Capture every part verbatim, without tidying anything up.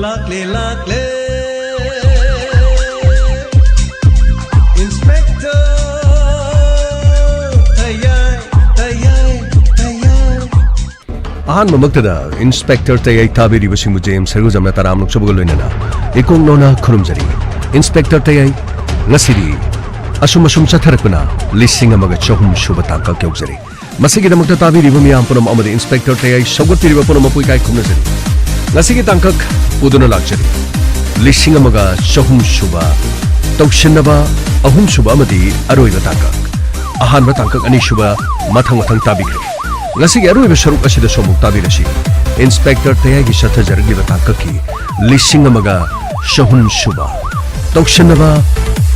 ꯂꯥꯛꯂꯦ, ꯂꯥꯛꯂꯦ, Inspector ꯇꯌꯥꯏ, ꯇꯌꯥꯏ, ꯇꯌꯥꯏ꯫ ꯑꯍꯥꯟꯕꯃꯛꯇꯗ Inspector ꯇꯌꯥꯏ ꯇꯥꯕꯤꯔꯤꯕꯁꯤꯡꯕꯨ ꯖꯦ ꯑꯦꯝ ꯁꯔꯒꯨꯖꯝꯅ ꯇꯔꯥꯝꯅ ꯑꯣꯛꯆꯕꯒ ꯂꯣꯏꯅꯅ ꯏꯀꯣꯛ ꯅꯣꯟꯅ ꯈꯨꯔꯨꯝꯖꯔꯤ꯫ Inspector ꯇꯌꯥꯏ, ꯉꯁꯤꯗꯤ ꯑꯁꯨꯝ ꯑꯁꯨꯝ ꯆꯠꯊꯔꯛꯄꯅ ꯂꯤꯁꯤꯡ ꯑꯃꯒ ꯆꯍꯨꯝ ꯁꯨꯕ ꯇꯥꯡꯀꯛ ꯌꯧꯖꯔꯦ꯫ ꯃꯁꯤꯒꯤꯗꯃꯛꯇ ꯇꯥꯕꯤꯔꯤꯕ ꯃꯤꯌꯥꯝ ꯄꯨꯝꯅꯃꯛ ꯑꯃꯗꯤ Inspector ꯇꯌꯥꯏ ꯁꯧꯒꯠꯄꯤꯔꯤꯕ ꯄꯨꯝꯅꯃꯛꯄꯨ ꯏꯀꯥꯏ ꯈꯨꯝꯅꯖꯔꯤ꯫ ꯉꯁꯤꯒꯤ ꯇꯥꯡꯀꯛ ꯄꯨꯗꯨꯅ ꯂꯥꯛꯆꯔꯤ꯫ ꯂꯤꯁꯤꯡ ꯑꯃꯒ ꯆꯍꯨꯝ ꯁꯨꯕ, ꯇꯧꯁꯤꯟꯅꯕ ꯑꯍꯨꯝ ꯁꯨꯕ ꯑꯃꯗꯤ ꯑꯔꯣꯏꯕ ꯇꯥꯡꯀꯛ꯫ ꯑꯍꯥꯟꯕ ꯇꯥꯡꯀꯛ ꯑꯅꯤ ꯁꯨꯕ ꯃꯊꯪ ꯃꯊꯪ ꯇꯥꯕꯤꯈ꯭ꯔꯦ꯫ ꯉꯁꯤꯒꯤ ꯑꯔꯣꯏꯕ ꯁꯔꯨꯛ ꯑꯁꯤꯗꯁꯨ ꯑꯃꯨꯛ ꯇꯥꯕꯤꯔꯁꯤ꯫ Inspector ꯇꯌꯥꯏꯒꯤ ꯆꯠꯊꯖꯔꯛꯂꯤꯕ ꯇꯥꯡꯀꯛꯀꯤ ꯂꯤꯁꯤꯡ ꯑꯃꯒ ꯆꯍꯨꯝ ꯁꯨꯕ, ꯇꯧꯁꯤꯟꯅꯕ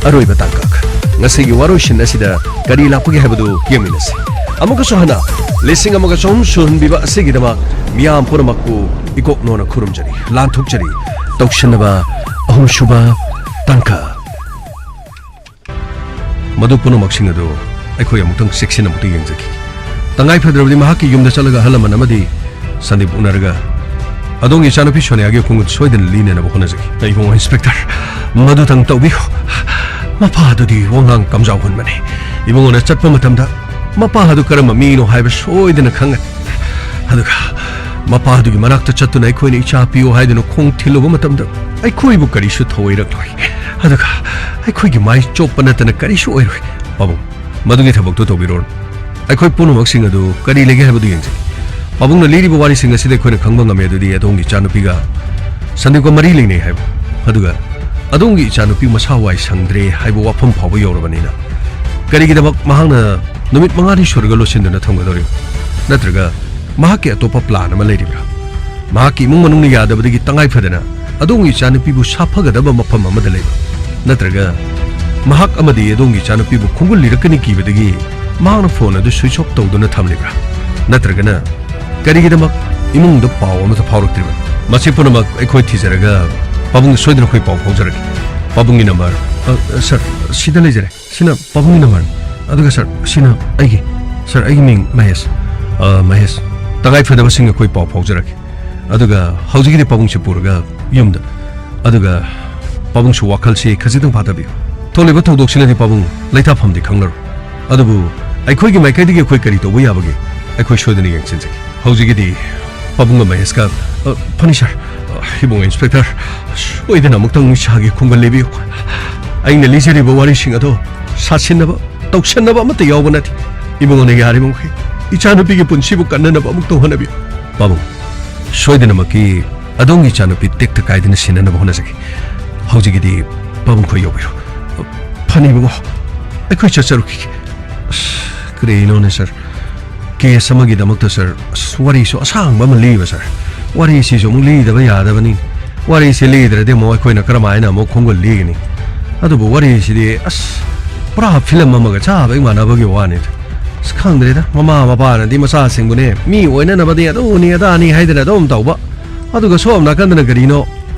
ꯑꯔꯣꯏꯕ ꯇꯥꯡꯀꯛ꯫ ꯉꯁꯤꯒꯤ ꯋꯥꯔꯣꯏꯁꯤꯟ ꯑꯁꯤꯗ ꯀꯔꯤ ꯂꯥꯛꯄꯒꯦ ꯍꯥꯏꯕꯗꯨ ꯌꯦꯡꯃꯤꯟꯅꯁꯤ꯫ ꯑꯃꯨꯛꯀꯁꯨ ꯍꯟꯅ ꯂꯤꯁꯤꯡ ꯑꯃꯒ ꯆꯍꯨꯝ ꯁꯨꯍꯟꯕꯤꯕ ꯑꯁꯤꯒꯤꯗꯃꯛ ꯃꯤꯌꯥꯝ ꯄꯨꯝꯅꯃꯛꯄꯨ ꯏꯀꯣꯛ ꯅꯣꯟꯅ ꯈꯨꯔꯨꯝꯖꯔꯤ, ꯂꯥꯟꯊꯣꯛꯆꯔꯤ꯫ ꯇꯧꯁꯤꯟꯅꯕ ꯑꯍꯨꯝꯁꯨꯕ ꯇꯥꯡꯀꯛ꯫ ꯃꯗꯨ ꯄꯨꯝꯅꯃꯛꯁꯤꯡ ꯑꯗꯨ ꯑꯩꯈꯣꯏ ꯑꯃꯨꯛꯇꯪ ꯆꯦꯛꯁꯤꯟꯅ ꯑꯃꯨꯛꯇ ꯌꯦꯡꯖꯈꯤ꯫ ꯇꯉꯥꯏ ꯐꯗ꯭ꯔꯕꯗꯤ ꯃꯍꯥꯛꯀꯤ ꯌꯨꯝꯗ ꯆꯠꯂꯒ ꯑꯍꯜ ꯂꯃꯟ ꯑꯃꯗꯤ ꯁꯟꯗꯤꯞ ꯎꯅꯔꯒ ꯑꯗꯣꯝꯒꯤ ꯏꯆꯥꯅꯨꯄꯤ ꯁꯣꯅꯤꯌꯥꯒꯤ ꯈꯣꯡꯎꯞ ꯁꯣꯏꯗꯅ ꯂꯤꯅꯅꯕ ꯍꯣꯠꯅꯖꯒꯦ꯫ ꯏꯕꯨꯡꯉꯣ ꯏꯟꯁꯄꯦꯛꯇꯔ, ꯃꯗꯨꯇꯪ ꯇꯧꯕꯤꯌꯨ꯫ ꯃꯄꯥ ꯑꯗꯨꯗꯤ ꯋꯥꯉꯥꯡ ꯀꯝꯖꯥꯎ ꯍꯨꯟꯕꯅꯤ꯫ ꯏꯕꯨꯡꯉꯣꯅ ꯆꯠꯄ ꯃꯇꯝꯗ ꯃꯄꯥ ꯑꯗꯨ ꯀꯔꯝꯕ ꯃꯤꯅꯣ ꯍꯥꯏꯕ ꯁꯣꯏꯗꯅ ꯈꯪꯒꯅꯤ꯫ ꯑꯗꯨꯒ ꯃꯄꯥ ꯑꯗꯨꯒꯤ ꯃꯅꯥꯛꯇ ꯆꯠꯇꯨꯅ ꯑꯩꯈꯣꯏꯅ ꯏꯆꯥ ꯄꯤꯌꯨ ꯍꯥꯏꯗꯨꯅ ꯈꯣꯡ ꯊꯤꯜꯂꯨꯕ ꯃꯇꯝꯗ ꯑꯩꯈꯣꯏꯕꯨ ꯀꯔꯤꯁꯨ ꯊꯧꯑꯣꯏꯔꯛꯂꯣꯏ꯫ ꯑꯗꯨꯒ ꯑꯩꯈꯣꯏꯒꯤ ꯃꯥꯏ ꯆꯣꯞꯄ ꯅꯠꯇꯅ ꯀꯔꯤꯁꯨ ꯑꯣꯏꯔꯣꯏ꯫ ꯄꯥꯕꯨꯡ, ꯃꯗꯨꯒꯤ ꯊꯕꯛꯇꯨ ꯇꯧꯕꯤꯔꯨꯔꯅꯨ꯫ ꯑꯩꯈꯣꯏ ꯄꯨꯝꯅꯃꯛꯁꯤꯡ ꯑꯗꯨ ꯀꯔꯤ ꯂꯩꯒꯦ ꯍꯥꯏꯕꯗꯨ ꯌꯦꯡꯖꯒꯦ꯫ ꯄꯥꯕꯨꯡꯅ ꯂꯤꯔꯤꯕ ꯋꯥꯔꯤꯁꯤꯡ ꯑꯁꯤꯗ ꯑꯩꯈꯣꯏꯅ ꯈꯪꯕ ꯉꯝꯃꯦ ꯑꯗꯨꯗꯤ ꯑꯗꯣꯝꯒꯤ ꯏꯆꯥꯅꯨꯄꯤꯒ ꯁꯟꯗꯤꯞꯀ ꯃꯔꯤ ꯂꯩꯅꯩ ꯍꯥꯏꯕ, ꯑꯗꯨꯒ ꯑꯗꯣꯝꯒꯤ ꯏꯆꯥꯅꯨꯄꯤ ꯃꯁꯥ ꯋꯥꯏ ꯁꯪꯗ꯭ꯔꯦ ꯍꯥꯏꯕ ꯋꯥꯐꯝ ꯐꯥꯎꯕ ꯌꯧꯔꯕꯅꯤꯅ, ꯀꯔꯤꯒꯤꯗꯃꯛ ꯃꯍꯥꯛꯅ ꯅꯨꯃꯤꯠ ꯃꯉꯥꯅꯤ ꯁꯨꯔꯒ ꯂꯣꯠꯁꯤꯟꯗꯨꯅ ꯊꯝꯒꯗꯧꯔꯤꯕ? ꯅꯠꯇ꯭ꯔꯒ ꯃꯍꯥꯛꯀꯤ ꯑꯇꯣꯞꯄ plan ꯑꯃ ꯂꯩꯔꯤꯕ꯭ꯔꯥ? ꯃꯍꯥꯛꯀꯤ ꯏꯃꯨꯡ ꯃꯅꯨꯡꯅ ꯌꯥꯗꯕꯗꯒꯤ ꯇꯉꯥꯏ ꯐꯗꯅ ꯑꯗꯣꯝꯒꯤ ꯏꯆꯥꯅꯨꯄꯤꯕꯨ ꯁꯥꯐꯒꯗꯕ ꯃꯐꯝ ꯑꯃꯗ ꯂꯩꯕ꯭ꯔꯥ? ꯅꯠꯇ꯭ꯔꯒ ꯃꯍꯥꯛ ꯑꯃꯗꯤ ꯑꯗꯣꯝꯒꯤ ꯏꯆꯥꯅꯨꯄꯤꯕꯨ ꯈꯣꯡꯒꯨꯜ ꯂꯤꯔꯛꯀꯅꯤ ꯀꯤꯕꯗꯒꯤ ꯃꯍꯥꯛꯅ phone ꯑꯗꯨ switch off ꯇꯧꯗꯨꯅ ꯊꯝꯂꯤꯕ꯭ꯔꯥ? ꯅꯠꯇ꯭ꯔꯒꯅ ꯀꯔꯤꯒꯤꯗꯃꯛ ꯏꯃꯨꯡꯗ ꯄꯥꯎ ꯑꯃꯠꯇ ꯐꯥꯎꯔꯛꯇ꯭ꯔꯤꯕ? ꯃꯁꯤ ꯄꯨꯝꯅꯃꯛ ꯑꯩꯈꯣꯏ ꯊꯤꯖꯔꯒ ꯄꯥꯕꯨꯡꯗ ꯁꯣꯏꯗꯅ ꯑꯩꯈꯣꯏ ꯄꯥꯎ ꯐꯥꯎꯖꯔꯛꯀꯦ꯫ ꯄꯥꯕꯨꯡꯒꯤ number, ꯑ, sir, ꯁꯤꯗ ꯂꯩꯖꯔꯦ꯫ ꯁꯤꯅ ꯄꯥꯕꯨꯡꯒꯤ number꯫ ꯑꯗꯨꯒ sir, ꯁꯤꯅ ꯑꯩꯒꯤ꯫ Sir, ꯑꯩꯒꯤ ꯃꯤꯡ ꯃꯍꯦꯁ꯫ ꯑ, ꯃꯍꯦꯁ, ꯇꯉꯥꯏ ꯐꯗꯕꯁꯤꯡ ꯑꯩꯈꯣꯏ ꯄꯥꯎ ꯐꯥꯎꯖꯔꯛꯀꯦ꯫ ꯑꯗꯨꯒ ꯍꯧꯖꯤꯛꯀꯤꯗꯤ ꯄꯥꯕꯨꯡꯁꯦ ꯄꯨꯔꯒ ꯌꯨꯝꯗ꯫ ꯑꯗꯨꯒ ꯄꯥꯕꯨꯡꯁꯨ ꯋꯥꯈꯜꯁꯤ ꯈꯖꯤꯛꯇꯪ ꯐꯥꯊꯕꯤꯌꯨ꯫ ꯊꯣꯛꯂꯤꯕ ꯊꯧꯗꯣꯛꯁꯤꯅꯗꯤ ꯄꯥꯕꯨꯡ ꯂꯩꯇꯥꯐꯝꯗꯤ ꯈꯪꯂꯔꯣꯏ꯫ ꯑꯗꯨꯕꯨ ꯑꯩꯈꯣꯏꯒꯤ ꯃꯥꯏꯀꯩꯗꯒꯤ ꯑꯩꯈꯣꯏ ꯀꯔꯤ ꯇꯧꯕ ꯌꯥꯕꯒꯦ? ꯑꯩꯈꯣꯏ ꯁꯣꯏꯗꯅ ꯌꯦꯡꯁꯤꯟꯖꯒꯦ꯫ ꯍꯧꯖꯤꯛꯀꯤꯗꯤ ꯄꯥꯕꯨꯡꯒ ꯃꯍꯦꯁꯀ, ꯑ, ꯐꯅꯤ ꯁꯥꯔ꯫ ꯑ, ꯏꯕꯨꯡ ꯏꯟꯁꯄꯦꯛꯇꯔ, ꯁꯣꯏꯗꯅ ꯑꯃꯨꯛꯇꯪ ꯏꯁꯥꯒꯤ ꯈꯣꯡꯒꯜ ꯂꯤꯕꯤꯌꯨ꯫ ꯑꯩꯅ ꯂꯤꯖꯔꯤꯕ ꯋꯥꯔꯤꯁꯤꯡ ꯑꯗꯣ ꯁꯥꯁꯤꯟꯅꯕ, ꯇꯧꯁꯟꯅꯕ ꯑꯃꯠꯇ ꯌꯥꯎꯕ ꯅꯠꯇꯦ꯫ ꯏꯕꯨꯡꯉꯣꯅ ꯌꯥꯔꯤꯕ ꯃꯈꯩ ꯏꯆꯥꯅꯨꯄꯤꯒꯤ ꯄꯨꯟꯁꯤꯕꯨ ꯀꯟꯅꯅꯕ ꯑꯃꯨꯛꯇꯪ ꯍꯣꯠꯅꯕꯤꯌꯨ꯫ ꯄꯥꯕꯨꯡ, ꯁꯣꯏꯗꯅꯃꯛꯀꯤ ꯑꯗꯣꯝꯒꯤ ꯏꯆꯥꯅꯨꯄꯤ ꯇꯦꯛꯇ ꯀꯥꯏꯗꯅ ꯁꯤꯟꯅꯅꯕ ꯍꯣꯠꯅꯖꯒꯦ꯫ ꯍꯧꯖꯤꯛꯀꯤꯗꯤ ꯄꯥꯕꯨꯡꯈꯣꯏ ꯌꯧꯕꯤꯔꯣ꯫ ꯐꯅꯤ ꯏꯕꯨꯡꯉꯣ, ꯑꯩꯈꯣꯏ ꯆꯠꯆꯔꯨꯈꯤꯒꯦ꯫ ꯑꯁ, ꯀꯔꯤꯅꯣꯅꯦ ꯁꯥꯔ? ꯀꯦꯁ ꯑꯃꯒꯤꯗꯃꯛꯇ ꯁꯥꯔ, ꯑꯁ, ꯋꯥꯔꯤꯁꯨ ꯑꯁꯥꯡꯕ ꯑꯃ ꯂꯤꯕ ꯁꯥꯔ꯫ ꯋꯥꯔꯤꯁꯤꯁꯨ ꯑꯃꯨꯛ ꯂꯤꯗꯕ ꯌꯥꯗꯕꯅꯤ꯫ ꯋꯥꯔꯤꯁꯤ ꯂꯤꯗ꯭ꯔꯗꯤ ꯑꯃꯨꯛ ꯑꯩꯈꯣꯏꯅ ꯀꯔꯝꯍꯥꯏꯅ ꯑꯃꯨꯛ ꯈꯣꯡꯒꯨꯜ ꯂꯤꯒꯅꯤ? ꯑꯗꯨꯕꯨ ꯋꯥꯔꯤꯁꯤꯗꯤ, ꯑꯁ, ꯄꯨꯔꯥ ꯐꯤꯂꯝ ꯑꯃꯒ ꯆꯥꯕ ꯍꯦꯛ ꯃꯥꯟꯅꯕꯒꯤ ꯋꯥꯅꯤꯗ꯫ ꯑꯁ, ꯈꯪꯗ꯭ꯔꯦꯗ, ꯃꯃꯥ ꯃꯄꯥꯅꯗꯤ ꯃꯆꯥꯁꯤꯡꯕꯨꯅꯦ ꯃꯤ ꯑꯣꯏꯅꯅꯕꯗꯤ ꯑꯗꯨꯅꯤ ꯑꯗꯥꯅꯤ ꯍꯥꯏꯗꯅ ꯑꯗꯨꯝ ꯇꯧꯕ, ꯑꯗꯨꯒ ꯁꯣꯝ ꯅꯥꯀꯟꯗꯅ ꯀꯔꯤꯅꯣ,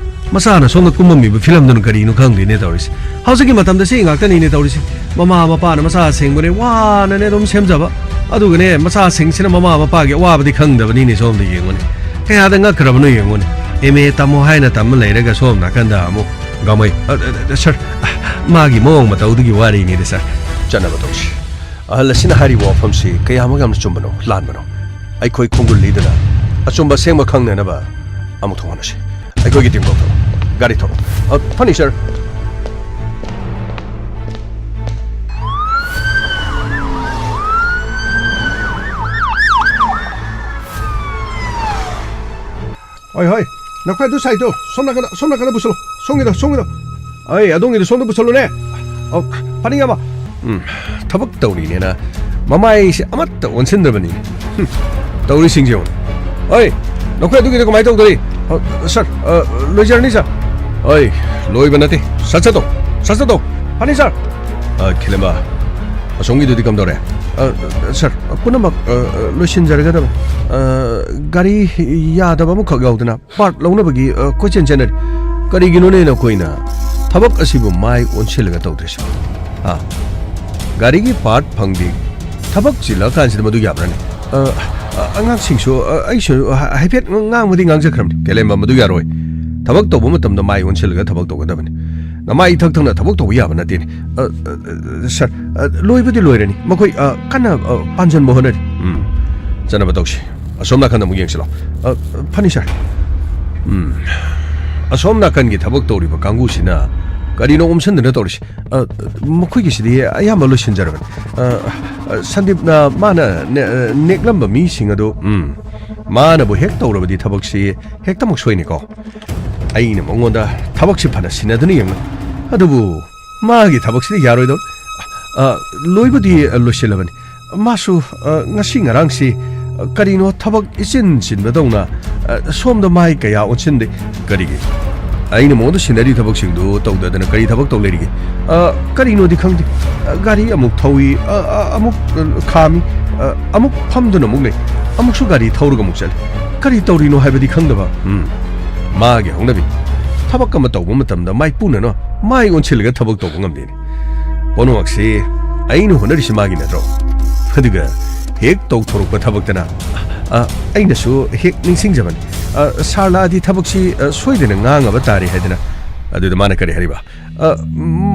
ꯃꯆꯥꯅ ꯁꯣꯝꯗ ꯀꯨꯝꯃꯝꯃꯤꯕ ꯐꯤꯂꯝꯗꯨꯅ ꯀꯔꯤꯅꯣ ꯈꯪꯗꯦꯅꯦ ꯇꯧꯔꯤꯁꯦ꯫ ꯍꯧꯖꯤꯛꯀꯤ ꯃꯇꯝꯗ ꯁꯤ ꯉꯥꯛꯇꯅꯤꯅꯦ ꯇꯧꯔꯤꯁꯦ꯫ ꯃꯃꯥ ꯃꯄꯥꯅ ꯃꯆꯥꯁꯤꯡꯕꯨꯅꯦ ꯋꯥꯅꯅꯦ ꯑꯗꯨꯝ ꯁꯦꯝꯖꯕ, ꯑꯗꯨꯒꯅꯦ ꯃꯆꯥꯁꯤꯡꯁꯤꯅ ꯃꯃꯥ ꯃꯄꯥꯒꯤ ꯑꯋꯥꯕꯗꯤ ꯈꯪꯗꯕꯅꯤꯅꯦ꯫ ꯁꯣꯝꯗ ꯌꯦꯡꯉꯨꯅꯦ, ꯀꯌꯥꯗ ꯉꯛꯈ꯭ꯔꯕꯅꯣ ꯌꯦꯡꯉꯨꯅꯦ꯫ ꯑꯦꯝ ꯑꯦ ꯇꯝꯃꯣ ꯍꯥꯏꯅ ꯇꯝꯃ ꯂꯩꯔꯒ ꯁꯣꯝ ꯅꯥꯀꯟꯗ ꯑꯃꯨꯛ ꯒꯥꯃꯩ, ꯑ, ꯑ, ꯑ, ꯁꯥꯔ, ꯃꯥꯒꯤ ꯃꯑꯣꯡ ꯃꯇꯧꯗꯨꯒꯤ ꯋꯥꯔꯤꯅꯤꯗ ꯁꯥꯔ꯫ ꯆꯠꯅꯕ ꯇꯧꯁꯤ꯫ ꯑꯍꯜ ꯑꯁꯤꯅ ꯍꯥꯏꯔꯤꯕ ꯋꯥꯐꯝꯁꯤ ꯀꯌꯥꯃꯨꯛ ꯌꯥꯝꯅ ꯆꯨꯝꯕꯅꯣ ꯂꯥꯟꯕꯅꯣ? ꯑꯩꯈꯣꯏ ꯈꯣꯡꯒꯨꯜ ꯂꯤꯗꯨꯅ ꯑꯆꯨꯝꯕ ꯑꯁꯦꯡꯕ ꯈꯪꯅꯅꯕ ꯑꯃꯨꯛ ꯊꯣꯡꯍꯣꯠꯅꯁꯤ꯫ ꯑꯩꯈꯣꯏꯒꯤ ꯇꯤꯝ ꯀꯧꯊꯣꯔꯛꯑꯣ꯫ ꯒꯥꯔꯤ ꯊꯧꯔꯛꯑꯣ꯫ ꯑ, ꯐꯅꯤ ꯁꯥꯔ꯫ ꯍꯣꯏ, ꯍꯣꯏ꯫ ꯅꯈꯣꯏ ꯑꯗꯨ ꯁꯥꯏꯗꯣ ꯁꯣꯝ ꯅꯥꯀꯟꯗ, ꯁꯣꯝ ꯅꯥꯀꯟꯗ ꯄꯨꯁꯜꯂꯣ꯫ ꯁꯣꯝꯒꯤꯗꯣ, ꯁꯣꯝꯒꯤꯗꯣ꯫ ꯑꯩ ꯑꯗꯣꯝꯒꯤꯗꯣ ꯁꯣꯝꯗ ꯄꯨꯁꯜꯂꯨꯅꯦ꯫ ꯑꯣ, ꯐꯅꯤꯡꯉꯕ? ꯎꯝ, ꯊꯕꯛ ꯇꯧꯔꯤꯅꯦꯅ ꯃꯃꯥꯏꯁꯦ ꯑꯃꯠꯇ ꯑꯣꯟꯁꯤꯟꯗ꯭ꯔꯕꯅꯤ꯫ ꯍꯨꯝ, ꯇꯧꯔꯤꯁꯤꯡꯁꯦ ꯌꯦꯡꯉꯨ꯫ ꯑꯣꯏ, ꯅꯈꯣꯏ ꯑꯗꯨꯒꯤꯗꯣ ꯀꯃꯥꯏꯅ ꯇꯧꯗꯣꯔꯤ? ꯑ, ꯁꯥꯔ, ꯑ, ꯂꯣꯏꯖꯔꯅꯤ, ꯁꯥꯔ꯫ ꯑꯣꯏ, ꯂꯣꯏꯕ ꯅꯠꯇꯦ꯫ ꯁꯠ ꯁꯠ ꯇꯧ, ꯁꯠ ꯁꯠ ꯇꯧ꯫ ꯐꯅꯤ, ꯁꯥꯔ꯫ ꯑ, ꯈꯤꯂꯦꯝꯕ, ꯑꯁꯣꯝꯒꯤꯗꯨꯗꯤ ꯀꯝꯗꯧꯔꯦ? ꯑ, ꯁꯥꯔ, ꯄꯨꯝꯅꯃꯛ, ꯑ, ꯂꯣꯏꯁꯤꯟꯖꯔꯒꯗꯕ꯫ ꯑ, ꯒꯥꯔꯤ ꯌꯥꯗꯕ ꯑꯃꯈꯛ ꯌꯥꯎꯗꯅ ꯄꯥꯔꯠ ꯂꯧꯅꯕꯒꯤ, ꯑ, ꯀꯣꯏꯆꯦꯟ ꯆꯦꯟꯅꯔꯤ꯫ ꯀꯔꯤꯒꯤꯅꯣꯅꯦ ꯅꯈꯣꯏꯅ ꯊꯕꯛ ꯑꯁꯤꯕꯨ ꯃꯥꯏ ꯑꯣꯟꯁꯤꯜꯂꯒ ꯇꯧꯗ꯭ꯔꯤꯁꯤꯕꯣ? ꯍꯥ? ꯒꯥꯔꯤꯒꯤ ꯄꯥꯔꯠ ꯐꯪꯗꯦ, ꯊꯕꯛ ꯆꯤꯜꯂꯀꯥꯟꯁꯤꯗ ꯃꯗꯨ ꯌꯥꯕ꯭ꯔꯥꯅꯦ? ꯑ, ꯑ, ꯑꯉꯥꯡꯁꯤꯡꯁꯨ, ꯑ, ꯑꯩꯁꯨ ꯍꯥ-, ꯍꯥꯏꯐꯦꯠ ꯉꯥꯡꯕꯗꯤ ꯉꯥꯡꯖꯈ꯭ꯔꯕꯅꯤ, ꯀꯦꯂꯦꯝꯕ, ꯃꯗꯨ ꯌꯥꯔꯣꯏ꯫ ꯊꯕꯛ ꯇꯧꯕ ꯃꯇꯝꯗ ꯃꯥꯏ ꯑꯣꯟꯁꯤꯜꯂꯒ ꯊꯕꯛ ꯇꯧꯒꯗꯕꯅꯤ꯫ ꯅꯃꯥꯏ ꯏꯊꯛ ꯊꯪꯅ ꯊꯕꯛ ꯇꯧꯕ ꯌꯥꯕ ꯅꯠꯇꯦꯅꯦ꯫ ꯑ, ꯑ, ꯑ, ꯁꯥꯔ, ꯑ, ꯂꯣꯏꯕꯗꯤ ꯂꯣꯏꯔꯅꯤ꯫ ꯃꯈꯣꯏ, ꯑ, ꯀꯟꯅ, ꯑ, ꯄꯥꯟꯖꯟꯕ ꯍꯣꯠꯅꯔꯤ꯫ ꯎꯝ, ꯆꯠꯅꯕ ꯇꯧꯁꯤ꯫ ꯑꯁꯣꯝ ꯅꯥꯀꯟꯗ ꯑꯃꯨꯛ ꯌꯦꯡꯁꯤꯜꯂꯣ꯫ ꯑ, ꯐꯅꯤ, ꯁꯥꯔ꯫ ꯎꯝ, ꯑꯁꯣꯝ ꯅꯥꯀꯟꯒꯤ ꯊꯕꯛ ꯇꯧꯔꯤꯕ ꯀꯥꯡꯕꯨꯁꯤꯅ ꯀꯔꯤꯅꯣ ꯑꯣꯝꯁꯤꯟꯗꯅ ꯇꯧꯔꯤꯁꯤ? ꯑ, ꯃꯈꯣꯏꯒꯤꯁꯤꯗꯤ ꯑꯌꯥꯝꯕ ꯂꯣꯏꯁꯤꯟꯖꯔꯕꯅꯤ꯫ ꯑ, ꯑ, ꯁꯟꯗꯤꯞꯅ ꯃꯥꯅ ꯅꯦ-, ꯑ, ꯅꯦꯛꯂꯝꯕ ꯃꯤꯁꯤꯡ ꯑꯗꯨ, ꯎꯝ, ꯃꯥꯅꯕꯨ ꯍꯦꯛ ꯇꯧꯔꯕꯗꯤ ꯊꯕꯛꯁꯤ ꯍꯦꯛꯇꯃꯛ ꯁꯣꯏꯅꯤꯀꯣ꯫ ꯑꯩꯅ ꯃꯉꯣꯟꯗ ꯊꯕꯛꯁꯤ ꯐꯅ ꯁꯤꯟꯅꯗꯨꯅ ꯌꯦꯡꯂꯨ, ꯑꯗꯨꯕꯨ ꯃꯥꯒꯤ ꯊꯕꯛꯁꯤꯗꯤ ꯌꯥꯔꯣꯏꯗꯧꯔꯤ꯫ ꯑ, ꯂꯣꯏꯕꯨꯗꯤ, ꯑ, ꯂꯣꯏꯁꯤꯜꯂꯕꯅꯤ꯫ ꯃꯥꯁꯨ, ꯑ, ꯉꯁꯤ ꯉꯔꯥꯡꯁꯤ, ꯑ, ꯀꯔꯤꯅꯣ ꯊꯕꯛ ꯏꯆꯤꯟ ꯆꯤꯟꯕꯗꯧꯅ, ꯑ, ꯁꯣꯝꯗ ꯃꯥꯏ ꯀꯌꯥ ꯑꯣꯟꯁꯤꯟꯗꯦ꯫ ꯀꯔꯤꯒꯤ? ꯑꯩꯅ ꯃꯉꯣꯟꯗ ꯁꯤꯟꯅꯔꯤ ꯊꯕꯛꯁꯤꯡꯗꯨ ꯇꯧꯗꯗꯅ ꯀꯔꯤ ꯊꯕꯛ ꯇꯧ ꯂꯩꯔꯤꯒꯦ? ꯑ, ꯀꯔꯤꯅꯣꯗꯤ ꯈꯪꯗꯦ꯫ ꯑ, ꯒꯥꯔꯤ ꯑꯃꯨꯛ ꯊꯧꯏ, ꯑ, ꯑ, ꯑꯃꯨꯛ, ꯑ, ꯈꯥꯝꯃꯤ, ꯑ, ꯑꯃꯨꯛ ꯐꯝꯗꯨꯅ ꯑꯃꯨꯛ ꯂꯩ, ꯑꯃꯨꯛꯁꯨ ꯒꯥꯔꯤ ꯊꯧꯔꯒ ꯑꯃꯨꯛ ꯆꯠꯂꯤ꯫ ꯀꯔꯤ ꯇꯧꯔꯤꯅꯣ ꯍꯥꯏꯕꯗꯤ ꯈꯪꯗꯕ꯫ ꯎꯝ, ꯃꯥꯒꯤ ꯍꯧꯅꯕꯤ꯫ ꯊꯕꯛ ꯑꯃ ꯇꯧꯕ ꯃꯇꯝꯗ ꯃꯥꯏꯄꯨꯅꯅ ꯃꯥꯏ ꯑꯣꯟꯁꯤꯜꯂꯒ ꯊꯕꯛ ꯇꯧꯕ ꯉꯝꯗꯦꯅꯦ꯫ ꯄꯨꯝꯅꯃꯛꯁꯤ ꯑꯩꯅ ꯍꯣꯠꯅꯔꯤꯁꯤ ꯃꯥꯒꯤ ꯅꯠꯇ꯭ꯔꯣ? ꯑꯗꯨꯒ ꯍꯦꯛ ꯇꯧꯊꯣꯔꯛꯄ ꯊꯕꯛꯇꯅ, ꯑ, ꯑꯩꯅꯁꯨ ꯍꯦꯛ ꯅꯤꯡꯁꯤꯡꯖꯕꯅꯤ꯫ ꯑ, ꯁꯥꯔ ꯂꯥꯛꯑꯗꯤ ꯊꯕꯛꯁꯤ, ꯑ, ꯁꯣꯏꯗꯅ ꯉꯥꯡꯉꯕ ꯇꯥꯔꯦ ꯍꯥꯏꯗꯅ꯫ ꯑꯗꯨꯗ ꯃꯥꯅ ꯀꯔꯤ ꯍꯥꯏꯔꯤꯕ? ꯑ,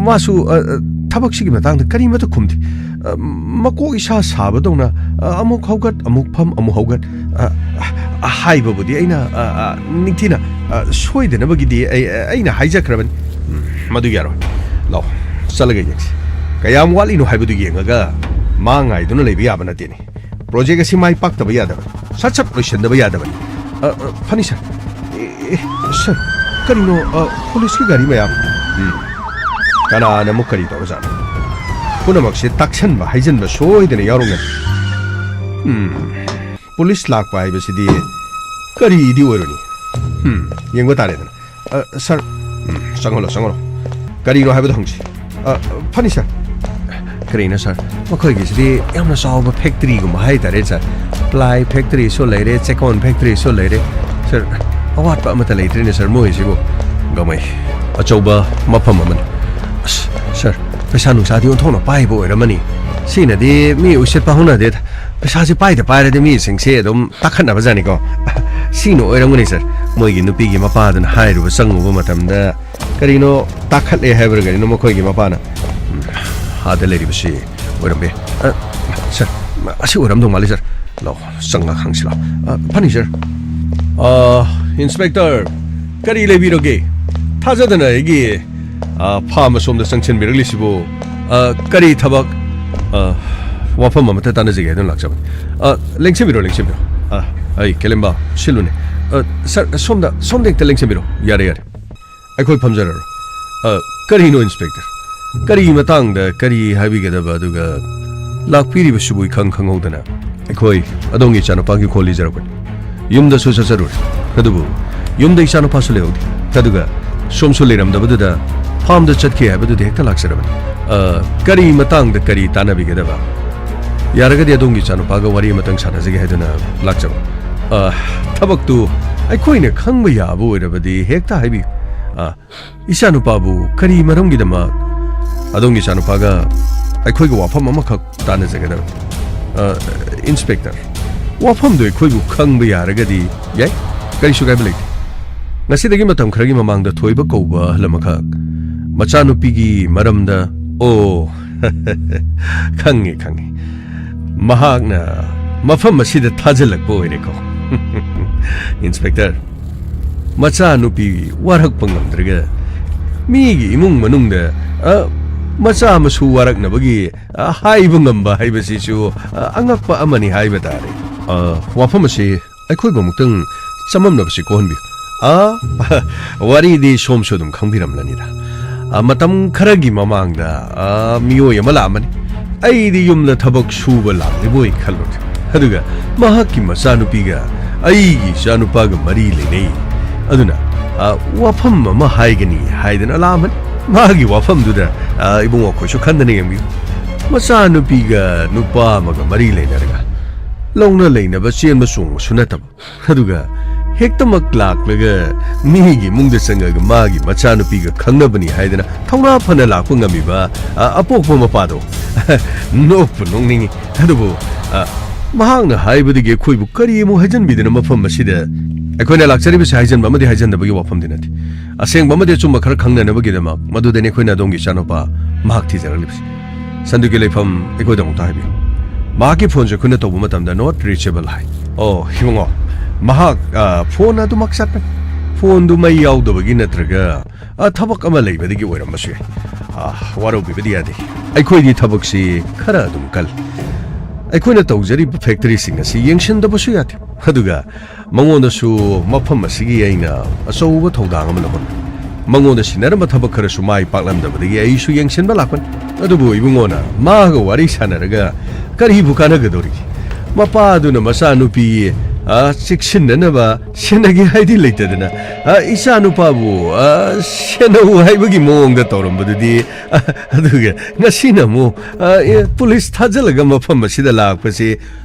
ꯃꯥꯁꯨ, ꯑ, ꯑ, ꯊꯕꯛꯁꯤꯒꯤ ꯃꯇꯥꯡꯗ ꯀꯔꯤꯃꯠꯇ ꯈꯨꯝꯗꯦ꯫ ꯑ, ꯃꯀꯣꯛ ꯏꯁꯥ ꯁꯥꯕꯗꯧꯅ, ꯑ, ꯑꯃꯨꯛ ꯍꯧꯒꯠ, ꯑꯃꯨꯛ ꯐꯝ, ꯑꯃꯨꯛ ꯍꯧꯒꯠ꯫ ꯑ, ꯑ, ꯍꯥꯏꯕꯕꯨꯗꯤ ꯑꯩꯅ, ꯑ, ꯑ, ꯅꯤꯡꯊꯤꯅ, ꯑ, ꯁꯣꯏꯗꯅꯕꯒꯤꯗꯤ ꯑꯩ, ꯑꯩꯅ ꯍꯥꯏꯖꯈ꯭ꯔꯕꯅꯤ꯫ ꯎꯝ, ꯃꯗꯨ ꯌꯥꯔꯣꯏ꯫ ꯂꯥꯛꯑꯣ, ꯆꯠꯂꯒ ꯌꯦꯡꯁꯤ꯫ ꯀꯌꯥꯝ ꯋꯥꯠꯂꯤꯅꯣ ꯍꯥꯏꯕꯗꯨ ꯌꯦꯡꯉꯒ ꯃꯥ ꯉꯥꯏꯗꯨꯅ ꯂꯩꯕ ꯌꯥꯕ ꯅꯠꯇꯦꯅꯦ꯫ ꯄ꯭ꯔꯣꯖꯦꯛ ꯑꯁꯤ ꯃꯥꯏ ꯄꯥꯛꯇꯕ ꯌꯥꯗꯕꯅꯤ꯫ ꯁꯠ ꯁꯠ ꯂꯣꯏꯁꯤꯟꯗꯕ ꯌꯥꯗꯕꯅꯤ꯫ ꯑ, ꯑ, ꯐꯅꯤ, ꯁꯥꯔ꯫ ꯑꯦ, ꯑꯦ, ꯁꯥꯔ, ꯀꯔꯤꯅꯣ, ꯑ, ꯄꯨꯂꯤꯁꯀꯤ ꯒꯥꯔꯤ ꯃꯌꯥꯝ? ꯎꯝ꯫ ꯀꯅꯥꯅ ꯑꯃꯨꯛ ꯀꯔꯤ ꯇꯧꯔꯖꯥꯠꯅꯣ? ꯄꯨꯝꯅꯃꯛꯁꯦ ꯇꯥꯛꯁꯟꯕ, ꯍꯩꯖꯟꯕ ꯁꯣꯏꯗꯅ ꯌꯥꯎꯔꯝꯒꯅꯤ꯫ ꯎꯝ꯫ ꯄꯨꯂꯤꯁ ꯂꯥꯛꯄ ꯍꯥꯏꯕꯁꯤꯗꯤ ꯀꯔꯤꯗꯤ ꯑꯣꯏꯔꯨꯅꯤ? ꯎꯝ, ꯌꯦꯡꯕ ꯇꯥꯔꯦꯗꯅ꯫ ꯑ, ꯁꯥꯔ, ꯎꯝ, ꯆꯪꯍꯜꯂꯣ, ꯆꯪꯍꯜꯂꯣ꯫ ꯀꯔꯤꯅꯣ ꯍꯥꯏꯕꯗꯣ ꯍꯪꯁꯤ꯫ ꯑ, ꯐꯅꯤ, ꯁꯥꯔ꯫ ꯀꯔꯤꯅꯣ, ꯁꯥꯔ? ꯃꯈꯣꯏꯒꯤꯁꯤꯗꯤ ꯌꯥꯝꯅ ꯆꯥꯎꯕ ꯐꯦꯛꯇꯔꯤꯒꯨꯝꯕ ꯍꯥꯏꯇꯥꯔꯦ, ꯁꯥꯔ꯫ ꯄ꯭ꯂꯥꯏ ꯐꯦꯛꯇꯔꯤꯁꯨ ꯂꯩꯔꯦ, ꯆꯦꯛꯀꯣꯟ ꯐꯦꯛꯇꯔꯤꯁꯨ ꯂꯩꯔꯦ꯫ ꯁꯥꯔ, ꯑꯋꯥꯠꯄ ꯑꯃꯠꯇ ꯂꯩꯇ꯭ꯔꯦꯅꯦ, ꯁꯥꯔ, ꯃꯣꯏꯁꯤꯕꯨ꯫ ꯒꯃꯩ, ꯑꯆꯧꯕ ꯃꯐꯝ ꯑꯃꯅꯤ꯫ ꯑꯁ, ꯁꯥꯔ, ꯄꯩꯁꯥ ꯅꯨꯡꯁꯥꯗꯤ ꯑꯣꯟꯊꯣꯛꯅ ꯄꯥꯏꯕ ꯑꯣꯏꯔꯝꯃꯅꯤ꯫ ꯁꯤꯅꯗꯤ ꯃꯤ ꯎꯁꯤꯠꯄ ꯍꯧꯅꯗꯦꯗ꯫ ꯄꯩꯁꯥꯁꯤ ꯄꯥꯏꯗ ꯄꯥꯏꯔꯗꯤ ꯃꯤꯁꯤꯡꯁꯦ ꯑꯗꯨꯝ ꯇꯥꯈꯠꯅꯕꯖꯥꯠꯅꯤꯀꯣ꯫ ꯁꯤꯅ ꯑꯣꯏꯔꯝꯒꯅꯤ, ꯁꯥꯔ꯫ ꯃꯣꯏꯒꯤ ꯅꯨꯄꯤꯒꯤ ꯃꯄꯥꯗꯨꯅ ꯍꯥꯏꯔꯨꯕ ꯆꯪꯉꯨꯕ ꯃꯇꯝꯗ ꯀꯔꯤꯅꯣ ꯇꯥꯈꯠꯂꯦ ꯍꯥꯏꯕ꯭ꯔꯥ ꯀꯔꯤꯅꯣ ꯃꯈꯣꯏꯒꯤ ꯃꯄꯥꯅ꯫ ꯎꯝ, ꯑꯥꯗ ꯂꯩꯔꯤꯕꯁꯤ ꯑꯣꯏꯔꯝꯕ ꯌꯥꯏ꯫ ꯑ, ꯁꯥꯔ, ꯑꯁꯤ ꯑꯣꯏꯔꯝꯗꯧ ꯃꯥꯜꯂꯤ, ꯁꯥꯔ꯫ ꯂꯥꯛꯑꯣ, ꯆꯪꯉꯒ ꯍꯪꯁꯤ ꯂꯥꯛꯑꯣ꯫ ꯑ, ꯐꯅꯤ, ꯁꯥꯔ꯫ ꯑ, ꯏꯟꯁꯄꯦꯛꯇꯔ, ꯀꯔꯤ ꯂꯩꯕꯤꯔꯒꯦ? ꯊꯥꯖꯗꯅ ꯑꯩꯒꯤ, ꯑ, ꯐꯥꯝ ꯑꯁꯣꯝꯗ ꯆꯪꯁꯤꯟꯕꯤꯔꯛꯂꯤꯁꯤꯕꯨ, ꯑ, ꯀꯔꯤ ꯊꯕꯛ? ꯑ, ꯋꯥꯐꯝ ꯑꯃꯇ ꯇꯥꯟꯅꯖꯒꯦ ꯍꯥꯏꯗꯨꯅ ꯂꯥꯛꯆꯕꯅꯤ꯫ ꯑ, ꯂꯦꯡꯁꯤꯟꯕꯤꯔꯣ, ꯂꯦꯡꯁꯤꯟꯕꯤꯔꯣ꯫ ꯑ, ꯑꯩ ꯀꯦꯂꯦꯝꯕꯥ ꯁꯤꯜꯂꯨꯅꯦ꯫ ꯑ, ꯁꯥꯔ, ꯁꯣꯝꯗ, ꯁꯣꯝꯗ ꯍꯦꯛꯇ ꯂꯦꯡꯁꯤꯟꯕꯤꯔꯣ꯫ ꯌꯥꯔꯦ, ꯌꯥꯔꯦ꯫ ꯑꯩꯈꯣꯏ ꯐꯝꯖꯔꯔꯣꯏ꯫ ꯑ, ꯀꯔꯤꯅꯣ, ꯏꯟꯁꯄꯦꯛꯇꯔ? ꯀꯔꯤ ꯃꯇꯥꯡꯗ ꯀꯔꯤ ꯍꯥꯏꯕꯤꯒꯗꯕ, ꯑꯗꯨꯒ ꯂꯥꯛꯄꯤꯔꯤꯕꯁꯤꯕꯨ ꯏꯈꯪ ꯈꯪꯍꯧꯗꯅ? ꯑꯩꯈꯣꯏ ꯑꯗꯣꯝꯒꯤ ꯏꯆꯥꯅꯨꯄꯥꯒꯤ ꯈꯣꯜ ꯂꯤꯖꯔꯛꯄꯅꯤ꯫ ꯌꯨꯝꯗꯁꯨ ꯆꯠꯆꯔꯨꯔꯦ, ꯑꯗꯨꯕꯨ ꯌꯨꯝꯗ ꯏꯆꯥꯅꯨꯄꯥꯁꯨ ꯂꯩꯍꯧꯗꯦ, ꯑꯗꯨꯒ ꯁꯣꯝꯁꯨ ꯂꯩꯔꯝꯗꯕꯗꯨꯗ ꯐꯥꯝꯗ ꯆꯠꯈꯤ ꯍꯥꯏꯕꯗꯨꯗ ꯍꯦꯛꯇ ꯂꯥꯛꯆꯔꯕꯅꯤ꯫ ꯑ, ꯀꯔꯤ ꯃꯇꯥꯡꯗ ꯀꯔꯤ ꯇꯥꯟꯅꯕꯤꯒꯗꯕ? ꯌꯥꯔꯒꯗꯤ ꯑꯗꯣꯝꯒꯤ ꯏꯆꯥꯅꯨꯄꯥꯒ ꯋꯥꯔꯤ ꯑꯃꯇꯪ ꯁꯥꯟꯅꯖꯒꯦ ꯍꯥꯏꯗꯨꯅ ꯂꯥꯛꯆꯕ꯫ ꯑ, ꯊꯕꯛꯇꯨ ꯑꯩꯈꯣꯏꯅ ꯈꯪꯕ ꯌꯥꯕ ꯑꯣꯏꯔꯕꯗꯤ ꯍꯦꯛꯇ ꯍꯥꯏꯕꯤꯌꯨ꯫ ꯑ, ꯏꯆꯥꯅꯨꯄꯥꯕꯨ ꯀꯔꯤ ꯃꯔꯝꯒꯤꯗꯃꯛ? ꯑꯗꯣꯝꯒꯤ ꯏꯆꯥꯅꯨꯄꯥꯒ ꯑꯩꯈꯣꯏꯒ ꯋꯥꯐꯝ ꯑꯃꯈꯛ ꯇꯥꯟꯅꯖꯒꯗꯕ꯫ ꯑ, ꯏꯟꯁꯄꯦꯛꯇꯔ, ꯋꯥꯐꯝꯗꯨ ꯑꯩꯈꯣꯏꯕꯨ ꯈꯪꯕ ꯌꯥꯔꯒꯗꯤ ꯌꯥꯏ, ꯀꯔꯤꯁꯨ ꯀꯥꯏꯕ ꯂꯩꯇꯦ꯫ ꯉꯁꯤꯗꯒꯤ ꯃꯇꯝ ꯈꯔꯒꯤ ꯃꯃꯥꯡꯗ ꯊꯣꯏꯕ ꯀꯧꯕ ꯑꯍꯜ ꯑꯃꯈꯛ ꯃꯆꯥꯅꯨꯄꯤꯒꯤ ꯃꯔꯝꯗ, ꯑꯣ, ꯈꯪꯉꯦ, ꯈꯪꯉꯦ꯫ ꯃꯍꯥꯛꯅ ꯃꯐꯝ ꯑꯁꯤꯗ ꯊꯥꯖꯤꯜꯂꯛꯄ ꯑꯣꯏꯔꯦꯀꯣ꯫ ꯏꯟꯁꯄꯦꯛꯇꯔ, ꯃꯆꯥꯅꯨꯄꯤ ꯋꯥꯔꯛꯄ ꯉꯝꯗ꯭ꯔꯒ ꯃꯤꯒꯤ ꯏꯃꯨꯡ ꯃꯅꯨꯡꯗ, ꯑ, ꯃꯆꯥ ꯃꯁꯨ ꯋꯥꯔꯛꯅꯕꯒꯤ, ꯑ, ꯍꯥꯏꯕ ꯉꯝꯕ ꯍꯥꯏꯕꯁꯤꯁꯨ, ꯑ, ꯑꯉꯛꯄ ꯑꯃꯅꯤ ꯍꯥꯏꯕ ꯇꯥꯔꯦ꯫ ꯑ, ꯋꯥꯐꯝ ꯑꯁꯤ ꯑꯩꯈꯣꯏꯕꯨ ꯑꯃꯨꯛꯇꯪ ꯆꯃꯝꯅꯕꯁꯤ ꯀꯣꯛꯍꯟꯕꯤꯌꯨ꯫ ꯑ, ꯋꯥꯔꯤꯗꯤ ꯁꯣꯝꯁꯨ ꯑꯗꯨꯝ ꯈꯪꯕꯤꯔꯝꯂꯅꯤꯗ꯫ ꯑ, ꯃꯇꯝ ꯈꯔꯒꯤ ꯃꯃꯥꯡꯗ, ꯑ, ꯃꯤꯑꯣꯏ ꯑꯃ ꯂꯥꯛꯑꯝꯕꯅꯤ꯫ ꯑꯩꯗꯤ ꯌꯨꯝꯗ ꯊꯕꯛ ꯁꯨꯕ ꯂꯥꯛꯂꯤꯕꯣꯏ ꯈꯜꯂꯨꯔꯦ꯫ ꯑꯗꯨꯒ ꯃꯍꯥꯛꯀꯤ ꯃꯆꯥꯅꯨꯄꯤꯒ ꯑꯩꯒꯤ ꯏꯆꯥꯅꯨꯄꯥꯒ ꯃꯔꯤ ꯂꯩꯅꯩ꯫ ꯑꯗꯨꯅ, ꯑ, ꯋꯥꯐꯝ ꯑꯃ ꯍꯥꯏꯒꯅꯤ ꯍꯥꯏꯗꯅ ꯂꯥꯛꯑꯝꯕꯅꯤ꯫ ꯃꯥꯒꯤ ꯋꯥꯐꯝꯗꯨꯗ, ꯑ, ꯏꯕꯨꯡꯉꯣ ꯑꯩꯈꯣꯏꯁꯨ ꯈꯟꯗꯅ ꯌꯦꯡꯕꯤꯌꯨ꯫ ꯃꯆꯥꯅꯨꯄꯤꯒ ꯅꯨꯄꯥ ꯑꯃꯒ ꯃꯔꯤ ꯂꯩꯅꯔꯒ ꯂꯧꯅ ꯂꯩꯅꯕ ꯆꯦꯟꯕ ꯆꯣꯡꯕꯁꯨ ꯅꯠꯇꯕ꯫ ꯑꯗꯨꯒ ꯍꯦꯛꯇꯃꯛ ꯂꯥꯛꯂꯒ ꯃꯤꯒꯤ ꯏꯃꯨꯡꯗ ꯆꯪꯉꯒ ꯃꯥꯒꯤ ꯃꯆꯥꯅꯨꯄꯤꯒ ꯈꯪꯅꯕꯅꯤ ꯍꯥꯏꯗꯅ ꯊꯧꯅꯥ ꯐꯅ ꯂꯥꯛꯄ ꯉꯝꯃꯤꯕ, ꯑ, ꯑꯄꯣꯛꯄ ꯃꯄꯥꯗꯣ꯫ ꯅꯣꯛꯄꯨ ꯅꯣꯛꯅꯤꯡꯉꯤ꯫ ꯑꯗꯨꯕꯨ, ꯑ, ꯃꯍꯥꯛꯅ ꯍꯥꯏꯕꯗꯒꯤ ꯑꯩꯈꯣꯏꯕꯨ ꯀꯔꯤ ꯑꯃꯨꯛ ꯍꯥꯏꯖꯟꯕꯤꯗꯅ ꯃꯐꯝ ꯑꯁꯤꯗ ꯑꯩꯈꯣꯏꯅ ꯂꯥꯛꯆꯔꯤꯕꯁꯤ ꯍꯥꯏꯖꯟꯕ ꯑꯃꯗꯤ ꯍꯥꯏꯖꯟꯗꯕꯒꯤ ꯋꯥꯐꯝꯗꯤ ꯅꯠꯇꯦ꯫ ꯑꯁꯦꯡꯕ ꯑꯃꯗꯤ ꯑꯆꯨꯝꯕ ꯈꯔ ꯈꯪꯅꯅꯕꯒꯤꯗꯃꯛ ꯃꯗꯨꯗꯅꯤ ꯑꯩꯈꯣꯏꯅ ꯑꯗꯣꯝꯒꯤ ꯏꯆꯥꯅꯨꯄꯥ ꯃꯍꯥꯛ ꯊꯤꯖꯔꯛꯂꯤꯕꯁꯤ꯫ ꯁꯟꯗꯨꯒꯤ ꯂꯩꯐꯝ ꯑꯩꯈꯣꯏꯗ ꯑꯃꯨꯛꯇ ꯍꯥꯏꯕꯤꯌꯨ꯫ ꯃꯍꯥꯛꯀꯤ ꯐꯣꯟꯁꯦ ꯑꯩꯈꯣꯏꯅ ꯇꯧꯕ ꯃꯇꯝꯗ not reachable ꯍꯥꯏ꯫ ꯑꯣ, ꯏꯕꯨꯡꯉꯣ, ꯃꯍꯥꯛ, ꯑ, ꯐꯣꯟ ꯑꯗꯨꯃꯛ ꯆꯠꯄꯅꯤ꯫ ꯐꯣꯟꯗꯨ ꯃꯩ ꯌꯥꯎꯗꯕꯒꯤ ꯅꯠꯇ꯭ꯔꯒ, ꯑ, ꯊꯕꯛ ꯑꯃ ꯂꯩꯕꯗꯒꯤ ꯑꯣꯏꯔꯝꯕꯁꯨ ꯌꯥꯏ꯫ ꯑ, ꯋꯥꯔꯧꯕꯤꯕꯗꯤ ꯌꯥꯗꯦ꯫ ꯑꯩꯈꯣꯏꯗꯤ ꯊꯕꯛꯁꯤ ꯈꯔ ꯑꯗꯨꯝ ꯀꯜꯂꯤ꯫ ꯑꯩꯈꯣꯏꯅ ꯇꯧꯖꯔꯤꯕ ꯐꯦꯛꯇꯔꯤꯁꯤꯡ ꯑꯁꯤ ꯌꯦꯡꯁꯤꯟꯗꯕꯁꯨ ꯌꯥꯗꯦ꯫ ꯑꯗꯨꯒ ꯃꯉꯣꯟꯗꯁꯨ ꯃꯐꯝ ꯑꯁꯤꯒꯤ ꯑꯩꯅ ꯑꯆꯧꯕ ꯊꯧꯗꯥꯡ ꯑꯃ ꯂꯧꯍꯟꯕꯅꯤ꯫ ꯃꯉꯣꯟꯗ ꯁꯤꯟꯅꯔꯝꯕ ꯊꯕꯛ ꯈꯔꯁꯨ ꯃꯥꯏ ꯄꯥꯛꯂꯝꯗꯕꯗꯒꯤ ꯑꯩꯁꯨ ꯌꯦꯡꯁꯤꯟꯕ ꯂꯥꯛꯄꯅꯤ꯫ ꯑꯗꯨꯕꯨ ꯏꯕꯨꯡꯉꯣꯅ ꯃꯥꯒ ꯋꯥꯔꯤ ꯁꯥꯟꯅꯔꯒ ꯀꯔꯤꯕꯨ ꯀꯥꯟꯅꯒꯗꯧꯔꯤꯒꯦ? ꯃꯄꯥꯗꯨꯅ ꯃꯆꯥꯅꯨꯄꯤ, ꯑ, ꯆꯦꯛꯁꯤꯟꯅꯅꯕ ꯁꯦꯟꯅꯒꯦ ꯍꯥꯏꯗꯤ ꯂꯩꯇꯗꯅ, ꯑ, ꯏꯆꯥꯅꯨꯄꯥꯕꯨ, ꯑ, ꯁꯦꯟꯅꯧ ꯍꯥꯏꯕꯒꯤ ꯃꯑꯣꯡꯗ ꯇꯧꯔꯝꯕꯗꯨꯗꯤ, ꯑ, ꯑꯗꯨꯒ ꯉꯁꯤꯅ ꯑꯃꯨꯛ, ꯑ, ꯑꯦ, ꯄꯨꯂꯤꯁ ꯊꯥꯖꯤꯜꯂꯒ ꯃꯐꯝ ꯑꯁꯤꯗ ꯂꯥꯛꯄꯁꯤ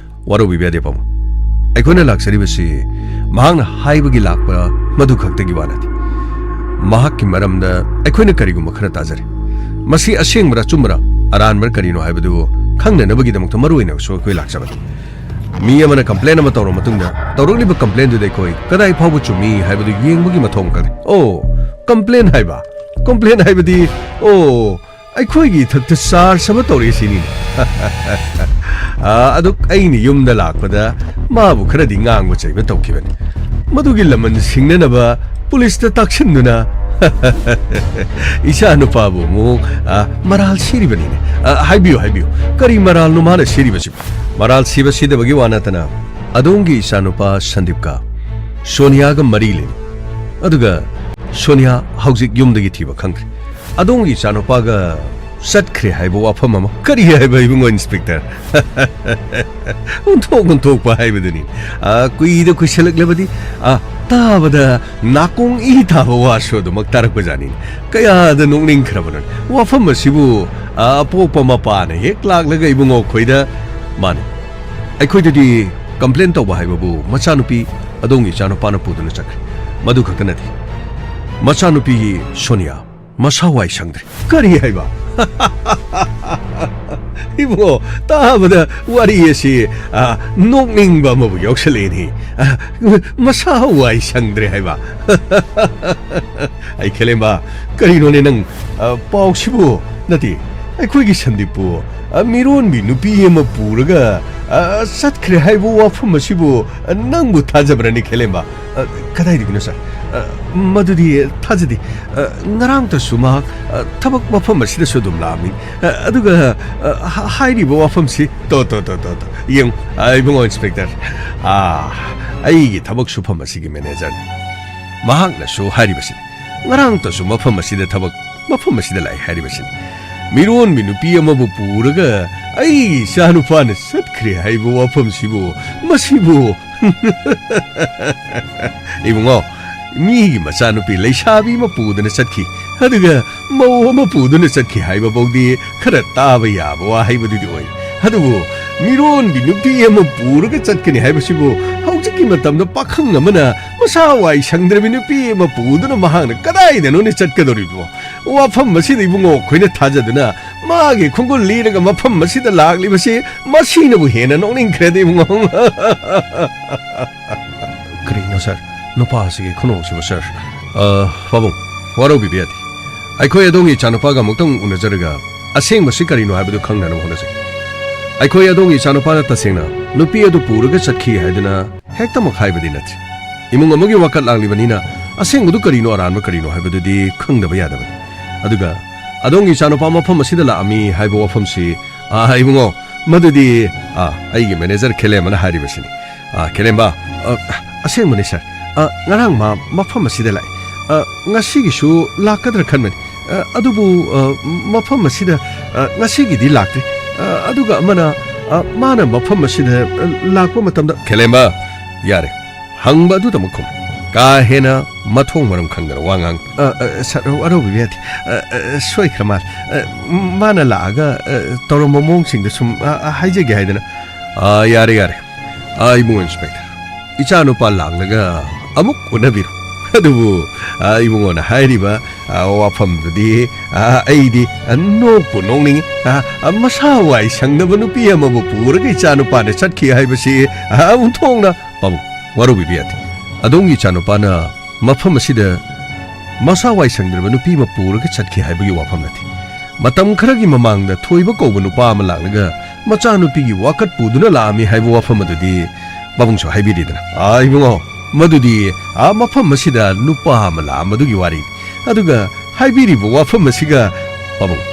ꯋꯥꯔꯧꯕꯤꯕ ꯌꯥꯗꯦ, ꯄꯥꯕꯨꯡ꯫ ꯑꯩꯈꯣꯏꯅ ꯂꯥꯛꯆꯔꯤꯕꯁꯤ ꯃꯍꯥꯛꯅ ꯍꯥꯏꯕꯒꯤ ꯂꯥꯛꯄ ꯃꯗꯨ ꯈꯛꯇꯒꯤ ꯋꯥ ꯅꯠꯇꯦ꯫ ꯃꯍꯥꯛꯀꯤ ꯃꯔꯝꯗ ꯑꯩꯈꯣꯏꯅ ꯀꯔꯤꯒꯨꯝꯕ ꯈꯔ ꯇꯥꯖꯔꯦ꯫ ꯃꯁꯤ ꯑꯁꯦꯡꯕꯔꯥ, ꯑꯆꯨꯝꯕꯔꯥ, ꯑꯔꯥꯟꯕꯔꯥ ꯀꯔꯤꯅꯣ ꯍꯥꯏꯕꯗꯨ ꯈꯪꯅꯅꯕꯒꯤꯗꯃꯛꯇ ꯃꯔꯨ ꯑꯣꯏꯅꯁꯨ ꯑꯩꯈꯣꯏ ꯂꯥꯛꯆꯕꯅꯤ꯫ ꯃꯤ ꯑꯃꯅ ꯀꯝꯄ꯭ꯂꯦꯟ ꯑꯃ ꯇꯧꯔꯕ ꯃꯇꯨꯡꯗ, ꯇꯧꯔꯛꯂꯤꯕ ꯀꯝꯄ꯭ꯂꯦꯟꯗꯨꯗ ꯑꯩꯈꯣꯏ ꯀꯗꯥꯏ ꯐꯥꯎꯕ ꯆꯨꯝꯃꯤ ꯍꯥꯏꯕꯗꯨ ꯌꯦꯡꯕꯒꯤ ꯃꯊꯧ ꯑꯃꯈꯛꯅꯤ꯫ ꯑꯣ, ꯀꯝꯄ꯭ꯂꯦꯟ ꯍꯥꯏꯕ? ꯀꯝꯄ꯭ꯂꯦꯟ ꯍꯥꯏꯕꯗꯤ, ꯑꯣ, ꯑꯩꯈꯣꯏꯒꯤ ꯏꯊꯛꯇ ꯆꯥꯔꯖ ꯑꯃ ꯇꯧꯔꯛꯏ ꯁꯤꯅꯤ꯫ ꯑꯥ, ꯑꯗꯨ ꯑꯩꯅ ꯌꯨꯝꯗ ꯂꯥꯛꯄꯗ ꯃꯥꯕꯨ ꯈꯔꯗꯤ ꯉꯥꯡꯕ ꯆꯩꯕ ꯇꯧꯈꯤꯕꯅꯤ꯫ ꯃꯗꯨꯒꯤ ꯂꯃꯟ ꯁꯤꯡꯅꯅꯕ ꯄꯨꯂꯤꯁꯇ ꯇꯥꯛꯁꯤꯟꯗꯨꯅ ꯏꯆꯥ ꯅꯨꯄꯥꯕꯨ ꯑꯃꯨꯛ, ꯑꯥ, ꯃꯔꯥꯜ ꯁꯤꯔꯤꯕꯅꯤꯅꯦ꯫ ꯑꯥ, ꯍꯥꯏꯕꯤꯌꯨ, ꯍꯥꯏꯕꯤꯌꯨ, ꯀꯔꯤ ꯃꯔꯥꯜꯅꯣ ꯃꯥꯅ ꯁꯤꯔꯤꯕꯁꯤꯕꯨ? ꯃꯔꯥꯜ ꯁꯤꯕ ꯁꯤꯗꯕꯒꯤ ꯋꯥ ꯅꯠꯇꯅ ꯑꯗꯣꯝꯒꯤ ꯏꯆꯥꯅꯨꯄꯥ ꯁꯟꯗꯤꯞꯀ ꯁꯣꯅꯤꯌꯥꯒ ꯃꯔꯤ ꯂꯩꯅꯩ꯫ ꯑꯗꯨꯒ ꯁꯣꯅꯤꯌꯥ ꯍꯧꯖꯤꯛ ꯌꯨꯝꯗꯒꯤ ꯊꯤꯕ ꯈꯪꯗ꯭ꯔꯤ꯫ ꯑꯗꯣꯝꯒꯤ ꯏꯆꯥꯅꯨꯄꯥꯒ ꯆꯠꯈ꯭ꯔꯦ ꯍꯥꯏꯕ ꯋꯥꯐꯝ ꯑꯃ꯫ ꯀꯔꯤ ꯍꯥꯏꯕ, ꯏꯕꯨꯡꯉꯣ ꯏꯟꯁꯄꯦꯛꯇꯔ? ꯑꯣꯟꯊꯣꯛ ꯑꯣꯟꯊꯣꯛꯄ ꯍꯥꯏꯕꯗꯨꯅꯤ꯫ ꯑꯥ, ꯀꯨꯏꯗ ꯀꯨꯏꯁꯜꯂꯛꯂꯕꯗꯤ, ꯑꯥ, ꯇꯥꯕꯗ ꯅꯥꯀꯣꯡ ꯏ ꯇꯥꯕ ꯋꯥꯁꯨ ꯑꯗꯨꯃꯛ ꯇꯥꯔꯛꯄꯖꯥꯠꯅꯤ꯫ ꯀꯌꯥꯗ ꯅꯣꯛꯅꯤꯡꯈ꯭ꯔꯕꯅꯣ ꯋꯥꯐꯝ ꯑꯁꯤꯕꯨ, ꯑꯥ, ꯑꯄꯣꯛꯄ ꯃꯄꯥꯅ ꯍꯦꯛ ꯂꯥꯛꯂꯒ ꯏꯕꯨꯡꯉꯣ ꯈꯣꯏꯗ, ꯃꯥꯅꯤ, ꯑꯩꯈꯣꯏꯗꯗꯤ ꯀꯝꯄ꯭ꯂꯦꯟ ꯇꯧꯕ ꯍꯥꯏꯕꯕꯨ ꯃꯆꯥꯅꯨꯄꯤ, ꯑꯗꯣꯝꯒꯤ ꯏꯆꯥꯅꯨꯄꯥꯅ ꯄꯨꯗꯨꯅ ꯆꯠꯈ꯭ꯔꯦ꯫ ꯃꯗꯨ ꯈꯛꯇ ꯅꯠꯇꯦ, ꯃꯆꯥꯅꯨꯄꯤ ꯁꯣꯅꯤꯌꯥ ꯃꯁꯥ ꯋꯥꯏ ꯁꯪꯗ꯭ꯔꯦ꯫ ꯀꯔꯤ ꯍꯥꯏꯕ? ꯏꯕꯨꯡꯉꯣ, ꯇꯥꯕꯗ ꯋꯥꯔꯤ ꯑꯁꯤ, ꯑ, ꯅꯣꯛꯅꯤꯡꯕ ꯑꯃꯕꯨ ꯌꯥꯎꯁꯜꯂꯛꯏꯅꯦ꯫ ꯑ, ꯃꯁꯥ ꯋꯥꯏ ꯁꯪꯗ꯭ꯔꯦ ꯍꯥꯏꯕ꯫ ꯑꯩ ꯈꯦꯂꯦꯝꯕ, ꯀꯔꯤꯅꯣꯅꯦ ꯅꯪ, ꯑ, ꯄꯥꯎꯁꯤꯕꯨ? ꯅꯠꯇꯦ, ꯑꯩꯈꯣꯏꯒꯤ ꯁꯟꯗꯤꯞꯄꯨ, ꯑ, ꯃꯤꯔꯣꯟꯕꯤ ꯅꯨꯄꯤ ꯑꯃ ꯄꯨꯔꯒ, ꯑ, ꯆꯠꯈ꯭ꯔꯦ ꯍꯥꯏꯕ ꯋꯥꯐꯝ ꯑꯁꯤꯕꯨ, ꯑ, ꯅꯪꯕꯨ ꯊꯥꯖꯕ꯭ꯔꯅꯦ ꯈꯦꯂꯦꯝꯕ? ꯑ, ꯀꯗꯥꯏꯗꯒꯤꯅꯣ ꯁꯥꯔ? ꯑ, ꯃꯗꯨꯗꯤ ꯊꯥꯖꯗꯦ꯫ ꯑ, ꯉꯔꯥꯡꯇꯁꯨ ꯃꯍꯥꯛ, ꯑ, ꯊꯕꯛ ꯃꯐꯝ ꯑꯁꯤꯗꯁꯨ ꯑꯗꯨꯝ ꯂꯥꯛꯑꯝꯃꯤ꯫ ꯑ, ꯑꯗꯨꯒ, ꯑ, ꯍ-, ꯍꯥꯏꯔꯤꯕ ꯋꯥꯐꯝꯁꯤ, ꯇꯣ, ꯇꯣ, ꯇꯣ, ꯇꯣ, ꯇꯣ, ꯌꯦꯡꯉꯨ, ꯑ, ꯏꯕꯨꯡꯉꯣ ꯏꯟꯁꯄꯦꯛꯇꯔ, ꯑ, ꯑꯩꯒꯤ ꯊꯕꯛ ꯁꯨꯐꯝ ꯑꯁꯤꯒꯤ ꯃꯦꯅꯦꯖꯔꯅꯤ꯫ ꯃꯍꯥꯛꯅꯁꯨ ꯍꯥꯏꯔꯤꯕꯁꯤꯅꯤ꯫ ꯉꯔꯥꯡꯇꯁꯨ ꯃꯐꯝ ꯑꯁꯤꯗ ꯊꯕꯛ, ꯃꯐꯝ ꯑꯁꯤꯗ ꯂꯥꯛꯏ ꯍꯥꯏꯔꯤꯕꯁꯤꯅꯤ꯫ ꯃꯤꯔꯣꯟꯕꯤ ꯅꯨꯄꯤ ꯑꯃꯕꯨ ꯄꯨꯔꯒ ꯑꯩꯒꯤ ꯏꯆꯥꯅꯨꯄꯥꯅ ꯆꯠꯈ꯭ꯔꯦ ꯍꯥꯏꯕ ꯋꯥꯐꯝꯁꯤꯕꯨ, ꯃꯁꯤꯕꯨ ꯏꯕꯨꯡꯉꯣ, ꯃꯤꯒꯤ ꯃꯆꯥꯅꯨꯄꯤ ꯂꯩꯁꯥꯕꯤ ꯑꯃ ꯄꯨꯗꯨꯅ ꯆꯠꯈꯤ, ꯑꯗꯨꯒ ꯃꯧ ꯑꯃ ꯄꯨꯗꯨꯅ ꯆꯠꯈꯤ ꯍꯥꯏꯕ ꯐꯥꯎꯗꯤ ꯈꯔ ꯇꯥꯕ ꯌꯥꯕ ꯋꯥ ꯍꯥꯏꯕꯗꯨꯗꯤ ꯑꯣꯏ꯫ ꯑꯗꯨꯕꯨ ꯃꯤꯔꯣꯟꯕꯤ ꯅꯨꯄꯤ ꯑꯃ ꯄꯨꯔꯒ ꯆꯠꯀꯅꯤ ꯍꯥꯏꯕꯁꯤꯕꯨ ꯍꯧꯖꯤꯛꯀꯤ ꯃꯇꯝꯗ ꯄꯥꯈꯪ ꯑꯃꯅ ꯃꯁꯥ ꯋꯥꯏ ꯁꯪꯗ꯭ꯔꯕꯤ ꯅꯨꯄꯤ ꯑꯃ ꯄꯨꯗꯨꯅ ꯃꯍꯥꯛꯅ ꯀꯗꯥꯏꯗꯅꯣꯅꯦ ꯆꯠꯀꯗꯧꯔꯤꯕꯣ? ꯋꯥꯐꯝ ꯑꯁꯤꯗ ꯏꯕꯨꯡꯉꯣ ꯑꯩꯈꯣꯏꯅ ꯊꯥꯖꯗꯨꯅ ꯃꯥꯒꯤ ꯈꯣꯡꯒꯨꯜ ꯂꯤꯔꯒ ꯃꯐꯝ ꯑꯁꯤꯗ ꯂꯥꯛꯂꯤꯕꯁꯤ ꯃꯁꯤꯅꯕꯨ ꯍꯦꯟꯅ ꯅꯣꯛꯅꯤꯡꯈ꯭ꯔꯦꯗ ꯏꯕꯨꯡꯉꯣ꯫ ꯀꯔꯤꯅꯣ ꯁꯥꯔ? ꯅꯨꯄꯥ ꯑꯁꯤꯒꯤ ꯈꯨꯅꯣꯛꯁꯤꯕꯨ ꯁꯥꯔ? ꯑ, ꯄꯥꯕꯨꯡ, ꯋꯥꯔꯧꯕꯤꯕ ꯌꯥꯗꯦ꯫ ꯑꯩꯈꯣꯏ ꯑꯗꯣꯝꯒꯤ ꯏꯆꯥꯅꯨꯄꯥꯒ ꯑꯃꯨꯛꯇꯪ ꯎꯅꯖꯔꯒ ꯑꯁꯦꯡꯕꯁꯤ ꯀꯔꯤꯅꯣ ꯍꯥꯏꯕꯗꯨ ꯈꯪꯅꯅꯕ ꯍꯣꯠꯅꯖꯩ꯫ ꯑꯩꯈꯣꯏ ꯑꯗꯣꯝꯒꯤ ꯏꯆꯥꯅꯨꯄꯥꯅ ꯇꯁꯦꯡꯅ ꯅꯨꯄꯤ ꯑꯗꯨ ꯄꯨꯔꯒ ꯆꯠꯈꯤ ꯍꯥꯏꯗꯨꯅ ꯍꯦꯛꯇꯃꯛ ꯍꯥꯏꯕꯗꯤ ꯅꯠꯇꯦ꯫ ꯏꯃꯨꯡ ꯑꯃꯒꯤ ꯋꯥꯀꯠ ꯂꯥꯛꯂꯤꯕꯅꯤꯅ ꯑꯁꯦꯡꯕꯗꯨ ꯀꯔꯤꯅꯣ ꯑꯔꯥꯟꯕ ꯀꯔꯤꯅꯣ ꯍꯥꯏꯕꯗꯨꯗꯤ ꯈꯪꯗꯕ ꯌꯥꯗꯕꯅꯤ꯫ ꯑꯗꯨꯒ ꯑꯗꯣꯝꯒꯤ ꯏꯆꯥꯅꯨꯄꯥ ꯃꯐꯝ ꯑꯁꯤꯗ ꯂꯥꯛꯑꯝꯃꯤ ꯍꯥꯏꯕ ꯋꯥꯐꯝꯁꯤ, ꯑ, ꯏꯕꯨꯡꯉꯣ, ꯃꯗꯨꯗꯤ, ꯑ, ꯑꯩꯒꯤ ꯃꯦꯅꯦꯖꯔ ꯈꯦꯂꯦꯝꯕꯅ ꯍꯥꯏꯔꯤꯕꯁꯤꯅꯤ꯫ ꯑ, ꯈꯦꯂꯦꯝꯕ, ꯑ, ꯑꯁꯦꯡꯕꯅꯤ ꯁꯥꯔ꯫ ꯑ, ꯉꯔꯥꯡ ꯃꯥ ꯃꯐꯝ ꯑꯁꯤꯗ ꯂꯥꯛꯏ꯫ ꯑ, ꯉꯁꯤꯒꯤꯁꯨ ꯂꯥꯛꯀꯗ꯭ꯔꯥ ꯈꯟꯕꯅꯤ꯫ ꯑ, ꯑꯗꯨꯕꯨ, ꯑ, ꯃꯐꯝ ꯑꯁꯤꯗ, ꯑ, ꯉꯁꯤꯒꯤꯗꯤ ꯂꯥꯛꯇ꯭ꯔꯤ꯫ ꯑ, ꯑꯗꯨꯒ ꯑꯃꯅ, ꯑ, ꯃꯥꯅ ꯃꯐꯝ ꯑꯁꯤꯗ, ꯑ, ꯂꯥꯛꯄ ꯃꯇꯝꯗ, ꯈꯦꯂꯦꯝꯕ, ꯌꯥꯔꯦ꯫ ꯍꯪꯕ ꯑꯗꯨꯗꯃꯛ ꯈꯨꯝ꯫ ꯀꯥ ꯍꯦꯟꯅ ꯃꯊꯣꯡ ꯃꯔꯝ ꯈꯪꯗꯅ ꯋꯥ ꯉꯥꯡ-, ꯑ, ꯑ, ꯁꯥꯔ, ꯋꯥꯔꯧꯕꯤꯕ ꯌꯥꯗꯦ꯫ ꯑ, ꯑ, ꯁꯣꯏꯈ꯭ꯔ ꯃꯥꯜꯂꯦ꯫ ꯑ, ꯃꯥꯅ ꯂꯥꯛꯑꯒ, ꯑ, ꯇꯧꯔꯝꯕ ꯃꯑꯣꯡꯁꯤꯡꯗꯣ ꯁꯨꯝ, ꯑ, ꯑ, ꯍꯥꯏꯖꯒꯦ ꯍꯥꯏꯗꯅ꯫ ꯑ, ꯌꯥꯔꯦ, ꯌꯥꯔꯦ꯫ ꯑ, ꯏꯕꯨꯡꯉꯣ ꯏꯟꯁꯄꯦꯛꯇꯔ, ꯏꯆꯥꯅꯨꯄꯥ ꯂꯥꯛꯂꯒ ꯑꯃꯨꯛ ꯎꯅꯕꯤꯔꯣ꯫ ꯑꯗꯨꯕꯨ, ꯑ, ꯏꯕꯨꯡꯉꯣꯅ ꯍꯥꯏꯔꯤꯕ, ꯑ, ꯋꯥꯐꯝꯗꯨꯗꯤ, ꯑ, ꯑꯩꯗꯤ, ꯑ, ꯅꯣꯛꯄꯨ ꯅꯣꯛꯅꯤꯡꯉꯤ꯫ ꯑ, ꯑ, ꯃꯁꯥ ꯋꯥꯏ ꯁꯪꯗꯕ ꯅꯨꯄꯤ ꯑꯃꯕꯨ ꯄꯨꯔꯒ ꯏꯆꯥ ꯅꯨꯄꯥꯅ ꯆꯠꯈꯤ ꯍꯥꯏꯕꯁꯤ, ꯑ, ꯑꯣꯟꯊꯣꯛꯅ ꯄꯥꯕꯨꯡ, ꯋꯥꯔꯧꯕꯤꯕ ꯌꯥꯗꯦ꯫ ꯑꯗꯣꯝꯒꯤ ꯏꯆꯥ ꯅꯨꯄꯥꯅ ꯃꯐꯝ ꯑꯁꯤꯗ ꯃꯁꯥ ꯋꯥꯏ ꯁꯪꯗ꯭ꯔꯕ ꯅꯨꯄꯤ ꯑꯃ ꯄꯨꯔꯒ ꯆꯠꯈꯤ ꯍꯥꯏꯕꯒꯤ ꯋꯥꯐꯝ ꯅꯠꯇꯦ꯫ ꯃꯇꯝ ꯈꯔꯒꯤ ꯃꯃꯥꯡꯗ ꯊꯣꯏꯕ ꯀꯧꯕ ꯅꯨꯄꯥ ꯑꯃ ꯂꯥꯛꯂꯒ ꯃꯆꯥꯅꯨꯄꯤꯒꯤ ꯋꯥꯀꯠ ꯄꯨꯗꯨꯅ ꯂꯥꯛꯑꯝꯃꯤ ꯍꯥꯏꯕ ꯋꯥꯐꯝ ꯑꯗꯨꯗꯤ ꯄꯥꯕꯨꯡꯁꯨ ꯍꯥꯏꯕꯤꯔꯤꯗꯅ꯫ ꯑꯥ, ꯏꯕꯨꯡꯉꯣ, ꯃꯗꯨꯗꯤ, ꯑꯥ, ꯃꯐꯝ ꯑꯁꯤꯗ ꯅꯨꯄꯥ ꯑꯃ ꯂꯥꯛꯑꯝꯕꯗꯨꯒꯤ ꯋꯥꯔꯤꯅꯤ꯫ ꯑꯗꯨꯒ ꯍꯥꯏꯕꯤꯔꯤꯕ ꯋꯥꯐꯝ ꯑꯁꯤꯒ, ꯄꯥꯕꯨꯡ,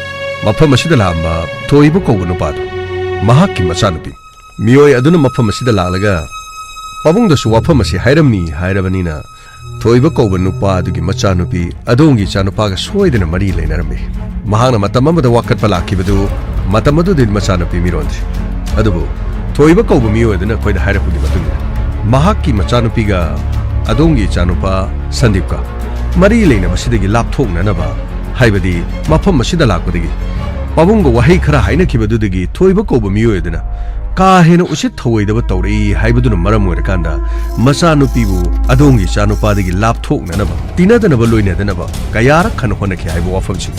ꯃꯐꯝ ꯑꯁꯤꯗ ꯂꯥꯛꯑꯝꯕ ꯊꯣꯏꯕ ꯀꯧꯕ ꯅꯨꯄꯥꯗꯨ ꯃꯍꯥꯛꯀꯤ ꯃꯆꯥꯅꯨꯄꯤ꯫ ꯃꯤꯑꯣꯏ ꯑꯗꯨꯅ ꯃꯐꯝ ꯑꯁꯤꯗ ꯂꯥꯛꯂꯒ ꯄꯥꯕꯨꯡꯗꯁꯨ ꯋꯥꯐꯝ ꯑꯁꯤ ꯍꯥꯏꯔꯝꯃꯤ ꯍꯥꯏꯔꯕꯅꯤꯅ, ꯊꯣꯏꯕ ꯀꯧꯕ ꯅꯨꯄꯥ ꯑꯗꯨꯒꯤ ꯃꯆꯥꯅꯨꯄꯤ ꯑꯗꯣꯝꯒꯤ ꯏꯆꯥꯅꯨꯄꯥꯒ ꯁꯣꯏꯗꯅ ꯃꯔꯤ ꯂꯩꯅꯔꯝꯃꯤ꯫ ꯃꯍꯥꯛꯅ ꯃꯇꯝ ꯑꯃꯗ ꯋꯥꯀꯠꯄ ꯂꯥꯛꯈꯤꯕꯗꯨ ꯃꯇꯝ ꯑꯗꯨꯗꯤ ꯃꯆꯥꯅꯨꯄꯤ ꯃꯤꯔꯣꯟꯗ꯭ꯔꯤ꯫ ꯑꯗꯨꯕꯨ ꯊꯣꯏꯕ ꯀꯧꯕ ꯃꯤꯑꯣꯏ ꯑꯗꯨꯅ ꯑꯩꯈꯣꯏꯗ ꯍꯥꯏꯔꯛꯄꯒꯤ ꯃꯇꯨꯡ ꯏꯟꯅ, ꯃꯍꯥꯛꯀꯤ ꯃꯆꯥꯅꯨꯄꯤꯒ ꯑꯗꯣꯝꯒꯤ ꯏꯆꯥꯅꯨꯄꯥ ꯁꯟꯗꯤꯞꯀ ꯃꯔꯤ ꯂꯩꯅꯕꯁꯤꯗꯒꯤ ꯂꯥꯞꯊꯣꯛꯅꯅꯕ, ꯍꯥꯏꯕꯗꯤ ꯃꯐꯝ ꯑꯁꯤꯗ ꯂꯥꯛꯄꯗꯒꯤ ꯄꯥꯕꯨꯡꯒ ꯋꯥꯍꯩ ꯈꯔ ꯍꯥꯏꯅꯈꯤꯕꯗꯨꯗꯒꯤ ꯊꯣꯏꯕ ꯀꯧꯕ ꯃꯤꯑꯣꯏ ꯑꯗꯨꯅ ꯀꯥ ꯍꯦꯟꯅ ꯎꯁꯤꯠ ꯊꯑꯣꯏꯗꯕ ꯇꯧꯔꯛꯏ ꯍꯥꯏꯕꯗꯨꯅ ꯃꯔꯝ ꯑꯣꯏꯔꯀꯥꯟꯗ, ꯃꯆꯥꯅꯨꯄꯤꯕꯨ ꯑꯗꯣꯝꯒꯤ ꯏꯆꯥꯅꯨꯄꯥꯗꯒꯤ ꯂꯥꯞꯊꯣꯛꯅꯅꯕ, ꯇꯤꯟꯅꯗꯅꯕ ꯂꯣꯏꯅꯗꯅꯕ ꯀꯌꯥꯔꯛ ꯍꯟꯅ ꯍꯣꯠꯅꯈꯤ ꯍꯥꯏꯕ ꯋꯥꯐꯝꯁꯤꯅꯤ꯫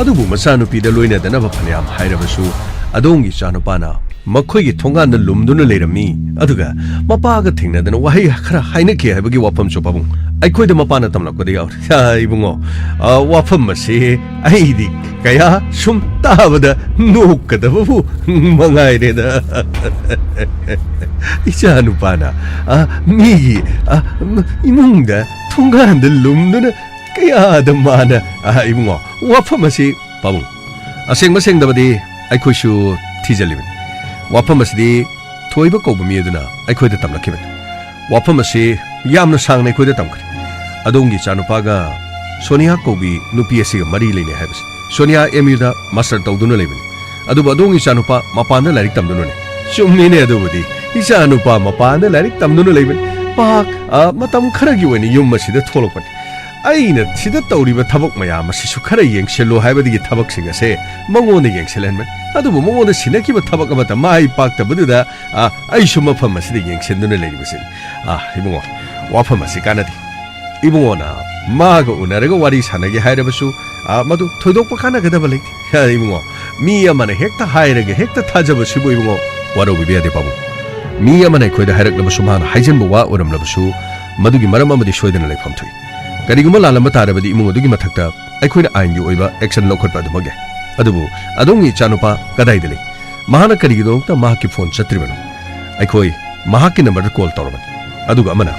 ꯑꯗꯨꯕꯨ ꯃꯆꯥꯅꯨꯄꯤꯗ ꯂꯣꯏꯅꯗꯅꯕ ꯐꯅꯌꯥꯝ ꯍꯥꯏꯔꯕꯁꯨ, ꯑꯗꯣꯝꯒꯤ ꯏꯆꯥꯅꯨꯄꯥꯅ ꯃꯈꯣꯏꯒꯤ ꯊꯣꯡꯒꯥꯟꯗ ꯂꯨꯝꯗꯨꯅ ꯂꯩꯔꯝꯃꯤ꯫ ꯑꯗꯨꯒ ꯃꯄꯥꯒ ꯊꯦꯡꯅꯗꯅ ꯋꯥꯍꯩ ꯈꯔ ꯍꯥꯏꯅꯈꯤ ꯍꯥꯏꯕꯒꯤ ꯋꯥꯐꯝꯁꯨ ꯄꯥꯕꯨꯡ ꯑꯩꯈꯣꯏꯗ ꯃꯄꯥꯅ ꯇꯝꯂꯛꯄꯗ ꯌꯥꯎꯔꯤ꯫ ꯑ, ꯏꯕꯨꯡꯉꯣ, ꯑ, ꯋꯥꯐꯝ ꯑꯁꯤ ꯑꯩꯗꯤ ꯀꯌꯥ ꯁꯨꯝ ꯇꯥꯕꯗ ꯅꯣꯛꯀꯗꯕꯕꯨ ꯃꯉꯥꯏꯔꯦꯗ꯫ ꯏꯆꯥ ꯅꯨꯄꯥꯅ, ꯑ, ꯃꯤꯒꯤ, ꯑ, ꯏꯃꯨꯡꯗ ꯊꯣꯡꯒꯥꯟꯗ ꯂꯨꯝꯗꯨꯅ ꯀꯌꯥꯗ ꯃꯥꯅ, ꯑ, ꯏꯕꯨꯡꯉꯣ, ꯋꯥꯐꯝ ꯑꯁꯤ, ꯄꯥꯕꯨꯡ, ꯑꯁꯦꯡꯕ ꯁꯦꯡꯗꯕꯗꯤ ꯑꯩꯈꯣꯏꯁꯨ ꯊꯤꯖꯤꯜꯂꯤꯕꯅꯤ꯫ ꯋꯥꯐꯝ ꯑꯁꯤꯗꯤ ꯊꯣꯏꯕ ꯀꯧꯕ ꯃꯤ ꯑꯗꯨꯅ ꯑꯩꯈꯣꯏꯗ ꯇꯝꯂꯛꯈꯤꯕꯅꯤ꯫ ꯋꯥꯐꯝ ꯑꯁꯤ ꯌꯥꯝꯅ ꯁꯥꯡꯅ ꯑꯩꯈꯣꯏꯗ ꯇꯝꯈ꯭ꯔꯦ꯫ ꯑꯗꯣꯝꯒꯤ ꯏꯆꯥꯅꯨꯄꯥꯒ ꯁꯣꯅꯤꯌꯥ ꯀꯧꯕꯤ ꯅꯨꯄꯤ ꯑꯁꯤꯒ ꯃꯔꯤ ꯂꯩꯅꯩ ꯍꯥꯏꯕꯁꯤ꯫ ꯁꯣꯅꯤꯌꯥ ꯑꯦꯝ ꯌꯨꯗ ꯃꯥꯁꯇꯔ ꯇꯧꯗꯨꯅ ꯂꯩꯕꯅꯤ꯫ ꯑꯗꯨꯕꯨ ꯑꯗꯣꯝꯒꯤ ꯏꯆꯥꯅꯨꯄꯥ ꯃꯄꯥꯟꯗ ꯂꯥꯏꯔꯤꯛ ꯇꯝꯗꯨꯅ ꯂꯩ꯫ ꯆꯨꯝꯃꯤꯅꯦ ꯑꯗꯨꯕꯨꯗꯤ꯫ ꯏꯆꯥꯅꯨꯄꯥ ꯃꯄꯥꯟꯗ ꯂꯥꯏꯔꯤꯛ ꯇꯝꯗꯨꯅ ꯂꯩꯕꯅꯤ꯫ ꯃꯍꯥꯛ, ꯑ, ꯃꯇꯝ ꯈꯔꯒꯤ ꯑꯣꯏꯅ ꯌꯨꯝ ꯑꯁꯤꯗ ꯊꯣꯛꯂꯛꯄꯅꯤ꯫ ꯑꯩꯅ ꯁꯤꯗ ꯇꯧꯔꯤꯕ ꯊꯕꯛ ꯃꯌꯥꯝ ꯑꯁꯤꯁꯨ ꯈꯔ ꯌꯦꯡꯁꯤꯜꯂꯨ ꯍꯥꯏꯕꯗꯒꯤ ꯊꯕꯛꯁꯤꯡ ꯑꯁꯦ ꯃꯉꯣꯟꯗ ꯌꯦꯡꯁꯤꯜꯍꯟꯕꯅꯤ꯫ ꯑꯗꯨꯕꯨ ꯃꯉꯣꯟꯗ ꯁꯤꯟꯅꯈꯤꯕ ꯊꯕꯛ ꯑꯃꯠꯇ ꯃꯥꯏ ꯄꯥꯛꯇꯕꯗꯨꯗ, ꯑ, ꯑꯩꯁꯨ ꯃꯐꯝ ꯑꯁꯤꯗ ꯌꯦꯡꯁꯤꯟꯗꯨꯅ ꯂꯩꯔꯤꯕꯁꯤꯅꯤ꯫ ꯑ, ꯏꯕꯨꯡꯉꯣ, ꯋꯥꯐꯝ ꯑꯁꯤ ꯀꯥꯟꯅꯗꯦ꯫ ꯏꯕꯨꯡꯉꯣꯅ ꯃꯥꯒ ꯎꯅꯔꯒ ꯋꯥꯔꯤ ꯁꯥꯟꯅꯒꯦ ꯍꯥꯏꯔꯕꯁꯨ, ꯑ, ꯃꯗꯨ ꯊꯣꯏꯗꯣꯛꯄ ꯀꯥꯟꯅꯒꯗꯕ ꯂꯩꯇꯦ꯫ ꯏꯕꯨꯡꯉꯣ, ꯃꯤ ꯑꯃꯅ ꯍꯦꯛꯇ ꯍꯥꯏꯔꯒ ꯍꯦꯛꯇ ꯊꯥꯖꯕꯁꯤꯕꯨ, ꯏꯕꯨꯡꯉꯣ, ꯋꯥꯔꯧꯕꯤꯕ ꯌꯥꯗꯦ ꯄꯥꯕꯨꯡ꯫ ꯃꯤ ꯑꯃꯅ ꯑꯩꯈꯣꯏꯗ ꯍꯥꯏꯔꯛꯂꯕꯁꯨ, ꯃꯥꯅ ꯍꯥꯏꯖꯤꯟꯕ ꯋꯥ ꯑꯣꯏꯔꯝꯂꯕꯁꯨ, ꯃꯗꯨꯒꯤ ꯃꯔꯝ ꯑꯃꯗꯤ ꯁꯣꯏꯗꯅ ꯂꯩꯐꯝ ꯊꯣꯛꯏ꯫ ꯀꯔꯤꯒꯨꯝꯕ ꯂꯥꯜꯂꯝꯕ ꯇꯥꯔꯕꯗꯤ ꯏꯃꯨꯡ ꯑꯗꯨꯒꯤ ꯃꯊꯛꯇ ꯑꯩꯈꯣꯏꯅ ꯑꯥꯏꯟꯒꯤ ꯑꯣꯏꯕ action ꯂꯧꯈꯠꯄ ꯑꯗꯨꯃꯛ ꯌꯥꯏ꯫ ꯑꯗꯨꯕꯨ ꯑꯗꯣꯝꯒꯤ ꯏꯆꯥꯅꯨꯄꯥ ꯀꯗꯥꯏꯗ ꯂꯩ? ꯃꯍꯥꯛꯅ ꯀꯔꯤꯒꯤꯗꯃꯛꯇ ꯃꯍꯥꯛꯀꯤ ꯐꯣꯟ ꯆꯠꯇ꯭ꯔꯤꯕꯅꯣ? ꯑꯩꯈꯣꯏ ꯃꯍꯥꯛꯀꯤ ꯅꯝꯕꯔꯗ ꯀꯣꯜ ꯇꯧꯔꯕꯅꯤ꯫ ꯑꯗꯨꯒ ꯑꯃꯅ,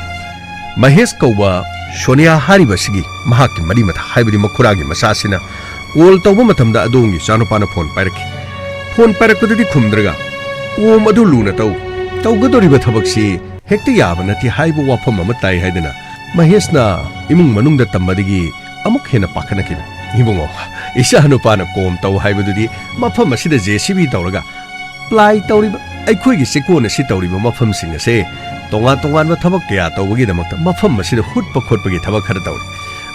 ꯃꯍꯦꯁ ꯀꯧꯕ ꯁꯣꯅꯤꯌꯥ ꯍꯥꯏꯔꯤꯕ ꯑꯁꯤꯒꯤ ꯃꯍꯥꯛꯀꯤ ꯃꯔꯤ ꯃꯇꯥ, ꯍꯥꯏꯕꯗꯤ ꯃꯈꯨꯔꯥꯒꯤ ꯃꯆꯥꯁꯤꯅ ꯀꯣꯜ ꯇꯧꯕ ꯃꯇꯝꯗ ꯑꯗꯣꯝꯒꯤ ꯏꯆꯥꯅꯨꯄꯥꯅ ꯐꯣꯟ ꯄꯥꯏꯔꯛꯈꯤ꯫ ꯐꯣꯟ ꯄꯥꯏꯔꯛꯄꯗꯗꯤ ꯈꯨꯝꯗ꯭ꯔꯒ, "ꯀꯣꯝ ꯑꯗꯨ ꯂꯨꯅ ꯇꯧ, ꯇꯧꯒꯗꯧꯔꯤꯕ ꯊꯕꯛꯁꯤ ꯍꯦꯛꯇ ꯌꯥꯕ ꯅꯠꯇꯦ" ꯍꯥꯏꯕ ꯋꯥꯐꯝ ꯑꯃ ꯇꯥꯏ ꯍꯥꯏꯗꯅ ꯃꯍꯦꯁꯅ ꯏꯃꯨꯡ ꯃꯅꯨꯡꯗ ꯇꯝꯕꯗꯒꯤ ꯑꯃꯨꯛ ꯍꯦꯟꯅ ꯄꯥꯈꯠꯅꯈꯤꯕꯅꯤ꯫ "ꯏꯕꯨꯡꯉꯣ, ꯏꯆꯥꯅꯨꯄꯥꯅ ꯀꯣꯝ ꯇꯧ ꯍꯥꯏꯕꯗꯨꯗꯤ ꯃꯐꯝ ꯑꯁꯤꯗ ꯖꯦ ꯁꯤ ꯕꯤ ꯇꯧꯔꯒ ꯄ꯭ꯂꯥꯏ ꯇꯧꯔꯤꯕ, ꯑꯩꯈꯣꯏꯒꯤ ꯆꯦꯛꯀꯣꯟ ꯑꯁꯤ ꯇꯧꯔꯤꯕ ꯃꯐꯝꯁꯤꯡ ꯑꯁꯦ ꯇꯣꯉꯥꯟ ꯇꯣꯉꯥꯟꯕ ꯊꯕꯛ ꯀꯌꯥ ꯇꯧꯕꯒꯤꯗꯃꯛꯇ ꯃꯐꯝ ꯑꯁꯤꯗ ꯍꯨꯠꯄ ꯈꯣꯠꯄꯒꯤ ꯊꯕꯛ ꯈꯔ ꯇꯧꯔꯤ꯫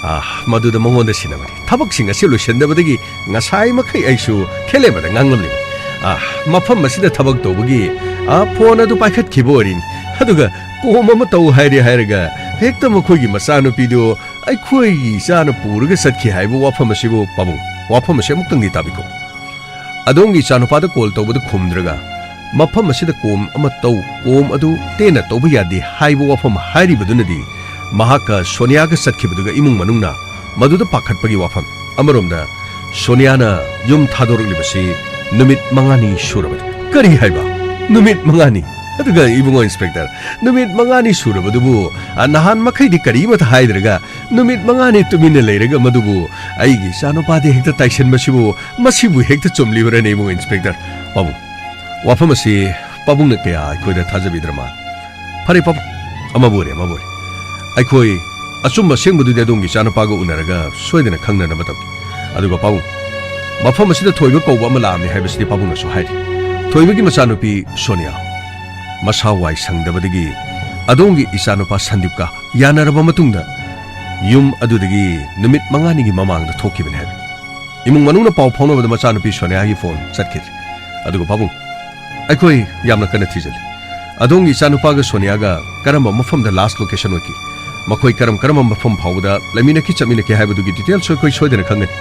ꯑꯥ, ꯃꯗꯨꯗ ꯃꯉꯣꯟꯗ ꯁꯤꯟꯅꯕꯅꯤ꯫ ꯊꯕꯛꯁꯤꯡ ꯑꯁꯤ ꯂꯣꯏꯁꯤꯟꯗꯕꯗꯒꯤ ꯉꯁꯥꯏ ꯃꯈꯩ ꯑꯩꯁꯨ ꯈꯦꯂꯦꯝꯕꯗ ꯉꯥꯡꯂꯝꯂꯤꯕꯅꯤ꯫ ꯑꯥ, ꯃꯐꯝ ꯑꯁꯤꯗ ꯊꯕꯛ ꯇꯧꯕꯒꯤ, ꯑꯥ, ꯐꯣꯟ ꯑꯗꯨ ꯄꯥꯏꯈꯠꯈꯤꯕ ꯑꯣꯏꯔꯤꯅꯤ꯫ ꯑꯗꯨꯒ ꯀꯣꯝ ꯑꯃ ꯇꯧ ꯍꯥꯏꯔꯦ ꯍꯥꯏꯔꯒ ꯍꯦꯛꯇ ꯃꯈꯣꯏꯒꯤ ꯃꯆꯥꯅꯨꯄꯤꯗꯨ ꯑꯩꯈꯣꯏꯒꯤ ꯏꯆꯥꯅ ꯄꯨꯔꯒ ꯆꯠꯈꯤ ꯍꯥꯏꯕ ꯋꯥꯐꯝ ꯑꯁꯤꯕꯨ ꯄꯥꯕꯨꯡ, ꯋꯥꯐꯝ ꯑꯁꯤ ꯑꯃꯨꯛꯇꯪꯗꯤ ꯇꯥꯕꯤꯈꯣ꯫ ꯑꯗꯣꯝꯒꯤ ꯏꯆꯥꯅꯨꯄꯥꯗ ꯀꯣꯜ ꯇꯧꯕꯗ ꯈꯨꯝꯗ꯭ꯔꯒ ꯃꯐꯝ ꯑꯁꯤꯗ ꯀꯣꯝ ꯑꯃ ꯇꯧ, ꯀꯣꯝ ꯑꯗꯨ ꯇꯦꯟꯅ ꯇꯧꯕ ꯌꯥꯗꯦ ꯍꯥꯏꯕ ꯋꯥꯐꯝ ꯍꯥꯏꯔꯤꯕꯗꯨꯅꯗꯤ ꯃꯍꯥꯛꯀ ꯁꯣꯅꯤꯌꯥꯒ ꯆꯠꯈꯤꯕꯗꯨꯒ ꯏꯃꯨꯡ ꯃꯅꯨꯡꯅ ꯃꯗꯨꯗ ꯄꯥꯈꯠꯄꯒꯤ ꯋꯥꯐꯝ꯫ ꯑꯃꯔꯣꯝꯗ ꯁꯣꯅꯤꯌꯥꯅ ꯌꯨꯝ ꯊꯥꯗꯣꯔꯛꯂꯤꯕꯁꯤ ꯅꯨꯃꯤꯠ ꯃꯉꯥꯅꯤ ꯁꯨꯔꯕꯅꯤ꯫ ꯀꯔꯤ ꯍꯥꯏꯕ? ꯅꯨꯃꯤꯠ ꯃꯉꯥꯅꯤ? ꯑꯗꯨꯒ ꯏꯕꯨꯡꯉꯣ ꯏꯟꯁꯄꯦꯛꯇꯔ, ꯅꯨꯃꯤꯠ ꯃꯉꯥꯅꯤ ꯁꯨꯔꯕꯗꯨꯕꯨ, ꯑ, ꯅꯍꯥꯟ ꯃꯈꯩꯗꯤ ꯀꯔꯤꯃꯠꯇ ꯍꯥꯏꯗ꯭ꯔꯒ ꯅꯨꯃꯤꯠ ꯃꯉꯥꯅꯤ ꯇꯨꯃꯤꯟꯅ ꯂꯩꯔꯒ ꯃꯗꯨꯕꯨ ꯑꯩꯒꯤ ꯏꯆꯥꯅꯨꯄꯥꯗ ꯍꯦꯛꯇ ꯇꯥꯏꯁꯟꯕꯁꯤꯕꯨ, ꯃꯁꯤꯕꯨ ꯍꯦꯛꯇ ꯆꯨꯝꯂꯤꯕ꯭ꯔꯅꯦ ꯏꯕꯨꯡꯉꯣ ꯏꯟꯁꯄꯦꯛꯇꯔ? ꯄꯥꯕꯨꯡ, ꯋꯥꯐꯝ ꯑꯁꯤ ꯄꯥꯕꯨꯡꯅ ꯀꯌꯥ ꯑꯩꯈꯣꯏꯗ ꯊꯥꯖꯕꯤꯗ꯭ꯔ ꯃꯥꯜꯂꯦ꯫ ꯐꯔꯦ ꯄꯥꯕꯨꯡ, ꯑꯃꯕꯨ ꯑꯣꯏꯔꯦ, ꯑꯃꯕꯨ ꯑꯣꯏꯔꯦ꯫ ꯑꯩꯈꯣꯏ ꯑꯆꯨꯝꯕ ꯑꯁꯦꯡꯕꯗꯨꯗꯤ ꯑꯗꯣꯝꯒꯤ ꯏꯆꯥꯅꯨꯄꯥꯒ ꯎꯅꯔꯒ ꯁꯣꯏꯗꯅ ꯈꯪꯅꯅꯕ ꯇꯧꯒꯦ꯫ ꯑꯗꯨꯒ ꯄꯥꯕꯨꯡ, ꯃꯐꯝ ꯑꯁꯤꯗ ꯊꯣꯏꯕ ꯀꯧꯕ ꯑꯃ ꯂꯥꯛꯑꯝꯃꯤ ꯍꯥꯏꯕꯁꯤꯗꯤ ꯄꯥꯕꯨꯡꯅꯁꯨ ꯍꯥꯏꯔꯤ꯫ ꯊꯣꯏꯕꯒꯤ ꯃꯆꯥꯅꯨꯄꯤ ꯁꯣꯅꯤꯌꯥ ꯃꯁꯥ ꯋꯥꯏ ꯁꯪꯗꯕꯗꯒꯤ ꯑꯗꯣꯝꯒꯤ ꯏꯆꯥꯅꯨꯄꯥ ꯁꯟꯗꯤꯞꯀ ꯌꯥꯅꯔꯕ ꯃꯇꯨꯡꯗ ꯌꯨꯝ ꯑꯗꯨꯗꯒꯤ ꯅꯨꯃꯤꯠ ꯃꯉꯥꯅꯤꯒꯤ ꯃꯃꯥꯡꯗ ꯊꯣꯛꯈꯤꯕꯅꯤ ꯍꯥꯏꯕꯅꯤ꯫ ꯏꯃꯨꯡ ꯃꯅꯨꯡꯅ ꯄꯥꯎ ꯐꯥꯎꯅꯕꯗ ꯃꯆꯥꯅꯨꯄꯤ ꯁꯣꯅꯤꯌꯥꯒꯤ ꯐꯣꯟ ꯆꯠꯈꯤꯗ꯭ꯔꯦ꯫ ꯑꯗꯨꯒ ꯄꯥꯕꯨꯡ, ꯑꯩꯈꯣꯏ ꯌꯥꯝꯅ ꯀꯟꯅ ꯊꯤꯖꯤꯜꯂꯤ꯫ ꯑꯗꯣꯝꯒꯤ ꯏꯆꯥꯅꯨꯄꯥꯒ ꯁꯣꯅꯤꯌꯥꯒ ꯀꯔꯝꯕ ꯃꯐꯝꯗ last location ꯑꯣꯏꯈꯤ? ꯃꯈꯣꯏ ꯀꯔꯝ ꯀꯔꯝꯕ ꯃꯐꯝ ꯐꯥꯎꯕꯗ ꯂꯩꯃꯤꯟꯅꯈꯤ ꯆꯠꯃꯤꯟꯅꯈꯤ ꯍꯥꯏꯕꯗꯨꯒꯤ details ꯑꯩꯈꯣꯏ ꯁꯣꯏꯗꯅ ꯈꯪꯒꯅꯤ꯫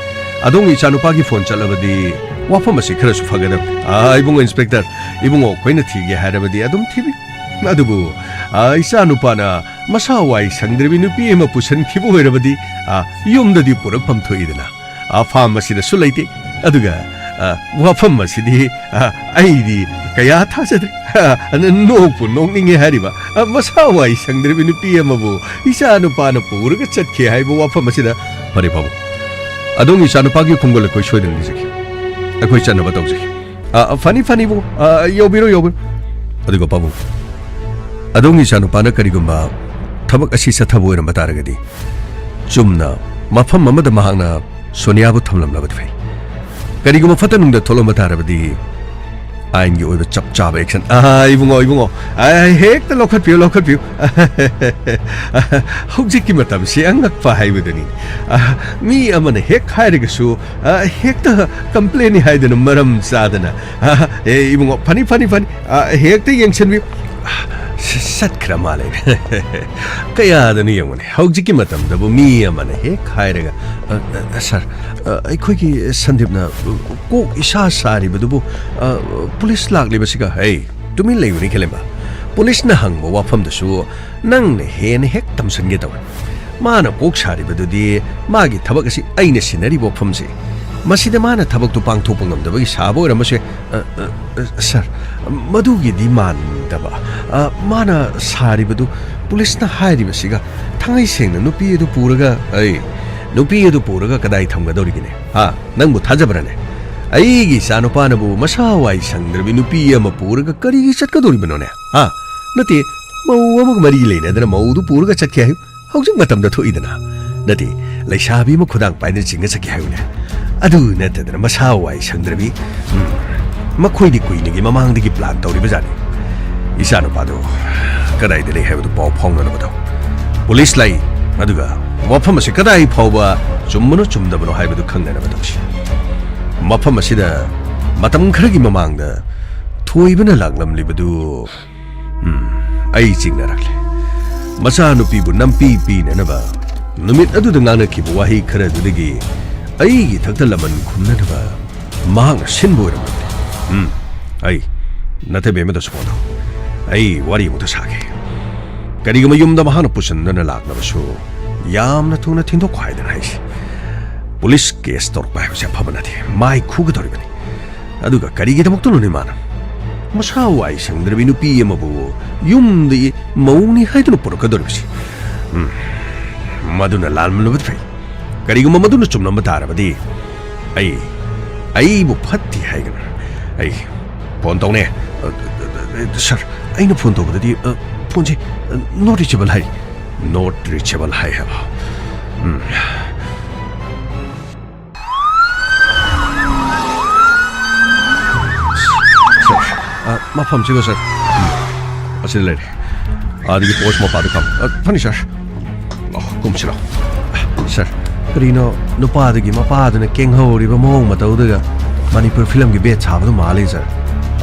ꯑꯗꯣꯝꯒꯤ ꯏꯆꯥꯅꯨꯄꯥꯒꯤ phone ꯆꯠꯂꯕꯗꯤ ꯋꯥꯐꯝ ꯑꯁꯤ ꯈꯔꯁꯨ ꯐꯒꯗꯕꯅꯤ꯫ ꯑꯥ, ꯏꯕꯨꯡꯉꯣ inspector, ꯏꯕꯨꯡꯉꯣ ꯑꯩꯈꯣꯏꯅ ꯊꯤꯒꯦ ꯍꯥꯏꯔꯕꯗꯤ ꯑꯗꯨꯝ ꯊꯤꯕꯤ꯫ ꯑꯗꯨꯕꯨ, ꯑꯥ, ꯏꯆꯥꯅꯨꯄꯥꯅ ꯃꯁꯥ ꯋꯥꯏ ꯁꯪꯗ꯭ꯔꯕꯤ ꯅꯨꯄꯤ ꯑꯃ ꯄꯨꯁꯟꯈꯤꯕ ꯑꯣꯏꯔꯕꯗꯤ, ꯑꯥ, ꯌꯨꯝꯗꯗꯤ ꯄꯨꯔꯛꯐꯝ ꯊꯣꯛꯏꯗꯅ꯫ ꯑꯥ, farm ꯑꯁꯤꯗꯁꯨ ꯂꯩꯇꯦ꯫ ꯑꯗꯨꯒ, ꯑꯥ, ꯋꯥꯐꯝ ꯑꯁꯤꯗꯤ, ꯑꯥ, ꯑꯩꯗꯤ ꯀꯌꯥ ꯊꯥꯖꯗ꯭ꯔꯦ꯫ ꯑꯥ, ꯅꯣꯛꯄꯨ ꯅꯣꯛꯅꯤꯡꯉꯦ ꯍꯥꯏꯔꯤꯕ, ꯑꯥ, ꯃꯁꯥ ꯋꯥꯏ ꯁꯪꯗ꯭ꯔꯕꯤ ꯅꯨꯄꯤ ꯑꯃꯕꯨ ꯏꯆꯥ ꯅꯨꯄꯥꯅ ꯄꯨꯔꯒ ꯆꯠꯈꯤ ꯍꯥꯏꯕ ꯋꯥꯐꯝ ꯑꯁꯤꯗ꯫ ꯐꯔꯦ ꯄꯥꯕꯨꯡ, ꯑꯗꯣꯝꯒꯤ ꯏꯆꯥ ꯅꯨꯄꯥꯒꯤ ꯈꯣꯡꯒꯨꯜ ꯑꯩꯈꯣꯏ ꯁꯣꯏꯗꯅ ꯂꯤꯖꯒꯦ꯫ ꯑꯩꯈꯣꯏ ꯆꯠꯅꯕ ꯇꯧꯖꯒꯦ꯫ ꯑꯥ, ꯐꯅꯤ, ꯐꯅꯤ ꯏꯕꯨꯡꯉꯣ꯫ ꯑꯥ, ꯌꯧꯕꯤꯔꯣ, ꯌꯧꯕꯤꯔꯣ꯫ ꯑꯗꯨꯒ ꯄꯥꯕꯨꯡ, ꯑꯗꯣꯝꯒꯤ ꯏꯆꯥꯅꯨꯄꯥꯅ ꯀꯔꯤꯒꯨꯝꯕ ꯊꯕꯛ ꯑꯁꯤ ꯆꯠꯊꯕ ꯑꯣꯏꯔꯝꯕ ꯇꯥꯔꯒꯗꯤ, ꯆꯨꯝꯅ ꯃꯐꯝ ꯑꯃꯗ ꯃꯍꯥꯛꯅ ꯁꯣꯅꯤꯌꯥꯕꯨ ꯊꯝꯂꯝꯂꯕꯗꯤ ꯐꯩ꯫ ꯀꯔꯤꯒꯨꯝꯕ ꯐꯠꯇ ꯅꯨꯡꯗ ꯊꯣꯛꯂꯝꯕ ꯇꯥꯔꯕꯗꯤ, ꯑꯥꯏꯟꯒꯤ ꯑꯣꯏꯕ ꯆꯞ ꯆꯥꯕ action꯫ ꯑꯥ, ꯏꯕꯨꯡꯉꯣ, ꯏꯕꯨꯡꯉꯣ, ꯑꯥ, ꯍꯦꯛꯇ ꯂꯧꯈꯠꯄꯤꯌꯨ, ꯂꯧꯈꯠꯄꯤꯌꯨ꯫ ꯍꯧꯖꯤꯛꯀꯤ ꯃꯇꯝꯁꯤ ꯑꯉꯛꯄ ꯍꯥꯏꯕꯗꯨꯅꯤ꯫ ꯑꯥ, ꯃꯤ ꯑꯃꯅ ꯍꯦꯛ ꯍꯥꯏꯔꯒꯁꯨ, ꯑꯥ, ꯍꯦꯛꯇ complain ꯍꯥꯏꯗꯨꯅ ꯃꯔꯝ ꯆꯥꯗꯅ, ꯑꯥ, ꯑꯦ, ꯏꯕꯨꯡꯉꯣ, ꯐꯅꯤ, ꯐꯅꯤ, ꯐꯅꯤ, ꯑꯥ, ꯍꯦꯛꯇ ꯌꯦꯡꯁꯤꯟꯕꯤꯌꯨ꯫ ꯑꯥ, ꯁ-, ꯆꯠꯈ꯭ꯔ ꯃꯥꯜꯂꯦ꯫ ꯀꯌꯥꯗꯅꯣ ꯌꯦꯡꯉꯨꯅꯦ, ꯍꯧꯖꯤꯛꯀꯤ ꯃꯇꯝꯗꯕꯨ ꯃꯤ ꯑꯃꯅ ꯍꯦꯛ ꯍꯥꯏꯔꯒ, "ꯑ, ꯑ, sir, ꯑ, ꯑꯩꯈꯣꯏꯒꯤ ꯁꯟꯗꯤꯞꯅ ꯀꯣꯛ ꯏꯁꯥ ꯁꯥꯔꯤꯕꯗꯨꯕꯨ, ꯑ, ꯄꯨꯂꯤꯁ ꯂꯥꯛꯂꯤꯕꯁꯤꯒ?" ꯍꯩ, ꯇꯨꯃꯤꯟ ꯂꯩꯌꯨꯅꯦ, ꯈꯦꯂꯦꯝꯕ꯫ ꯄꯨꯂꯤꯁꯅ ꯍꯪꯕ ꯋꯥꯐꯝꯗꯨꯁꯨ ꯅꯪꯅ ꯍꯦꯟꯅ ꯍꯦꯛ ꯇꯝꯁꯤꯟꯒꯦ ꯇꯧꯏ꯫ ꯃꯥꯅ ꯀꯣꯛ ꯁꯥꯔꯤꯕꯗꯨꯗꯤ ꯃꯥꯒꯤ ꯊꯕꯛ ꯑꯁꯤ ꯑꯩꯅ ꯁꯤꯟꯅꯔꯤꯕ ꯋꯥꯐꯝꯁꯤ, ꯃꯁꯤꯗ ꯃꯥꯅ ꯊꯕꯛꯇꯨ ꯄꯥꯡꯊꯣꯛꯄ ꯉꯝꯗꯕꯒꯤ ꯁꯥꯕ ꯑꯣꯏꯔꯝꯕꯁꯨ ꯌꯥꯏ꯫ ꯑ, ꯑ, ꯑ, sir, ꯃꯗꯨꯒꯤꯗꯤ ꯃꯥꯟꯗꯕ꯫ ꯑ, ꯃꯥꯅ ꯁꯥꯔꯤꯕꯗꯨ ꯄꯨꯂꯤꯁꯅ ꯍꯥꯏꯔꯤꯕꯁꯤꯒ ꯊꯥꯡꯉꯩ ꯁꯦꯡꯅ ꯅꯨꯄꯤ ꯑꯗꯨ ꯄꯨꯔꯒ, ꯑꯩ, ꯅꯨꯄꯤ ꯑꯗꯨ ꯄꯨꯔꯒ ꯀꯗꯥꯏ ꯊꯝꯒꯗꯧꯔꯤꯒꯦꯅꯦ? ꯍꯥ? ꯅꯪꯕꯨ ꯊꯥꯖꯕ꯭ꯔꯅꯦ? ꯑꯩꯒꯤ ꯏꯆꯥꯅꯨꯄꯥꯅꯕꯨ ꯃꯁꯥ ꯋꯥꯏ ꯁꯪꯗ꯭ꯔꯕꯤ ꯅꯨꯄꯤ ꯑꯃ ꯄꯨꯔꯒ ꯀꯔꯤꯒꯤ ꯆꯠꯀꯗꯧꯔꯤꯕꯅꯣꯅꯦ? ꯍꯥ? ꯅꯠꯇꯦ, ꯃꯧ ꯑꯃꯒ ꯃꯔꯤ ꯂꯩꯅꯗꯅ ꯃꯧꯗꯨ ꯄꯨꯔꯒ ꯆꯠꯀꯦ ꯍꯥꯏꯌꯨ꯫ ꯍꯧꯖꯤꯛ ꯃꯇꯝꯗ ꯊꯣꯛꯏꯗꯅ꯫ ꯅꯠꯇꯦ, ꯂꯩꯁꯥꯕꯤ ꯑꯃ ꯈꯨꯗꯥꯡ ꯄꯥꯏꯗꯅ ꯆꯤꯡꯉ ꯆꯠꯀꯦ ꯍꯥꯏꯌꯨꯅꯦ꯫ ꯑꯗꯨ ꯅꯠꯇꯗꯅ ꯃꯁꯥ ꯋꯥꯏ ꯁꯪꯗ꯭ꯔꯕꯤ꯫ ꯎꯝ, ꯃꯈꯣꯏꯗꯤ ꯀꯨꯏꯅꯒꯤ ꯃꯃꯥꯡꯗꯒꯤ plan ꯇꯧꯔꯤꯕꯖꯥꯠꯅꯤ꯫ ꯏꯆꯥꯅꯨꯄꯥꯗꯨ ꯀꯗꯥꯏꯗ ꯂꯩ ꯍꯥꯏꯕꯗꯨ ꯄꯥꯎ ꯐꯥꯎꯅꯅꯕ ꯇꯧ꯫ ꯄꯨꯂꯤꯁ ꯂꯥꯛꯏ, ꯑꯗꯨꯒ ꯋꯥꯐꯝ ꯑꯁꯤ ꯀꯗꯥꯏ ꯐꯥꯎꯕ ꯆꯨꯝꯕꯅꯣ ꯆꯨꯝꯗꯕꯅꯣ ꯍꯥꯏꯕꯗꯨ ꯈꯪꯅꯅꯕ ꯇꯧꯁꯤ꯫ ꯃꯐꯝ ꯑꯁꯤꯗ ꯃꯇꯝ ꯈꯔꯒꯤ ꯃꯃꯥꯡꯗ ꯊꯣꯏꯕꯅ ꯂꯥꯛꯂꯝꯂꯤꯕꯗꯨ, ꯎꯝ, ꯑꯩ ꯆꯤꯡꯅꯔꯛꯂꯦ꯫ ꯃꯆꯥꯅꯨꯄꯤꯕꯨ ꯅꯝꯄꯤ ꯄꯤꯅꯅꯕ ꯅꯨꯃꯤꯠ ꯑꯗꯨꯗ ꯉꯥꯡꯅꯈꯤꯕ ꯋꯥꯍꯩ ꯈꯔꯗꯨꯗꯒꯤ ꯑꯩꯒꯤ ꯏꯊꯛꯇ ꯂꯃꯟ ꯈꯨꯝꯅꯅꯕ ꯃꯍꯥꯛꯅ ꯁꯤꯟꯕ ꯑꯣꯏꯔꯝꯂꯕꯅꯤ꯫ ꯎꯝ, ꯑꯩ ꯅꯇꯩꯃ ꯑꯃꯗꯁꯨ ꯐꯣꯟ ꯇꯧ꯫ ꯑꯩ ꯋꯥꯔꯤ ꯑꯃꯨꯛꯇ ꯁꯥꯒꯦ꯫ ꯀꯔꯤꯒꯨꯝꯕ ꯌꯨꯝꯗ ꯃꯍꯥꯛꯅ ꯄꯨꯁꯤꯟꯗꯨꯅ ꯂꯥꯛꯂꯕꯁꯨ ꯌꯥꯝꯅ ꯊꯨꯅ ꯊꯤꯟꯗꯣꯛꯈꯣ ꯍꯥꯏꯗꯅ ꯍꯥꯏꯁꯤ꯫ ꯄꯨꯂꯤꯁ ꯀꯦꯁ ꯇꯧꯔꯛꯄ ꯍꯥꯏꯕꯁꯦ ꯑꯐꯕ ꯅꯠꯇꯦ꯫ ꯃꯥꯏ ꯈꯨꯒꯗꯧꯔꯤꯕꯅꯤ꯫ ꯑꯗꯨꯒ ꯀꯔꯤꯒꯤꯗꯃꯛꯇꯅꯣꯅꯦ ꯃꯥꯅ ꯃꯁꯥ ꯋꯥꯏ ꯁꯪꯗ꯭ꯔꯕꯤ ꯅꯨꯄꯤ ꯑꯃꯕꯨ ꯌꯨꯝꯗꯒꯤ ꯃꯧꯅꯤ ꯍꯥꯏꯗꯨꯅ ꯄꯨꯔꯛꯀꯗꯧꯔꯤꯕꯁꯤ? ꯎꯝ, ꯃꯗꯨꯅ ꯂꯥꯟꯃꯜꯂꯕꯗꯤ ꯐꯩ꯫ ꯀꯔꯤꯒꯨꯝꯕ ꯃꯗꯨꯅ ꯆꯨꯝꯂꯝꯕ ꯇꯥꯔꯕꯗꯤ ꯑꯩ, ꯑꯩꯕꯨ ꯐꯠꯇꯦ ꯍꯥꯏꯒꯅꯨ꯫ ꯑꯩ ꯐꯣꯟ ꯇꯧꯅꯦ꯫ ꯑ, ꯑ, ꯑ, ꯁꯥꯔ, ꯑꯩꯅ ꯐꯣꯟ ꯇꯧꯕꯗꯗꯤ, ꯑ, ꯐꯣꯟꯁꯦ, ꯑ, not reachable ꯍꯥꯏꯔꯤ꯫ Not reachable ꯍꯥꯏ ꯍꯥꯏꯕ? ꯎꯝ꯫ ꯁꯥꯔ, ꯑ, ꯃꯐꯝꯁꯤꯒ ꯁꯥꯔ꯫ ꯎꯝ, ꯑꯁꯤꯗ ꯂꯩꯔꯦ꯫ ꯑꯗꯒꯤ ꯄꯣꯁ ꯃꯄꯥꯗꯨ ꯈꯝ-, ꯑ, ꯐꯅꯤ ꯁꯥꯔ꯫ ꯂꯥꯎ, ꯀꯨꯝꯁꯤ ꯂꯥꯎ꯫ ꯁꯥꯔ, ꯀꯔꯤꯅꯣ ꯅꯨꯄꯥꯗꯨꯒꯤ ꯃꯄꯥꯗꯨꯅ ꯀꯦꯡꯍꯧꯔꯤꯕ ꯃꯑꯣꯡ ꯃꯇꯧꯗꯨꯒ ꯃꯅꯤꯄꯨꯔ ꯐꯤꯂꯝꯒꯤ ꯕꯦꯠ ꯁꯥꯕꯗꯨ ꯃꯥꯜꯂꯤ ꯁꯥꯔ꯫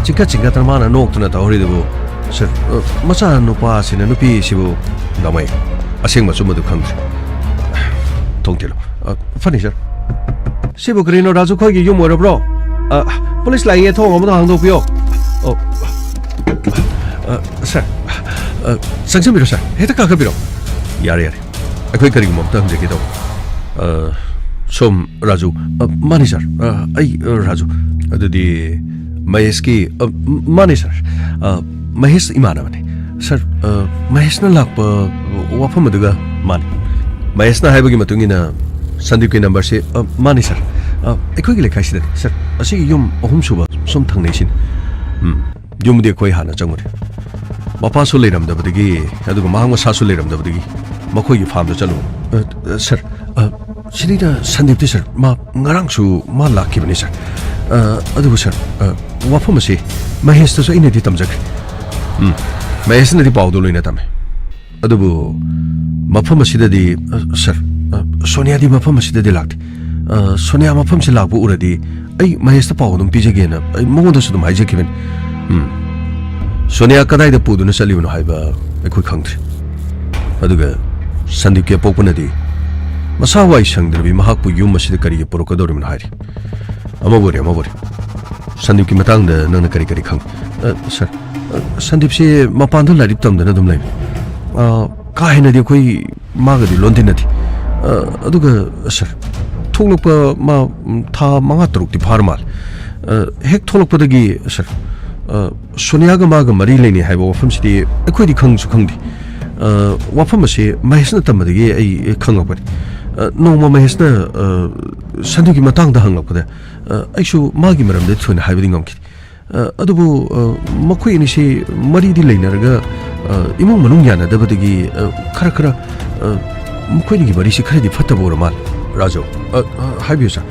ꯆꯤꯡꯈꯠ ꯆꯤꯡꯈꯠꯇꯅ ꯃꯥꯅ ꯅꯣꯛꯇꯨꯅ ꯇꯧꯔꯤꯗꯨꯕꯨ꯫ ꯁꯥꯔ, ꯑ, ꯃꯆꯥ ꯅꯨꯄꯥꯁꯤꯅ ꯅꯨꯄꯤꯁꯤꯕꯨ ꯂꯥꯎꯃꯩ꯫ ꯑꯁꯦꯡꯕ ꯑꯆꯨꯝꯕꯗꯨ ꯈꯪꯗ꯭ꯔꯦ꯫ ꯊꯣꯡ ꯊꯤꯜꯂꯨ꯫ ꯑ, ꯐꯅꯤ ꯁꯥꯔ꯫ ꯁꯤꯕꯨ ꯀꯔꯤꯅꯣ ꯔꯥꯖꯨ ꯈꯣꯏꯒꯤ ꯌꯨꯝ ꯑꯣꯏꯔꯕ꯭ꯔꯣ? ꯑ, ꯄꯨꯂꯤꯁ ꯂꯥꯛꯏꯌꯦ, ꯊꯣꯡ ꯑꯃꯗ ꯍꯥꯡꯗꯣꯛꯄꯤꯌꯣ꯫ ꯑꯣ, ꯑ, ꯁꯥꯔ, ꯑ, ꯆꯪꯁꯤꯟꯕꯤꯔꯣ ꯁꯥꯔ, ꯍꯦꯛꯇ ꯀꯥꯈꯠꯄꯤꯔꯣ꯫ ꯌꯥꯔꯦ, ꯌꯥꯔꯦ, ꯑꯩꯈꯣꯏ ꯀꯔꯤꯒꯨꯝꯕ ꯑꯝꯇ ꯍꯪꯖꯒꯦ ꯇꯧꯕ꯫ ꯑ, ꯁꯣꯝ ꯔꯥꯖꯨ? ꯑ, ꯃꯥꯅꯤ ꯁꯥꯔ, ꯑ, ꯑꯩ, ꯑ, ꯔꯥꯖꯨ꯫ ꯑꯗꯨꯗꯤ ꯃꯍꯦꯁꯀꯤ, ꯑ, ꯃꯥꯅꯤ ꯁꯥꯔ, ꯑ, ꯃꯍꯦꯁ ꯏꯃꯥꯟꯅꯕꯅꯤ꯫ ꯁꯥꯔ, ꯑ, ꯃꯍꯦꯁꯅ ꯂꯥꯛꯄ ꯋꯥꯐꯝ ꯑꯗꯨꯒ ꯃꯥꯅꯤ꯫ ꯃꯍꯦꯁꯅ ꯍꯥꯏꯕꯒꯤ ꯃꯇꯨꯡ ꯏꯟꯅ ꯁꯟꯗꯤꯞꯀꯤ ꯅꯝꯕꯔꯁꯤ, ꯑ, ꯃꯥꯅꯤ ꯁꯥꯔ꯫ ꯑ, ꯑꯩꯈꯣꯏꯒꯤ ꯂꯩꯀꯥꯏꯁꯤꯗꯗꯤ ꯁꯥꯔ, ꯑꯁꯤꯒꯤ ꯌꯨꯝ ꯑꯍꯨꯝꯁꯨꯕ ꯁꯨꯝ ꯊꯪꯅꯩꯁꯤꯅꯤ꯫ ꯎꯝ, ꯌꯨꯝꯗꯤ ꯑꯩꯈꯣꯏ ꯍꯥꯟꯅ ꯆꯪꯉꯨꯔꯦ꯫ ꯃꯄꯥꯁꯨ ꯂꯩꯔꯝꯗꯕꯗꯒꯤ, ꯑꯗꯨꯒ ꯃꯍꯥꯛ ꯃꯁꯥꯁꯨ ꯂꯩꯔꯝꯗꯕꯗꯒꯤ ꯃꯈꯣꯏꯒꯤ ꯐꯥꯔꯝꯗ ꯆꯠꯂꯨ꯫ ꯑ, ꯑ, ꯁꯥꯔ, ꯑ, ꯁꯤꯗꯩꯗ ꯁꯟꯗꯤꯞꯇꯤ ꯁꯥꯔ, ꯃꯥ ꯉꯔꯥꯡꯁꯨ ꯃꯥ ꯂꯥꯛꯈꯤꯕꯅꯤ ꯁꯥꯔ꯫ ꯑ, ꯑꯗꯨꯕꯨ ꯁꯥꯔ, ꯑ, ꯋꯥꯐꯝ ꯑꯁꯤ ꯃꯍꯦꯁꯇꯁꯨ ꯑꯩꯅꯗꯤ ꯇꯝꯖꯈ꯭ꯔꯦ꯫ ꯎꯝ, ꯃꯍꯦꯁꯅꯗꯤ ꯄꯥꯎꯗꯣ ꯂꯣꯏꯅ ꯇꯝꯃꯦ꯫ ꯑꯗꯨꯕꯨ ꯃꯐꯝ ꯑꯁꯤꯗꯗꯤ, ꯑ, ꯁꯥꯔ, ꯑ, ꯁꯣꯅꯤꯌꯥꯗꯤ ꯃꯐꯝ ꯑꯁꯤꯗꯗꯤ ꯂꯥꯛꯇꯦ꯫ ꯑ, ꯁꯣꯅꯤꯌꯥ ꯃꯐꯝꯁꯤ ꯂꯥꯛꯄ ꯎꯔꯗꯤ ꯑꯩ ꯃꯍꯦꯁꯇ ꯄꯥꯎ ꯑꯗꯨꯝ ꯄꯤꯖꯒꯦꯅ ꯑꯩ ꯃꯉꯣꯟꯗꯁꯨ ꯑꯗꯨꯝ ꯍꯥꯏꯖꯈꯤꯕꯅꯤ꯫ ꯎꯝ꯫ ꯁꯣꯅꯤꯌꯥ ꯀꯗꯥꯏꯗ ꯄꯨꯗꯨꯅ ꯆꯠꯂꯤꯕꯅꯣ ꯍꯥꯏꯕ ꯑꯩꯈꯣꯏ ꯈꯪꯗ꯭ꯔꯤ꯫ ꯑꯗꯨꯒ ꯁꯟꯗꯤꯞꯀꯤ ꯑꯄꯣꯛꯄꯅꯗꯤ ꯃꯁꯥ ꯋꯥꯏ ꯁꯪꯗ꯭ꯔꯕꯤ ꯃꯍꯥꯛꯄꯨ ꯌꯨꯝ ꯑꯁꯤꯗ ꯀꯔꯤꯒꯤ ꯄꯨꯔꯛꯀꯗꯧꯔꯤꯕꯅꯣ ꯍꯥꯏꯔꯤ꯫ ꯑꯃꯕꯨ ꯑꯣꯏꯔꯦ, ꯑꯃꯕꯨ ꯑꯣꯏꯔꯦ, ꯁꯟꯗꯤꯞꯀꯤ ꯃꯇꯥꯡꯗ ꯅꯪꯅ ꯀꯔꯤ ꯀꯔꯤ ꯈꯪ? ꯑ, ꯁꯥꯔ, ꯑ, ꯁꯟꯗꯤꯞꯁꯦ ꯃꯄꯥꯟꯗ ꯂꯥꯏꯔꯤꯛ ꯇꯝꯗꯅ ꯑꯗꯨꯝ ꯂꯩꯕꯅꯤ꯫ ꯑ, ꯀꯥ ꯍꯦꯟꯅꯗꯤ ꯑꯩꯈꯣꯏ ꯃꯥꯒꯗꯤ ꯂꯣꯟꯗꯤꯟꯅꯗꯦ꯫ ꯑ, ꯑꯗꯨꯒ, ꯁꯥꯔ, ꯊꯣꯛꯂꯛꯄ ꯃꯥ, ꯎꯝ, ꯊꯥ ꯃꯉꯥ ꯇꯔꯨꯛꯇꯤ ꯐꯥꯔ ꯃꯥꯜꯂꯦ꯫ ꯑ, ꯍꯦꯛ ꯊꯣꯛꯂꯛꯄꯗꯒꯤ, ꯁꯥꯔ, ꯑ, ꯁꯣꯅꯤꯌꯥꯒ ꯃꯥꯒ ꯃꯔꯤ ꯂꯩꯅꯩ ꯍꯥꯏꯕ ꯋꯥꯐꯝꯁꯤꯗꯤ ꯑꯩꯈꯣꯏꯗꯤ ꯈꯪꯁꯨ ꯈꯪꯗꯦ꯫ ꯑ, ꯋꯥꯐꯝ ꯑꯁꯤ ꯃꯍꯦꯁꯅ ꯇꯝꯕꯗꯒꯤ ꯑꯩ ꯈꯪꯂꯛꯄꯅꯤ꯫ ꯑ, ꯅꯣꯡꯃ ꯃꯍꯦꯁꯅ, ꯑ, ꯁꯟꯗꯤꯞꯀꯤ ꯃꯇꯥꯡꯗ ꯍꯪꯂꯛꯄꯗ, ꯑ, ꯑꯩꯁꯨ ꯃꯥꯒꯤ ꯃꯔꯝꯗ ꯊꯣꯏꯅ ꯍꯥꯏꯕꯗꯤ ꯉꯝꯈꯤꯗꯦ꯫ ꯑ, ꯑꯗꯨꯕꯨ, ꯑ, ꯃꯈꯣꯏ ꯑꯅꯤꯁꯤ ꯃꯔꯤꯗꯤ ꯂꯩꯅꯔꯒ, ꯑ, ꯏꯃꯨꯡ ꯃꯅꯨꯡ ꯌꯥꯅꯗꯕꯗꯒꯤ, ꯑ, ꯈꯔ ꯈꯔ, ꯑ, ꯃꯈꯣꯏ ꯑꯅꯤꯒꯤ ꯃꯔꯤꯁꯤ ꯈꯔꯗꯤ ꯐꯠꯇꯕ ꯑꯣꯏꯔ ꯃꯥꯜꯂꯦ꯫ ꯔꯥꯖꯨ, ꯑ, ꯑ, ꯍꯥꯏꯕꯤꯌꯨ ꯁꯥꯔ꯫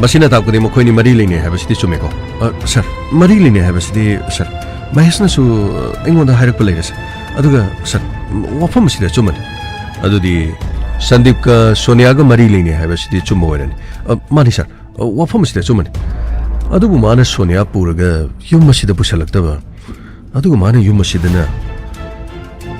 ꯃꯁꯤꯅ ꯇꯥꯛꯄꯗꯤ ꯃꯈꯣꯏꯅꯤ ꯃꯔꯤ ꯂꯩꯅꯩ ꯍꯥꯏꯕꯁꯤꯗꯤ ꯆꯨꯝꯃꯦꯀꯣ? ꯑ, ꯁꯥꯔ, ꯃꯔꯤ ꯂꯩꯅꯩ ꯍꯥꯏꯕꯁꯤꯗꯤ, ꯁꯥꯔ, ꯃꯍꯦꯁꯅꯁꯨ, ꯑ, ꯑꯩꯉꯣꯟꯗ ꯍꯥꯏꯔꯛꯄ ꯂꯩꯔꯦ, ꯁꯥꯔ꯫ ꯑꯗꯨꯒ, ꯁꯥꯔ, ꯋꯥꯐꯝ ꯑꯁꯤꯗꯤ ꯑꯆꯨꯝꯕꯅꯤ꯫ ꯑꯗꯨꯗꯤ ꯁꯟꯗꯤꯞꯀ ꯁꯣꯅꯤꯌꯥꯒ ꯃꯔꯤ ꯂꯩꯅꯩ ꯍꯥꯏꯕꯁꯤꯗꯤ ꯆꯨꯝꯕ ꯑꯣꯏꯔꯅꯤ꯫ ꯑ, ꯃꯥꯅꯤ, ꯁꯥꯔ꯫ ꯑ, ꯋꯥꯐꯝ ꯑꯁꯤꯗꯤ ꯑꯆꯨꯝꯕꯅꯤ꯫ ꯑꯗꯨꯕꯨ ꯃꯥꯅ ꯁꯣꯅꯤꯌꯥ ꯄꯨꯔꯒ ꯌꯨꯝ ꯑꯁꯤꯗ ꯄꯨꯁꯜꯂꯛꯇꯕ, ꯑꯗꯨꯒ ꯃꯥꯅ ꯌꯨꯝ ꯑꯁꯤꯗꯅ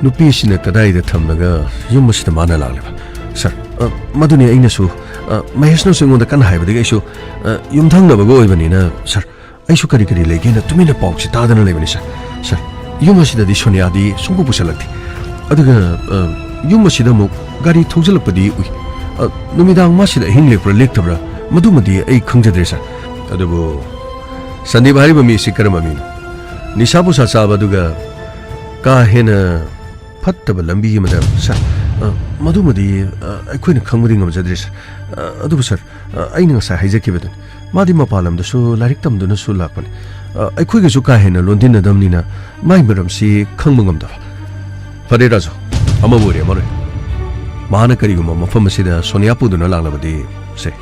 ꯅꯨꯄꯤꯁꯤꯅ ꯀꯗꯥꯏꯗ ꯊꯝꯂꯒ ꯌꯨꯝ ꯑꯁꯤꯗ ꯃꯥꯅ ꯂꯥꯛꯂꯤꯕ? ꯁꯥꯔ, ꯑ, ꯃꯗꯨꯅꯤ ꯑꯩꯅꯁꯨ, ꯑ, ꯃꯍꯦꯁꯅꯁꯨ ꯑꯩꯉꯣꯟꯗ ꯀꯟꯅ ꯍꯥꯏꯕꯗꯒꯤ ꯑꯩꯁꯨ, ꯑ, ꯌꯨꯝꯊꯪꯅꯕꯒ ꯑꯣꯏꯕꯅꯤꯅ, ꯁꯥꯔ, ꯑꯩꯁꯨ ꯀꯔꯤ ꯀꯔꯤ ꯂꯩꯒꯦꯅ ꯇꯨꯃꯤꯟꯅ ꯄꯥꯎꯁꯤ ꯇꯥꯗꯅ ꯂꯩꯕꯅꯤ, ꯁꯥꯔ꯫ ꯁꯥꯔ, ꯌꯨꯝ ꯑꯁꯤꯗꯗꯤ ꯁꯣꯅꯤꯌꯥꯗꯤ ꯁꯨꯡꯄꯨ ꯄꯨꯁꯜꯂꯛꯇꯦ꯫ ꯑꯗꯨꯒ, ꯑ, ꯌꯨꯝ ꯑꯁꯤꯗ ꯑꯃꯨꯛ ꯒꯥꯔꯤ ꯊꯧꯖꯤꯜꯂꯛꯄꯗꯤ ꯎꯏ꯫ ꯑ, ꯅꯨꯃꯤꯗꯥꯡ ꯃꯥꯁꯤꯗ ꯑꯍꯤꯡ ꯂꯦꯛꯄ꯭ꯔꯥ ꯂꯦꯛꯇꯕ꯭ꯔꯥ, ꯃꯗꯨꯃꯗꯤ ꯑꯩ ꯈꯪꯖꯗ꯭ꯔꯦ, ꯁꯥꯔ꯫ ꯑꯗꯨꯕꯨ ꯁꯟꯗꯤꯞ ꯍꯥꯏꯔꯤꯕ ꯃꯤꯁꯤ ꯀꯔꯝꯕ ꯃꯤꯅꯣ? ꯅꯤꯁꯥ ꯄꯨꯁꯥ ꯆꯥꯕ, ꯑꯗꯨꯒ ꯀꯥ ꯍꯦꯟꯅ ꯐꯠꯇꯕ ꯂꯝꯕꯤ ꯑꯃꯗ, ꯁꯥꯔ, ꯑ, ꯃꯗꯨꯃꯗꯤ, ꯑ, ꯑꯩꯈꯣꯏꯅ ꯈꯪꯕꯗꯤ ꯉꯝꯖꯗ꯭ꯔꯦ, ꯁꯥꯔ꯫ ꯑ, ꯑꯗꯨꯕꯨ, ꯁꯥꯔ, ꯑ, ꯑꯩꯅ ꯉꯁꯥꯏ ꯍꯥꯏꯖꯈꯤꯕꯗꯨꯅꯤ, ꯃꯥꯗꯤ ꯃꯄꯥꯟ ꯂꯝꯗꯁꯨ ꯂꯥꯏꯔꯤꯛ ꯇꯝꯗꯨꯅꯁꯨ ꯂꯥꯛꯄꯅꯤ꯫ ꯑ, ꯑꯩꯈꯣꯏꯒꯁꯨ ꯀꯥ ꯍꯦꯟꯅ ꯂꯣꯟꯗꯤꯟꯅꯗꯕꯅꯤꯅ ꯃꯥꯏ ꯃꯔꯝꯁꯤ ꯈꯪꯕ ꯉꯝꯗꯕ꯫ ꯐꯔꯦ ꯔꯥꯖꯨ, ꯑꯃꯕꯨ ꯑꯣꯏꯔꯦ ꯑꯃ ꯑꯣꯏꯔꯦ, ꯃꯍꯥꯛꯅ ꯀꯔꯤꯒꯨꯝꯕ ꯃꯐꯝ ꯑꯁꯤꯗ ꯁꯣꯅꯤꯌꯥ ꯄꯨꯗꯨꯅ ꯂꯥꯛꯂꯕꯗꯤ, ꯁꯦ,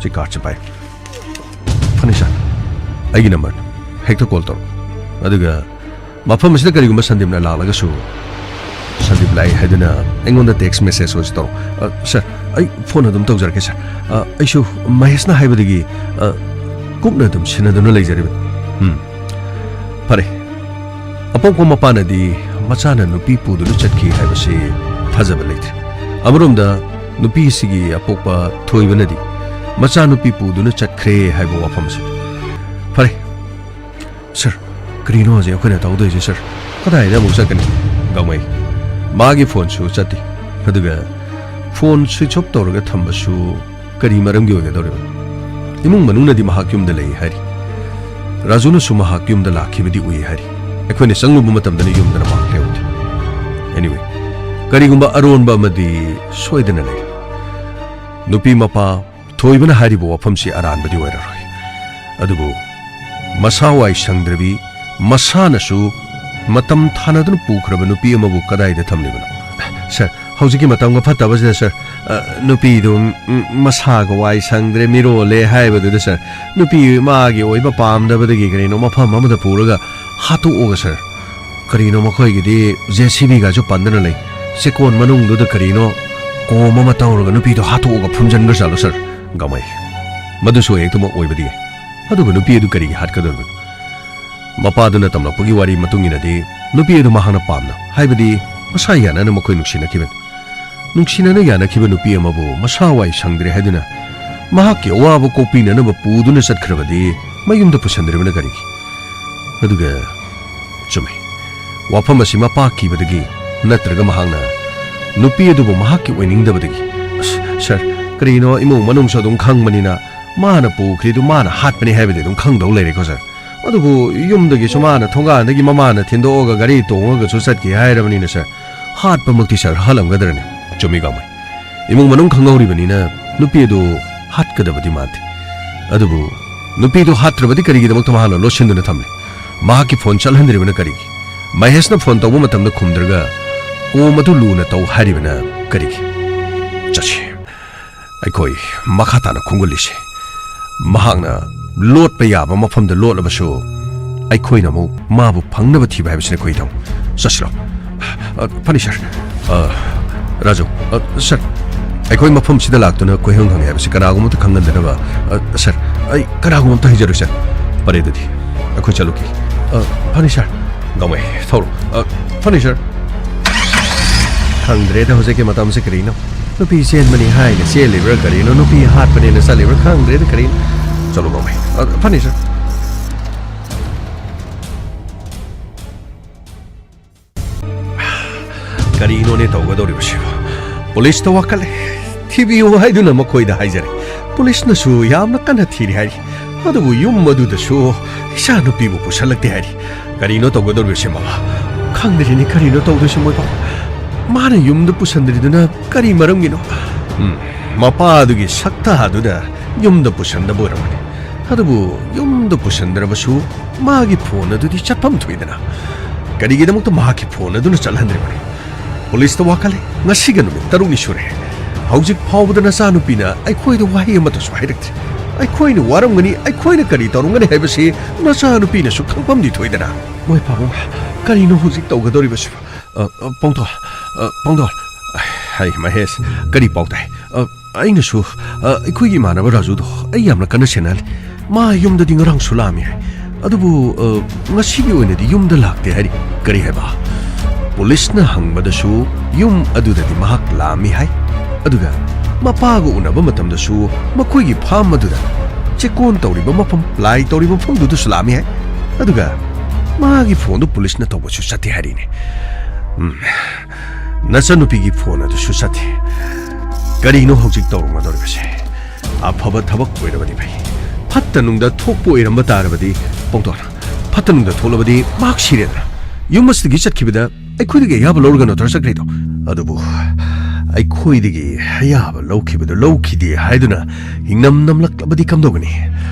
ꯁꯤ ꯀꯥꯔꯗꯁꯦ ꯄꯥꯏ꯫ ꯐꯅꯤ ꯁꯥꯔ, ꯑꯩꯒꯤ ꯅꯝꯕꯔꯅꯤ, ꯍꯦꯛꯇ ꯀꯣꯜ ꯇꯧꯔꯛꯎ꯫ ꯑꯗꯨꯒ ꯃꯐꯝ ꯑꯁꯤꯗ ꯀꯔꯤꯒꯨꯝꯕ ꯁꯟꯗꯤꯞꯅ ꯂꯥꯛꯂꯒꯁꯨ, ꯁꯟꯗꯤꯞ ꯂꯥꯛꯏ ꯍꯥꯏꯗꯨꯅ ꯑꯩꯉꯣꯟꯗ ꯇꯦꯛꯁ ꯃꯦꯁꯦꯖ ꯑꯣꯏꯁꯨ ꯇꯧꯔꯛꯎ꯫ ꯑ, ꯁꯥꯔ, ꯑꯩ ꯐꯣꯟ ꯑꯗꯨꯝ ꯇꯧꯖꯔꯛꯀꯦ, ꯁꯥꯔ꯫ ꯑ, ꯑꯩꯁꯨ ꯃꯍꯦꯁꯅ ꯍꯥꯏꯕꯗꯒꯤ, ꯑ, ꯀꯨꯞꯅ ꯑꯗꯨꯝ ꯁꯤꯟꯅꯗꯨꯅ ꯂꯩꯖꯔꯤꯕꯅꯤ꯫ ꯎꯝ, ꯐꯔꯦ꯫ ꯑꯄꯣꯛꯄ ꯃꯄꯥꯅꯗꯤ ꯃꯆꯥꯅ ꯅꯨꯄꯤ ꯄꯨꯗꯨꯅ ꯆꯠꯈꯤ ꯍꯥꯏꯕꯁꯤ ꯊꯥꯖꯕ ꯂꯩꯇ꯭ꯔꯦ꯫ ꯑꯃꯔꯣꯝꯗ ꯅꯨꯄꯤꯁꯤꯒꯤ ꯑꯄꯣꯛꯄ ꯊꯣꯏꯕꯅꯗꯤ ꯃꯆꯥꯅꯨꯄꯤ ꯄꯨꯗꯨꯅ ꯆꯠꯈ꯭ꯔꯦ ꯍꯥꯏꯕ ꯋꯥꯐꯝꯁꯤ꯫ ꯐꯔꯦ, ꯁꯥꯔ, ꯀꯔꯤꯅꯣ ꯍꯧꯖꯤꯛ ꯑꯩꯈꯣꯏꯅ ꯇꯧꯗꯣꯏꯁꯦ, ꯁꯥꯔ? ꯀꯗꯥꯏꯗ ꯑꯃꯨꯛ ꯆꯠꯀꯅꯤ? ꯒꯥꯡꯃꯩ, ꯃꯥꯒꯤ ꯐꯣꯟꯁꯨ ꯆꯠꯇꯦ, ꯑꯗꯨꯒ ꯐꯣꯟ ꯁ꯭ꯋꯤꯆ ꯑꯣꯐ ꯇꯧꯔꯒ ꯊꯝꯕꯁꯨ ꯀꯔꯤ ꯃꯔꯝꯒꯤ ꯑꯣꯏꯒꯗꯧꯔꯤꯕ? ꯏꯃꯨꯡ ꯃꯅꯨꯡꯅꯗꯤ ꯃꯍꯥꯛ ꯌꯨꯝꯗ ꯂꯩ ꯍꯥꯏꯔꯤ, ꯔꯥꯖꯨꯅꯁꯨ ꯃꯍꯥꯛ ꯌꯨꯝꯗ ꯂꯥꯛꯈꯤꯕꯗꯤ ꯎꯏ ꯍꯥꯏꯔꯤ꯫ ꯑꯩꯈꯣꯏꯅ ꯆꯪꯂꯨꯕ ꯃꯇꯝꯗꯅ ꯌꯨꯝꯗꯅ ꯃꯍꯥꯛ ꯂꯩꯍꯧꯗꯦ꯫ Anyway, ꯀꯔꯤꯒꯨꯝꯕ ꯑꯔꯣꯟꯕ ꯑꯃꯗꯤ ꯁꯣꯏꯗꯅ ꯂꯩ꯫ ꯅꯨꯄꯤ ꯃꯄꯥ ꯊꯣꯏꯕꯅ ꯍꯥꯏꯔꯤꯕ ꯋꯥꯐꯝꯁꯤ ꯑꯔꯥꯟꯕꯗꯤ ꯑꯣꯏꯔꯔꯣꯏ꯫ ꯑꯗꯨꯕꯨ ꯃꯁꯥ ꯋꯥꯏ ꯁꯪꯗ꯭ꯔꯕꯤ, ꯃꯁꯥꯅꯁꯨ ꯃꯇꯝ ꯊꯥꯅꯗꯨꯅ ꯄꯨꯈ꯭ꯔꯕ ꯅꯨꯄꯤ ꯑꯃꯕꯨ ꯀꯗꯥꯏꯗ ꯊꯝꯂꯤꯕꯅꯣ? ꯁꯥꯔ, ꯍꯧꯖꯤꯛꯀꯤ ꯃꯇꯝꯒ ꯐꯠꯇꯕꯁꯤꯗ, ꯁꯥꯔ, ꯑ, ꯅꯨꯄꯤꯗꯨ, ꯎꯝ, ꯃꯁꯥꯒ ꯋꯥꯏ ꯁꯪꯗ꯭ꯔꯦ, ꯃꯤꯔꯣꯜꯂꯦ ꯍꯥꯏꯕꯗꯨꯗ, ꯁꯥꯔ, ꯅꯨꯄꯤ ꯃꯥꯒꯤ ꯑꯣꯏꯕ ꯄꯥꯝꯗꯕꯗꯒꯤ ꯀꯔꯤꯅꯣ ꯃꯐꯝ ꯑꯃꯗ ꯄꯨꯔꯒ ꯍꯥꯠꯇꯣꯛꯑꯒ, ꯁꯥꯔ, ꯀꯔꯤꯅꯣ ꯃꯈꯣꯏꯒꯤꯗꯤ JCBꯒꯁꯨ ꯄꯟꯗꯅ ꯂꯩ꯫ ꯆꯦꯛꯀꯣꯟ ꯃꯅꯨꯡꯗꯨꯗ ꯀꯔꯤꯅꯣ ꯀꯣꯝ ꯑꯃ ꯇꯧꯔꯒ ꯅꯨꯄꯤꯗꯣ ꯍꯥꯠꯇꯣꯛꯑꯒ ꯐꯨꯝꯖꯤꯟꯈ꯭ꯔꯖꯥꯠꯂꯣ, ꯁꯥꯔ? ꯒꯥꯡꯃꯩ, ꯃꯗꯨꯁꯨ ꯍꯦꯛꯇꯃꯛ ꯑꯣꯏꯕꯗꯤ ꯌꯥꯏ꯫ ꯑꯗꯨꯕꯨ ꯅꯨꯄꯤ ꯑꯗꯨ ꯀꯔꯤꯒꯤ ꯍꯥꯠꯀꯗꯧꯔꯤꯕꯅꯣ? ꯃꯄꯥꯗꯨꯅ ꯇꯝꯂꯛꯄꯒꯤ ꯋꯥꯔꯤ ꯃꯇꯨꯡ ꯏꯟꯅꯗꯤ ꯅꯨꯄꯤ ꯑꯗꯨ ꯃꯍꯥꯛꯅ ꯄꯥꯝꯅ, ꯍꯥꯏꯕꯗꯤ ꯃꯁꯥ ꯌꯥꯅꯅ ꯃꯈꯣꯏ ꯅꯨꯡꯁꯤꯅꯈꯤꯕꯅꯤ꯫ ꯅꯨꯡꯁꯤꯅꯅ ꯌꯥꯅꯈꯤꯕ ꯅꯨꯄꯤ ꯑꯃꯕꯨ ꯃꯁꯥ ꯋꯥꯏ ꯁꯪꯗ꯭ꯔꯦ ꯍꯥꯏꯗꯨꯅ ꯃꯍꯥꯛꯀꯤ ꯑꯋꯥꯕ ꯀꯣꯛꯄꯤꯅꯅꯕ ꯄꯨꯗꯨꯅ ꯆꯠꯈ꯭ꯔꯕꯗꯤ ꯃꯌꯨꯝꯗ ꯄꯨꯁꯟꯗ꯭ꯔꯤꯕꯅ ꯀꯔꯤꯒꯤ? ꯑꯗꯨꯒ ꯆꯨꯝꯃꯤ, ꯋꯥꯐꯝ ꯑꯁꯤ ꯃꯄꯥ ꯀꯤꯕꯗꯒꯤ ꯅꯠꯇ꯭ꯔꯒ ꯃꯍꯥꯛꯅ ꯅꯨꯄꯤ ꯑꯗꯨꯕꯨ ꯃꯍꯥꯛꯀꯤ ꯑꯣꯏꯅꯤꯡꯗꯕꯗꯒꯤ꯫ ꯑꯁ, ꯁꯥꯔ, ꯀꯔꯤꯅꯣ ꯏꯃꯨꯡ ꯃꯅꯨꯡꯁꯨ ꯑꯗꯨꯝ ꯈꯪꯕꯅꯤꯅ ꯃꯥꯅ ꯄꯨꯈ꯭ꯔꯤꯗꯨ ꯃꯥꯅ ꯍꯥꯠꯄꯅꯤ ꯍꯥꯏꯕꯗꯤ ꯑꯗꯨꯝ ꯈꯪꯗꯧ ꯂꯩꯔꯦꯀꯣ, ꯁꯥꯔ꯫ ꯑꯗꯨꯕꯨ ꯌꯨꯝꯗꯒꯤꯁꯨ ꯃꯥꯅ ꯊꯣꯡꯒꯥꯟꯗꯒꯤ ꯃꯃꯥꯅ ꯊꯤꯟꯗꯣꯛꯑꯒ ꯒꯥꯔꯤ ꯇꯣꯡꯉꯒꯁꯨ ꯆꯠꯈꯤ ꯍꯥꯏꯔꯕꯅꯤꯅ, ꯁꯥꯔ, ꯍꯥꯠꯄꯃꯛꯇꯤ, ꯁꯥꯔ, ꯍꯥꯠꯂꯝꯒꯗ꯭ꯔꯅꯦ? ꯆꯨꯝꯃꯤ, ꯒꯥꯡꯃꯩ꯫ ꯏꯃꯨꯡ ꯃꯅꯨꯡ ꯈꯪꯍꯧꯔꯤꯕꯅꯤꯅ ꯅꯨꯄꯤ ꯑꯗꯨ ꯍꯥꯠꯀꯗꯕꯗꯤ ꯃꯥꯟꯗꯦ꯫ ꯑꯗꯨꯕꯨ ꯅꯨꯄꯤꯗꯨ ꯍꯥꯠꯇ꯭ꯔꯕꯗꯤ ꯀꯔꯤꯒꯤꯗꯃꯛꯇ ꯃꯍꯥꯛꯅ ꯂꯣꯠꯁꯤꯟꯗꯨꯅ ꯊꯝꯂꯤ? ꯃꯍꯥꯛꯀꯤ ꯐꯣꯟ ꯆꯠꯍꯟꯗ꯭ꯔꯤꯕꯅ ꯀꯔꯤꯒꯤ? ꯃꯍꯦꯁꯅ ꯐꯣꯟ ꯇꯧꯕ ꯃꯇꯝꯗ ꯈꯨꯝꯗ꯭ꯔꯒ ꯀꯣꯝ ꯑꯗꯨ ꯂꯨꯅ ꯇꯧ ꯍꯥꯏꯔꯤꯕꯅ ꯀꯔꯤꯒꯤ? ꯆꯠꯁꯤ꯫ ꯑꯩꯈꯣꯏ ꯃꯈꯥ ꯇꯥꯅ ꯈꯣꯡꯒꯨꯜꯂꯤꯁꯤ꯫ ꯃꯍꯥꯛꯅ ꯂꯣꯠꯄ ꯌꯥꯕ ꯃꯐꯝꯗ ꯂꯣꯠꯂꯕꯁꯨ, ꯑꯩꯈꯣꯏꯅ ꯑꯃꯨꯛ ꯃꯥꯕꯨ ꯐꯪꯅꯕ ꯊꯤꯕ ꯍꯥꯏꯕꯁꯤꯅꯤ ꯑꯩꯈꯣꯏ ꯊꯧ꯫ ꯆꯠꯁꯤꯔꯣ? ꯑ, ꯐꯅꯤ, ꯁꯥꯔ꯫ ꯑ, ꯔꯥꯖꯨ, ꯑ, ꯁꯥꯔ, ꯑꯩꯈꯣꯏ ꯃꯐꯝꯁꯤꯗ ꯂꯥꯛꯇꯨꯅ ꯀꯣꯏꯍꯪ ꯍꯪꯉꯦ ꯍꯥꯏꯕꯁꯤ ꯀꯅꯥꯒꯨꯝꯕ ꯑꯝꯇ ꯈꯪꯍꯟꯗꯅꯕ꯫ ꯑ, ꯁꯥꯔ, ꯑꯩ ꯀꯅꯥꯒꯨꯝꯕ ꯑꯝꯇ ꯍꯩꯖꯔꯣꯏ, ꯁꯥꯔ꯫ ꯐꯔꯦ, ꯑꯗꯨꯗꯤ ꯑꯩꯈꯣꯏ ꯆꯠꯂꯨꯈꯤ꯫ ꯑ, ꯐꯅꯤ, ꯁꯥꯔ꯫ ꯒꯥꯎꯃꯩ, ꯊꯧꯔꯣ꯫ ꯑ, ꯐꯅꯤ, ꯁꯔ꯫ ꯈꯪꯗ꯭ꯔꯦꯗ ꯍꯧꯖꯤꯛꯀꯤ ꯃꯇꯝꯁꯦ ꯀꯔꯤꯅꯣ꯫ ꯅꯨꯄꯤ ꯆꯦꯟꯕꯅꯤ ꯍꯥꯏꯅ ꯆꯦꯜꯂꯤꯕ꯭ꯔꯥ ꯀꯔꯤꯅꯣ, ꯅꯨꯄꯤ ꯍꯥꯠꯄꯅꯦꯅ ꯆꯠꯂꯤꯕ꯭ꯔꯥ ꯈꯪꯗ꯭ꯔꯦꯗ ꯀꯔꯤꯅꯣ꯫ ꯆꯠꯂꯣ, ꯒꯥꯎꯃꯩ꯫ ꯑ, ꯐꯅꯤ, ꯁꯔ꯫ ꯀꯔꯤꯅꯣꯅꯦ ꯇꯧꯒꯗꯧꯔꯤꯕꯁꯤꯕꯣ? ꯄꯨꯂꯤꯁꯇ ꯋꯥꯀꯠꯂꯦ꯫ ꯊꯤꯕꯤꯌꯨ ꯍꯥꯏꯗꯨꯅ ꯃꯈꯣꯏꯗ ꯍꯥꯏꯖꯔꯦ꯫ ꯄꯨꯂꯤꯁꯅꯁꯨ ꯌꯥꯝꯅ ꯀꯟꯅ ꯊꯤꯔꯤ ꯍꯥꯏꯔꯤ꯫ ꯑꯗꯨꯕꯨ ꯌꯨꯝ ꯑꯗꯨꯗꯁꯨ ꯏꯆꯥ ꯅꯨꯄꯤꯕꯨ ꯄꯨꯁꯜꯂꯛꯇꯦ ꯍꯥꯏꯔꯤ꯫ ꯀꯔꯤꯅꯣ ꯇꯧꯒꯗꯧꯔꯤꯕꯁꯦ, ꯃꯃꯥ? ꯈꯪꯗ꯭ꯔꯤꯅꯦ, ꯀꯔꯤꯅꯣ ꯇꯧꯗꯣꯏꯁꯦ ꯃꯣꯏꯕꯣ? ꯃꯥꯅ ꯌꯨꯝꯗ ꯄꯨꯁꯟꯗ꯭ꯔꯤꯗꯨꯅ ꯀꯔꯤ ꯃꯔꯝꯒꯤꯅꯣ? ꯎꯝ, ꯃꯄꯥꯗꯨꯒꯤ ꯁꯛꯇꯥꯗꯨꯅ ꯌꯨꯝꯗ ꯄꯨꯁꯟꯗꯕ ꯑꯣꯏꯔꯝꯒꯅꯤ꯫ ꯑꯗꯨꯕꯨ ꯌꯨꯝꯗ ꯄꯨꯁꯟꯗ꯭ꯔꯕꯁꯨ ꯃꯥꯒꯤ ꯐꯣꯟ ꯑꯗꯨꯗꯤ ꯆꯠꯐꯝ ꯊꯣꯛꯏꯗꯅ꯫ ꯀꯔꯤꯒꯤꯗꯃꯛꯇ ꯃꯍꯥꯛꯀꯤ ꯐꯣꯟ ꯑꯗꯨꯅ ꯆꯠꯍꯟꯗ꯭ꯔꯤꯕꯅꯣ? ꯄꯨꯂꯤꯁꯇ ꯋꯥꯀꯠꯂꯦ꯫ ꯉꯁꯤꯒ ꯅꯨꯃꯤꯠ ꯇꯔꯨꯛꯅꯤ ꯁꯨꯔꯦ꯫ ꯍꯧꯖꯤꯛ ꯐꯥꯎꯕꯗ ꯅꯆꯥꯅꯨꯄꯤꯅ ꯑꯩꯈꯣꯏꯗ ꯋꯥꯍꯩ ꯑꯃꯠꯇꯁꯨ ꯍꯥꯏꯔꯛꯇ꯭ꯔꯤ꯫ ꯑꯩꯈꯣꯏꯅ ꯋꯥꯔꯝꯒꯅꯤ, ꯑꯩꯈꯣꯏꯅ ꯀꯔꯤ ꯇꯧꯔꯝꯒꯅꯤ ꯍꯥꯏꯕꯁꯤ ꯅꯆꯥꯅꯨꯄꯤꯅꯁꯨ ꯈꯪꯐꯝꯗꯤ ꯊꯣꯛꯏꯗꯅ꯫ ꯃꯣꯏ ꯄꯥꯕꯨꯡ, ꯀꯔꯤꯅꯣ ꯍꯧꯖꯤꯛ ꯇꯧꯒꯗꯧꯔꯤꯕꯁꯤꯕꯨ? ꯑ, ꯑ, ꯄꯥꯎꯗꯣꯟ, ꯑ, ꯄꯥꯎꯗꯣꯟ꯫ ꯍꯩ, ꯃꯍꯦꯁ, ꯀꯔꯤ ꯄꯥꯎ ꯇꯥꯏ? ꯑ, ꯑꯩꯅꯁꯨ, ꯑ, ꯑꯩꯈꯣꯏꯒꯤ ꯏꯃꯥꯟꯅꯕ ꯔꯥꯖꯨꯗꯣ ꯑꯩ ꯌꯥꯝꯅ ꯀꯟꯅ ꯁꯦꯟꯅꯍꯜꯂꯤ꯫ ꯃꯥ ꯌꯨꯝꯗꯗꯤ ꯉꯔꯥꯡꯁꯨ ꯂꯥꯛꯑꯝꯃꯤ ꯍꯥꯏ꯫ ꯑꯗꯨꯕꯨ, ꯑ, ꯉꯁꯤꯒꯤ ꯑꯣꯏꯅꯗꯤ ꯌꯨꯝꯗ ꯂꯥꯛꯇꯦ ꯍꯥꯏꯔꯤ꯫ ꯀꯔꯤ ꯍꯥꯏꯕ? ꯄꯨꯂꯤꯁꯅ ꯍꯪꯕꯗꯁꯨ ꯌꯨꯝ ꯑꯗꯨꯗꯗꯤ ꯃꯍꯥꯛ ꯂꯥꯛꯑꯝꯃꯤ ꯍꯥꯏ꯫ ꯑꯗꯨꯒ ꯃꯄꯥꯒ ꯎꯅꯕ ꯃꯇꯝꯗꯁꯨ ꯃꯈꯣꯏꯒꯤ ꯐꯥꯝ ꯑꯗꯨꯗ ꯆꯦꯛꯀꯣꯟ ꯇꯧꯔꯤꯕ ꯃꯐꯝ, ꯂꯥꯏ ꯇꯧꯔꯤꯕ ꯃꯐꯝꯗꯨꯗꯁꯨ ꯂꯥꯛꯑꯝꯃꯤ ꯍꯥꯏ꯫ ꯑꯗꯨꯒ ꯃꯥꯒꯤ ꯐꯣꯟꯗꯨ ꯄꯨꯂꯤꯁꯅ ꯇꯧꯕꯁꯨ ꯆꯠꯇꯦ ꯍꯥꯏꯔꯤꯅꯦ꯫ ꯎꯝ꯫ ꯅꯆꯟꯅꯨꯄꯤꯒꯤ ꯐꯣꯟ ꯑꯗꯨꯁꯨ ꯆꯠꯇꯦ꯫ ꯀꯔꯤꯅꯣ ꯍꯧꯖꯤꯛ ꯇꯧꯔꯝꯒꯗꯧꯔꯤꯕꯁꯦ? ꯑꯐꯕ ꯊꯕꯛ ꯑꯣꯏꯔꯕꯗꯤ ꯐꯩ꯫ ꯐꯠꯇ ꯅꯨꯡꯗ ꯊꯣꯛꯄ ꯑꯣꯏꯔꯝꯕ ꯇꯥꯔꯕꯗꯤ, ꯄꯥꯎꯗꯣꯟ, ꯐꯠꯇ ꯅꯨꯡꯗ ꯊꯣꯛꯂꯕꯗꯤ ꯃꯍꯥꯛ ꯁꯤꯔꯦꯗꯅ꯫ ꯌꯨꯝ ꯑꯁꯤꯗꯒꯤ ꯆꯠꯈꯤꯕꯗ ꯑꯩꯈꯣꯏꯗꯒꯤ ꯑꯌꯥꯕ ꯂꯧꯔꯒ ꯅꯠꯇ꯭ꯔ ꯆꯠꯈ꯭ꯔꯤꯗꯣ? ꯑꯗꯨꯕꯨ ꯑꯩꯈꯣꯏꯗꯒꯤ ꯑꯌꯥꯕ ꯂꯧꯈꯤꯕꯗꯨ ꯂꯧꯈꯤꯗꯦ ꯍꯥꯏꯗꯨꯅ ꯍꯤꯡꯅꯝ ꯅꯝꯂꯛꯂꯕꯗꯤ ꯀꯝꯗꯧꯒꯅꯤ?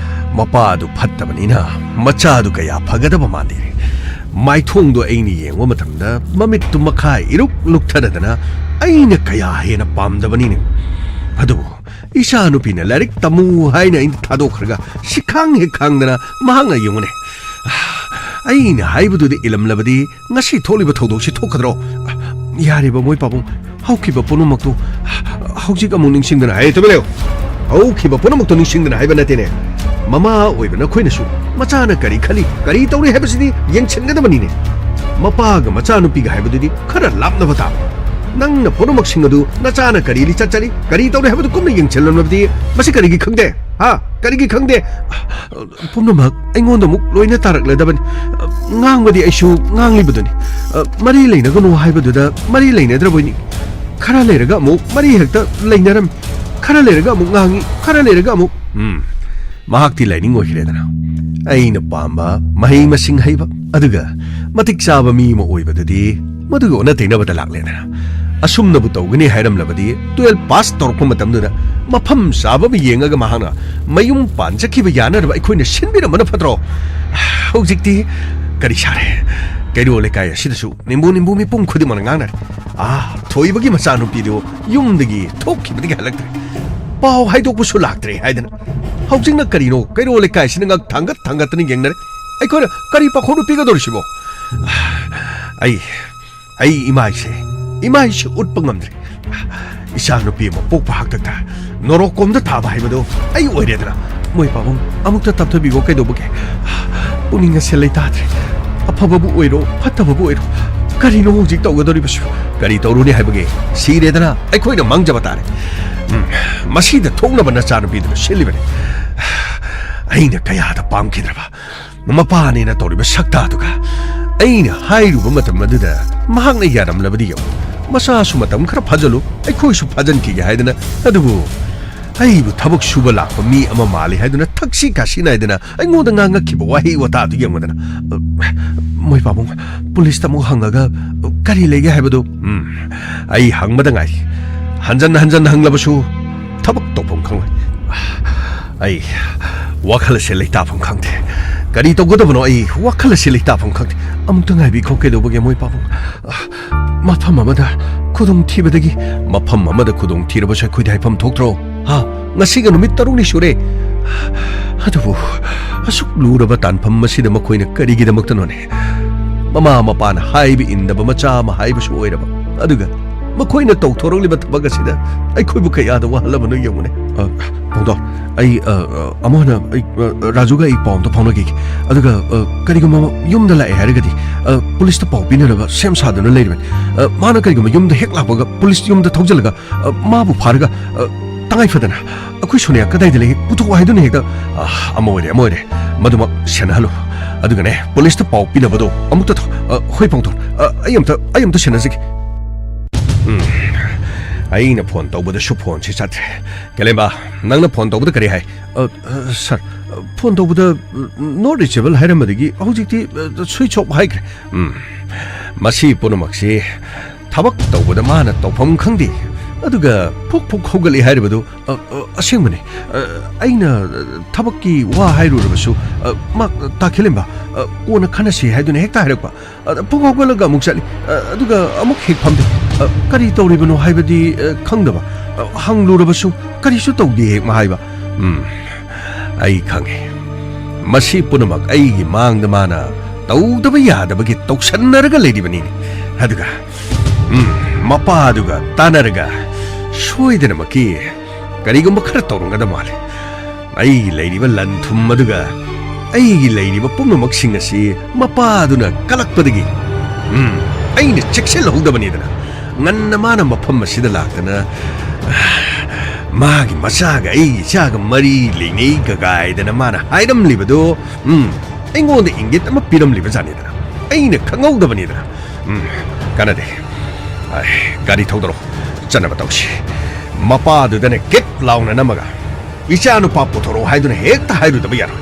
ꯃꯄꯥ ꯑꯗꯨ ꯐꯠꯇꯕꯅꯤꯅ ꯃꯆꯥ ꯑꯗꯨ ꯀꯌꯥ ꯐꯒꯗꯕ ꯃꯥꯟꯗꯦ꯫ ꯃꯥꯏꯊꯣꯡꯗꯣ ꯑꯩꯅ ꯌꯦꯡꯕ ꯃꯇꯝꯗ ꯃꯃꯤꯠꯇꯨ ꯃꯈꯥ ꯏꯔꯨꯛ ꯂꯨꯛꯊꯗꯗꯅ ꯑꯩꯅ ꯀꯌꯥ ꯍꯦꯟꯅ ꯄꯥꯝꯗꯕꯅꯤꯅꯦ꯫ ꯑꯗꯨꯕꯨ ꯏꯆꯥ ꯅꯨꯄꯤꯅ ꯂꯥꯏꯔꯤꯛ ꯇꯝꯃꯨ ꯍꯥꯏꯅ ꯑꯩꯅ ꯊꯥꯗꯣꯛꯈ꯭ꯔꯒ ꯁꯤꯈꯥꯡ ꯍꯦꯛ ꯈꯥꯡꯗꯅ ꯃꯍꯥꯛꯅ ꯌꯦꯡꯉꯨꯅꯦ꯫ ꯑꯩꯅ ꯍꯥꯏꯕꯗꯨꯗ ꯏꯜꯂꯝꯂꯕꯗꯤ ꯉꯁꯤ ꯊꯣꯛꯂꯤꯕ ꯊꯧꯗꯣꯛꯁꯤ ꯊꯣꯛꯀꯗ꯭ꯔꯣ? ꯌꯥꯔꯦꯕ ꯃꯣꯏ ꯄꯥꯕꯨꯡ, ꯍꯧꯈꯤꯕ ꯄꯨꯝꯅꯃꯛꯇꯨ ꯍꯧꯖꯤꯛ ꯑꯃꯨꯛ ꯅꯤꯡꯁꯤꯡꯗꯅ, ꯍꯦ, ꯇꯨꯃꯤꯟ ꯂꯩꯌꯨ꯫ ꯍꯧꯈꯤꯕ ꯄꯨꯝꯅꯃꯛꯇꯨ ꯅꯤꯡꯁꯤꯡꯗꯅ ꯍꯥꯏꯕ ꯅꯠꯇꯦꯅꯦ꯫ ꯃꯃꯥ ꯑꯣꯏꯕ ꯅꯈꯣꯏꯅꯁꯨ ꯃꯆꯥꯅ ꯀꯔꯤ ꯈꯜꯂꯤ, ꯀꯔꯤ ꯇꯧꯔꯤ ꯍꯥꯏꯕꯁꯤꯗꯤ ꯌꯦꯡꯁꯤꯟꯒꯗꯕꯅꯤꯅꯦ꯫ ꯃꯄꯥꯒ ꯃꯆꯥꯅꯨꯄꯤꯒ ꯍꯥꯏꯕꯗꯨꯗꯤ ꯈꯔ ꯂꯥꯞꯅꯕ ꯇꯥꯕ꯫ ꯅꯪꯅ ꯄꯨꯝꯅꯃꯛꯁꯤꯡ ꯑꯗꯨ ꯅꯆꯥꯅ ꯀꯔꯤ ꯂꯤꯆꯠ ꯆꯠꯂꯤ, ꯀꯔꯤ ꯇꯧꯔꯤ ꯍꯥꯏꯕꯗꯨ ꯀꯨꯞꯅ ꯌꯦꯡꯁꯤꯜꯂꯝꯂꯕꯗꯤ ꯃꯁꯤ ꯀꯔꯤꯒꯤ ꯈꯪꯗꯦ? ꯍꯥ? ꯀꯔꯤꯒꯤ ꯈꯪꯗꯦ? ꯄꯨꯝꯅꯃꯛ ꯑꯩꯉꯣꯟꯗ ꯑꯃꯨꯛ ꯂꯣꯏꯅ ꯇꯥꯔꯛꯂꯗꯕꯅꯤ꯫ ꯉꯥꯡꯕꯗꯤ ꯑꯩꯁꯨ ꯉꯥꯡꯂꯤꯕꯗꯨꯅꯤ꯫ ꯃꯔꯤ ꯂꯩꯅꯒꯅꯨ ꯍꯥꯏꯕꯗꯨꯗ ꯃꯔꯤ ꯂꯩꯅꯗ꯭ꯔꯕꯣꯏꯅꯤ꯫ ꯈꯔ ꯂꯩꯔꯒ ꯑꯃꯨꯛ ꯃꯔꯤ ꯍꯦꯛꯇ ꯂꯩꯅꯔꯝꯃꯤ꯫ ꯈꯔ ꯂꯩꯔꯒ ꯑꯃꯨꯛ ꯉꯥꯡꯉꯤ, ꯈꯔ ꯂꯩꯔꯒ ꯑꯃꯨꯛ, ꯎꯝ, ꯃꯍꯥꯛꯇꯤ ꯂꯥꯏꯅꯤꯡ ꯑꯣꯏꯈ꯭ꯔꯦꯗꯅ꯫ ꯑꯩꯅ ꯄꯥꯝꯕ ꯃꯍꯩ ꯃꯁꯤꯡ ꯍꯩꯕ, ꯑꯗꯨꯒ ꯃꯇꯤꯛ ꯆꯥꯕ ꯃꯤ ꯑꯃ ꯑꯣꯏꯕꯗꯨꯗꯤ ꯃꯗꯨꯒꯤ ꯑꯣꯟꯅ ꯇꯩꯅꯕꯗ ꯂꯥꯛꯂꯦꯗꯅ꯫ ꯑꯁꯨꯝꯅꯕꯨ ꯇꯧꯒꯅꯤ ꯍꯥꯏꯔꯝꯂꯕꯗꯤ, twelve pass ꯇꯧꯔꯛꯄ ꯃꯇꯝꯗꯨꯗ ꯃꯐꯝ ꯆꯥꯕ ꯑꯃ ꯌꯦꯡꯉꯒ ꯃꯍꯥꯛꯅ ꯃꯌꯨꯝ ꯄꯥꯟꯖꯈꯤꯕ ꯌꯥꯅꯅꯕ ꯑꯩꯈꯣꯏꯅ ꯁꯤꯟꯕꯤꯔꯝꯕꯅ ꯐꯠꯇ꯭ꯔꯣ? ꯍꯧꯖꯤꯛꯇꯤ ꯀꯔꯤ ꯁꯥꯔꯦ? ꯀꯩꯔꯣꯜ ꯂꯩꯀꯥꯏ ꯑꯁꯤꯗꯁꯨ ꯅꯤꯝꯕꯨ ꯅꯤꯝꯕꯨ ꯃꯤꯄꯨꯝ ꯈꯨꯗꯤꯡꯃꯛꯅ ꯉꯥꯡꯅꯔꯦ꯫ ꯑꯥ, ꯊꯣꯏꯕꯒꯤ ꯃꯆꯥꯅꯨꯄꯤꯗꯨ ꯌꯨꯝꯗꯒꯤ ꯊꯣꯛꯈꯤꯕꯗꯒꯤ ꯍꯜꯂꯛꯇ꯭ꯔꯦ꯫ ꯄꯥꯎ ꯍꯥꯏꯗꯣꯛꯄꯁꯨ ꯂꯥꯛꯇ꯭ꯔꯦ ꯍꯥꯏꯗꯅ꯫ ꯍꯧꯖꯤꯛꯅ ꯀꯔꯤꯅꯣ ꯀꯩꯔꯣꯜ ꯂꯩꯀꯥꯏꯁꯤꯅ ꯉꯛ ꯊꯥꯡꯒꯠ ꯊꯥꯡꯒꯠꯇꯅ ꯌꯦꯡꯅꯔꯦ꯫ ꯑꯩꯈꯣꯏꯅ ꯀꯔꯤ ꯄꯥꯈꯣꯡꯅꯣ ꯄꯤꯒꯗꯧꯔꯤꯁꯤꯕꯣ? ꯑꯩ, ꯑꯩ ꯏꯃꯥꯏꯁꯦ, ꯏꯃꯥꯏꯁꯦ ꯎꯠꯄ ꯉꯝꯗ꯭ꯔꯦ꯫ ꯏꯆꯥ ꯅꯨꯄꯤ ꯑꯃ ꯄꯣꯛꯄ ꯍꯥꯛꯇꯛꯇ ꯅꯣꯔꯣꯛ ꯀꯣꯝꯗ ꯊꯥꯕ ꯍꯥꯏꯕꯗꯣ ꯑꯩ ꯑꯣꯏꯔꯦꯗꯅ꯫ ꯃꯣꯏ ꯄꯥꯕꯨꯡ, ꯑꯃꯨꯛꯇ ꯇꯞꯊꯕꯤꯈꯣ, ꯀꯩꯗꯧꯕꯒꯦ? ꯄꯨꯛꯅꯤꯡ ꯑꯁꯦ ꯂꯩꯇꯥꯗ꯭ꯔꯦ꯫ ꯑꯐꯕꯕꯨ ꯑꯣꯏꯔꯣ, ꯐꯠꯇꯕꯕꯨ ꯑꯣꯏꯔꯣ, ꯀꯔꯤꯅꯣ ꯍꯧꯖꯤꯛ ꯇꯧꯒꯗꯧꯔꯤꯕꯁꯨ? ꯀꯔꯤ ꯇꯧꯔꯨꯅꯤ ꯍꯥꯏꯕꯒꯦ? ꯁꯤꯔꯦꯗꯅ, ꯑꯩꯈꯣꯏꯅ ꯃꯥꯡꯖꯕ ꯇꯥꯔꯦ꯫ ꯎꯝ, ꯃꯁꯤꯗ ꯊꯣꯛꯅꯕ ꯅꯆꯥꯅꯨꯄꯤꯗꯨꯅ ꯁꯤꯜꯂꯤꯕꯅꯤ꯫ ꯑꯩꯅ ꯀꯌꯥꯗ ꯄꯥꯝꯈꯤꯗ꯭ꯔꯕ ꯃꯄꯥꯅꯦꯅ ꯇꯧꯔꯤꯕ ꯁꯛꯇꯥꯗꯨꯒ꯫ ꯑꯩꯅ ꯍꯥꯏꯔꯨꯕ ꯃꯇꯝ ꯑꯗꯨꯗ ꯃꯍꯥꯛꯅ ꯌꯥꯔꯝꯂꯕꯗꯤ ꯌꯦꯡꯉꯨ꯫ ꯃꯆꯥꯁꯨ ꯃꯇꯝ ꯈꯔ ꯐꯥꯖꯜꯂꯨ, ꯑꯩꯈꯣꯏꯁꯨ ꯐꯥꯖꯟꯈꯤꯒꯦ ꯍꯥꯏꯗꯅ꯫ ꯑꯗꯨꯕꯨ ꯑꯩꯕꯨ ꯊꯕꯛ ꯁꯨꯕ ꯂꯥꯛꯄ ꯃꯤ ꯑꯃ ꯃꯥꯜꯂꯤ ꯍꯥꯏꯗꯨꯅ ꯊꯛꯁꯤ ꯈꯥꯁꯤ ꯅꯥꯏꯗꯅ ꯑꯩꯉꯣꯟꯗ ꯉꯥꯡꯉꯛꯈꯤꯕ ꯋꯥꯍꯩ ꯋꯥꯇꯥꯗꯨ ꯌꯦꯡꯉꯨꯗꯅ꯫ ꯃꯣꯏ ꯄꯥꯕꯨꯡ, ꯄꯨꯂꯤꯁꯇ ꯑꯃꯨꯛ ꯍꯪꯉꯒ ꯀꯔꯤ ꯂꯩꯒꯦ ꯍꯥꯏꯕꯗꯨ, ꯎꯝ, ꯑꯩ ꯍꯪꯕꯗ ꯉꯥꯏꯔꯤ꯫ ꯍꯟꯖꯟ ꯍꯟꯖꯟ ꯍꯪꯂꯕꯁꯨ ꯊꯕꯛ ꯇꯧꯐꯝ ꯈꯪꯂꯣꯏ꯫ ꯑꯩ ꯋꯥꯈꯜ ꯑꯁꯤ ꯂꯩꯇꯥꯐꯝ ꯈꯪꯗꯦ꯫ ꯀꯔꯤ ꯇꯧꯒꯗꯕꯅꯣ ꯑꯩ ꯋꯥꯈꯜ ꯑꯁꯤ ꯂꯩꯇꯥꯐꯝ ꯈꯪꯗꯦ꯫ ꯑꯃꯨꯛꯇ ꯉꯥꯏꯕꯤꯈꯣ, ꯀꯩꯗꯧꯕꯒꯦ ꯃꯣꯏ ꯄꯥꯕꯨꯡ? ꯃꯐꯝ ꯑꯃꯗ ꯈꯨꯗꯣꯡ ꯊꯤꯕꯗꯒꯤ ꯃꯐꯝ ꯑꯃꯗ ꯈꯨꯗꯣꯡ ꯊꯤꯔꯕꯁꯨ ꯑꯩꯈꯣꯏꯗꯤ ꯍꯥꯏꯐꯝ ꯊꯣꯛꯇ꯭ꯔꯣ? ꯍꯥ? ꯉꯁꯤꯒ ꯅꯨꯃꯤꯠ ꯇꯔꯨꯛꯅꯤ ꯁꯨꯔꯦ꯫ ꯑꯗꯨꯕꯨ ꯑꯁꯨꯛ ꯂꯨꯔꯕ ꯇꯥꯟꯐꯝ ꯑꯁꯤꯗ ꯃꯈꯣꯏꯅ ꯀꯔꯤꯒꯤꯗꯃꯛꯇꯅꯣꯅꯦ? ꯃꯃꯥ ꯃꯄꯥꯅ ꯍꯥꯏꯕ ꯏꯟꯗꯕ ꯃꯆꯥ ꯑꯃ ꯍꯥꯏꯕꯁꯨ ꯑꯣꯏꯔꯕ, ꯑꯗꯨꯒ ꯃꯈꯣꯏꯅ ꯇꯧꯊꯣꯔꯛꯂꯤꯕ ꯊꯕꯛ ꯑꯁꯤꯗ ꯑꯩꯈꯣꯏꯕꯨ ꯀꯌꯥꯗ ꯋꯥꯍꯜꯂꯕꯅꯣ ꯌꯦꯡꯉꯨꯅꯦ꯫ ꯑ, ꯄꯥꯎꯗꯣ, ꯑꯩ, ꯑ, ꯑ, ꯑꯃꯨꯛ ꯍꯟꯅ ꯑꯩ, ꯑ, ꯔꯥꯖꯨꯒ ꯑꯩ ꯄꯥꯎ ꯑꯝꯇ ꯐꯥꯎꯅꯈꯤꯒꯦ꯫ ꯑꯗꯨꯒ, ꯑ, ꯀꯔꯤꯒꯨꯝꯕ ꯌꯨꯝꯗ ꯂꯥꯛꯑꯦ ꯍꯥꯏꯔꯒꯗꯤ, ꯑ, ꯄꯨꯂꯤꯁꯇ ꯄꯥꯎ ꯄꯤꯅꯅꯕ ꯁꯦꯝ ꯁꯥꯗꯨꯅ ꯂꯩꯔꯤꯕꯅꯤ꯫ ꯑ, ꯃꯥꯅ ꯀꯔꯤꯒꯨꯝꯕ ꯌꯨꯝꯗ ꯍꯦꯛ ꯂꯥꯛꯄꯒ ꯄꯨꯂꯤꯁ ꯌꯨꯝꯗ ꯊꯧꯖꯤꯜꯂꯒ, ꯑ, ꯃꯥꯕꯨ ꯐꯥꯔꯒ, ꯑ, ꯇꯉꯥꯏ ꯐꯗꯅ ꯑꯩꯈꯣꯏ ꯁꯣꯅꯤꯌꯥ ꯀꯗꯥꯏꯗ ꯂꯩ? ꯄꯨꯊꯣꯛꯑꯣ ꯍꯥꯏꯗꯨꯅ ꯍꯦꯛꯇ, ꯑ, ꯑꯃ ꯑꯣꯏꯔꯦ, ꯑꯃ ꯑꯣꯏꯔꯦ꯫ ꯃꯗꯨꯃꯛ ꯁꯦꯟꯅꯍꯜꯂꯨ꯫ ꯑꯗꯨꯒꯅꯦ, ꯄꯨꯂꯤꯁꯇ ꯄꯥꯎ ꯄꯤꯅꯕꯗꯣ ꯑꯃꯨꯛꯇ ꯊꯧ-, ꯑ, ꯍꯣꯏ, ꯄꯥꯎꯊꯣꯟ, ꯑ, ꯑꯩ ꯑꯝꯇ, ꯑꯩ ꯑꯝꯇ ꯁꯦꯟꯅꯖꯒꯦ꯫ ꯎꯝ, ꯑꯩꯅ ꯐꯣꯟ ꯇꯧꯕꯗꯁꯨ ꯐꯣꯟꯁꯤ ꯆꯠꯇ꯭ꯔꯦ꯫ ꯀꯦꯂꯦꯝꯕ, ꯅꯪꯅ ꯐꯣꯟ ꯇꯧꯕꯗ ꯀꯔꯤ ꯍꯥꯏ? ꯑ, ꯑ, ꯁꯥꯔ, ꯑ, ꯐꯣꯟ ꯇꯧꯕꯗ, ꯑ, not reachable ꯍꯥꯏꯔꯝꯕꯗꯒꯤ ꯍꯧꯖꯤꯛꯇꯤ, ꯑ, switch off ꯍꯥꯏꯈ꯭ꯔꯦ꯫ ꯎꯝ, ꯃꯁꯤ ꯄꯨꯝꯅꯃꯛꯁꯤ ꯊꯕꯛ ꯇꯧꯕꯗ ꯃꯥꯅ ꯇꯧꯐꯝ ꯈꯪꯗꯦ꯫ ꯑꯗꯨꯒ ꯐꯨꯛ ꯐꯨꯛ ꯍꯧꯒꯠꯂꯤ ꯍꯥꯏꯔꯤꯕꯗꯨ, ꯑ, ꯑ, ꯑꯁꯦꯡꯕꯅꯤ꯫ ꯑ, ꯑꯩꯅ, ꯑ, ꯊꯕꯛꯀꯤ ꯋꯥ ꯍꯥꯏꯔꯨꯔꯕꯁꯨ, ꯑ, ꯃꯥ, ꯇꯥ ꯈꯦꯂꯦꯝꯕ, ꯑ, ꯀꯣꯟꯅ ꯈꯟꯅꯁꯤ ꯍꯥꯏꯗꯨꯅ ꯍꯦꯛꯇ ꯍꯥꯏꯔꯛꯄ꯫ ꯑ, ꯐꯨꯛ ꯍꯧꯒꯠꯂꯒ ꯑꯃꯨꯛ ꯆꯠꯂꯤ꯫ ꯑ, ꯑꯗꯨꯒ ꯑꯃꯨꯛ ꯍꯦꯛ ꯐꯝꯗꯦ꯫ ꯑ, ꯀꯔꯤ ꯇꯧꯔꯤꯕꯅꯣ ꯍꯥꯏꯕꯗꯤ, ꯑ, ꯈꯪꯗꯕ꯫ ꯑ, ꯍꯪꯂꯨꯔꯕꯁꯨ ꯀꯔꯤꯁꯨ ꯇꯧꯗꯦ ꯍꯦꯛ ꯃꯥ ꯍꯥꯏꯕ꯫ ꯎꯝ, ꯑꯩ ꯈꯪꯉꯦ꯫ ꯃꯁꯤ ꯄꯨꯝꯅꯃꯛ ꯑꯩꯒꯤ ꯃꯥꯡꯗ ꯃꯥꯅ ꯇꯧꯗꯕ ꯌꯥꯗꯕꯒꯤ ꯇꯧꯁꯟꯅꯔꯒ ꯂꯩꯔꯤꯕꯅꯤꯅꯦ꯫ ꯑꯗꯨꯒ, ꯎꯝ, ꯃꯄꯥꯗꯨꯒ ꯇꯥꯟꯅꯔꯒ ꯁꯣꯏꯗꯅꯃꯛꯀꯤ ꯀꯔꯤꯒꯨꯝꯕ ꯈꯔ ꯇꯧꯔꯝꯒꯗꯕ ꯃꯥꯜꯂꯦ꯫ ꯑꯩꯒꯤ ꯂꯩꯔꯤꯕ ꯂꯟ ꯊꯨꯝ ꯑꯗꯨꯒ ꯑꯩꯒꯤ ꯂꯩꯔꯤꯕ ꯄꯨꯝꯅꯃꯛꯁꯤꯡ ꯑꯁꯤ ꯃꯄꯥꯗꯨꯅ ꯀꯜꯂꯛꯄꯗꯒꯤ, ꯎꯝ, ꯑꯩꯅ ꯆꯦꯛꯁꯤꯜꯍꯧꯗꯕꯅꯤꯗꯅ꯫ ꯉꯟꯅ ꯃꯥꯅ ꯃꯐꯝ ꯑꯁꯤꯗ ꯂꯥꯛꯇꯅ, ꯃꯥꯒꯤ ꯃꯆꯥꯒ ꯑꯩꯒꯤ ꯏꯆꯥꯒ ꯃꯔꯤ ꯂꯩꯅꯩ ꯀꯒꯥꯏꯗꯅ ꯃꯥꯅ ꯍꯥꯏꯔꯝꯂꯤꯕꯗꯣ, ꯎꯝ, ꯑꯩꯉꯣꯟꯗ ꯏꯪꯒꯤꯠ ꯑꯃ ꯄꯤꯔꯝꯂꯤꯕ ꯖꯥꯠꯅꯤꯗꯅ꯫ ꯑꯩꯅ ꯈꯪꯍꯧꯗꯕꯅꯤꯗꯅ꯫ ꯎꯝ, ꯀꯥꯟꯅꯗꯦ꯫ ꯑꯥꯏ, ꯒꯥꯔꯤ ꯊꯧꯗꯔꯣ꯫ ꯆꯠꯅꯕ ꯇꯧꯁꯤ꯫ ꯃꯄꯥꯗꯨꯗꯅꯦ ꯀꯤꯠ ꯂꯥꯎꯅ ꯅꯝꯃꯒ, "ꯏꯆꯥ ꯅꯨꯄꯥ ꯄꯨꯊꯣꯔꯛꯑꯣ" ꯍꯥꯏꯗꯨꯅ ꯍꯦꯛꯇ ꯍꯥꯏꯔꯨꯗꯕ ꯌꯥꯔꯣꯏ꯫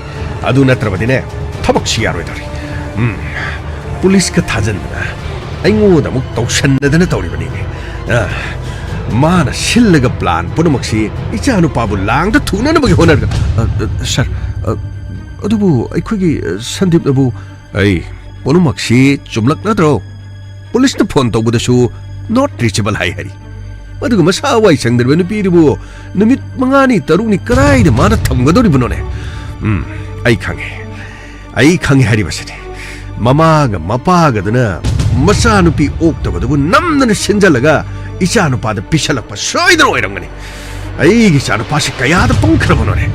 ꯑꯗꯨ ꯅꯠꯇ꯭ꯔꯕꯗꯤꯅꯦ, ꯊꯕꯛꯁꯤ ꯌꯥꯔꯣꯏꯗꯧꯔꯤ꯫ ꯎꯝ, ꯄꯨꯂꯤꯁꯀ ꯊꯥꯖꯟꯗꯅ ꯑꯩꯉꯣꯟꯗ ꯑꯃꯨꯛ ꯇꯧꯁꯟꯅꯗꯅ ꯇꯧꯔꯤꯕꯅꯤꯅꯦ꯫ ꯑ, ꯃꯥꯅ ꯁꯤꯜꯂꯒ ꯄ꯭ꯂꯥꯟ ꯄꯨꯝꯅꯃꯛꯁꯤ ꯏꯆꯥ ꯅꯨꯄꯥꯕꯨ ꯂꯥꯡꯗ ꯊꯨꯅꯅꯕꯒꯤ ꯍꯣꯠꯅꯔꯒ꯫ ꯑ, ꯑ, ꯁꯥꯔ, ꯑ, ꯑꯗꯨꯕꯨ ꯑꯩꯈꯣꯏꯒꯤ, ꯑ, ꯁꯟꯗꯤꯞꯅꯕꯨ꯫ ꯑꯩ, ꯄꯨꯝꯅꯃꯛꯁꯤ ꯆꯨꯝꯂꯛ ꯅꯠꯇ꯭ꯔꯣ? ꯄꯨꯂꯤꯁꯅ ꯐꯣꯟ ꯇꯧꯕꯗꯁꯨ not reachable ꯍꯥꯏ ꯍꯥꯏꯔꯤ꯫ ꯑꯗꯨꯒ ꯃꯁꯥ ꯋꯥꯏ ꯁꯪꯗ꯭ꯔꯕ ꯅꯨꯄꯤꯗꯨꯕꯨ ꯅꯨꯃꯤꯠ ꯃꯉꯥꯅꯤ ꯇꯔꯨꯛꯅꯤ ꯀꯗꯥꯏꯗ ꯃꯥꯅ ꯊꯝꯒꯗꯧꯔꯤꯕꯅꯣꯅꯦ? ꯎꯝ, ꯑꯩ ꯈꯪꯉꯦ꯫ ꯑꯩ ꯈꯪꯉꯦ ꯍꯥꯏꯔꯤꯕꯁꯤꯅꯤ꯫ ꯃꯃꯥꯒ ꯃꯄꯥꯒꯗꯨꯅ ꯃꯆꯥꯅꯨꯄꯤ ꯑꯣꯛꯇꯕꯗꯨꯕꯨ ꯅꯝꯗꯅ ꯁꯤꯟꯖꯜꯂꯒ ꯏꯆꯥꯅꯨꯄꯥꯗ ꯄꯤꯁꯜꯂꯛꯄ ꯁꯣꯏꯗꯅ ꯑꯣꯏꯔꯝꯒꯅꯤ꯫ ꯑꯩꯒꯤ ꯏꯆꯥꯅꯨꯄꯥꯁꯤ ꯀꯌꯥꯗ ꯄꯪꯈ꯭ꯔꯕꯅꯣꯅꯦ?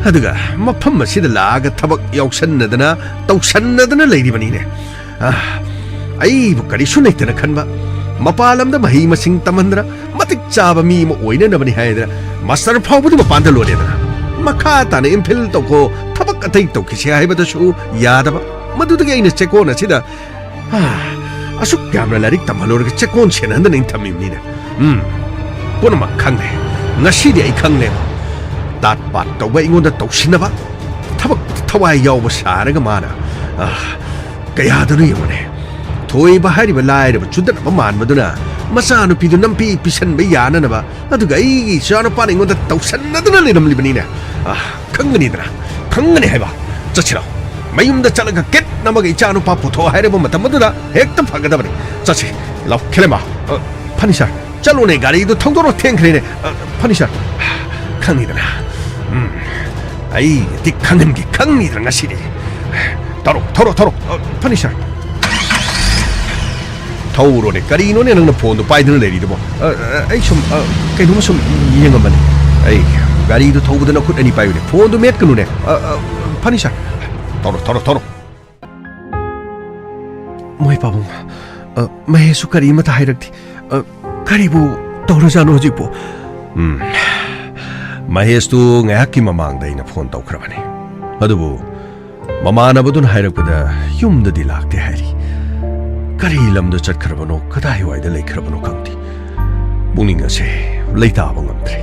ꯑꯗꯨꯒ ꯃꯐꯝ ꯑꯁꯤꯗ ꯂꯥꯛꯑꯒ ꯊꯕꯛ ꯌꯥꯎꯁꯟꯅꯗꯅ, ꯇꯧꯁꯟꯅꯗꯅ ꯂꯩꯔꯤꯕꯅꯤꯅꯦ꯫ ꯑꯥ, ꯑꯩꯕꯨ ꯀꯔꯤꯁꯨ ꯂꯩꯇꯅ ꯈꯟꯕ, ꯃꯄꯥꯟ ꯂꯝꯗ ꯃꯍꯩ ꯃꯁꯤꯡ ꯇꯝꯍꯟꯗꯅ ꯃꯇꯤꯛ ꯆꯥꯕ ꯃꯤ ꯑꯃ ꯑꯣꯏꯅꯅꯕꯅꯤ ꯍꯥꯏꯗꯅ ꯃꯥꯁꯇꯔ ꯐꯥꯎꯕꯗꯤ ꯃꯄꯥꯟꯗ ꯂꯣꯜꯂꯦꯗꯅ, ꯃꯈꯥ ꯇꯥꯅ ꯑꯦꯝ ꯐꯤꯜ ꯇꯧꯈꯣ, ꯊꯕꯛ ꯑꯇꯩ ꯇꯧꯈꯤꯁꯦ ꯍꯥꯏꯕꯗꯁꯨ ꯌꯥꯗꯕ꯫ ꯃꯗꯨꯗꯒꯤ ꯑꯩꯅ ꯆꯦꯛꯀꯣꯟ ꯑꯁꯤꯗ, ꯑꯥ, ꯑꯁꯨꯛ ꯌꯥꯝꯅ ꯂꯥꯏꯔꯤꯛ ꯇꯝꯍꯜꯂꯨꯔꯒ ꯆꯦꯛꯀꯣꯟ ꯁꯦꯟꯅꯍꯟꯗꯅ ꯑꯩꯅ ꯊꯝꯃꯤꯕꯅꯤꯅꯦ꯫ ꯎꯝ, ꯄꯨꯝꯅꯃꯛ ꯈꯪꯂꯦ꯫ ꯉꯁꯤꯗꯤ ꯑꯩ ꯈꯪꯂꯦ꯫ ꯇꯥꯠ ꯄꯥꯠ ꯇꯧꯕ, ꯑꯩꯉꯣꯟꯗ ꯇꯧꯁꯤꯟꯅꯕ, ꯊꯕꯛ ꯊꯋꯥꯏ ꯌꯥꯎꯕ ꯁꯥꯔꯒ ꯃꯥꯅ, ꯑꯥ, ꯀꯌꯥꯗꯅꯣ ꯌꯦꯡꯉꯨꯅꯦ꯫ ꯊꯣꯏꯕ ꯍꯥꯏꯔꯤꯕ ꯂꯥꯏꯔꯕ ꯆꯨꯗꯅꯕ ꯃꯥꯟꯕꯗꯨꯅ ꯃꯆꯥꯅꯨꯄꯤꯗꯨ ꯅꯝꯄꯤ ꯄꯤꯁꯟꯕ ꯌꯥꯅꯅꯕ, ꯑꯗꯨꯒ ꯑꯩꯒꯤ ꯏꯆꯥꯅꯨꯄꯥꯅ ꯑꯩꯉꯣꯟꯗ ꯇꯧꯁꯟꯅꯗꯨꯅ ꯂꯩꯔꯝꯂꯤꯕꯅꯤꯅꯦ꯫ ꯑꯥ, ꯈꯪꯒꯅꯤꯗꯅ, ꯈꯪꯒꯅꯤ ꯍꯥꯏꯕ꯫ ꯆꯠꯁꯤꯔꯣ? ꯃꯌꯨꯝꯗ ꯆꯠꯂꯒ ꯀꯦꯠ ꯅꯝꯃꯒ ꯏꯆꯥꯅꯨꯄꯥ ꯄꯨꯊꯣꯛ ꯍꯥꯏꯔꯕ ꯃꯇꯝ ꯑꯗꯨꯗ ꯍꯦꯛꯇ ꯐꯒꯗꯕꯅꯤ꯫ ꯆꯠꯁꯤ꯫ ꯂꯥꯎ, ꯈꯦꯂꯦꯝꯕ꯫ ꯑ, ꯐꯅꯤ ꯁꯥꯔ꯫ ꯆꯠꯂꯣꯅꯦ, ꯒꯥꯔꯤꯗꯨ ꯊꯧꯗꯣꯔꯣ, ꯊꯦꯡꯈ꯭ꯔꯦꯅꯦ꯫ ꯑ, ꯐꯅꯤ ꯁꯥꯔ꯫ ꯈꯪꯅꯤꯗꯅ꯫ ꯎꯝ, ꯑꯩ ꯍꯦꯛꯇ ꯈꯪꯍꯟꯒꯦ, ꯈꯪꯅꯤꯗꯅ ꯉꯁꯤꯗꯤ꯫ ꯊꯧꯔꯣ, ꯊꯧꯔꯣ, ꯊꯧꯔꯣ꯫ ꯑ, ꯐꯅꯤ ꯁꯥꯔ꯫ ꯊꯧꯔꯣꯅꯦ, ꯀꯔꯤꯅꯣꯅꯦ ꯅꯪꯅ ꯐꯣꯟꯗꯣ ꯄꯥꯏꯗꯨꯅ ꯂꯩꯔꯤꯗꯨꯕꯣ? ꯑ, ꯑ, ꯑꯩ ꯁꯨꯝ, ꯑ, ꯀꯩꯅꯣꯝꯃ ꯁꯨꯝ ꯌꯦꯡꯉꯝꯕꯅꯦ꯫ ꯑꯩ, ꯒꯥꯔꯤꯗꯨ ꯊꯧꯕꯗ ꯅꯈꯨꯠ ꯑꯅꯤ ꯄꯥꯏꯌꯨꯅꯦ, ꯐꯣꯟꯗꯨ ꯃꯦꯠꯀꯅꯨꯅꯦ꯫ ꯑ, ꯑ, ꯐꯅꯤ ꯁꯥꯔ꯫ ꯊꯧꯔꯣ, ꯊꯧꯔꯣ, ꯊꯧꯔꯣ꯫ ꯃꯣꯏ ꯄꯥꯕꯨꯡ, ꯑ, ꯃꯍꯦꯁꯁꯨ ꯀꯔꯤꯃꯇ ꯍꯥꯏꯔꯛꯇꯦ꯫ ꯑ, ꯀꯔꯤꯕꯨ ꯇꯧꯔꯖꯥꯠꯅꯣ ꯍꯧꯖꯤꯛꯄꯨ? ꯎꯝ, ꯃꯍꯦꯁꯇꯨ ꯉꯥꯏꯍꯥꯛꯀꯤ ꯃꯃꯥꯡꯗ ꯑꯩꯅ ꯐꯣꯟ ꯇꯧꯈ꯭ꯔꯕꯅꯤ, ꯑꯗꯨꯕꯨ ꯃꯃꯥꯟꯅꯕꯗꯨꯅ ꯍꯥꯏꯔꯛꯄꯗ ꯌꯨꯝꯗꯗꯤ ꯂꯥꯛꯇꯦ ꯍꯥꯏꯔꯤ꯫ ꯀꯔꯤ ꯂꯝꯗ ꯆꯠꯈ꯭ꯔꯕꯅꯣ, ꯀꯗꯥꯏꯋꯥꯏꯗ ꯂꯩꯈ꯭ꯔꯕꯅꯣ ꯈꯪꯗꯦ꯫ ꯄꯨꯛꯅꯤꯡ ꯑꯁꯦ ꯂꯩꯇꯥꯕ ꯉꯝꯗ꯭ꯔꯦ꯫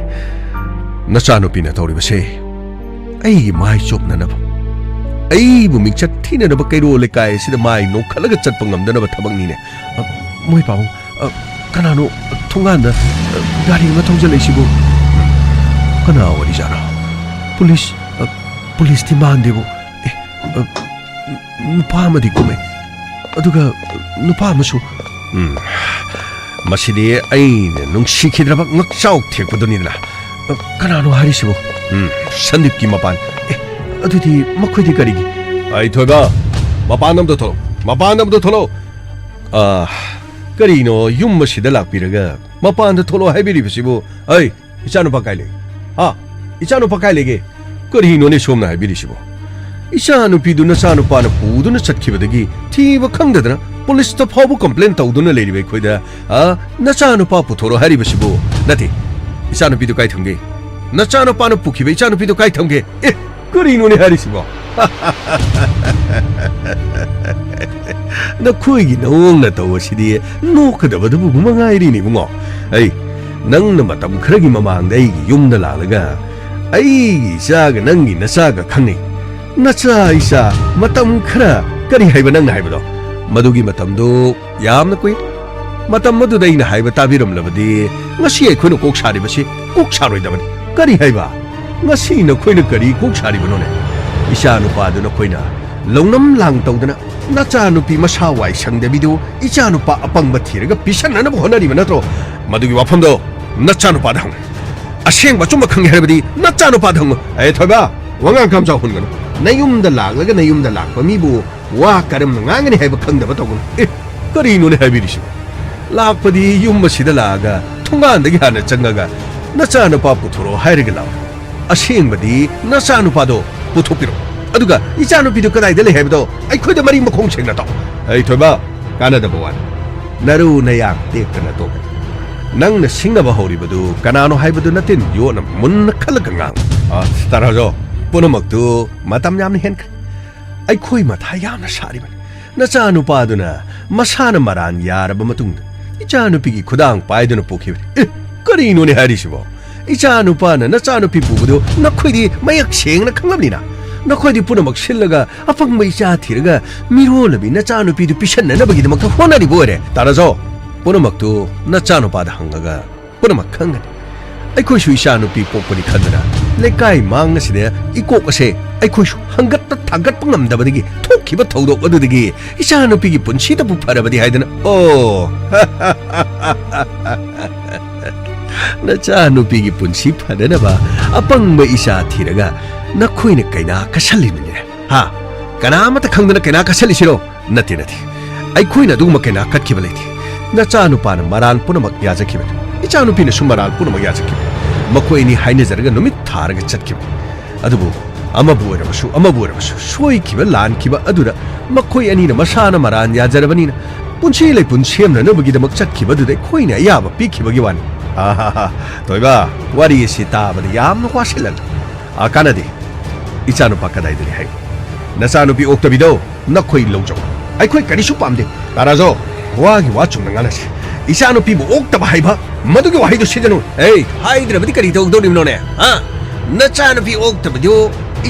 ꯅꯆꯥꯅꯨꯄꯤꯅ ꯇꯧꯔꯤꯕꯁꯦ ꯑꯩꯒꯤ ꯃꯥꯏ ꯆꯣꯞꯅꯅꯕ, ꯑꯩꯕꯨ ꯃꯤꯡꯆꯠ ꯊꯤꯅꯅꯕ ꯀꯩꯔꯣꯜ ꯂꯩꯀꯥꯏ ꯑꯁꯤꯗ ꯃꯥꯏ ꯅꯣꯡꯈꯠꯂꯒ ꯆꯠꯄ ꯉꯝꯗꯅꯕ ꯊꯕꯛꯅꯤꯅꯦ꯫ ꯑ, ꯃꯣꯏ ꯄꯥꯕꯨꯡ, ꯑ, ꯀꯅꯥꯅꯣ ꯊꯣꯡꯒꯥꯟꯗ, ꯑ, ꯒꯥꯔꯤ ꯑꯃ ꯊꯧꯖꯜꯂꯛꯏꯁꯤꯕꯨ? ꯀꯅꯥ ꯑꯣꯏꯔꯤꯖꯥꯠꯅꯣ? ꯄꯨꯂꯤꯁ, ꯑ, ꯄꯨꯂꯤꯁꯇꯤ ꯃꯥꯟꯗꯦꯕꯨ꯫ ꯑꯦ, ꯑ, ꯅꯨꯄꯥ ꯑꯃꯗꯤ ꯀꯨꯝꯃꯦ, ꯑꯗꯨꯒ ꯅꯨꯄꯥ ꯑꯃꯁꯨ꯫ ꯎꯝ, ꯃꯁꯤꯗꯤ ꯑꯩꯅ ꯅꯨꯡꯁꯤꯈꯤꯗ꯭ꯔꯕ ꯉꯛꯆꯥꯎ ꯊꯦꯛꯄꯗꯨꯅꯤꯗꯅ꯫ ꯑ, ꯀꯅꯥꯅꯣ ꯍꯥꯏꯔꯤꯁꯤꯕꯨ? ꯎꯝ, ꯁꯟꯗꯤꯞꯀꯤ ꯃꯄꯥꯟ꯫ ꯑꯦ, ꯑꯗꯨꯗꯤ ꯃꯈꯣꯏꯗꯤ ꯀꯔꯤꯒꯤ? ꯑꯩ ꯊꯣꯏꯕ, ꯃꯄꯥꯟ ꯑꯝꯇ ꯊꯣꯛꯂꯛꯑꯣ, ꯃꯄꯥꯟ ꯑꯝꯇ ꯊꯣꯛꯂꯛꯑꯣ꯫ ꯑ, ꯀꯔꯤꯅꯣ ꯌꯨꯝ ꯑꯁꯤꯗ ꯂꯥꯛꯄꯤꯔꯒ ꯃꯄꯥꯟꯗ ꯊꯣꯛꯂꯛꯑꯣ ꯍꯥꯏꯕꯤꯔꯤꯕꯁꯤꯕꯨ? ꯑꯩ, ꯏꯆꯥꯅꯨꯄꯥ ꯀꯥꯏ ꯂꯩ? ꯍꯥ? ꯏꯆꯥꯅꯨꯄꯥ ꯀꯥꯏ ꯂꯩꯒꯦ? ꯀꯔꯤꯅꯣꯅꯦ ꯁꯣꯝꯅ ꯍꯥꯏꯕꯤꯔꯤꯁꯤꯕꯣ? ꯏꯆꯥꯅꯨꯄꯤꯗꯨ ꯅꯆꯥꯅꯨꯄꯥꯅ ꯄꯨꯗꯨꯅ ꯆꯠꯈꯤꯕꯗꯒꯤ ꯊꯤꯕ ꯈꯪꯗꯗꯅ ꯄꯨꯂꯤꯁꯇ ꯐꯥꯎꯕ ꯀꯝꯄ꯭ꯂꯦꯟ ꯇꯧꯗꯨꯅ ꯂꯩꯔꯤꯕ ꯑꯩꯈꯣꯏꯗ, ꯑ, ꯅꯆꯥꯅꯨꯄꯥ ꯄꯨꯊꯣꯔꯣ ꯍꯥꯏꯔꯤꯕꯁꯤꯕꯨ? ꯅꯠꯇꯦ, ꯏꯆꯥꯅꯨꯄꯤꯗꯨ ꯀꯥꯏ ꯊꯝꯒꯦ? ꯅꯆꯥꯅꯨꯄꯥꯅ ꯄꯨꯈꯤꯕ ꯏꯆꯥꯅꯨꯄꯤꯗꯨ ꯀꯥꯏ ꯊꯝꯒꯦ? ꯑꯦ, ꯀꯔꯤꯅꯣꯅꯦ ꯍꯥꯏꯔꯤꯁꯤꯕꯣ? ꯅꯈꯣꯏꯒꯤ ꯅꯑꯣꯡ ꯅꯇꯧ ꯑꯁꯤꯗꯤ ꯅꯣꯛꯀꯗꯕꯗꯨꯕꯨ ꯃꯉꯥꯏꯔꯤꯅꯦ, ꯏꯕꯨꯡꯉꯣ꯫ ꯑꯩ, ꯅꯪꯅ ꯃꯇꯝ ꯈꯔꯒꯤ ꯃꯃꯥꯡꯗ ꯑꯩꯒꯤ ꯌꯨꯝꯗ ꯂꯥꯛꯂꯒ ꯑꯩꯒꯤ ꯏꯆꯥꯒ ꯅꯪꯒꯤ ꯅꯆꯥꯒ ꯈꯪꯅꯩ꯫ ꯅꯆꯥ ꯏꯆꯥ ꯃꯇꯝ ꯈꯔ ꯀꯔꯤ ꯍꯥꯏꯕ ꯅꯪꯅ ꯍꯥꯏꯕꯗꯣ? ꯃꯗꯨꯒꯤ ꯃꯇꯝꯗꯨ ꯌꯥꯝꯅ ꯀꯨꯏ꯫ ꯃꯇꯝ ꯑꯗꯨꯗ ꯑꯩꯅ ꯍꯥꯏꯕ ꯇꯥꯕꯤꯔꯝꯂꯕꯗꯤ ꯉꯁꯤ ꯑꯩꯈꯣꯏꯅ ꯀꯣꯛ ꯁꯥꯔꯤꯕꯁꯤ ꯀꯣꯛ ꯁꯥꯔꯣꯏꯗꯕꯅꯤ꯫ ꯀꯔꯤ ꯍꯥꯏꯕ? ꯉꯁꯤ ꯅꯈꯣꯏꯅ ꯀꯔꯤ ꯀꯣꯛ ꯁꯥꯔꯤꯕꯅꯣꯅꯦ? ꯏꯆꯥ ꯅꯨꯄꯥꯗꯨ ꯅꯈꯣꯏꯅ ꯂꯧꯅꯝ ꯂꯥꯡ ꯇꯧꯗꯅ ꯅꯆꯥꯅꯨꯄꯤ ꯃꯁꯥ ꯋꯥꯏ ꯁꯪꯗꯕꯤꯗꯨ ꯏꯆꯥꯅꯨꯄꯥ ꯑꯄꯪꯕ ꯊꯤꯔꯒ ꯄꯤꯁꯟꯅꯅꯕ ꯍꯣꯠꯅꯔꯤꯕ ꯅꯠꯇ꯭ꯔꯣ? ꯃꯗꯨꯒꯤ ꯋꯥꯐꯝꯗꯣ ꯅꯆꯥꯅꯨꯄꯥꯗ ꯍꯪꯉꯨ꯫ ꯑꯁꯦꯡꯕ ꯑꯆꯨꯝꯕ ꯈꯪꯒꯦ ꯍꯥꯏꯔꯕꯗꯤ ꯅꯆꯥꯅꯨꯄꯥꯗ ꯍꯪꯉꯨ꯫ ꯑꯦ ꯊꯣꯏꯕ, ꯋꯥꯉꯥꯡ ꯈꯝ ꯆꯥꯎꯍꯟꯒꯅꯨ꯫ ꯅꯌꯨꯝꯗ ꯂꯥꯛꯂꯒ ꯅꯌꯨꯝꯗ ꯂꯥꯛꯄ ꯃꯤꯕꯨ ꯋꯥ ꯀꯔꯝꯅ ꯉꯥꯡꯒꯅꯤ ꯍꯥꯏꯕ ꯈꯪꯗꯕ ꯇꯧꯒꯅꯨ꯫ ꯑꯦ, ꯀꯔꯤꯅꯣꯅꯦ ꯍꯥꯏꯕꯤꯔꯤꯁꯤꯕꯣ? ꯂꯥꯛꯄꯗꯤ ꯌꯨꯝ ꯑꯁꯤꯗ ꯂꯥꯛꯑꯒ ꯊꯣꯡꯒꯥꯟꯗꯒꯤ ꯍꯥꯟꯅ ꯆꯪꯉꯒ ꯅꯆꯥꯅꯨꯄꯥ ꯄꯨꯊꯣꯔꯛꯑꯣ ꯍꯥꯏꯔꯒ ꯂꯥꯛꯑꯣ꯫ ꯑꯁꯦꯡꯕꯗꯤ ꯅꯆꯥꯅꯨꯄꯥꯗꯣ ꯄꯨꯊꯣꯛꯄꯤꯔꯛꯑꯣ꯫ ꯑꯗꯨꯒ ꯏꯆꯥꯅꯨꯄꯤꯗꯨ ꯀꯗꯥꯏꯗ ꯂꯩ ꯍꯥꯏꯕꯗꯣ ꯑꯩꯈꯣꯏꯗ ꯃꯔꯤ ꯃꯈꯣꯡ ꯁꯦꯡꯅ ꯇꯥꯛꯑꯣ꯫ ꯑꯩ ꯊꯣꯏꯕ, ꯀꯥꯟꯅꯗꯕ ꯋꯥꯅꯤ꯫ ꯅꯔꯨ ꯅꯌꯥꯡ ꯇꯦꯛꯇꯅ ꯇꯣꯛꯀꯅꯤ꯫ ꯅꯪꯅ ꯁꯤꯡꯅꯕ ꯍꯧꯔꯤꯕꯗꯨ ꯀꯅꯥꯅꯣ ꯍꯥꯏꯕꯗꯨ ꯅꯇꯤꯟ ꯌꯣꯠꯅ ꯃꯨꯟꯅ ꯈꯜꯂꯒ ꯉꯥꯡꯉꯨ꯫ ꯑ, ꯇꯥꯔꯥꯖꯣ, ꯄꯨꯝꯅꯃꯛꯇꯨ ꯃꯇꯝ ꯌꯥꯝꯅ ꯍꯦꯟꯈ꯭ꯔꯦ꯫ ꯑꯩꯈꯣꯏ ꯃꯊꯥ ꯌꯥꯝꯅ ꯁꯥꯔꯤꯕꯅꯤ꯫ ꯅꯆꯥꯅꯨꯄꯥꯗꯨꯅ ꯃꯁꯥꯅ ꯃꯔꯥꯟ ꯌꯥꯔꯕ ꯃꯇꯨꯡꯗ ꯏꯆꯥꯅꯨꯄꯤꯒꯤ ꯈꯨꯗꯥꯡ ꯄꯥꯏꯗꯨꯅ ꯄꯨꯈꯤꯕꯅꯤ꯫ ꯑꯦ, ꯀꯔꯤꯅꯣꯅꯦ ꯍꯥꯏꯔꯤꯁꯤꯕꯣ? ꯏꯆꯥꯅꯨꯄꯥꯅ ꯅꯆꯥꯅꯨꯄꯤ ꯄꯨꯕꯗꯨ ꯅꯈꯣꯏꯗꯤ ꯃꯌꯦꯛ ꯁꯦꯡꯅ ꯈꯪꯂꯕꯅꯤꯅ, ꯅꯈꯣꯏꯗꯤ ꯄꯨꯝꯅꯃꯛ ꯁꯤꯜꯂꯒ ꯑꯄꯪꯕ ꯏꯆꯥ ꯊꯤꯔꯒ ꯃꯤꯔꯣꯜꯂꯕꯤ ꯅꯆꯥꯅꯨꯄꯤꯗꯨ ꯄꯤꯁꯟꯅꯅꯕꯒꯤꯗꯃꯛꯇ ꯍꯣꯠꯅꯔꯤꯕ ꯑꯣꯏꯔꯦ꯫ ꯇꯥꯔꯥꯖꯣ, ꯄꯨꯝꯅꯃꯛꯇꯨ ꯅꯆꯥꯅꯨꯄꯥꯗ ꯍꯪꯉꯒ ꯄꯨꯝꯅꯃꯛ ꯈꯪꯒꯅꯤ꯫ ꯑꯩꯈꯣꯏꯁꯨ ꯏꯆꯥꯅꯨꯄꯤ ꯄꯣꯛꯄꯅꯤ ꯈꯟꯗꯅ ꯂꯩꯀꯥꯏ ꯃꯥꯡ ꯑꯁꯤꯗ ꯏꯀꯣꯛ ꯑꯁꯦ ꯑꯩꯈꯣꯏꯁꯨ ꯍꯪꯒꯠꯄ ꯊꯥꯡꯒꯠꯄ ꯉꯝꯗꯕꯗꯒꯤ ꯊꯣꯛꯈꯤꯕ ꯊꯧꯗꯣꯛ ꯑꯗꯨꯗꯒꯤ ꯏꯆꯥꯅꯨꯄꯤꯒꯤ ꯄꯨꯟꯁꯤꯗꯕꯨ ꯐꯔꯕꯗꯤ ꯍꯥꯏꯗꯅ, ꯑꯣ, ꯅꯆꯥꯅꯨꯄꯤꯒꯤ ꯄꯨꯟꯁꯤ ꯐꯅꯅꯕ ꯑꯄꯪꯕ ꯏꯆꯥ ꯊꯤꯔꯒ ꯅꯈꯣꯏꯅ ꯀꯩꯅꯥ ꯀꯠꯁꯜꯂꯤꯕꯅꯤꯅꯦ꯫ ꯍꯥ? ꯀꯅꯥ ꯑꯃꯠꯇ ꯈꯪꯗꯅ ꯀꯩꯅꯥ ꯀꯠꯁꯜꯂꯤꯁꯤꯔꯣ? ꯅꯠꯇꯦ, ꯅꯠꯇꯦ꯫ ꯑꯩꯈꯣꯏꯅ ꯑꯗꯨꯒꯨꯝꯕ ꯀꯩꯅꯥ ꯀꯠꯈꯤꯕ ꯂꯩꯇꯦ꯫ ꯅꯆꯥꯅꯨꯄꯥꯅ ꯃꯔꯥꯜ ꯄꯨꯝꯅꯃꯛ ꯌꯥꯖꯈꯤꯕꯅꯤ꯫ ꯏꯆꯥꯅꯨꯄꯤꯅꯁꯨ ꯃꯔꯥꯜ ꯄꯨꯝꯅꯃꯛ ꯌꯥꯖꯈꯤꯕꯅꯤ꯫ ꯃꯈꯣꯏ ꯑꯅꯤ ꯍꯥꯏꯅꯖꯔꯒ ꯅꯨꯃꯤꯠ ꯊꯥꯔꯒ ꯆꯠꯈꯤꯕꯅꯤ꯫ ꯑꯗꯨꯕꯨ ꯑꯃꯕꯨ ꯑꯣꯏꯔꯕꯁꯨ, ꯑꯃꯕꯨ ꯑꯣꯏꯔꯕꯁꯨ, ꯁꯣꯏꯈꯤꯕ ꯂꯥꯟꯈꯤꯕ ꯑꯗꯨꯗ ꯃꯈꯣꯏ ꯑꯅꯤꯅ ꯃꯁꯥꯅ ꯃꯔꯥꯟ ꯌꯥꯖꯔꯕꯅꯤꯅ ꯄꯨꯟꯁꯤ ꯂꯩꯄꯨꯟ ꯁꯦꯝꯅꯅꯕꯒꯤꯗꯃꯛ ꯆꯠꯈꯤꯕꯗꯨꯗ ꯑꯩꯈꯣꯏꯅ ꯑꯌꯥꯕ ꯄꯤꯈꯤꯕꯒꯤ ꯋꯥꯅꯤ꯫ ꯑꯍꯥꯍꯥ, ꯊꯣꯏꯕ, ꯋꯥꯔꯤ ꯑꯁꯤ ꯇꯥꯕꯗ ꯌꯥꯝꯅ ꯋꯥꯁꯤꯜꯂꯛꯂꯦ꯫ ꯑꯥ, ꯀꯥꯟꯅꯗꯦ꯫ ꯏꯆꯥꯅꯨꯄꯥ ꯀꯗꯥꯏꯗ ꯂꯩ ꯍꯥꯏ? ꯅꯆꯥꯅꯨꯄꯤ ꯑꯣꯛꯇꯕꯤꯗꯣ ꯅꯈꯣꯏ ꯂꯧꯖꯧ꯫ ꯑꯩꯈꯣꯏ ꯀꯔꯤꯁꯨ ꯄꯥꯝꯗꯦ꯫ ꯇꯥꯔꯥꯖꯣ, ꯋꯥꯒꯤ ꯋꯥ ꯆꯨꯝꯅ ꯉꯥꯡꯅꯁꯤ꯫ ꯏꯆꯥꯅꯨꯄꯤꯕꯨ ꯑꯣꯛꯇꯕ ꯍꯥꯏꯕ ꯃꯗꯨꯒꯤ ꯋꯥꯍꯩꯗꯨ ꯁꯤꯖꯤꯟꯅꯧ꯫ ꯑꯦ, ꯍꯥꯏꯗ꯭ꯔꯕꯗꯤ ꯀꯔꯤ ꯇꯧꯗꯧꯔꯤꯕꯅꯣꯅꯦ? ꯍꯥ? ꯅꯆꯥꯅꯨꯄꯤ ꯑꯣꯛꯇꯕꯗꯨ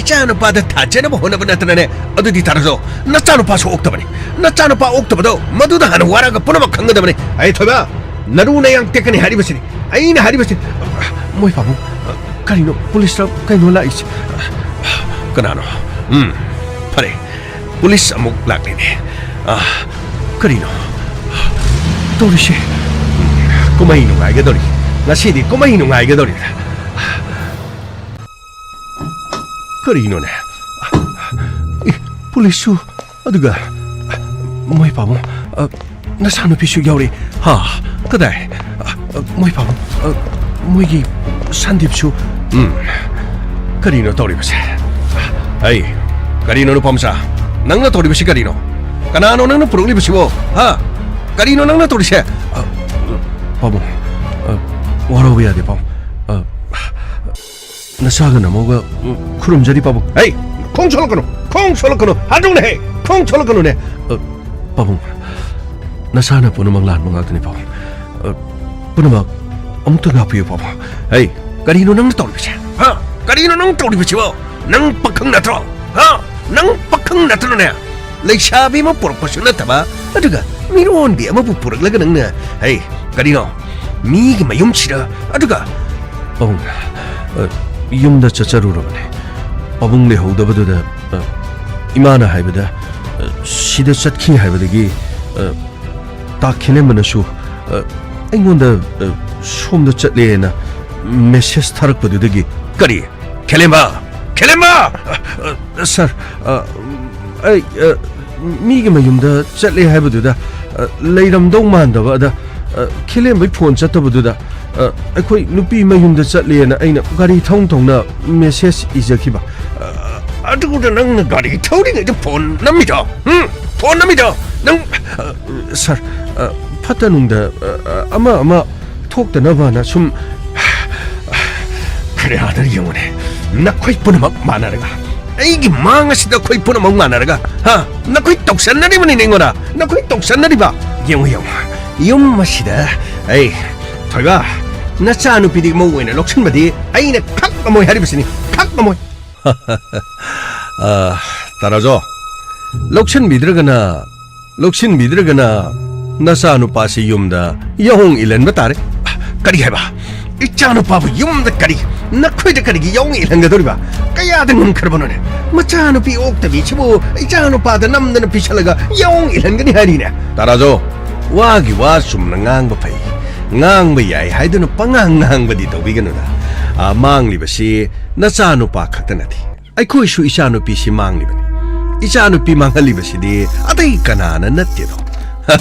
ꯏꯆꯥꯅꯨꯄꯥꯗ ꯊꯥꯖꯅꯕ ꯍꯣꯠꯅꯕ ꯅꯠꯇꯅꯅꯦ꯫ ꯑꯗꯨꯗꯤ ꯇꯥꯔꯥꯖꯣ, ꯅꯆꯥꯅꯨꯄꯥꯁꯨ ꯑꯣꯛꯇꯕꯅꯤ꯫ ꯅꯆꯥꯅꯨꯄꯥ ꯑꯣꯛꯇꯕꯗꯣ ꯃꯗꯨꯗ ꯍꯥꯟꯅ ꯋꯥꯔꯒ ꯄꯨꯝꯅꯃꯛ ꯈꯪꯒꯗꯕꯅꯤ꯫ ꯑꯩ ꯊꯣꯏꯕ, ꯅꯔꯨ ꯅꯌꯥꯡ ꯇꯦꯛꯀꯅꯤ ꯍꯥꯏꯔꯤꯕꯁꯤꯅꯤ꯫ ꯑꯩꯅ ꯍꯥꯏꯔꯤꯕꯁꯤ꯫ ꯃꯣꯏ ꯄꯥꯕꯨꯡ, ꯀꯔꯤꯅꯣ ꯄꯨꯂꯤꯁꯔ ꯀꯩꯅꯣ ꯂꯥꯛꯏꯁꯦ? ꯀꯅꯥꯅꯣ? ꯎꯝ, ꯐꯔꯦ꯫ ꯄꯨꯂꯤꯁ ꯑꯃꯨꯛ ꯂꯥꯛꯂꯤꯅꯦ꯫ ꯑꯥ, ꯀꯔꯤꯅꯣ ꯇꯧꯔꯤꯁꯦ? ꯀꯨꯝꯍꯩ ꯅꯨꯡꯉꯥꯏꯒꯗꯧꯔꯤ꯫ ꯉꯁꯤꯗꯤ ꯀꯨꯝꯍꯩ ꯅꯨꯡꯉꯥꯏꯒꯗꯧꯔꯤ꯫ ꯀꯔꯤꯅꯣꯅꯦ? ꯑꯦ, ꯄꯨꯂꯤꯁꯁꯨ, ꯑꯗꯨꯒ ꯃꯣꯏ ꯄꯥꯕꯨꯡ, ꯑ, ꯅꯆꯥꯅꯨꯄꯤꯁꯨ ꯌꯥꯎꯔꯤ꯫ ꯍꯥ? ꯀꯗꯥꯏ? ꯑ, ꯑ, ꯃꯣꯏ ꯄꯥꯕꯨꯡ, ꯑ, ꯃꯣꯏꯒꯤ ꯁꯟꯗꯤꯞꯁꯨ꯫ ꯎꯝ, ꯀꯔꯤꯅꯣ ꯇꯧꯔꯤꯕꯁꯦ? ꯑꯩ, ꯀꯔꯤꯅꯣ ꯅꯨꯄꯥ ꯃꯆꯥ? ꯅꯪꯅ ꯇꯧꯔꯤꯕꯁꯤ ꯀꯔꯤꯅꯣ? ꯀꯅꯥꯅꯣ ꯅꯪꯅ ꯄꯨꯔꯛꯂꯤꯕꯁꯤꯕꯣ? ꯍꯥ? ꯀꯔꯤꯅꯣ ꯅꯪꯅ ꯇꯧꯔꯤꯁꯦ? ꯑ, ꯄꯥꯕꯨꯡ, ꯑ, ꯋꯥꯔꯧꯕ ꯌꯥꯗꯦ ꯄꯥꯕꯨꯡ꯫ ꯑ, ꯅꯆꯥꯒ ꯅꯃꯧꯒ, ꯎꯝ, ꯈꯨꯔꯨꯝꯖꯔꯤ ꯄꯥꯕꯨꯡ꯫ ꯍꯩ! ꯈꯣꯡ ꯁꯣꯜꯂꯛꯀꯅꯨ! ꯈꯣꯡ ꯁꯣꯜꯂꯛꯀꯅꯨ! ꯍꯥꯠꯇꯣꯛꯅꯦ ꯍꯦ! ꯈꯣꯡ ꯁꯣꯜꯂꯛꯀꯅꯨꯅꯦ! ꯑ, ꯄꯥꯕꯨꯡ, ꯅꯁꯥꯅ ꯄꯨꯝꯅꯃꯛ ꯂꯥꯟꯕ ꯉꯥꯛꯇꯅꯤ ꯄꯥꯕꯨꯡ꯫ ꯑ, ꯄꯨꯝꯅꯃꯛ ꯑꯃꯨꯛꯇ ꯉꯥꯛꯄꯤꯌꯨ ꯄꯥꯕꯨꯡ꯫ ꯍꯩ! ꯀꯔꯤꯅꯣ ꯅꯪꯅ ꯇꯧꯔꯤꯕꯁꯦ? ꯍꯥ? ꯀꯔꯤꯅꯣ ꯅꯪ ꯇꯧꯔꯤꯕꯁꯤꯕꯣ? ꯅꯪ ꯄꯥꯈꯪ ꯅꯠꯇ꯭ꯔꯣ? ꯍꯥ? ꯅꯪ ꯄꯥꯈꯪ ꯅꯠꯇ꯭ꯔꯣꯅꯦ? ꯂꯩꯁꯥꯕꯤ ꯑꯃ ꯄꯨꯔꯛꯄꯁꯨ ꯅꯠꯇꯕ, ꯑꯗꯨꯒ ꯃꯤꯔꯣꯟꯕꯤ ꯑꯃꯕꯨ ꯄꯨꯔꯛꯂꯒ ꯅꯪꯅ, ꯍꯩ, ꯀꯔꯤꯅꯣ? ꯃꯤꯒꯤ ꯃꯌꯨꯝꯁꯤꯗ, ꯑꯗꯨꯒ ꯄꯥꯕꯨꯡ, ꯑ, ꯌꯨꯝꯗ ꯆꯠꯆꯔꯨꯔꯕꯅꯦ꯫ ꯄꯥꯕꯨꯡ ꯂꯩꯍꯧꯗꯕꯗꯨꯗ, ꯑ, ꯏꯃꯥꯅ ꯍꯥꯏꯕꯗ, ꯑ, ꯁꯤꯗ ꯆꯠꯈꯤ ꯍꯥꯏꯕꯗꯒꯤ, ꯑ, ꯇꯥ ꯈꯦꯂꯦꯝꯕꯅꯁꯨ, ꯑ, ꯑꯩꯉꯣꯟꯗ, ꯑ, ꯁꯣꯝꯗ ꯆꯠꯂꯦꯅ ꯃꯦꯁꯦꯖ ꯊꯥꯔꯛꯄꯗꯨꯗꯒꯤ꯫ ꯀꯔꯤ? ꯈꯦꯂꯦꯝꯕ! ꯈꯦꯂꯦꯝꯕ! ꯑ, ꯑ, ꯁꯥꯔ, ꯑ, ꯑꯩ, ꯑ, ꯃꯤꯒꯤ ꯃꯌꯨꯝꯗ ꯆꯠꯂꯦ ꯍꯥꯏꯕꯗꯨꯗ, ꯑ, ꯂꯩꯔꯝꯗꯧ ꯃꯥꯟꯗꯕ ꯑꯗ, ꯑ, ꯈꯦꯂꯦꯝꯕꯩ ꯐꯣꯟ ꯆꯠꯇꯕꯗꯨꯗ, ꯑ, ꯑꯩꯈꯣꯏ ꯅꯨꯄꯤ ꯃꯌꯨꯝꯗ ꯆꯠꯂꯦꯅ ꯑꯩꯅ ꯒꯥꯔꯤ ꯊꯧ ꯊꯧꯅ ꯃꯦꯁꯦꯖ ꯏꯖꯈꯤꯕ꯫ ꯑ, ꯑꯗꯨꯗ ꯅꯪꯅ ꯒꯥꯔꯤ ꯊꯧꯔꯤꯉꯩꯗ ꯐꯣꯟ ꯅꯝꯃꯤꯗꯣ? ꯎꯝ? ꯐꯣꯟ ꯅꯝꯃꯤꯗꯣ? ꯅꯪ, ꯑ, ꯁꯥꯔ, ꯑ, ꯐꯠꯇ ꯅꯨꯡꯗ, ꯑ, ꯑ, ꯑꯃ ꯑꯃ ꯊꯣꯛꯇꯅꯕꯅ ꯁꯨꯝ ꯈꯔ ꯌꯦꯡꯉꯨꯅꯦ꯫ ꯅꯈꯣꯏ ꯄꯨꯝꯅꯃꯛ ꯃꯥꯟꯅꯔꯒ, ꯑꯩꯒꯤ ꯃꯥꯡ ꯑꯁꯤꯗ ꯑꯩꯈꯣꯏ ꯄꯨꯝꯅꯃꯛ ꯃꯥꯟꯅꯔꯒ, ꯍꯥ? ꯅꯈꯣꯏ ꯇꯧꯁꯟꯅꯔꯤꯕꯅꯤꯅꯦ ꯑꯩꯉꯣꯟꯗ꯫ ꯅꯈꯣꯏ ꯇꯧꯁꯟꯅꯔꯤꯕ꯫ ꯌꯦꯡꯉꯨ, ꯌꯦꯡꯉꯨ꯫ ꯌꯨꯝ ꯑꯁꯤꯗ, ꯑꯩ, ꯊꯣꯏꯕ, ꯅꯆꯥꯅꯨꯄꯤꯗꯤ ꯃꯧ ꯑꯣꯏꯅ ꯂꯧꯁꯤꯟꯕꯗꯤ ꯑꯩꯅ ꯈꯛ ꯉꯝꯃꯣꯏ ꯍꯥꯏꯔꯤꯕꯁꯤꯅꯤ꯫ ꯈꯛ ꯉꯝꯃꯣꯏ꯫ ꯑ, ꯇꯥꯔꯥꯖꯣ, ꯂꯧꯁꯤꯟꯕꯤꯗ꯭ꯔꯒꯅ, ꯂꯧꯁꯤꯟꯕꯤꯗ꯭ꯔꯒꯅ ꯅꯆꯥꯅꯨꯄꯥꯁꯤ ꯌꯨꯝꯗ ꯌꯥꯍꯣꯡ ꯏꯜꯍꯟꯕ ꯇꯥꯔꯦ꯫ ꯀꯔꯤ ꯍꯥꯏꯕ? ꯏꯆꯥꯅꯨꯄꯥꯕꯨ ꯌꯨꯝꯗ ꯀꯔꯤ? ꯅꯈꯣꯏꯗ ꯀꯔꯤꯒꯤ ꯌꯥꯍꯣꯡ ꯏꯜꯍꯟꯒꯗꯧꯔꯤꯕ? ꯀꯌꯥꯗ ꯉꯝꯈ꯭ꯔꯕꯅꯣꯅꯦ? ꯃꯆꯥꯅꯨꯄꯤ ꯑꯣꯛꯇꯕꯤꯁꯤꯕꯨ ꯏꯆꯥꯅꯨꯄꯥꯗ ꯅꯝꯗꯅ ꯄꯤꯁꯜꯂꯒ ꯌꯥꯍꯣꯡ ꯏꯜꯍꯟꯒꯅꯤ ꯍꯥꯏꯔꯤꯅꯦ? ꯇꯥꯔꯥꯖꯣ, ꯋꯥꯒꯤ ꯋꯥ ꯆꯨꯝꯅ ꯉꯥꯡꯕ ꯐꯩ꯫ ꯉꯥꯡꯕ ꯌꯥꯏ ꯍꯥꯏꯗꯨꯅ ꯄꯉꯥꯡ ꯉꯥꯡꯕꯗꯤ ꯇꯧꯕꯤꯒꯅꯨꯗ꯫ ꯑ, ꯃꯥꯡꯂꯤꯕꯁꯤ ꯅꯆꯥꯅꯨꯄꯥ ꯈꯛꯇ ꯅꯠꯇꯦ꯫ ꯑꯩꯈꯣꯏꯁꯨ ꯏꯆꯥꯅꯨꯄꯤꯁꯤ ꯃꯥꯡꯂꯤꯕꯅꯤ꯫ ꯏꯆꯥꯅꯨꯄꯤ ꯃꯥꯡꯍꯜꯂꯤꯕꯁꯤꯗꯤ ꯑꯇꯩ ꯀꯅꯥꯅ ꯅꯠꯇꯦꯗꯣ꯫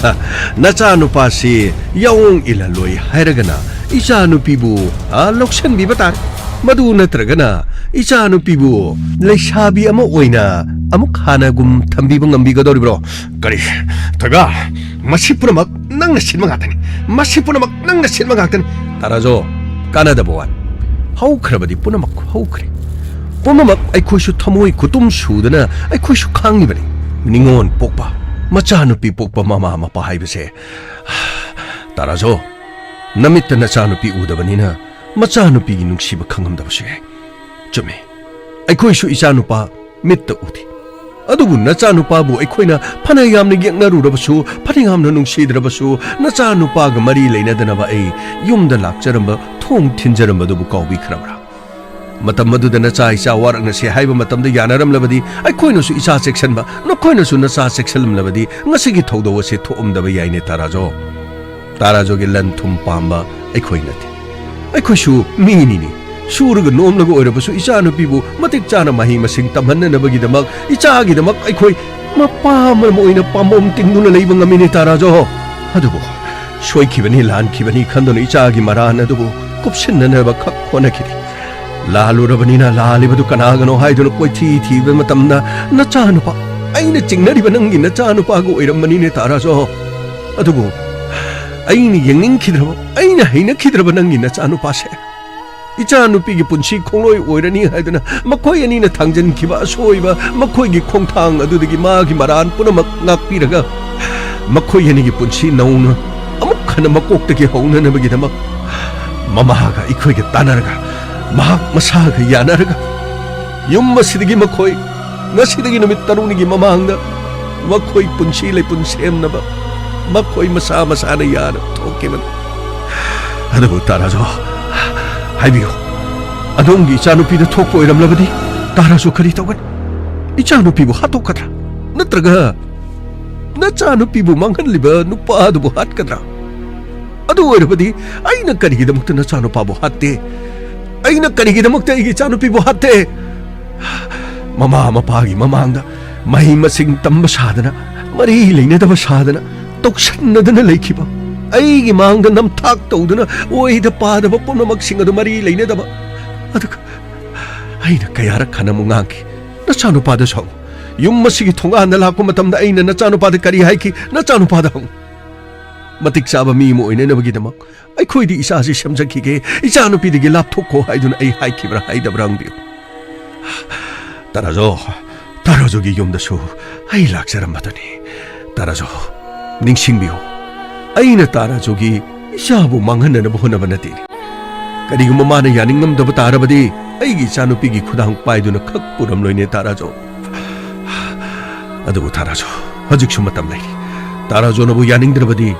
ꯅꯆꯥꯅꯨꯄꯥꯁꯤ ꯌꯥꯑꯣꯡ ꯏꯜꯍꯜꯂꯣꯏ ꯍꯥꯏꯔꯒꯅ ꯏꯆꯥꯅꯨꯄꯤꯕꯨ, ꯑ, ꯂꯧꯁꯤꯟꯕꯤꯕ ꯇꯥꯔꯦ꯫ ꯃꯗꯨ ꯅꯠꯇ꯭ꯔꯒꯅ ꯏꯆꯥꯅꯨꯄꯤꯕꯨ ꯂꯩꯁꯥꯕꯤ ꯑꯃ ꯑꯣꯏꯅ ꯑꯃꯨꯛ ꯍꯥꯟꯅꯒꯨꯝ ꯊꯝꯕꯤꯕ ꯉꯝꯕꯤꯒꯗꯧꯔꯤꯕ꯭ꯔꯣ? ꯀꯔꯤ? ꯊꯣꯏꯕ, ꯃꯁꯤ ꯄꯨꯝꯅꯃꯛ ꯅꯪꯅ ꯁꯤꯟꯕ ꯉꯥꯛꯇꯅꯤ꯫ ꯃꯁꯤ ꯄꯨꯝꯅꯃꯛ ꯅꯪꯅ ꯁꯤꯟꯕ ꯉꯥꯛꯇꯅꯤ꯫ ꯇꯥꯔꯥꯖꯣ, ꯀꯥꯟꯅꯗꯕ ꯋꯥꯅꯤ꯫ ꯍꯧꯈ꯭ꯔꯕꯗꯤ ꯄꯨꯝꯅꯃꯛ ꯍꯧꯈ꯭ꯔꯦ꯫ ꯄꯨꯝꯅꯃꯛ ꯑꯩꯈꯣꯏꯁꯨ ꯊꯃꯣꯏ ꯈꯨꯇꯨꯝ ꯁꯨꯗꯅ ꯑꯩꯈꯣꯏꯁꯨ ꯈꯥꯡꯉꯤꯕꯅꯤ꯫ ꯅꯤꯉꯣꯜ ꯄꯣꯛꯄ, ꯃꯆꯥꯅꯨꯄꯤ ꯄꯣꯛꯄ ꯃꯃꯥ ꯃꯄꯥ ꯍꯥꯏꯕꯁꯦ꯫ ꯇꯥꯔꯥꯖꯣ, ꯅꯃꯤꯠꯇ ꯅꯆꯥꯅꯨꯄꯤ ꯎꯗꯕꯅꯤꯅ ꯃꯆꯥꯅꯨꯄꯤꯒꯤ ꯅꯨꯡꯁꯤꯕ ꯈꯪꯉꯝꯗꯕꯁꯨ ꯌꯥꯏ꯫ ꯆꯨꯝꯃꯤ, ꯑꯩꯈꯣꯏꯁꯨ ꯏꯆꯥꯅꯨꯄꯥ ꯃꯤꯠꯇ ꯎꯗꯦ꯫ ꯑꯗꯨꯕꯨ ꯅꯆꯥꯅꯨꯄꯥꯕꯨ ꯑꯩꯈꯣꯏꯅ ꯐꯅ ꯌꯥꯝꯅ ꯌꯦꯛꯅꯔꯨꯔꯕꯁꯨ, ꯐꯅ ꯌꯥꯝꯅ ꯅꯨꯡꯁꯤꯗ꯭ꯔꯕꯁꯨ, ꯅꯆꯥꯅꯨꯄꯥꯒ ꯃꯔꯤ ꯂꯩꯅꯗꯅꯕ ꯑꯩ ꯌꯨꯝꯗ ꯂꯥꯛꯆꯔꯝꯕ, ꯊꯣꯡ ꯊꯤꯟꯖꯔꯝꯕꯗꯨꯕꯨ ꯀꯥꯎꯕꯤꯈ꯭ꯔꯕ꯭ꯔꯥ? ꯃꯇꯝ ꯑꯗꯨꯗ ꯅꯆꯥ ꯏꯆꯥ ꯋꯥꯔꯛꯅꯁꯦ ꯍꯥꯏꯕ ꯃꯇꯝꯗ ꯌꯥꯅꯔꯝꯂꯕꯗꯤ ꯑꯩꯈꯣꯏꯅꯁꯨ ꯏꯆꯥ ꯆꯦꯛꯁꯤꯟꯕ, ꯅꯈꯣꯏꯅꯁꯨ ꯅꯆꯥ ꯆꯦꯛꯁꯤꯜꯂꯝꯂꯕꯗꯤ ꯉꯁꯤꯒꯤ ꯊꯧꯗꯣꯛ ꯑꯁꯤ ꯊꯣꯛꯑꯝꯗꯕ ꯌꯥꯏꯅꯦ ꯇꯥꯔꯥꯖꯣ꯫ ꯇꯥꯔꯥꯖꯣꯒꯤ ꯂꯟ ꯊꯨꯝ ꯄꯥꯝꯕ ꯑꯩꯈꯣꯏ ꯅꯠꯇꯦ꯫ ꯑꯩꯈꯣꯏꯁꯨ ꯃꯤꯅꯤꯅꯦ꯫ ꯁꯨꯔꯒ ꯅꯣꯝꯂꯒ ꯑꯣꯏꯔꯕꯁꯨ ꯏꯆꯥꯅꯨꯄꯤꯕꯨ ꯃꯇꯤꯛ ꯆꯥꯅ ꯃꯍꯩ ꯃꯁꯤꯡ ꯇꯝꯍꯟꯅꯅꯕꯒꯤꯗꯃꯛ, ꯏꯆꯥꯒꯤꯗꯃꯛ ꯑꯩꯈꯣꯏ ꯃꯄꯥ ꯑꯃ ꯑꯣꯏꯅ ꯄꯥꯝꯕꯣꯝ ꯇꯤꯡꯗꯨꯅ ꯂꯩꯕ ꯉꯝꯃꯤꯅꯦ ꯇꯥꯔꯥꯖꯣ꯫ ꯑꯗꯨꯕꯨ ꯁꯣꯏꯈꯤꯕꯅꯤ, ꯂꯥꯟꯈꯤꯕꯅꯤ ꯈꯟꯗꯨꯅ ꯏꯆꯥꯒꯤ ꯃꯔꯥꯟ ꯑꯗꯨꯕꯨ ꯀꯨꯞꯁꯤꯟꯅꯅꯕ ꯈꯛ ꯍꯣꯠꯅꯈꯤꯗꯦ꯫ ꯂꯥꯜꯂꯨꯔꯕꯅꯤꯅ ꯂꯥꯜꯂꯤꯕꯗꯨ ꯀꯅꯥꯒꯅꯣ ꯍꯥꯏꯗꯨꯅ ꯀꯣꯏꯊꯤ ꯊꯤꯕ ꯃꯇꯝꯗ ꯅꯆꯥꯅꯨꯄꯥ, ꯑꯩꯅ ꯆꯤꯡꯅꯔꯤꯕ ꯅꯪꯒꯤ ꯅꯆꯥꯅꯨꯄꯥꯒ ꯑꯣꯏꯔꯝꯕꯅꯤꯅꯦ ꯇꯥꯔꯥꯖꯣ꯫ ꯑꯗꯨꯕꯨ ꯑꯩꯅ ꯌꯦꯡꯅꯤꯡꯈꯤꯗ꯭ꯔꯕ, ꯑꯩꯅ ꯍꯩꯅꯈꯤꯗ꯭ꯔꯕ ꯅꯪꯒꯤ ꯅꯆꯥꯅꯨꯄꯥꯁꯦ ꯏꯆꯥꯅꯨꯄꯤꯒꯤ ꯄꯨꯟꯁꯤ ꯈꯣꯡꯂꯣꯏ ꯑꯣꯏꯔꯅꯤ ꯍꯥꯏꯗꯨꯅ ꯃꯈꯣꯏ ꯑꯅꯤꯅ ꯊꯥꯡꯖꯟꯈꯤꯕ ꯑꯁꯣꯏꯕ, ꯃꯈꯣꯏꯒꯤ ꯈꯣꯡꯊꯥꯡ ꯑꯗꯨꯗꯒꯤ ꯃꯥꯒꯤ ꯃꯔꯥꯟ ꯄꯨꯝꯅꯃꯛ ꯉꯥꯛꯄꯤꯔꯒ ꯃꯈꯣꯏ ꯑꯅꯤꯒꯤ ꯄꯨꯟꯁꯤ ꯅꯧꯅ ꯑꯃꯨꯛ ꯍꯟꯅ ꯃꯀꯣꯛꯇꯒꯤ ꯍꯧꯅꯅꯕꯒꯤꯗꯃꯛ ꯃꯃꯥꯒ ꯑꯩꯈꯣꯏꯒ ꯇꯥꯟꯅꯔꯒ ꯃꯍꯥꯛ ꯃꯁꯥꯒ ꯌꯥꯅꯔꯒ ꯌꯨꯝ ꯑꯁꯤꯗꯒꯤ ꯃꯈꯣꯏ ꯉꯁꯤꯗꯒꯤ ꯅꯨꯃꯤꯠ ꯇꯔꯨꯛꯅꯤꯒꯤ ꯃꯃꯥꯡꯗ ꯃꯈꯣꯏ ꯄꯨꯟꯁꯤ ꯂꯩꯄꯨꯟ ꯁꯦꯝꯅꯕ ꯃꯈꯣꯏ ꯃꯁꯥ ꯃꯁꯥꯅ ꯌꯥꯅ ꯊꯣꯛꯈꯤꯕꯅꯤ꯫ ꯑꯗꯨꯕꯨ ꯇꯥꯔꯥꯖꯣ, ꯍꯥꯏꯕꯤꯌꯨ, ꯑꯗꯣꯝꯒꯤ ꯏꯆꯥꯅꯨꯄꯤꯗ ꯊꯣꯛꯄ ꯑꯣꯏꯔꯝꯂꯕꯗꯤ ꯇꯥꯔꯥꯖꯣ ꯀꯔꯤ ꯇꯧꯒꯅꯤ? ꯏꯆꯥꯅꯨꯄꯤꯕꯨ ꯍꯥꯠꯇꯣꯛꯀꯗ꯭ꯔꯥ? ꯅꯠꯇ꯭ꯔꯒ ꯅꯆꯥꯅꯨꯄꯤꯕꯨ ꯃꯥꯡꯍꯜꯂꯤꯕ ꯅꯨꯄꯥ ꯑꯗꯨꯕꯨ ꯍꯥꯠꯀꯗ꯭ꯔꯥ? ꯑꯗꯨ ꯑꯣꯏꯔꯕꯗꯤ ꯑꯩꯅ ꯀꯔꯤꯒꯤꯗꯃꯛꯇ ꯅꯆꯥꯅꯨꯄꯥꯕꯨ ꯍꯥꯠꯇꯦ? ꯑꯩꯅ ꯀꯔꯤꯒꯤꯗꯃꯛꯇ ꯑꯩꯒꯤ ꯏꯆꯥꯅꯨꯄꯤꯕꯨ ꯍꯥꯠꯇꯦ? ꯃꯃꯥ ꯃꯄꯥꯒꯤ ꯃꯃꯥꯡꯗ ꯃꯍꯩ ꯃꯁꯤꯡ ꯇꯝꯕ ꯁꯥꯗꯅ, ꯃꯔꯤ ꯂꯩꯅꯗꯕ ꯁꯥꯗꯅ, ꯇꯧꯁꯟꯅꯗꯅ ꯂꯩꯈꯤꯕ, ꯑꯩꯒꯤ ꯃꯥꯡꯗ ꯅꯝꯊꯥꯛ ꯇꯧꯗꯨꯅ ꯑꯣꯏꯗ ꯄꯥꯗꯕ ꯄꯨꯝꯅꯃꯛꯁꯤꯡ ꯑꯗꯨ ꯃꯔꯤ ꯂꯩꯅꯗꯕ, ꯑꯗꯨꯒ ꯑꯩꯅ ꯀꯌꯥꯔꯛ ꯍꯟꯅ ꯑꯃꯨꯛ ꯉꯥꯡꯈꯤ, "ꯅꯆꯥꯅꯨꯄꯥꯗꯁꯨ ꯍꯪꯉꯨ꯫ ꯌꯨꯝ ꯑꯁꯤꯒꯤ ꯊꯣꯡꯒꯥꯟꯗ ꯂꯥꯛꯄ ꯃꯇꯝꯗ ꯑꯩꯅ ꯅꯆꯥꯅꯨꯄꯥꯗ ꯀꯔꯤ ꯍꯥꯏꯈꯤ? ꯅꯆꯥꯅꯨꯄꯥꯗ ꯍꯪꯉꯨ꯫ ꯃꯇꯤꯛ ꯆꯥꯕ ꯃꯤ ꯑꯃ ꯑꯣꯏꯅꯅꯕꯒꯤꯗꯃꯛ ꯑꯩꯈꯣꯏꯗꯤ ꯏꯆꯥꯁꯤ ꯁꯦꯝꯖꯈꯤꯒꯦ, ꯏꯆꯥꯅꯨꯄꯤꯗꯒꯤ ꯂꯥꯞꯊꯣꯛꯈꯣ ꯍꯥꯏꯗꯨꯅ ꯑꯩ ꯍꯥꯏꯈꯤꯕ꯭ꯔꯥ ꯍꯥꯏꯗꯕ꯭ꯔꯥ ꯍꯪꯕꯤꯌꯨ꯫" ꯇꯥꯔꯥꯖꯣ, ꯇꯥꯔꯥꯖꯣꯒꯤ ꯌꯨꯝꯗꯁꯨ ꯑꯩ ꯂꯥꯛꯆꯔꯝꯕꯗꯨꯅꯤ꯫ ꯇꯥꯔꯥꯖꯣ, ꯅꯤꯡꯁꯤꯡꯕꯤꯌꯨ, ꯑꯩꯅ ꯇꯥꯔꯥꯖꯣꯒꯤ ꯏꯆꯥꯕꯨ ꯃꯥꯡꯍꯟꯅꯅꯕ ꯍꯣꯠꯅꯕ ꯅꯠꯇꯦ꯫ ꯀꯔꯤꯒꯨꯝꯕ ꯃꯥꯅ ꯌꯥꯅꯤꯡꯉꯝꯗꯕ ꯇꯥꯔꯕꯗꯤ ꯑꯩꯒꯤ ꯏꯆꯥꯅꯨꯄꯤꯒꯤ ꯈꯨꯗꯥꯡ ꯄꯥꯏꯗꯨꯅ ꯈꯛ ꯄꯨꯔꯝꯂꯣꯏꯅꯦ ꯇꯥꯔꯥꯖꯣ꯫ ꯑꯗꯨꯕꯨ ꯇꯥꯔꯥꯖꯣ, ꯍꯧꯖꯤꯛꯁꯨ ꯃꯇꯝ ꯂꯩꯔꯤ꯫ ꯇꯥꯔꯥꯖꯣꯅꯕꯨ ꯌꯥꯅꯤꯡꯗ꯭ꯔꯕꯗꯤ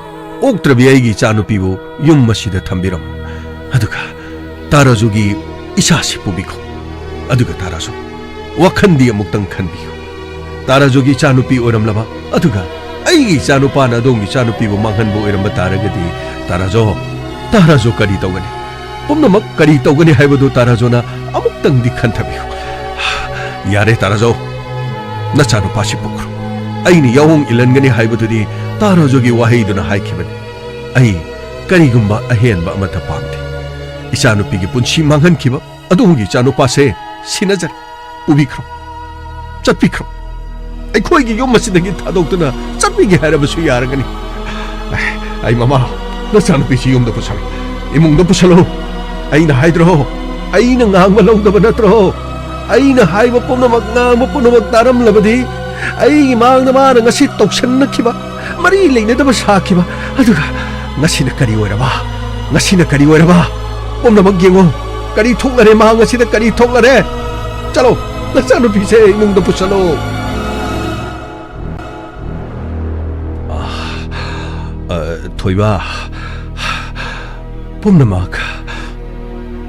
ꯑꯣꯛꯇ꯭ꯔꯕꯤ ꯑꯩꯒꯤ ꯏꯆꯥꯅꯨꯄꯤꯕꯨ ꯌꯨꯝ ꯑꯁꯤꯗ ꯊꯝꯕꯤꯔꯝꯃꯨ꯫ ꯑꯗꯨꯒ ꯇꯥꯔꯥꯖꯣꯒꯤ ꯏꯆꯥꯁꯤ ꯄꯨꯕꯤꯈꯣ꯫ ꯑꯗꯨꯒ ꯇꯥꯔꯥꯖꯣ, ꯋꯥꯈꯟꯗꯤ ꯑꯃꯨꯛꯇꯪ ꯈꯟꯕꯤꯌꯨ꯫ ꯇꯥꯔꯥꯖꯣꯒꯤ ꯏꯆꯥꯅꯨꯄꯤ ꯑꯣꯏꯔꯝꯂꯕ, ꯑꯗꯨꯒ ꯑꯩꯒꯤ ꯏꯆꯥꯅꯨꯄꯥꯅ ꯑꯗꯣꯝꯒꯤ ꯏꯆꯥꯅꯨꯄꯤꯕꯨ ꯃꯥꯡꯍꯟꯕ ꯑꯣꯏꯔꯝꯕ ꯇꯥꯔꯒꯗꯤ, ꯇꯥꯔꯥꯖꯣ, ꯇꯥꯔꯥꯖꯣ ꯀꯔꯤ ꯇꯧꯒꯅꯤ? ꯄꯨꯝꯅꯃꯛ ꯀꯔꯤ ꯇꯧꯒꯅꯤ ꯍꯥꯏꯕꯗꯨ ꯇꯥꯔꯥꯖꯣꯅ ꯑꯃꯨꯛꯇꯪꯗꯤ ꯈꯟꯊꯕꯤꯌꯨ꯫ ꯌꯥꯔꯦ ꯇꯥꯔꯥꯖꯣ, ꯅꯆꯥꯅꯨꯄꯥꯁꯤ ꯄꯨꯈ꯭ꯔꯣ꯫ ꯑꯩꯅ ꯌꯥꯑꯣꯡ ꯏꯜꯍꯟꯒꯅꯤ ꯍꯥꯏꯕꯗꯨꯗꯤ ꯇꯥꯔꯥꯖꯣꯒꯤ ꯋꯥꯍꯩꯗꯨꯅ ꯍꯥꯏꯈꯤꯕꯅꯤ꯫ ꯑꯩ ꯀꯔꯤꯒꯨꯝꯕ ꯑꯍꯦꯟꯕ ꯑꯃꯠꯇ ꯄꯥꯝꯗꯦ꯫ ꯏꯆꯥꯅꯨꯄꯤꯒꯤ ꯄꯨꯟꯁꯤ ꯃꯥꯡꯍꯟꯈꯤꯕ ꯑꯗꯣꯝꯒꯤ ꯏꯆꯥꯅꯨꯄꯥꯁꯦ ꯁꯤꯟꯅꯖꯔꯦ꯫ ꯄꯨꯕꯤꯈ꯭ꯔꯣ꯫ ꯆꯠꯄꯤꯈ꯭ꯔꯣ꯫ ꯑꯩꯈꯣꯏꯒꯤ ꯌꯨꯝ ꯑꯁꯤꯗꯒꯤ ꯊꯥꯗꯣꯛꯇꯨꯅ ꯆꯠꯄꯤꯒꯦ ꯍꯥꯏꯔꯕꯁꯨ ꯌꯥꯔꯒꯅꯤ꯫ ꯑꯩ ꯃꯃꯥ, ꯅꯆꯥꯅꯨꯄꯤꯁꯤ ꯌꯨꯝꯗ ꯄꯨꯁꯜꯂꯨ꯫ ꯏꯃꯨꯡꯗ ꯄꯨꯁꯜꯂꯨ꯫ ꯑꯩꯅ ꯍꯥꯏꯗ꯭ꯔꯣ? ꯑꯩꯅ ꯉꯥꯡꯕ ꯂꯧꯗꯕ ꯅꯠꯇ꯭ꯔꯣ? ꯑꯩꯅ ꯍꯥꯏꯕ ꯄꯨꯝꯅꯃꯛ, ꯉꯥꯡꯕ ꯄꯨꯝꯅꯃꯛ ꯇꯥꯔꯝꯂꯕꯗꯤ, ꯑꯩꯒꯤ ꯃꯥꯡꯗ ꯃꯥꯅ ꯉꯁꯤ ꯇꯧꯁꯟꯅꯈꯤꯕ, ꯃꯔꯤ ꯂꯩꯅꯗꯕ ꯁꯥꯈꯤꯕ, ꯑꯗꯨꯒ ꯉꯁꯤꯅ ꯀꯔꯤ ꯑꯣꯏꯔꯕ? ꯉꯁꯤꯅ ꯀꯔꯤ ꯑꯣꯏꯔꯕ? ꯄꯨꯝꯅꯃꯛ ꯌꯦꯡꯉꯣ꯫ ꯀꯔꯤ ꯊꯣꯛꯂꯔꯦ? ꯃꯍꯥꯛ ꯉꯁꯤꯗ ꯀꯔꯤ ꯊꯣꯛꯂꯔꯦ? ꯆꯠꯂꯣ, ꯅꯆꯥꯅꯨꯄꯤꯁꯦ ꯏꯃꯨꯡꯗ ꯄꯨꯁꯜꯂꯣ꯫ ꯑ, ꯑ, ꯊꯣꯏꯕ, ꯄꯨꯝꯅꯃꯛ,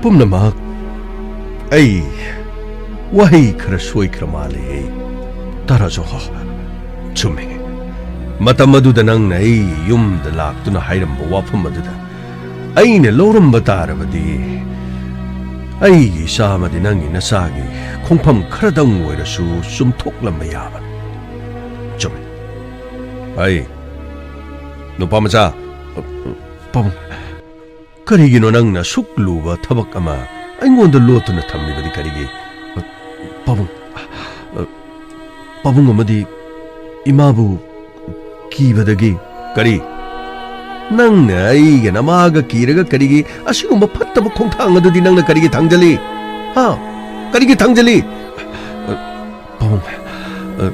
ꯄꯨꯝꯅꯃꯛ ꯑꯩ ꯋꯥꯍꯩ ꯈꯔ ꯁꯣꯏꯈ꯭ꯔ ꯃꯥꯜꯂꯦ꯫ ꯇꯥꯔꯥꯖꯣ, ꯆꯨꯝꯃꯦ꯫ ꯃꯇꯝ ꯑꯗꯨꯗ ꯅꯪꯅ ꯑꯩ ꯌꯨꯝꯗ ꯂꯥꯛꯇꯨꯅ ꯍꯥꯏꯔꯝꯕ ꯋꯥꯐꯝ ꯑꯗꯨꯗ ꯑꯩꯅ ꯂꯧꯔꯝꯕ ꯇꯥꯔꯕꯗꯤ, ꯑꯩꯒꯤ ꯏꯆꯥ ꯑꯃꯗꯤ ꯅꯪꯒꯤ ꯅꯆꯥꯒꯤ ꯈꯣꯡꯐꯝ ꯈꯔꯗꯪ ꯑꯣꯏꯔꯁꯨ ꯆꯨꯝꯊꯣꯛꯂꯝꯕ ꯌꯥꯕꯅꯤ꯫ ꯆꯨꯝꯃꯤ꯫ ꯑꯩ, ꯅꯨꯄꯥ ꯃꯆꯥ, ꯄꯥꯕꯨꯡ, ꯀꯔꯤꯒꯤꯅꯣ ꯅꯪꯅ ꯑꯁꯨꯛ ꯂꯨꯕ ꯊꯕꯛ ꯑꯃ ꯑꯩꯉꯣꯟꯗ ꯂꯣꯠꯇꯨꯅ ꯊꯝꯂꯤꯕꯗꯤ ꯀꯔꯤꯒꯤ? ꯄꯥꯕꯨꯡ, ꯄꯥꯕꯨꯡ ꯑꯃꯗꯤ ꯏꯃꯥꯕꯨ ꯀꯤꯕꯗꯒꯤ꯫ ꯀꯔꯤ? ꯅꯪꯅ ꯑꯩꯒ ꯅꯃꯥꯒ ꯀꯤꯔꯒ ꯀꯔꯤꯒꯤ ꯑꯁꯤꯒꯨꯝꯕ ꯐꯠꯇꯕ ꯈꯣꯡꯊꯥꯡ ꯑꯗꯨꯗꯤ ꯅꯪꯅ ꯀꯔꯤꯒꯤ ꯊꯥꯡꯖꯜꯂꯤ? ꯍꯥ? ꯀꯔꯤꯒꯤ ꯊꯥꯡꯖꯜꯂꯤ? ꯄꯥꯕꯨꯡ, ꯑ,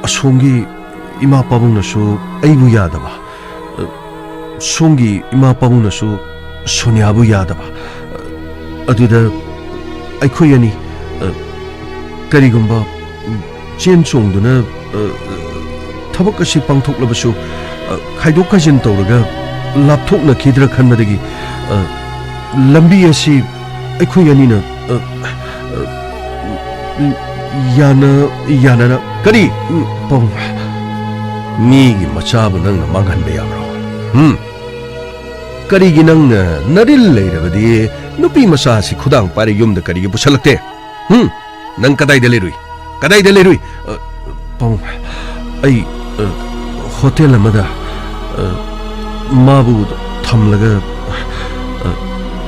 ꯑꯁꯣꯝꯒꯤ ꯏꯃꯥ ꯄꯥꯕꯨꯡꯅꯁꯨ ꯑꯩꯕꯨ ꯌꯥꯗꯕ, ꯑ, ꯁꯣꯝꯒꯤ ꯏꯃꯥ ꯄꯥꯕꯨꯡꯅꯁꯨ ꯁꯣꯅꯤꯌꯥꯕꯨ ꯌꯥꯗꯕ꯫ ꯑꯗꯨꯗ ꯑꯩꯈꯣꯏ ꯑꯅꯤ, ꯑ, ꯀꯔꯤꯒꯨꯝꯕ ꯆꯦꯟ ꯆꯣꯡꯗꯨꯅ, ꯑ, ꯊꯕꯛ ꯑꯁꯤ ꯄꯥꯡꯊꯣꯛꯂꯕꯁꯨ, ꯑ, ꯈꯥꯏꯗꯣꯛ ꯈꯥꯏꯖꯤꯟ ꯇꯧꯔꯒ ꯂꯥꯞꯊꯣꯛꯅꯈꯤꯗ꯭ꯔꯥ ꯈꯟꯕꯗꯒꯤ, ꯑ, ꯂꯝꯕꯤ ꯑꯁꯤ ꯑꯩꯈꯣꯏ ꯑꯅꯤꯅ, ꯑ, ꯑ, ꯌꯥꯅ-, ꯌꯥꯅꯅ꯫ ꯀꯔꯤ? ꯎꯝ, ꯄꯥꯕꯨꯡ, ꯃꯤꯒꯤ ꯃꯆꯥꯕꯨ ꯅꯪꯅ ꯃꯥꯡꯍꯟꯕ ꯌꯥꯕ꯭ꯔꯣ? ꯎꯝ? ꯀꯔꯤꯒꯤ ꯅꯪꯅ ꯅꯔꯤꯜ ꯂꯩꯔꯕꯗꯤ ꯅꯨꯄꯤ ꯃꯆꯥ ꯑꯁꯤ ꯈꯨꯗꯥꯡ ꯄꯥꯏꯔ ꯌꯨꯝꯗ ꯀꯔꯤꯒꯤ ꯄꯨꯁꯜꯂꯛꯇꯦ? ꯍꯨꯝ? ꯅꯪ ꯀꯗꯥꯏꯗ ꯂꯩꯔꯨꯏ? ꯀꯗꯥꯏꯗ ꯂꯩꯔꯨꯏ? ꯑ, ꯄꯥꯕꯨꯡ, ꯑꯩ, ꯑ, ꯍꯣꯇꯦꯜ ꯑꯃꯗ, ꯑ, ꯃꯥꯕꯨ ꯊꯝꯂꯒ, ꯑ,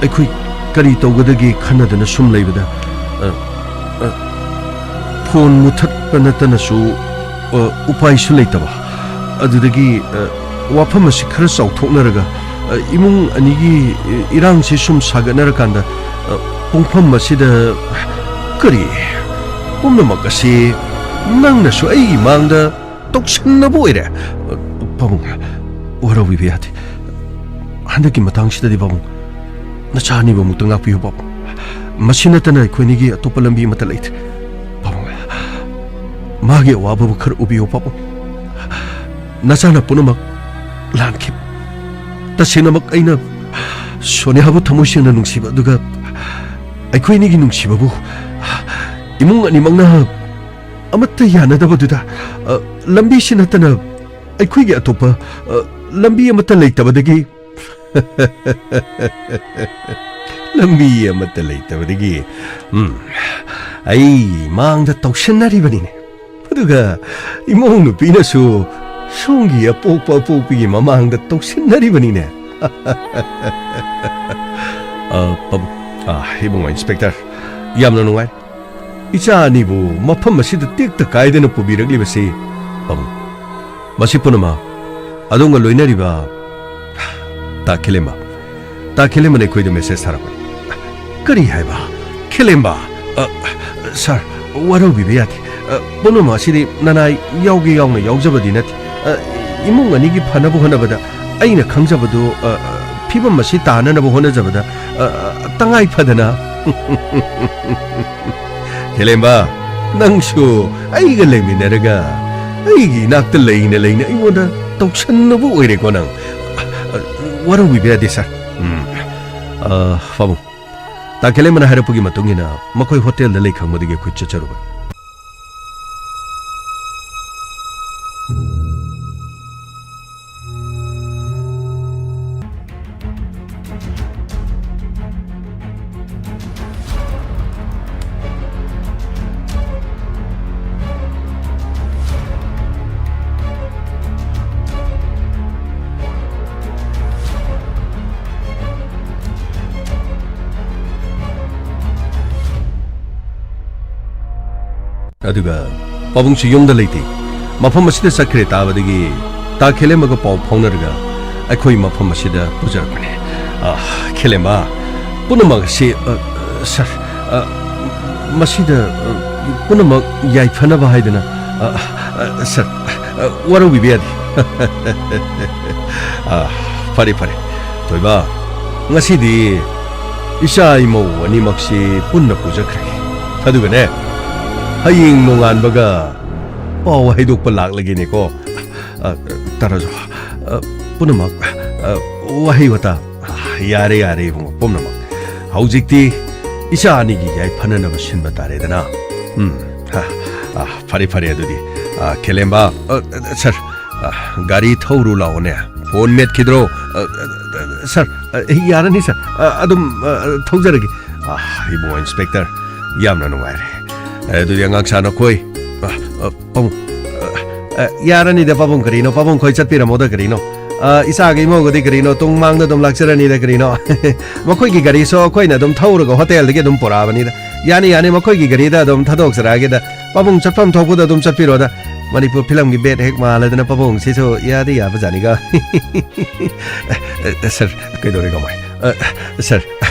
ꯑꯩꯈꯣꯏ ꯀꯔꯤ ꯇꯧꯒꯗꯒꯦ ꯈꯟꯅꯗꯅ ꯁꯨꯝ ꯂꯩꯕꯗ, ꯑ, ꯑ, ꯐꯣꯟ ꯃꯨꯊꯠꯄ ꯅꯠꯇꯅꯁꯨ, ꯑ, ꯎꯄꯥꯏꯁꯨ ꯂꯩꯇꯕ꯫ ꯑꯗꯨꯗꯒꯤ, ꯑ, ꯋꯥꯐꯝ ꯑꯁꯤ ꯈꯔ ꯆꯥꯎꯊꯣꯛꯅꯔꯒ, ꯑ, ꯏꯃꯨꯡ ꯑꯅꯤꯒꯤ ꯏꯔꯥꯡꯁꯤ ꯁꯨꯝ ꯁꯥꯒꯠꯅꯔꯀꯥꯟꯗ, ꯑ, ꯄꯨꯡꯐꯝ ꯑꯁꯤꯗ ꯀꯔꯤ? ꯄꯨꯝꯅꯃꯛ ꯑꯁꯤ ꯅꯪꯅꯁꯨ ꯑꯩꯒꯤ ꯃꯥꯡꯗ ꯇꯧꯁꯤꯟꯅꯕ ꯑꯣꯏꯔꯦ꯫ ꯄꯥꯕꯨꯡ, ꯋꯥꯔꯧꯕꯤꯕ ꯌꯥꯗꯦ꯫ ꯍꯟꯗꯛꯀꯤ ꯃꯇꯥꯡꯁꯤꯗꯗꯤ ꯄꯥꯕꯨꯡ, ꯅꯆꯥ ꯑꯅꯤꯕꯨ ꯑꯃꯨꯛꯇ ꯉꯥꯛꯄꯤꯌꯨ ꯄꯥꯕꯨꯡ꯫ ꯃꯁꯤ ꯅꯠꯇꯅ ꯑꯩꯈꯣꯏꯅꯤꯒꯤ ꯑꯇꯣꯞꯄ ꯂꯝꯕꯤ ꯑꯃꯠꯇ ꯂꯩꯇ꯭ꯔꯦ꯫ ꯄꯥꯕꯨꯡ, ꯃꯥꯒꯤ ꯑꯋꯥꯕꯕꯨ ꯈꯔ ꯎꯕꯤꯌꯨ ꯄꯥꯕꯨꯡ꯫ ꯅꯆꯥꯅ ꯄꯨꯝꯅꯃꯛ ꯂꯥꯟꯈꯤ꯫ ꯇꯁꯦꯡꯅꯃꯛ ꯑꯩꯅ ꯁꯣꯅꯤꯌꯥꯕꯨ ꯊꯃꯣꯏ ꯁꯦꯡꯅ ꯅꯨꯡꯁꯤꯕ ꯑꯗꯨꯒ ꯑꯩꯈꯣꯏꯅꯤꯒꯤ ꯅꯨꯡꯁꯤꯕꯕꯨ ꯏꯃꯨꯡ ꯑꯅꯤꯃꯛꯅ ꯑꯃꯠꯇ ꯌꯥꯅꯗꯕꯗꯨꯗ, ꯑ, ꯂꯝꯕꯤꯁꯤ ꯅꯠꯇꯅ ꯑꯩꯈꯣꯏꯒꯤ ꯑꯇꯣꯞꯄ, ꯑ, ꯂꯝꯕꯤ ꯑꯃꯠꯇ ꯂꯩꯇꯕꯗꯒꯤ, ꯂꯝꯕꯤ ꯑꯃꯠꯇ ꯂꯩꯇꯕꯗꯒꯤ, ꯎꯝ, ꯑꯩ ꯃꯥꯡꯗ ꯇꯧꯁꯤꯟꯅꯔꯤꯕꯅꯤꯅꯦ꯫ ꯑꯗꯨꯒ ꯏꯃꯧ ꯅꯨꯄꯤꯅꯁꯨ ꯁꯣꯝꯒꯤ ꯑꯄꯣꯛꯄ ꯑꯄꯣꯛꯄꯤꯒꯤ ꯃꯃꯥꯡꯗ ꯇꯧꯁꯤꯟꯅꯔꯤꯕꯅꯤꯅꯦ꯫ ꯑ, ꯄꯥꯕꯨꯡ, ꯑ, ꯏꯕꯨꯡꯉꯣ ꯏꯟꯁꯄꯦꯛꯇꯔ, ꯌꯥꯝꯅ ꯅꯨꯡꯉꯥꯏ꯫ ꯏꯆꯥ ꯑꯅꯤꯕꯨ ꯃꯐꯝ ꯑꯁꯤꯗ ꯇꯦꯛꯇ ꯀꯥꯏꯗꯅ ꯄꯨꯕꯤꯔꯛꯂꯤꯕꯁꯤ, ꯄꯥꯕꯨꯡ꯫ ꯃꯁꯤ ꯄꯨꯝꯅꯃꯛ ꯑꯗꯣꯝꯒ ꯂꯣꯏꯅꯔꯤꯕ ꯇꯥ ꯈꯦꯂꯦꯝꯕ, ꯇꯥ ꯈꯦꯂꯦꯝꯕꯅ ꯑꯩꯈꯣꯏꯗ ꯃꯦꯁꯦꯖ ꯊꯥꯔꯛꯄꯅꯤ꯫ ꯀꯔꯤ ꯍꯥꯏꯕ? ꯈꯦꯂꯦꯝꯕ? ꯑ, ꯁꯥꯔ, ꯋꯥꯔꯧꯕꯤꯕ ꯌꯥꯗꯦ꯫ ꯑ, ꯄꯨꯝꯅꯃꯛ ꯑꯁꯤꯗꯤ ꯅꯅꯥꯏ ꯌꯥꯎꯒꯦ ꯌꯥꯎꯅ ꯌꯥꯎꯖꯕꯗꯤ ꯅꯠꯇꯦ꯫ ꯑ, ꯏꯃꯨꯡ ꯑꯅꯤꯒꯤ ꯐꯅꯕ ꯍꯣꯠꯅꯕꯗ ꯑꯩꯅ ꯈꯪꯖꯕꯗꯨ, ꯑ, ꯑ, ꯐꯤꯕꯝ ꯑꯁꯤ ꯇꯥꯅꯅꯕ ꯍꯣꯠꯅꯖꯕꯗ, ꯑ, ꯑ, ꯇꯉꯥꯏ ꯐꯗꯅ꯫ ꯈꯦꯂꯦꯝꯕ, ꯅꯪꯁꯨ ꯑꯩꯒ ꯂꯩꯃꯤꯟꯅꯔꯒ ꯑꯩꯒꯤ ꯏꯅꯥꯛꯇ ꯂꯩꯅ ꯂꯩꯅ ꯑꯩꯉꯣꯟꯗ ꯇꯧꯁꯟꯅꯕ ꯑꯣꯏꯔꯦꯀꯣ ꯅꯪ꯫ ꯑ, ꯋꯥꯔꯧꯕꯤꯕ ꯌꯥꯗꯦ, ꯁꯥꯔ꯫ ꯎꯝ꯫ ꯑ, ꯄꯥꯕꯨꯡ, ꯇꯥ ꯈꯦꯂꯦꯝꯕꯅ ꯍꯥꯏꯔꯛꯄꯒꯤ ꯃꯇꯨꯡ ꯏꯟꯅ ꯃꯈꯣꯏ ꯍꯣꯇꯦꯜꯗ ꯂꯩ ꯈꯪꯕꯗꯒꯤ ꯑꯩꯈꯣꯏ ꯆꯠꯆꯔꯨꯕꯅꯤ꯫ ꯑꯗꯨꯒ ꯄꯥꯕꯨꯡꯁꯨ ꯌꯨꯝꯗ ꯂꯩꯇꯦ꯫ ꯃꯐꯝ ꯑꯁꯤꯗ ꯆꯠꯈ꯭ꯔꯦ ꯇꯥꯕꯗꯒꯤ ꯇꯥ ꯈꯦꯂꯦꯝꯕꯒ ꯄꯥꯎ ꯐꯥꯎꯅꯔꯒ ꯑꯩꯈꯣꯏ ꯃꯐꯝ ꯑꯁꯤꯗ ꯄꯨꯖꯔꯛꯄꯅꯦ꯫ ꯑ, ꯈꯦꯂꯦꯝꯕ, ꯄꯨꯝꯅꯃꯛ ꯑꯁꯤ, ꯑ, ꯁꯥꯔ, ꯑ, ꯃꯁꯤꯗ, ꯑ, ꯄꯨꯝꯅꯃꯛ ꯌꯥꯏꯐꯅꯕ ꯍꯥꯏꯗꯅ, ꯑ, ꯑ, ꯁꯥꯔ, ꯑ, ꯋꯥꯔꯧꯕꯤꯕ ꯌꯥꯗꯦ꯫ ꯑ, ꯐꯔꯦ, ꯐꯔꯦ꯫ ꯊꯣꯏꯕ, ꯉꯁꯤꯗꯤ ꯏꯆꯥ ꯏꯃꯧ ꯑꯅꯤꯃꯛꯁꯤ ꯄꯨꯟꯅ ꯄꯨꯖꯈ꯭ꯔꯒꯦ꯫ ꯑꯗꯨꯒꯅꯦ, ꯍꯌꯦꯡ ꯅꯣꯡꯉꯥꯟꯕꯒ ꯄꯥꯎ ꯍꯥꯏꯗꯣꯛꯄ ꯂꯥꯛꯂꯒꯦꯅꯦꯀꯣ꯫ ꯑ, ꯇꯥꯔꯖꯣ, ꯑ, ꯄꯨꯝꯅꯃꯛ, ꯑ, ꯋꯥꯍꯩ ꯋꯥꯇꯥ, ꯌꯥꯔꯦ, ꯌꯥꯔꯦ, ꯏꯕꯨꯡꯉꯣ, ꯄꯨꯝꯅꯃꯛ꯫ ꯍꯧꯖꯤꯛꯇꯤ ꯏꯆꯥ ꯑꯅꯤꯒꯤ ꯌꯥꯏꯐꯅꯅꯕ ꯁꯤꯟꯕ ꯇꯥꯔꯦꯗꯅ꯫ ꯎꯝ, ꯍ, ꯑ, ꯐꯔꯦ, ꯐꯔꯦ, ꯑꯗꯨꯗꯤ, ꯑ, ꯈꯦꯂꯦꯝꯕ, ꯑ, ꯑ, ꯁꯥꯔ, ꯑ, ꯒꯥꯔꯤ ꯊꯧꯔꯨ ꯂꯥꯛꯑꯣꯅꯦ꯫ ꯐꯣꯟ ꯃꯦꯠꯈꯤꯗ꯭ꯔꯣ? ꯑ, ꯑ, ꯑ, ꯁꯥꯔ, ꯑ, ꯌꯥꯔꯅꯤ, ꯁꯥꯔ꯫ ꯑ, ꯑꯗꯨꯝ, ꯑ, ꯊꯧꯖꯔꯒꯦ꯫ ꯑ, ꯏꯕꯨꯡꯉꯣ ꯏꯟꯁꯄꯦꯛꯇꯔ, ꯌꯥꯝꯅ ꯅꯨꯡꯉꯥꯏꯔꯦ꯫ ꯑ, ꯑꯗꯨꯗꯤ ꯑꯉꯥꯡ ꯁꯥ ꯅꯈꯣꯏ, ꯑ, ꯑ, ꯄꯥꯕꯨꯡ, ꯑ, ꯑ, ꯌꯥꯔꯅꯤꯗ ꯄꯥꯕꯨꯡ, ꯀꯔꯤꯅꯣ? ꯄꯥꯕꯨꯡ ꯈꯣꯏ ꯆꯠꯄꯤꯔꯝꯃꯣꯗ ꯀꯔꯤꯅꯣ? ꯑ, ꯏꯆꯥꯒ ꯏꯃꯧꯒꯗꯤ ꯀꯔꯤꯅꯣ? ꯇꯨꯡ ꯃꯥꯡꯗ ꯑꯗꯨꯝ ꯂꯥꯛꯆꯔꯅꯤꯗ ꯀꯔꯤꯅꯣ? ꯃꯈꯣꯏꯒꯤ ꯒꯥꯔꯤꯁꯨ ꯑꯩꯈꯣꯏꯅ ꯑꯗꯨꯝ ꯊꯧꯔꯒ ꯍꯣꯇꯦꯜꯗꯒꯤ ꯑꯗꯨꯝ ꯄꯨꯔꯛꯑꯕꯅꯤꯗ꯫ ꯌꯥꯅꯤ, ꯌꯥꯅꯤ, ꯃꯈꯣꯏꯒꯤ ꯒꯥꯔꯤꯗ ꯑꯗꯨꯝ ꯊꯥꯗꯣꯛꯆꯔꯛꯑꯒꯦꯗ꯫ ꯄꯥꯕꯨꯡ ꯆꯠꯐꯝ ꯊꯣꯛꯄꯗ ꯑꯗꯨꯝ ꯆꯠꯄꯤꯔꯣꯗ꯫ ꯃꯅꯤꯄꯨꯔ ꯐꯤꯂꯝꯒꯤ ꯕꯦꯠ ꯍꯦꯛ ꯃꯥꯜꯂꯗꯅ ꯄꯥꯕꯨꯡꯁꯤꯁꯨ ꯌꯥꯗꯤ ꯌꯥꯕꯖꯥꯠꯅꯤꯒ꯫ ꯑ, ꯑ, ꯁꯥꯔ, ꯀꯩꯗꯧꯔꯦ ꯀꯃꯥꯏ? ꯑ, ꯁꯥꯔ,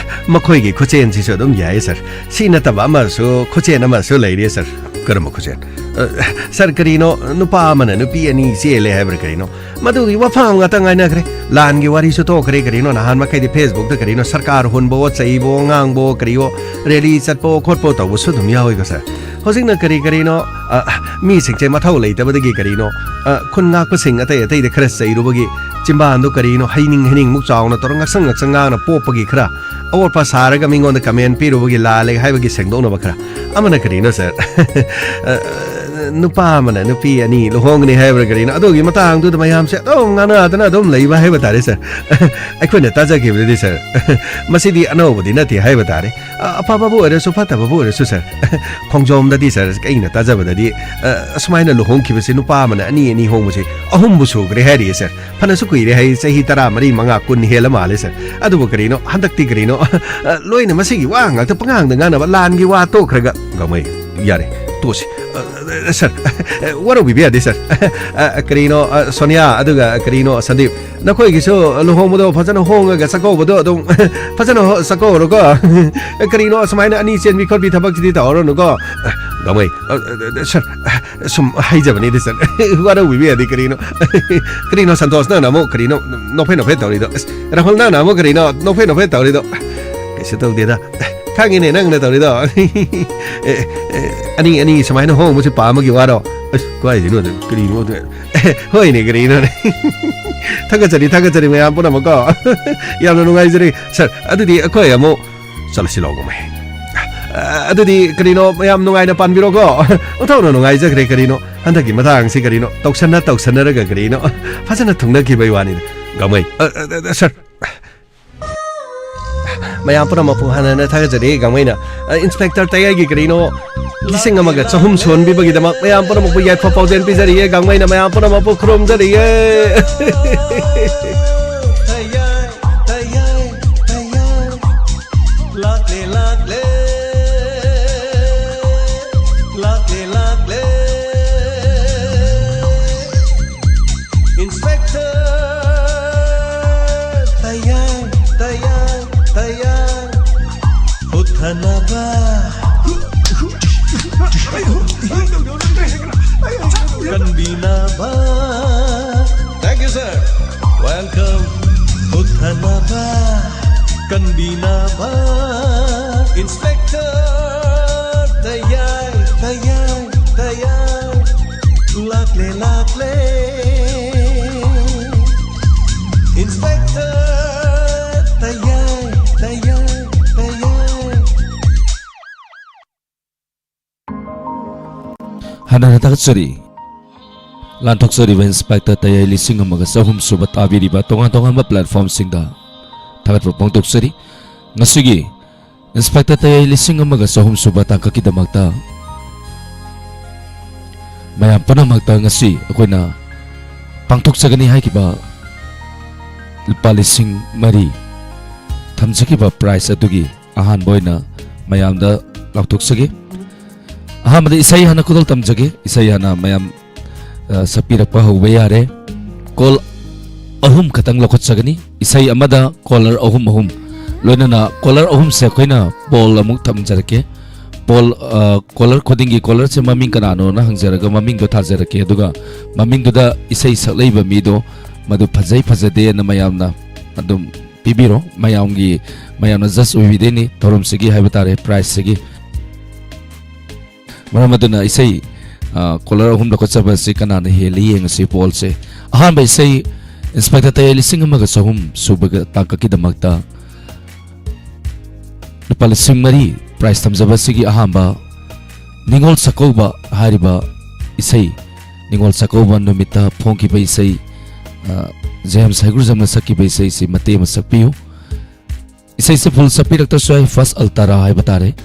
ꯃꯈꯣꯏꯒꯤ ꯈꯨꯠꯆꯦꯟꯁꯤꯁꯨ ꯑꯗꯨꯝ ꯌꯥꯏꯌꯦ, ꯁꯥꯔ꯫ ꯁꯤ ꯅꯠꯇꯕ ꯑꯃꯁꯨ, ꯈꯨꯠꯆꯦꯟ ꯑꯃꯁꯨ ꯂꯩꯔꯤ, ꯁꯥꯔ꯫ ꯀꯔꯝꯕ ꯈꯨꯠꯆꯦꯟ? ꯑ, ꯁꯥꯔ, ꯀꯔꯤꯅꯣ, ꯅꯨꯄꯥ ꯑꯃꯅ ꯅꯨꯄꯤ ꯑꯅꯤ ꯆꯦꯜꯂꯦ ꯍꯥꯏꯕ꯭ꯔꯥ ꯀꯔꯤꯅꯣ? ꯃꯗꯨꯒꯤ ꯋꯥꯐꯝ ꯉꯥꯛꯇ ꯉꯥꯏꯅꯈ꯭ꯔꯦ꯫ ꯂꯥꯟꯒꯤ ꯋꯥꯔꯤꯁꯨ ꯊꯣꯛꯈ꯭ꯔꯦ, ꯀꯔꯤꯅꯣ, ꯅꯍꯥꯟ ꯃꯈꯩꯗꯤ ꯐꯦꯁꯕꯨꯛꯇ ꯀꯔꯤꯅꯣ, ꯁꯔꯀꯥꯔ ꯍꯨꯟꯕꯋꯣ, ꯆꯩꯕꯋꯣ, ꯉꯥꯡꯕꯋꯣ, ꯀꯔꯤꯋꯣ, ꯔꯦꯂꯤ ꯆꯠꯄꯋꯣ, ꯈꯣꯠꯄꯋꯣ ꯇꯧꯕꯁꯨ ꯑꯗꯨꯝ ꯌꯥꯎꯋꯤꯀꯣ, ꯁꯥꯔ꯫ ꯍꯧꯖꯤꯛꯅ ꯀꯔꯤ ꯀꯔꯤꯅꯣ, ꯑ, ꯃꯤꯁꯤꯡꯁꯦ ꯃꯊꯧ ꯂꯩꯇꯕꯗꯒꯤ ꯀꯔꯤꯅꯣ, ꯑ, ꯈꯨꯟ ꯉꯥꯛꯄꯁꯤꯡ ꯑꯇꯩ ꯑꯇꯩꯗ ꯈꯔ ꯆꯩꯔꯨꯕꯒꯤ ꯆꯤꯝꯕꯥꯟꯗꯣ ꯀꯔꯤꯅꯣ, ꯍꯩꯅꯤꯡ ꯍꯩꯅꯤꯡꯃꯨꯛ ꯆꯥꯎꯅ ꯇꯧꯔ ꯉꯛꯁꯪ ꯉꯛꯁꯪ ꯉꯥꯡꯅ ꯄꯣꯛꯄꯒꯤ ꯈꯔ ꯑꯋꯣꯠꯄ ꯁꯥꯔꯒ ꯃꯤꯉꯣꯟꯗ ꯀꯃꯦꯟ ꯄꯤꯔꯨꯕꯒꯤ ꯂꯥꯜꯂꯦ ꯍꯥꯏꯕꯒꯤ ꯁꯦꯡꯗꯣꯛꯅꯕ ꯈꯔ꯫ ꯑꯃꯅ ꯀꯔꯤꯅꯣ, ꯁꯥꯔ? ꯑ, ꯅꯨꯄꯥ ꯑꯃꯅ ꯅꯨꯄꯤ ꯑꯅꯤ ꯂꯨꯍꯣꯡꯒꯅꯤ ꯍꯥꯏꯕ꯭ꯔꯥ ꯀꯔꯤꯅꯣ, ꯑꯗꯨꯒꯤ ꯃꯇꯥꯡꯗꯨꯗ ꯃꯌꯥꯝꯁꯦ ꯑꯗꯨꯝ ꯉꯥꯡꯅꯗꯅ ꯑꯗꯨꯝ ꯂꯩꯕ ꯍꯥꯏꯕ ꯇꯥꯔꯦ, ꯁꯥꯔ꯫ ꯑꯩꯈꯣꯏꯅ ꯇꯥꯖꯈꯤꯕꯗꯗꯤ, ꯁꯥꯔ, ꯃꯁꯤꯗꯤ ꯑꯅꯧꯕꯗꯤ ꯅꯠꯇꯦ ꯍꯥꯏꯕ ꯇꯥꯔꯦ꯫ ꯑ, ꯑꯐꯕꯕꯨ ꯑꯣꯏꯔꯁꯨ ꯐꯠꯇꯕꯕꯨ ꯑꯣꯏꯔꯁꯨ, ꯁꯥꯔ, ꯈꯣꯡꯖꯣꯝꯗꯗꯤ, ꯁꯥꯔ, ꯑꯩꯅ ꯇꯥꯖꯕꯗꯗꯤ, ꯑ, ꯑꯁꯨꯃꯥꯏꯅ ꯂꯨꯍꯣꯡꯈꯤꯕꯁꯤ, ꯅꯨꯄꯥ ꯑꯃꯅ ꯑꯅꯤ ꯑꯅꯤ ꯍꯣꯡꯕꯁꯤ ꯑꯍꯨꯝꯕꯨ ꯁꯨꯈ꯭ꯔꯦ ꯍꯥꯏꯔꯤꯌꯦ, ꯁꯥꯔ꯫ ꯐꯅꯁꯨ ꯀꯨꯏꯔꯦ ꯍꯥꯏ, ꯆꯍꯤ ꯇꯔꯥ ꯃꯔꯤ, ꯃꯉꯥ, ꯀꯨꯟ ꯍꯦꯜꯂ ꯃꯥꯜꯂꯦ, ꯁꯥꯔ꯫ ꯑꯗꯨꯕꯨ ꯀꯔꯤꯅꯣ, ꯍꯟꯗꯛꯇꯤ ꯀꯔꯤꯅꯣ, ꯑ, ꯂꯣꯏꯅ ꯃꯁꯤꯒꯤ ꯋꯥ ꯉꯥꯛꯇ ꯄꯉꯥꯡꯗ ꯉꯥꯡꯅꯕ, ꯂꯥꯟꯒꯤ ꯋꯥ ꯇꯣꯛꯈ꯭ꯔꯒ꯫ ꯒꯥꯡꯃꯩ, ꯌꯥꯔꯦ, ꯇꯣꯛꯑꯁꯤ꯫ ꯑ, ꯑ, ꯁꯥꯔ, ꯋꯥꯔꯧꯕꯤꯕ ꯌꯥꯗꯦ, ꯁꯥꯔ꯫ ꯑ, ꯀꯔꯤꯅꯣ, ꯑ, ꯁꯣꯅꯤꯌꯥ, ꯑꯗꯨꯒ ꯀꯔꯤꯅꯣ, ꯁꯟꯗꯤꯞ, ꯅꯈꯣꯏꯒꯤꯁꯨ ꯂꯨꯍꯣꯡꯕꯗꯣ ꯐꯖꯅ ꯍꯣꯡꯉꯒ ꯆꯥꯛꯀꯧꯕꯗꯣ ꯑꯗꯨꯝ ꯐꯖꯅ ꯍꯣ-, ꯆꯥꯛꯀꯧꯔꯣꯀꯣ꯫ ꯀꯔꯤꯅꯣ, ꯑꯁꯨꯃꯥꯏꯅ ꯑꯅꯤ ꯆꯦꯟꯕꯤ ꯈꯣꯠꯄꯤ ꯊꯕꯛꯁꯤꯗꯤ ꯇꯧꯔꯅꯨꯀꯣ꯫ ꯒꯥꯡꯃꯩ, ꯑ, ꯑ, ꯑ, ꯁꯥꯔ, ꯁꯨꯝ ꯍꯥꯏꯖꯕꯅꯤꯗ, ꯁꯥꯔ꯫ ꯋꯥꯔꯧꯕꯤꯕ ꯌꯥꯗꯦ, ꯀꯔꯤꯅꯣ? ꯀꯔꯤꯅꯣ, ꯁꯟꯇꯣꯁ, ꯅꯪꯅ ꯑꯃꯨꯛ ꯀꯔꯤꯅꯣ ꯅꯣꯛꯐꯦꯠ ꯅꯣꯛꯐꯦꯠ ꯇꯧꯔꯤꯗꯣ? ꯑꯁ, ꯔꯥꯍꯨꯜ, ꯅꯪꯅ ꯑꯃꯨꯛ ꯀꯔꯤꯅꯣ ꯅꯣꯛꯐꯦꯠ ꯅꯣꯛꯐꯦꯠ ꯇꯧꯔꯤꯗꯣ? ꯀꯩꯁꯨ ꯇꯧꯗꯦꯗ꯫ ꯈꯪꯉꯤꯅꯦ ꯅꯪꯅ ꯇꯧꯔꯤꯗꯣ꯫ ꯑꯦ, ꯑꯦ, ꯑꯅꯤ, ꯑꯅꯤ ꯁꯨꯃꯥꯏꯅ ꯍꯣꯡꯕꯁꯦ ꯄꯥꯝꯕꯒꯤ ꯋꯥꯔꯣ? ꯑꯁ, ꯀꯥꯏꯗꯩꯅꯣꯗ, ꯀꯔꯤꯅꯣꯗ? ꯑꯦ, ꯍꯣꯏꯅꯦ, ꯀꯔꯤꯅꯣꯅꯦ? ꯊꯥꯒꯠꯆꯔꯤ, ꯊꯥꯒꯠꯆꯔꯤ ꯃꯌꯥꯝ ꯄꯨꯝꯅꯃꯛꯀꯣ꯫ ꯌꯥꯝꯅ ꯅꯨꯡꯉꯥꯏꯖꯔꯦ꯫ ꯁꯥꯔ, ꯑꯗꯨꯗꯤ ꯑꯩꯈꯣꯏ ꯑꯃꯨꯛ ꯆꯠꯂꯁꯤ ꯂꯥꯎ, ꯒꯥꯡꯃꯩ꯫ ꯑ, ꯑꯗꯨꯗꯤ ꯀꯔꯤꯅꯣ, ꯃꯌꯥꯝ ꯅꯨꯡꯉꯥꯏꯅ ꯄꯥꯟꯕꯤꯔꯣꯀꯣ꯫ ꯑꯣꯟꯊꯣꯛꯅ ꯅꯨꯡꯉꯥꯏꯖꯈ꯭ꯔꯦ, ꯀꯔꯤꯅꯣ꯫ ꯍꯟꯗꯛꯀꯤ ꯃꯇꯥꯡꯁꯤ ꯀꯔꯤꯅꯣ, ꯇꯧꯁꯟꯅ ꯇꯧꯁꯟꯅꯔꯒ ꯀꯔꯤꯅꯣ, ꯐꯖꯅ ꯊꯨꯡꯅꯈꯤꯕꯩ ꯋꯥꯅꯤꯗ, ꯒꯥꯡꯃꯩ꯫ ꯑ, ꯑ, ꯑ, ꯁꯥꯔ, ꯃꯌꯥꯝ ꯄꯨꯝꯅꯃꯛꯄꯨ ꯍꯟꯅ ꯍꯟꯅ ꯊꯥꯒꯠꯆꯔꯤ, ꯒꯥꯡꯃꯩꯅ꯫ ꯑ, ꯏꯟꯁꯄꯦꯛꯇꯔ ꯇꯌꯥꯏꯒꯤ ꯀꯔꯤꯅꯣ ꯂꯤꯁꯤꯡ ꯑꯃꯒ ꯆꯍꯨꯝ ꯁꯨꯍꯟꯕꯤꯕꯒꯤꯗꯃꯛ ꯃꯌꯥꯝ ꯄꯨꯝꯅꯃꯛꯄꯨ ꯌꯥꯏꯐ ꯄꯥꯎꯖꯦꯜ ꯄꯤꯖꯔꯤꯌꯦ, ꯒꯥꯡꯃꯩꯅ ꯃꯌꯥꯝ ꯄꯨꯝꯅꯃꯛꯄꯨ ꯈꯨꯔꯨꯝꯖꯔꯤꯌꯦ꯫ ꯇꯌꯥꯏ, ꯇꯌꯥꯏ, ꯇꯌꯥꯏ꯫ ꯂꯥꯛꯂꯦ, ꯂꯥꯛꯂꯦ, ꯂꯥꯛꯂꯦ, ꯂꯥꯛꯂꯦ꯫ ꯏꯟꯁꯄꯦꯛꯇꯔ ꯇꯌꯥꯏ, ꯇꯌꯥꯏ, ꯇꯌꯥꯏ꯫ ꯍꯨꯠꯊꯅꯕ, ꯀꯟꯕꯤꯅꯕ꯫ Thank you, sir. Welcome. ꯍꯨꯠꯊꯅꯕ, ꯀꯟꯕꯤꯅꯕ꯫ ꯏꯟꯁꯄꯦꯛꯇꯔ ꯇꯌꯥꯏ, ꯇꯌꯥꯏ, ꯇꯌꯥꯏ꯫ ꯂꯥꯛꯂꯦ, ꯂꯥꯛꯂꯦ꯫ ꯏꯟꯁꯄꯦꯛꯇꯔ ꯇꯌꯥꯏ, ꯇꯌꯥꯏ, ꯇꯌꯥꯏ꯫ ꯍꯟꯅ ꯍꯟꯅ ꯊꯥꯒꯠꯆꯔꯤ꯫ ꯂꯥꯟꯊꯣꯛꯆꯔꯤꯕ ꯏꯟꯁꯄꯦꯛꯇꯔ ꯇꯌꯥꯏ ꯂꯤꯁꯤꯡ ꯑꯃꯒ ꯆꯍꯨꯝ ꯁꯨꯕ ꯇꯥꯕꯤꯔꯤꯕ ꯇꯣꯉꯥꯟ ꯇꯣꯉꯥꯟꯕ ꯄ꯭ꯂꯦꯠꯐꯣꯝꯁꯤꯡꯗ ꯊꯥꯒꯠꯄ ꯐꯣꯡꯗꯣꯛꯆꯔꯤ꯫ ꯉꯁꯤꯒꯤ ꯏꯟꯁꯄꯦꯛꯇꯔ ꯇꯌꯥꯏ ꯂꯤꯁꯤꯡ ꯑꯃꯒ ꯆꯍꯨꯝ ꯁꯨꯕ ꯇꯥꯡꯀꯛꯀꯤꯗꯃꯛꯇ ꯃꯌꯥꯝ ꯄꯨꯝꯅꯃꯛꯇ ꯉꯁꯤ ꯑꯩꯈꯣꯏꯅ ꯄꯥꯡꯊꯣꯛꯆꯒꯅꯤ ꯍꯥꯏꯈꯤꯕ ꯂꯨꯄꯥ ꯂꯤꯁꯤꯡ ꯃꯔꯤ ꯊꯝꯖꯈꯤꯕ ꯄ꯭ꯔꯥꯏꯖ ꯑꯗꯨꯒꯤ ꯑꯍꯥꯟꯕ ꯑꯣꯏꯅ ꯃꯌꯥꯝꯗ ꯂꯥꯎꯊꯣꯛꯆꯒꯦ꯫ ꯑꯍꯥꯟꯕꯗ ꯏꯁꯩ ꯍꯥꯟꯅ ꯈꯨꯗꯣꯜ ꯇꯝꯖꯒꯦ꯫ ꯏꯁꯩ ꯍꯥꯟꯅ ꯃꯌꯥꯝ, ꯑ, ꯁꯛꯄꯤꯔꯛꯄ ꯍꯧꯕ ꯌꯥꯔꯦ꯫ ꯀꯣꯜ ꯑꯍꯨꯝ ꯈꯛꯇꯪ ꯂꯧꯈꯠꯆꯒꯅꯤ꯫ ꯏꯁꯩ ꯑꯃꯗ ꯀꯣꯂꯔ ꯑꯍꯨꯝ ꯑꯍꯨꯝ꯫ ꯂꯣꯏꯅꯅ ꯀꯣꯂꯔ ꯑꯍꯨꯝꯁꯦ ꯑꯩꯈꯣꯏꯅ ꯄꯣꯜ ꯑꯃꯨꯛ ꯊꯝꯖꯔꯛꯀꯦ꯫ ꯄꯣꯜ, ꯑ, ꯀꯣꯂꯔ ꯈꯨꯗꯤꯡꯒꯤ ꯀꯣꯂꯔꯁꯦ ꯃꯃꯤꯡ ꯀꯅꯥꯅꯣꯅ ꯍꯪꯖꯔꯒ ꯃꯃꯤꯡꯗꯣ ꯊꯥꯖꯔꯛꯀꯦ꯫ ꯑꯗꯨꯒ ꯃꯃꯤꯡꯗꯨꯗ ꯏꯁꯩ ꯁꯛꯂꯛꯏꯕ ꯃꯤꯗꯣ ꯃꯗꯨ ꯐꯖꯩ ꯐꯖꯗꯦꯅ ꯃꯌꯥꯝꯅ ꯑꯗꯨꯝ ꯄꯤꯕꯤꯔꯣ꯫ ꯃꯌꯥꯝꯒꯤ, ꯃꯌꯥꯝꯅ ꯖꯁ ꯑꯣꯏꯕꯤꯗꯣꯏꯅꯤ ꯊꯧꯔꯝꯁꯤꯒꯤ ꯍꯥꯏꯕ ꯇꯥꯔꯦ, ꯄ꯭ꯔꯥꯏꯖꯁꯤꯒꯤ꯫ ꯃꯔꯝ ꯑꯗꯨꯅ ꯏꯁꯩ, ꯑ, ꯀꯣꯂꯔ ꯑꯍꯨꯝ ꯂꯧꯈꯠꯆꯕ ꯑꯁꯤ ꯀꯅꯥꯅ ꯍꯦꯜꯂꯤ ꯌꯦꯡꯉꯁꯤ ꯄꯣꯜꯁꯦ꯫ ꯑꯍꯥꯟꯕ ꯏꯁꯩ ꯏꯟꯁꯄꯦꯛꯇꯔ ꯇꯌꯦꯜ ꯂꯤꯁꯤꯡ ꯑꯃꯒ ꯆꯍꯨꯝ ꯁꯨꯕ ꯇꯥꯡꯀꯛꯀꯤꯗꯃꯛꯇ ꯂꯨꯄꯥ ꯂꯤꯁꯤꯡ ꯃꯔꯤ ꯄ꯭ꯔꯥꯏꯖ ꯊꯝꯖꯕ ꯑꯁꯤꯒꯤ ꯑꯍꯥꯟꯕ ꯅꯤꯉꯣꯜ ꯆꯥꯛꯀꯧꯕ ꯍꯥꯏꯔꯤꯕ ꯏꯁꯩ, ꯅꯤꯉꯣꯜ ꯆꯥꯛꯀꯧꯕ ꯅꯨꯃꯤꯠꯇ ꯐꯣꯡꯈꯤꯕ ꯏꯁꯩ, ꯑ, ꯖꯦꯝꯁ ꯍꯩꯒ꯭ꯔꯨꯖꯝꯅ ꯁꯛꯈꯤꯕ ꯏꯁꯩꯁꯤ ꯃꯇꯦꯛ ꯑꯃ ꯁꯛꯄꯤꯌꯨ꯫ ꯏꯁꯩꯁꯤ ꯐꯨꯜ ꯁꯛꯄꯤꯔꯛꯇ꯭ꯔꯁꯨ ꯌꯥꯏ, ꯐꯥꯔꯁ ꯑꯜꯇꯥꯔꯥ ꯍꯥꯏꯕ ꯇꯥꯔꯦ꯫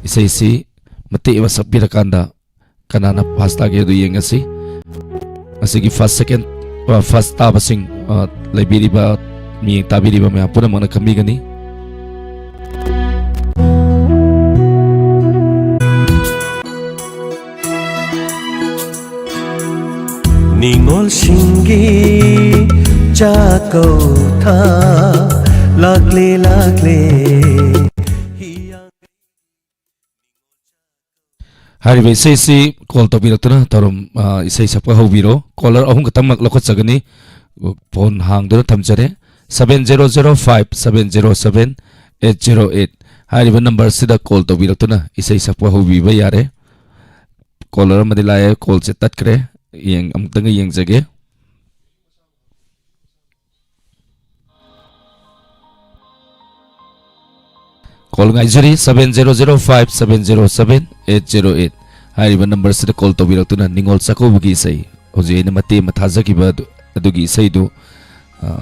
ꯏꯁꯩꯁꯤ ꯃꯇꯦꯛ ꯑꯃ ꯁꯛꯄꯤꯔꯀꯥꯟꯗ ꯀꯅꯥꯅ ꯐꯥꯔꯁ ꯇꯥꯒꯦ ꯑꯗꯨ ꯌꯦꯡꯉꯁꯤ꯫ ꯑꯁꯤꯒꯤ ꯐꯥꯔꯁ, ꯁꯦꯀꯦꯟ, ꯑ, ꯐꯥꯔꯁ ꯇꯥꯕꯁꯤꯡ, ꯑ, ꯂꯩꯕꯤꯔꯤꯕ, ꯃꯤꯠꯌꯦꯡ ꯇꯥꯕꯤꯔꯤꯕ ꯃꯌꯥꯝ ꯄꯨꯝꯅꯃꯛꯅ ꯈꯪꯕꯤꯒꯅꯤ꯫ ꯅꯤꯉꯣꯜꯁꯤꯡꯒꯤ ꯆꯥꯛꯀꯧꯊꯥ ꯂꯥꯛꯂꯦ, ꯂꯥꯛꯂꯦ꯫ ꯍꯥꯏꯔꯤꯕ ꯏꯁꯩꯁꯤ ꯀꯣꯜ ꯇꯧꯕꯤꯔꯛꯇꯨꯅ ꯊꯧꯔꯝ, ꯑ, ꯏꯁꯩ ꯁꯛꯄ ꯍꯧꯕꯤꯔꯣ꯫ ꯀꯣꯂꯔ ꯑꯍꯨꯝ ꯈꯛꯇꯃꯛ ꯂꯧꯈꯠꯆꯒꯅꯤ꯫ ꯐꯣꯟ ꯍꯥꯡꯗꯨꯅ ꯊꯝꯖꯔꯦ꯫ Seven zero zero five seven zero seven eight zero eight. ꯍꯥꯏꯔꯤꯕ ꯅꯝꯕꯔꯁꯤꯗ ꯀꯣꯜ ꯇꯧꯕꯤꯔꯛꯇꯨꯅ ꯏꯁꯩ ꯁꯛꯄ ꯍꯧꯕꯤꯕ ꯌꯥꯔꯦ꯫ ꯀꯣꯂꯔ ꯑꯃꯗꯤ ꯂꯥꯛꯑꯦ, ꯀꯣꯜꯁꯦ ꯇꯠꯈ꯭ꯔꯦ꯫ ꯌꯦꯡ-, ꯑꯃꯨꯛꯇꯪꯒ ꯌꯦꯡꯖꯒꯦ꯫ ꯀꯣꯜ ꯉꯥꯏꯖꯔꯤ, seven zero zero five seven zero seven eight zero eight. ꯍꯥꯏꯔꯤꯕ ꯅꯝꯕꯔꯁꯤꯗ ꯀꯣꯜ ꯇꯧꯕꯤꯔꯛꯇꯨꯅ ꯅꯤꯉꯣꯜ ꯆꯥꯛꯀꯧꯕꯒꯤ ꯏꯁꯩ, ꯍꯧꯖꯤꯛ ꯑꯩꯅ ꯃꯇꯦꯛ ꯑꯃ ꯊꯥꯖꯈꯤꯕ ꯑꯗꯨ, ꯑꯗꯨꯒꯤ ꯏꯁꯩꯗꯨ, ꯑ,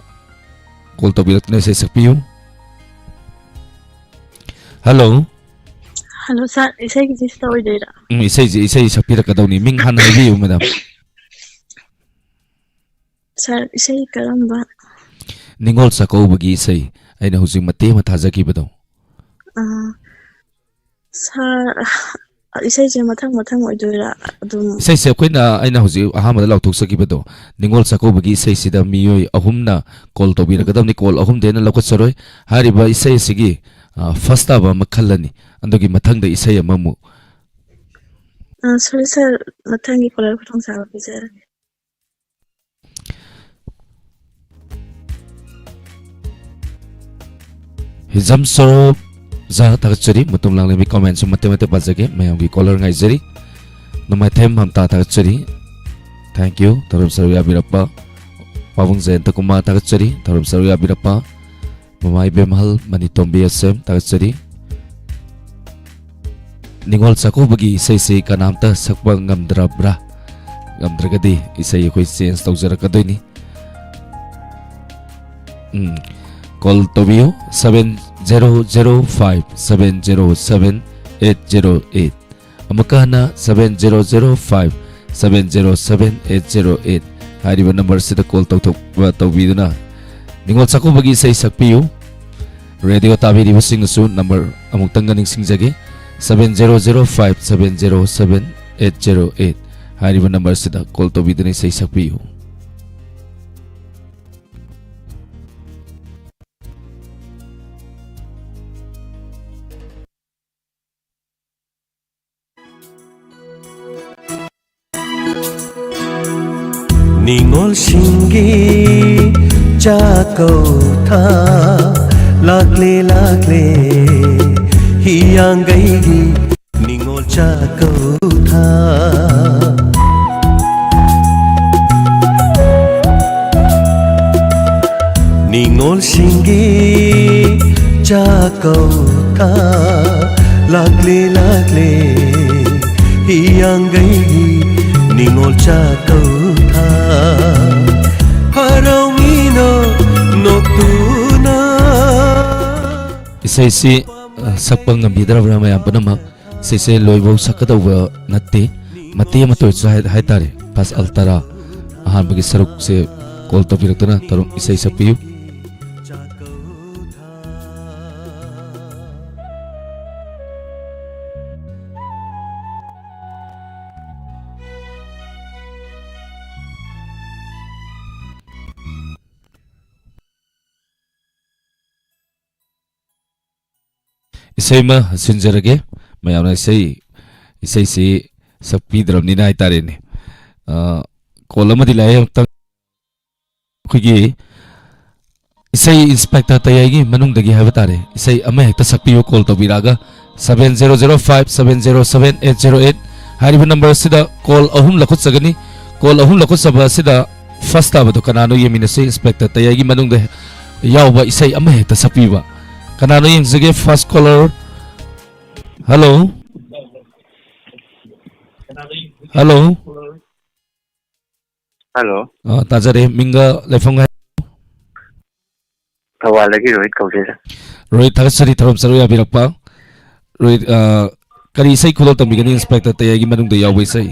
ꯀꯣꯜ ꯇꯧꯕꯤꯔꯛꯇꯨꯅ ꯏꯁꯩ ꯁꯛꯄꯤꯌꯨ꯫ ꯍꯜꯂꯣ꯫ ꯍꯜꯂꯣ, ꯁꯥꯔ, ꯏꯁꯩꯒꯤꯁꯤ ꯁꯤꯗ ꯑꯣꯏꯗꯣꯏꯔꯥ? ꯎꯝ, ꯏꯁꯩꯁꯤ, ꯏꯁꯩ ꯁꯛꯄꯤꯔꯛꯀꯗꯧꯅꯤ꯫ ꯃꯤꯡ ꯍꯥꯟꯅ ꯍꯥꯏꯕꯤꯌꯨ, ꯃꯦꯗꯥꯝ꯫ ꯁꯥꯔ, ꯏꯁꯩ ꯀꯔꯝꯕ? ꯅꯤꯉꯣꯜ ꯆꯥꯛꯀꯧꯕꯒꯤ ꯏꯁꯩ, ꯑꯩꯅ ꯍꯧꯖꯤꯛ ꯃꯇꯦꯛ ꯑꯃ ꯊꯥꯖꯈꯤꯕꯗꯣ꯫ ꯑꯥ, ꯁꯥꯔ, ꯏꯁꯩꯁꯦ ꯃꯊꯪ ꯃꯊꯪ ꯑꯣꯏꯗꯣꯏꯔꯥ? ꯑꯗꯨꯝ ꯏꯁꯩꯁꯦ ꯑꯩꯈꯣꯏꯅ, ꯑꯩꯅ ꯍꯧꯖꯤꯛ ꯑꯍꯥꯟꯕꯗ ꯂꯥꯎꯊꯣꯛꯆꯈꯤꯕꯗꯣ, ꯅꯤꯉꯣꯜ ꯆꯥꯛꯀꯧꯕꯒꯤ ꯏꯁꯩꯁꯤꯗ ꯃꯤꯑꯣꯏ ꯑꯍꯨꯝꯅ ꯀꯣꯜ ꯇꯧꯕꯤꯔꯛꯀꯗꯕꯅꯤ꯫ ꯀꯣꯜ ꯑꯍꯨꯝꯗꯤ ꯑꯩꯅ ꯂꯧꯈꯠꯆꯔꯣꯏ꯫ ꯍꯥꯏꯔꯤꯕ ꯏꯁꯩ ꯑꯁꯤꯒꯤ, ꯑ, ꯐꯥꯔꯁ ꯇꯥꯕ ꯑꯃ ꯈꯜꯂꯅꯤ, ꯑꯗꯨꯒꯤ ꯃꯊꯪꯗ ꯏꯁꯩ ꯑꯃꯃꯨꯛ꯫ ꯑ, ꯁꯣꯔꯤ ꯁꯥꯔ, ꯃꯊꯪꯒꯤ ꯀꯣꯂꯔ ꯈꯨꯗꯣꯡꯆꯥꯕ ꯄꯤꯖꯔꯒꯦ꯫ ꯍꯤꯖꯝ ꯁꯣꯔꯣꯞ ꯖꯥ ꯊꯥꯒꯠꯆꯔꯤ꯫ ꯃꯇꯨꯡ ꯂꯥꯡꯂꯤꯕꯤ ꯀꯣꯃꯦꯟꯁꯨ ꯃꯇꯦꯛ ꯃꯇꯦꯛ ꯄꯥꯖꯒꯦ꯫ ꯃꯌꯥꯝꯒꯤ ꯀꯣꯂꯔ ꯉꯥꯏꯖꯔꯤ꯫ ꯅꯣꯡꯃꯥꯏꯊꯦꯝ ꯃꯝꯇꯥ ꯊꯥꯒꯠꯆꯔꯤ꯫ Thank you꯫ ꯊꯧꯔꯝ ꯁꯔꯨꯛ ꯌꯥꯕꯤꯔꯛꯄ꯫ ꯄꯥꯕꯨꯡ ꯖꯌꯟꯇ ꯀꯨꯃꯥꯔ ꯊꯥꯒꯠꯆꯔꯤ꯫ ꯊꯧꯔꯝ ꯁꯔꯨꯛ ꯌꯥꯕꯤꯔꯛꯄ꯫ ꯃꯃꯥ ꯏꯕꯦꯝꯍꯜ ꯃꯅꯤꯇꯣꯝꯕꯤ ꯑꯦꯁ ꯑꯦꯝ ꯊꯥꯒꯠꯆꯔꯤ꯫ ꯅꯤꯉꯣꯜ ꯆꯥꯛꯀꯧꯕꯒꯤ ꯏꯁꯩꯁꯤ ꯀꯅꯥꯝꯇ ꯁꯛꯄ ꯉꯝꯗ꯭ꯔꯕ꯭ꯔꯥ? ꯉꯝꯗ꯭ꯔꯒꯗꯤ ꯏꯁꯩ ꯑꯩꯈꯣꯏ ꯆꯦꯟꯖ ꯇꯧꯖꯔꯛꯀꯗꯣꯏꯅꯤ꯫ ꯎꯝ, ꯀꯣꯜ ꯇꯧꯕꯤꯌꯨ, seven zero zero five seven zero seven eight zero eight꯫ ꯑꯃꯨꯛꯀ ꯍꯟꯅ seven zero zero five seven zero seven eight zero eight ꯍꯥꯏꯔꯤꯕ ꯅꯝꯕꯔꯁꯤꯗ ꯀꯣꯜ ꯇꯧꯊꯣꯛꯄ ꯇꯧꯕꯤꯗꯨꯅ ꯅꯤꯉꯣꯜ ꯆꯥꯛꯀꯧꯕꯒꯤ ꯏꯁꯩ ꯁꯛꯄꯤꯌꯨ꯫ ꯔꯦꯗꯤꯑꯣ ꯇꯥꯕꯤꯔꯤꯕꯁꯤꯡꯅꯁꯨ ꯅꯝꯕꯔ ꯑꯃꯨꯛꯇꯪꯒ ꯅꯤꯡꯁꯤꯡꯖꯒꯦ, seven zero zero five seven zero seven eight zero eight ꯍꯥꯏꯔꯤꯕ ꯅꯝꯕꯔꯁꯤꯗ ꯀꯣꯜ ꯇꯧꯕꯤꯗꯨꯅ ꯏꯁꯩ ꯁꯛꯄꯤꯌꯨ꯫ ꯅꯤꯉꯣꯜꯁꯤꯡꯒꯤ ꯆꯥꯛꯀꯧꯊꯥ ꯂꯥꯛꯂꯦ, ꯂꯥꯛꯂꯦ, ꯍꯤꯌꯥꯡꯒꯩꯒꯤ ꯅꯤꯉꯣꯜ ꯆꯥꯛꯀꯧꯊꯥ꯫ ꯅꯤꯉꯣꯜꯁꯤꯡꯒꯤ ꯆꯥꯛꯀꯧꯊꯥ ꯂꯥꯛꯂꯦ, ꯂꯥꯛꯂꯦ, ꯍꯤꯌꯥꯡꯒꯩꯒꯤ ꯅꯤꯉꯣꯜ ꯆꯥꯛꯀꯧꯊꯥ꯫ ꯍꯔꯥꯎꯃꯤꯅꯣ ꯅꯣꯛꯇꯨꯅ꯫ ꯏꯁꯩꯁꯤ, ꯑ, ꯁꯛꯄ ꯉꯝꯕꯤꯗ꯭ꯔꯕ꯭ꯔꯥ ꯃꯌꯥꯝ ꯄꯨꯝꯅꯃꯛ? ꯏꯁꯩꯁꯦ ꯂꯣꯏꯐꯥꯎ ꯁꯛꯀꯗꯧꯕ ꯅꯠꯇꯦ, ꯃꯇꯦꯛ ꯑꯃꯇ ꯑꯣꯏꯔꯁꯨ ꯍꯥꯏ-, ꯍꯥꯏꯇꯥꯔꯦ, ꯐꯥꯔꯁ ꯑꯜꯇꯔꯥ, ꯑꯍꯥꯟꯕꯒꯤ ꯁꯔꯨꯛꯁꯦ ꯀꯣꯜ ꯇꯧꯕꯤꯔꯛꯇꯨꯅ ꯇꯧꯔꯝ-, ꯏꯁꯩ ꯁꯛꯄꯤꯌꯨ꯫ ꯏꯁꯩ ꯑꯃ ꯁꯤꯟꯖꯔꯒꯦ꯫ ꯃꯌꯥꯝꯅ ꯏꯁꯩ, ꯏꯁꯩꯁꯤ ꯁꯛꯄꯤꯗ꯭ꯔꯕꯅꯤꯅ ꯍꯥꯏꯇꯥꯔꯦꯅꯦ꯫ ꯑ, ꯀꯣꯜ ꯑꯃꯗꯤ ꯂꯥꯛꯑꯦ꯫ ꯑꯃꯨꯛꯇꯪ ꯑꯩꯈꯣꯏꯒꯤ ꯏꯁꯩ ꯏꯟꯁꯄꯦꯛꯇꯔ ꯇꯌꯥꯏꯒꯤ ꯃꯅꯨꯡꯗꯒꯤ ꯍꯥꯏꯕ ꯇꯥꯔꯦ, ꯏꯁꯩ ꯑꯃ ꯍꯦꯛꯇ ꯁꯛꯄꯤꯌꯨ꯫ ꯀꯣꯜ ꯇꯧꯕꯤꯔꯛꯑꯒ seven zero zero five seven zero seven eight zero eight ꯍꯥꯏꯔꯤꯕ ꯅꯝꯕꯔ ꯑꯁꯤꯗ ꯀꯣꯜ ꯑꯍꯨꯝ ꯂꯧꯈꯠꯆꯒꯅꯤ꯫ ꯀꯣꯜ ꯑꯍꯨꯝ ꯂꯧꯈꯠꯆꯕ ꯑꯁꯤꯗ ꯐꯥꯔꯁ ꯇꯥꯕꯗꯨ ꯀꯅꯥꯅꯣ ꯌꯦꯡꯃꯤꯟꯅꯁꯤ꯫ ꯏꯟꯁꯄꯦꯛꯇꯔ ꯇꯌꯥꯏꯒꯤ ꯃꯅꯨꯡꯗ ꯌꯥꯎꯕ ꯏꯁꯩ ꯑꯃ ꯍꯦꯛꯇ ꯁꯛꯄꯤꯕ꯫ ꯀꯅꯥꯅꯣ ꯌꯦꯡꯖꯒꯦ? ꯐꯥꯔꯁ ꯀꯣꯂꯔ꯫ ꯍꯜꯂꯣ꯫ ꯍꯜꯂꯣ꯫ ꯍꯜꯂꯣ꯫ ꯑ, ꯇꯥꯖꯔꯦ꯫ ꯃꯤꯡꯒ ꯂꯩꯐꯝꯒ ꯍꯥꯏ-, ꯊꯧꯕꯥꯜꯗꯒꯤ ꯔꯣꯍꯤꯠ ꯀꯧꯖꯩ, ꯁꯥꯔ꯫ ꯔꯣꯍꯤꯠ, ꯊꯥꯒꯠꯆꯔꯤ ꯊꯧꯔꯝ ꯆꯠꯂꯨ ꯌꯥꯕꯤꯔꯛꯄ꯫ ꯔꯣꯍꯤꯠ, ꯑ, ꯀꯔꯤ ꯏꯁꯩ ꯈꯨꯗꯣꯜ ꯇꯝꯕꯤꯒꯅꯤ? ꯏꯟꯁꯄꯦꯛꯇꯔ ꯇꯌꯥꯏꯒꯤ ꯃꯅꯨꯡꯗ ꯌꯥꯎꯕ ꯏꯁꯩ꯫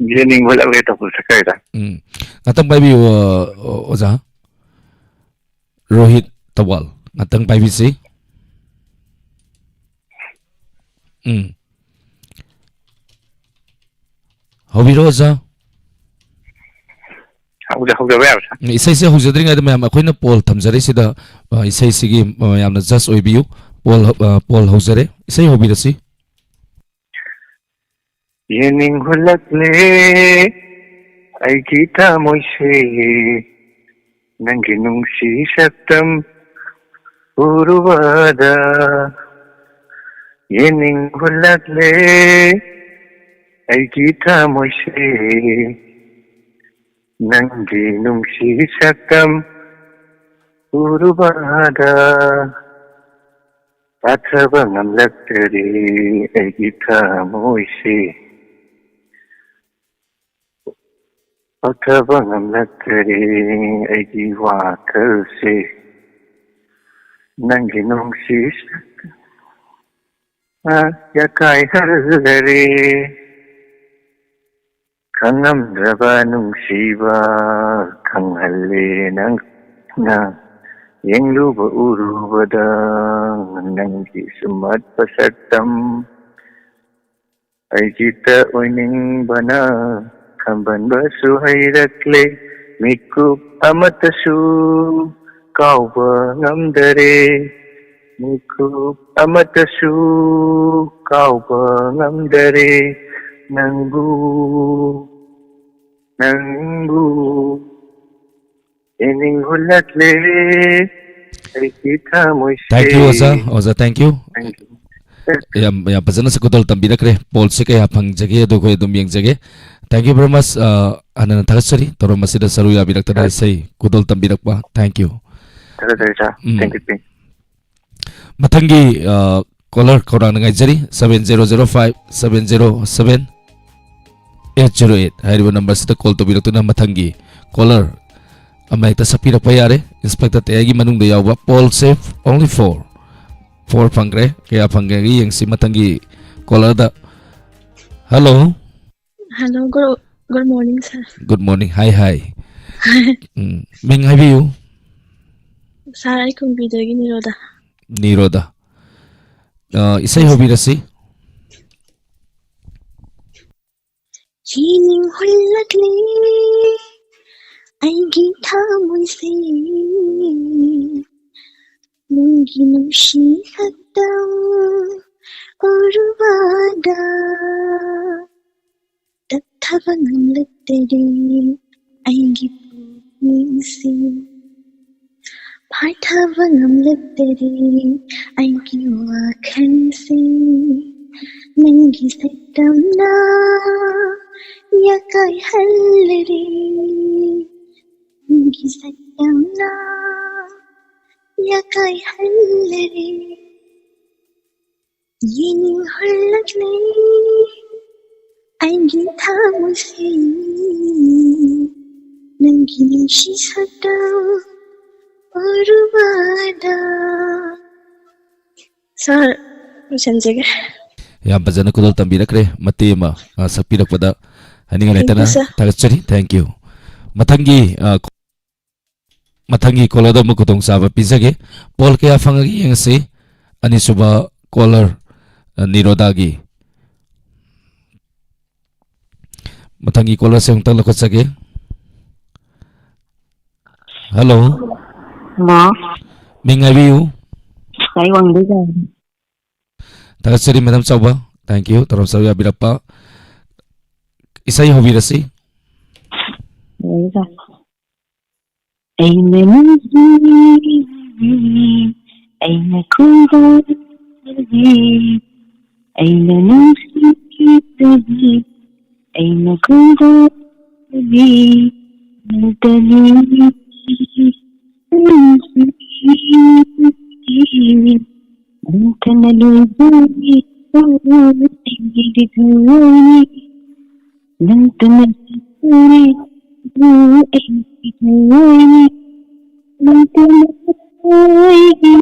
ꯌꯦꯡꯅꯤꯡꯕ ꯂꯛꯂꯦ ꯇꯧꯕ ꯁꯛꯀꯥꯏꯗ꯫ ꯎꯝ꯫ ꯉꯥꯛꯇꯪ ꯄꯥꯏꯕꯤꯌꯨ, ꯑ, ꯑꯣꯖꯥ꯫ ꯔꯣꯍꯤꯠ ꯊꯧꯕꯥꯜ, ꯉꯥꯛꯇꯪ ꯄꯥꯏꯕꯤꯁꯤ꯫ ꯎꯝ꯫ ꯍꯧꯕꯤꯔꯣ, ꯑꯣꯖꯥ꯫ ꯍꯧꯖ-, ꯍꯧꯖꯕ ꯌꯥꯕ, ꯁꯥꯔ꯫ ꯏꯁꯩꯁꯦ ꯍꯧꯖꯗ꯭ꯔꯤꯉꯩꯗ ꯃꯌꯥꯝ ꯑꯩꯈꯣꯏꯅ ꯄꯣꯜ ꯊꯝꯖꯔꯤꯁꯤꯗ, ꯑ, ꯏꯁꯩꯁꯤꯒꯤ, ꯑ, ꯃꯌꯥꯝꯅ ꯖꯁ ꯑꯣꯏꯕꯤꯌꯨ꯫ ꯄꯣꯜ, ꯑ, ꯄꯣꯜ ꯍꯧꯖꯔꯦ꯫ ꯏꯁꯩ ꯍꯧꯕꯤꯔꯁꯤ꯫ ꯌꯦꯡꯅꯤꯡ ꯍꯨꯜꯂꯛꯂꯦ ꯑꯩꯒꯤ ꯊꯃꯣꯏꯁꯦ, ꯅꯪꯒꯤ ꯅꯨꯡꯁꯤ ꯁꯛꯇꯝ ꯎꯔꯨꯕꯗ꯫ ꯌꯦꯡꯅꯤꯡ ꯍꯨꯜꯂꯛꯂꯦ ꯑꯩꯒꯤ ꯊꯃꯣꯏꯁꯦ, ꯅꯪꯒꯤ ꯅꯨꯡꯁꯤ ꯁꯛꯇꯝ ꯎꯔꯨꯕꯗ꯫ ꯄꯥꯊꯕ ꯉꯝꯂꯛꯇꯔꯦ ꯑꯩꯒꯤ ꯊꯃꯣꯏꯁꯦ, ꯄꯥꯊꯕ ꯉꯝꯂꯛꯇꯔꯦ ꯑꯩꯒꯤ ꯋꯥꯈꯜꯁꯦ, ꯅꯪꯒꯤ ꯅꯨꯡꯁꯤ ꯁꯛꯇꯝ ꯌꯥꯀꯥꯏ ꯍꯜꯂꯔꯦ꯫ ꯈꯪꯉꯝꯗ꯭ꯔꯕ ꯅꯨꯡꯁꯤꯕ ꯈꯪꯍꯜꯂꯦ ꯅꯪꯅ, ꯌꯦꯡꯂꯨꯕ ꯎꯔꯨꯕꯗ ꯅꯪꯒꯤ ꯁꯨꯝꯍꯠꯄ ꯁꯛꯇꯝ꯫ ꯑꯩꯒꯤꯇ ꯑꯣꯏꯅꯤꯡꯕꯅ ꯈꯝꯕꯟꯕꯁꯨ ꯍꯩꯔꯛꯂꯦ, ꯃꯤꯀꯨꯞ ꯑꯃꯠꯇꯁꯨ ꯀꯥꯎꯕ ꯉꯝꯗꯔꯦ꯫ ꯃꯤꯀꯨꯞ ꯑꯃꯠꯇꯁꯨ ꯀꯥꯎꯕ ꯉꯝꯗꯔꯦ ꯅꯪꯕꯨ, ꯅꯪꯕꯨ꯫ ꯌꯦꯡꯅꯤꯡ ꯍꯨꯜꯂꯛꯂꯦ ꯑꯩꯒꯤ ꯊꯃꯣꯏꯁꯦ꯫ Thank you, ꯑꯣꯖꯥ꯫ ꯑꯣꯖꯥ, thank you꯫ Thank you. ꯌꯥꯝ, ꯌꯥꯝ ꯐꯖꯅꯁꯨ ꯈꯨꯗꯣꯜ ꯇꯝꯕꯤꯔꯛꯈ꯭ꯔꯦ꯫ ꯄꯣꯜꯁꯦ ꯀꯌꯥ ꯐꯪꯖꯒꯦ ꯑꯗꯨ ꯑꯩꯈꯣꯏ ꯑꯗꯨꯝ ꯌꯦꯡꯖꯒꯦ꯫ Thank you very much꯫ ꯑ, ꯍꯟꯅ ꯊꯥꯒꯠꯆꯔꯤ ꯊꯧꯔꯝ ꯑꯁꯤꯗ ꯁꯔꯨꯛ ꯌꯥꯕꯤꯔꯛꯇꯅ ꯏꯁꯩ ꯈꯨꯗꯣꯜ ꯇꯝꯕꯤꯔꯛꯄ꯫ Thank you꯫ ꯊꯥꯒꯠꯆꯔꯤ, ꯁꯥꯔ꯫ ꯎꯝ꯫ Thank you, thank you꯫ ꯃꯊꯪꯒꯤ, ꯑ, caller ꯈꯧꯔꯥꯡꯅ ꯉꯥꯏꯖꯔꯤ꯫ Seven zero zero five seven zero seven eight zero eight ꯍꯥꯏꯔꯤꯕ number ꯁꯤꯗ call ꯇꯧꯕꯤꯔꯛꯇꯨꯅ ꯃꯊꯪꯒꯤ caller ꯑꯃ ꯍꯦꯛꯇ ꯁꯛꯄꯤꯔꯛꯄ ꯌꯥꯔꯦ꯫ Inspector ꯇꯌꯥꯏꯒꯤ ꯃꯅꯨꯡꯗ ꯌꯥꯎꯕ ꯄꯣꯜꯁꯦ only four꯫ Four ꯐꯪꯈ꯭ꯔꯦ꯫ ꯀꯌꯥ ꯐꯪꯒꯦ ꯌꯦꯡꯁꯤ ꯃꯊꯪꯒꯤ caller ꯗ꯫ Hello꯫ Hello, good, good morning, sir꯫ Good morning꯫ Hi, hi꯫ ꯎꯝ, ꯃꯤꯡ ꯍꯥꯏꯕꯤꯌꯨ꯫ Sir, ꯑꯩ ꯀꯨꯝꯕꯤꯗꯒꯤ ꯅꯤꯔꯣꯗꯥ꯫ ꯅꯤꯔꯣꯗꯥ꯫ ꯑ, ꯏꯁꯩ ꯍꯧꯕꯤꯔꯁꯤ꯫ ꯌꯦꯡꯅꯤꯡ ꯍꯨꯜꯂꯛꯂꯤ ꯑꯩꯒꯤ ꯊꯃꯣꯏꯁꯦ, ꯅꯪꯒꯤ ꯅꯨꯡꯁꯤ ꯁꯛꯇꯝ ꯎꯔꯨꯕꯗ꯫ ꯇꯞꯊꯕ ꯉꯝꯂꯛꯇꯔꯦ ꯑꯩꯒꯤ ꯄꯨꯛꯅꯤꯡꯁꯦ꯫ ꯐꯥꯏꯊꯕ ꯉꯝꯂꯛꯇꯔꯦ ꯑꯩꯒꯤ ꯋꯥꯈꯜꯁꯦ꯫ ꯅꯪꯒꯤ ꯁꯛꯇꯝꯅ ꯌꯥꯀꯥꯏꯍꯜꯂꯔꯦ, ꯅꯪꯒꯤ ꯁꯛꯇꯝꯅ ꯌꯥꯀꯥꯏꯍꯜꯂꯔꯦ꯫ ꯌꯦꯡꯅꯤꯡ ꯍꯨꯜꯂꯛꯂꯦ ꯑꯩꯒꯤ ꯊꯃꯣꯏꯁꯦ, ꯅꯪꯒꯤ ꯅꯨꯡꯁꯤ ꯁꯛꯇꯝ ꯎꯔꯨꯕꯗ꯫ Sir, ꯂꯣꯏꯁꯤꯟꯖꯒꯦ꯫ ꯌꯥꯝ ꯐꯖꯅ ꯈꯨꯗꯣꯜ ꯇꯝꯕꯤꯔꯛꯈ꯭ꯔꯦ꯫ ꯃꯇꯦꯛ ꯑꯃ, ꯑ, ꯁꯛꯄꯤꯔꯛꯄꯗ ꯍꯥꯏꯅꯤꯡꯉꯥꯏ ꯂꯩꯇꯅ ꯊꯥꯒꯠꯆꯔꯤ꯫ Thank you꯫ ꯃꯊꯪꯒꯤ, ꯑ, ꯃꯊꯪꯒꯤ caller ꯗ ꯑꯃꯨꯛ ꯈꯨꯗꯣꯡꯆꯥꯕ ꯄꯤꯖꯒꯦ꯫ Poll ꯀꯌꯥ ꯐꯪꯉꯒꯦ ꯌꯦꯡꯉꯁꯤ꯫ ꯑꯅꯤꯁꯨꯕ caller, ꯑ, ꯅꯤꯔꯣꯗꯥꯒꯤ꯫ ꯃꯊꯪꯒꯤ caller ꯁꯦ ꯑꯃꯨꯛꯇꯪ ꯂꯧꯈꯠꯆꯒꯦ꯫ Hello꯫ ꯍꯜꯂꯣ꯫ ꯃꯤꯡ ꯍꯥꯏꯕꯤꯌꯨ꯫ ꯈ꯭ꯋꯥꯏ ꯋꯥꯡꯕꯩ ꯆꯥꯡ꯫ ꯊꯥꯒꯠꯆꯔꯤ, ꯃꯦꯗꯥꯝ ꯆꯥꯎꯕ꯫ Thank you, ꯇꯧꯔꯝ ꯆꯥꯎ ꯌꯥꯕꯤꯔꯛꯄ꯫ ꯏꯁꯩ ꯍꯧꯕꯤꯔꯁꯤ꯫ ꯂꯣꯏꯔꯦ, ꯁꯥꯔ꯫ ꯑꯩꯅ ꯅꯨꯡꯁꯤꯕꯤ, ꯑꯩꯅ ꯈꯣꯏꯗꯥꯖꯕꯤ, ꯑꯩꯅ ꯅꯨꯡꯁꯤꯖꯕꯤ, ꯑꯩꯅ ꯈꯣꯏꯗꯥꯖꯕꯤ, ꯅꯪꯇꯅꯤ꯫ ꯅꯪꯇꯅ ꯂꯣꯏꯖꯔꯤ, ꯑꯩꯒꯤꯗꯤ ꯊꯋꯥꯏꯅꯤ꯫ ꯅꯪꯇꯅ ꯂꯣꯏꯖꯔꯤ, ꯑꯩꯒꯤꯗꯤ ꯊꯋꯥꯏꯅꯤ꯫ ꯅꯪꯇꯅ ꯑꯩꯒꯤ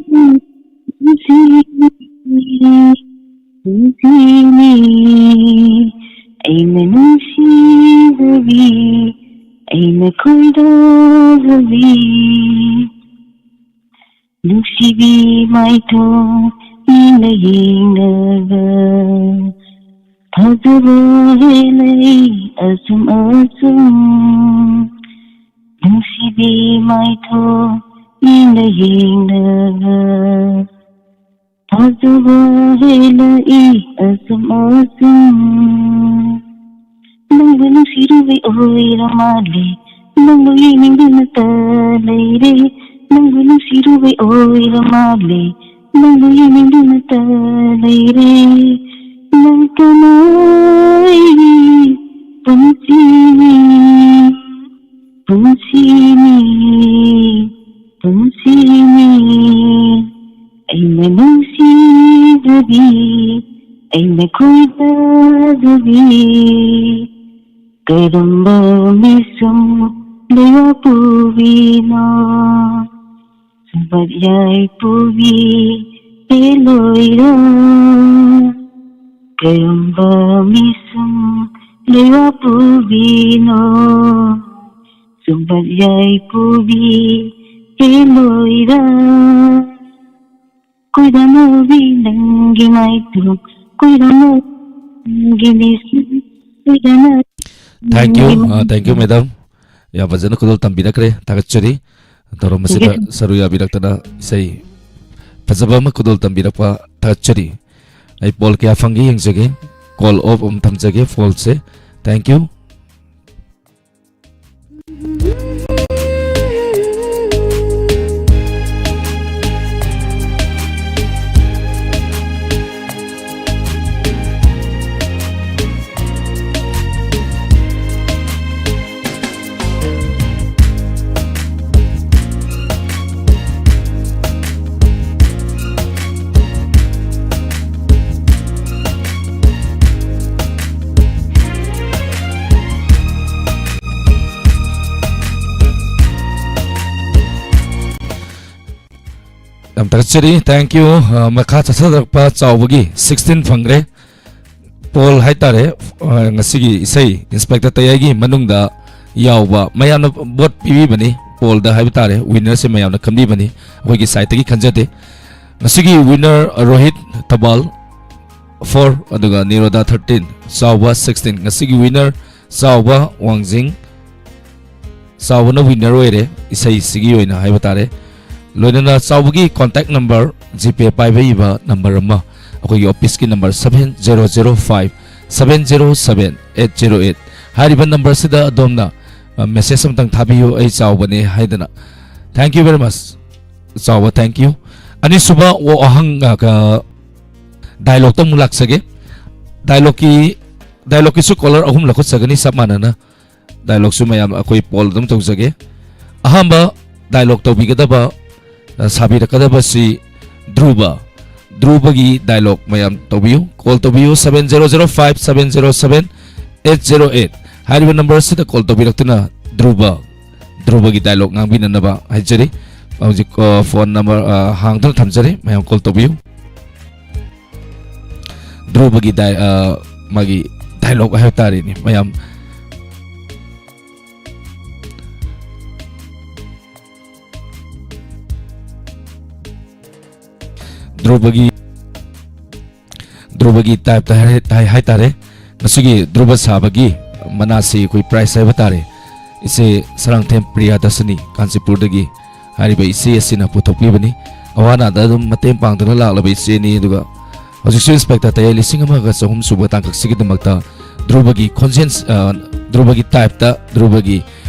ꯄꯨꯟꯁꯤꯅꯤ, ꯄꯨꯟꯁꯤꯅꯤ꯫ ꯑꯩꯅ ꯅꯨꯡꯁꯤꯖꯕꯤ, ꯑꯩꯅ ꯈꯣꯏꯗꯥꯖꯕꯤ, ꯅꯨꯡꯁꯤꯕꯤ ꯃꯥꯏꯊꯣꯡ ꯃꯤꯅ ꯌꯦꯡꯂꯒ ꯊꯥꯖꯕ ꯍꯦꯜꯂꯛꯏ ꯑꯁꯨꯝ ꯑꯁꯨꯝ꯫ ꯅꯨꯡꯁꯤꯕꯤ ꯃꯥꯏꯊꯣꯡ ꯃꯤꯅ ꯌꯦꯡꯂꯒ ꯊꯥꯖꯕ ꯍꯦꯜꯂꯛꯏ ꯑꯁꯨꯝ ꯑꯁꯨꯝ꯫ ꯅꯪꯕꯨ ꯅꯨꯡꯁꯤꯔꯨꯕꯩ ꯑꯣꯏꯔ ꯃꯥꯜꯂꯦ, ꯅꯪꯕꯨ ꯌꯦꯡꯅꯤꯡꯗꯨꯅꯇ ꯂꯩꯔꯦ꯫ ꯅꯪꯕꯨ ꯅꯨꯡꯁꯤꯔꯨꯕꯩ ꯑꯣꯏꯔ ꯃꯥꯜꯂꯦ, ꯅꯪꯕꯨ ꯌꯦꯡꯅꯤꯡꯗꯨꯅꯇ ꯂꯩꯔꯦ꯫ ꯅꯪꯇꯅ ꯑꯩꯒꯤ ꯄꯨꯟꯁꯤꯅꯤ, ꯄꯨꯟꯁꯤꯅꯤ, ꯄꯨꯟꯁꯤꯅꯤ꯫ ꯑꯩꯅ ꯅꯨꯡꯁꯤꯖꯕꯤ, ꯑꯩꯅ ꯈꯣꯏꯗꯥꯖꯕꯤ, ꯀꯔꯝꯕ ꯃꯤꯁꯨꯝ ꯂꯩꯕꯥꯛ ꯄꯨꯕꯤꯅꯣ? ꯁꯨꯝꯕꯠ ꯌꯥꯏꯄꯨꯕꯤ ꯍꯦꯂꯣꯏꯔ, ꯀꯔꯝꯕ ꯃꯤꯁꯨꯝ ꯂꯩꯕꯥꯛ ꯄꯨꯕꯤꯅꯣ? ꯁꯨꯝꯕꯠ ꯌꯥꯏꯄꯨꯕꯤ ꯍꯦꯂꯣꯏꯔ, ꯈꯣꯏꯗꯥꯅꯕꯤ ꯅꯪꯒꯤ ꯃꯥꯏꯊꯣꯡ, ꯈꯣꯏꯗꯥꯅꯕꯤ ꯅꯪꯒꯤ ꯃꯤꯁꯨꯝ, ꯈꯣꯏꯗꯥꯅꯕꯤ Thank you, ꯅꯪꯒꯤ ꯑ, thank you, ꯃꯥꯏꯊꯣꯡ꯫ Madam. ꯌꯥꯝ ꯐꯖꯅ ꯈꯨꯗꯣꯜ ꯇꯝꯕꯤꯔꯛꯈ꯭ꯔꯦ, ꯊꯥꯒꯠꯆꯔꯤ꯫ ꯊꯧꯔꯝ ꯑꯁꯤꯗ Thank you, sir. ꯁꯔꯨꯛ ꯌꯥꯕꯤꯔꯛꯇꯅ ꯏꯁꯩ ꯐꯖꯕ ꯑꯃ ꯈꯨꯗꯣꯜ ꯇꯝꯕꯤꯔꯛꯄ ꯊꯥꯒꯠꯆꯔꯤ꯫ ꯑꯩ ꯄꯣꯜ ꯀꯌꯥ ꯐꯪꯒꯦ ꯌꯦꯡꯖꯒꯦ꯫ ꯀꯣꯜ ꯑꯣꯐ ꯑꯃ ꯊꯝꯖꯒꯦ ꯐꯣꯜꯁꯦ꯫ Thank you꯫ ꯌꯥꯝ ꯊꯥꯒꯠꯆꯔꯤ꯫ Thank you꯫ ꯑ, ꯃꯈꯥ ꯆꯠꯊꯔꯛꯄ ꯆꯥꯎꯕꯒꯤ sixteen ꯐꯪꯈ꯭ꯔꯦ꯫ ꯄꯣꯜ ꯍꯥꯏꯇꯥꯔꯦ, ꯑ, ꯉꯁꯤꯒꯤ ꯏꯁꯩ ꯏꯟꯁꯄꯦꯛꯇꯔ ꯇꯌꯥꯏꯒꯤ ꯃꯅꯨꯡꯗ ꯌꯥꯎꯕ ꯃꯌꯥꯝꯅ ꯚꯣꯠ ꯄꯤꯕꯤꯕꯅꯤ꯫ ꯄꯣꯜꯗ ꯍꯥꯏꯕ ꯇꯥꯔꯦ, ꯋꯤꯟꯅꯔꯁꯦ ꯃꯌꯥꯝꯅ ꯈꯟꯕꯤꯕꯅꯤ, ꯑꯩꯈꯣꯏꯒꯤ ꯁꯥꯏꯠꯇꯒꯤ ꯈꯟꯖꯗꯦ꯫ ꯉꯁꯤꯒꯤ ꯋꯤꯟꯅꯔ ꯔꯣꯍꯤꯠ ꯊꯕꯥꯜ four, ꯑꯗꯨꯒ ꯅꯤꯔꯣꯗꯥ thirteen, ꯆꯥꯎꯕ sixteen꯫ ꯉꯁꯤꯒꯤ ꯋꯤꯟꯅꯔ ꯆꯥꯎꯕ ꯋꯥꯡꯖꯤꯡ, ꯆꯥꯎꯕꯅ ꯋꯤꯟꯅꯔ ꯑꯣꯏꯔꯦ ꯏꯁꯩꯁꯤꯒꯤ ꯑꯣꯏꯅ ꯍꯥꯏꯕ ꯇꯥꯔꯦ꯫ ꯂꯣꯏꯅꯅ ꯆꯥꯎꯕꯒꯤ ꯀꯣꯟꯇꯦꯛ ꯅꯝꯕꯔ, ꯖꯤꯄꯦ ꯄꯥꯏꯕ ꯏꯕ ꯅꯝꯕꯔ ꯑꯃ, ꯑꯩꯈꯣꯏꯒꯤ ꯑꯣꯐꯤꯁꯀꯤ number seven zero zero five seven zero seven eight zero eight꯫ ꯍꯥꯏꯔꯤꯕ ꯅꯝꯕꯔꯁꯤꯗ ꯑꯗꯣꯝꯅ, ꯑ, ꯃꯦꯁꯦꯖ ꯑꯃꯇꯪ ꯊꯥꯕꯤꯌꯨ, "ꯑꯩ ꯆꯥꯎꯕꯅꯦ" ꯍꯥꯏꯗꯅ꯫ Thank you very much꯫ ꯆꯥꯎꯕ, thank you꯫ ꯑꯅꯤꯁꯨꯕ ꯋꯥꯍꯪ, ꯑ, ꯀ-, ꯗꯥꯏꯂꯣꯛꯇ ꯑꯃꯨꯛ ꯂꯥꯛꯆꯒꯦ꯫ ꯗꯥꯏꯂꯣꯛꯀꯤ, ꯗꯥꯏꯂꯣꯛꯀꯤꯁꯨ ꯀꯣꯂꯔ ꯑꯍꯨꯝ ꯂꯧꯈꯠꯆꯒꯅꯤ ꯆꯞ ꯃꯥꯟꯅꯅ꯫ ꯗꯥꯏꯂꯣꯛꯁꯨ ꯃꯌꯥꯝ ꯑꯩꯈꯣꯏ ꯄꯣꯜ ꯑꯗꯨꯝ ꯇꯧꯖꯒꯦ꯫ ꯑꯍꯥꯟꯕ ꯗꯥꯏꯂꯣꯛ ꯇꯧꯕꯤꯒꯗꯕ, ꯑ, ꯁꯥꯕꯤꯔꯛꯀꯗꯕꯁꯤ ꯙ꯭ꯔꯨꯕ꯫ ꯙ꯭ꯔꯨꯕꯒꯤ ꯗꯥꯏꯂꯣꯛ ꯃꯌꯥꯝ ꯇꯧꯕꯤꯌꯨ꯫ ꯀꯣꯜ ꯇꯧꯕꯤꯌꯨ, seven zero zero five seven zero seven eight zero eight꯫ ꯍꯥꯏꯔꯤꯕ ꯅꯝꯕꯔ ꯑꯁꯤꯗ ꯀꯣꯜ ꯇꯧꯕꯤꯔꯛꯇꯨꯅ ꯙ꯭ꯔꯨꯕ, ꯙ꯭ꯔꯨꯕꯒꯤ ꯗꯥꯏꯂꯣꯛ ꯉꯥꯡꯕꯤꯅꯅꯕ ꯍꯥꯏꯖꯔꯤ꯫ ꯍꯧꯖꯤꯛ, ꯑ, ꯐꯣꯟ ꯅꯝꯕꯔ, ꯑ, ꯍꯥꯡꯗꯨꯅ ꯊꯝꯖꯔꯤ, ꯃꯌꯥꯝ ꯀꯣꯜ ꯇꯧꯕꯤꯌꯨ꯫ ꯙ꯭ꯔꯨꯕꯒꯤ ꯗꯥꯏ-, ꯑ, ꯃꯥꯒꯤ ꯗꯥꯏꯂꯣꯛ ꯍꯥꯏꯕ ꯇꯥꯔꯦꯅꯦ, ꯃꯌꯥꯝ꯫ ꯙ꯭ꯔꯨꯕꯒꯤ, ꯙ꯭ꯔꯨꯕꯒꯤ ꯇꯥꯏꯞꯇ ꯍꯥꯏ-, ꯍꯥꯏ-, ꯍꯥꯏꯇꯥꯔꯦ꯫ ꯉꯁꯤꯒꯤ ꯙ꯭ꯔꯨꯕ ꯁꯥꯕꯒꯤ ꯃꯅꯥꯁꯤ ꯑꯩꯈꯣꯏ ꯄ꯭ꯔꯥꯏꯖ ꯍꯥꯏꯕ ꯇꯥꯔꯦ꯫ ꯏꯆꯦ ꯁꯔꯥꯡꯊꯦꯝ ꯄ꯭ꯔꯤꯌꯥꯗꯁꯅꯤ, ꯀꯥꯟꯆꯤꯄꯨꯔꯗꯒꯤ ꯍꯥꯏꯔꯤꯕ ꯏꯆꯦ ꯑꯁꯤꯅ ꯄꯨꯊꯣꯛꯄꯤꯕꯅꯤ꯫ ꯑꯋꯥ ꯑꯅꯥꯗ ꯑꯗꯨꯝ ꯃꯇꯦꯡ ꯄꯥꯡꯗꯨꯅ ꯂꯥꯛꯂꯕ ꯏꯆꯦꯅꯤ꯫ ꯑꯗꯨꯒ ꯍꯧꯖꯤꯛꯁꯨ ꯏꯟꯁꯄꯦꯛꯇꯔ ꯇꯌꯥꯏ ꯂꯤꯁꯤꯡ ꯑꯃꯒ ꯆꯍꯨꯝ ꯁꯨꯕ ꯇꯥꯡꯀꯛꯁꯤꯒꯤꯗꯃꯛꯇ ꯙ꯭ꯔꯨꯕꯒꯤ ꯈꯣꯟꯖꯦꯜ, ꯑ, ꯙ꯭ꯔꯨꯕꯒꯤ ꯇꯥꯏꯞꯇ ꯙ꯭ꯔꯨꯕꯒꯤ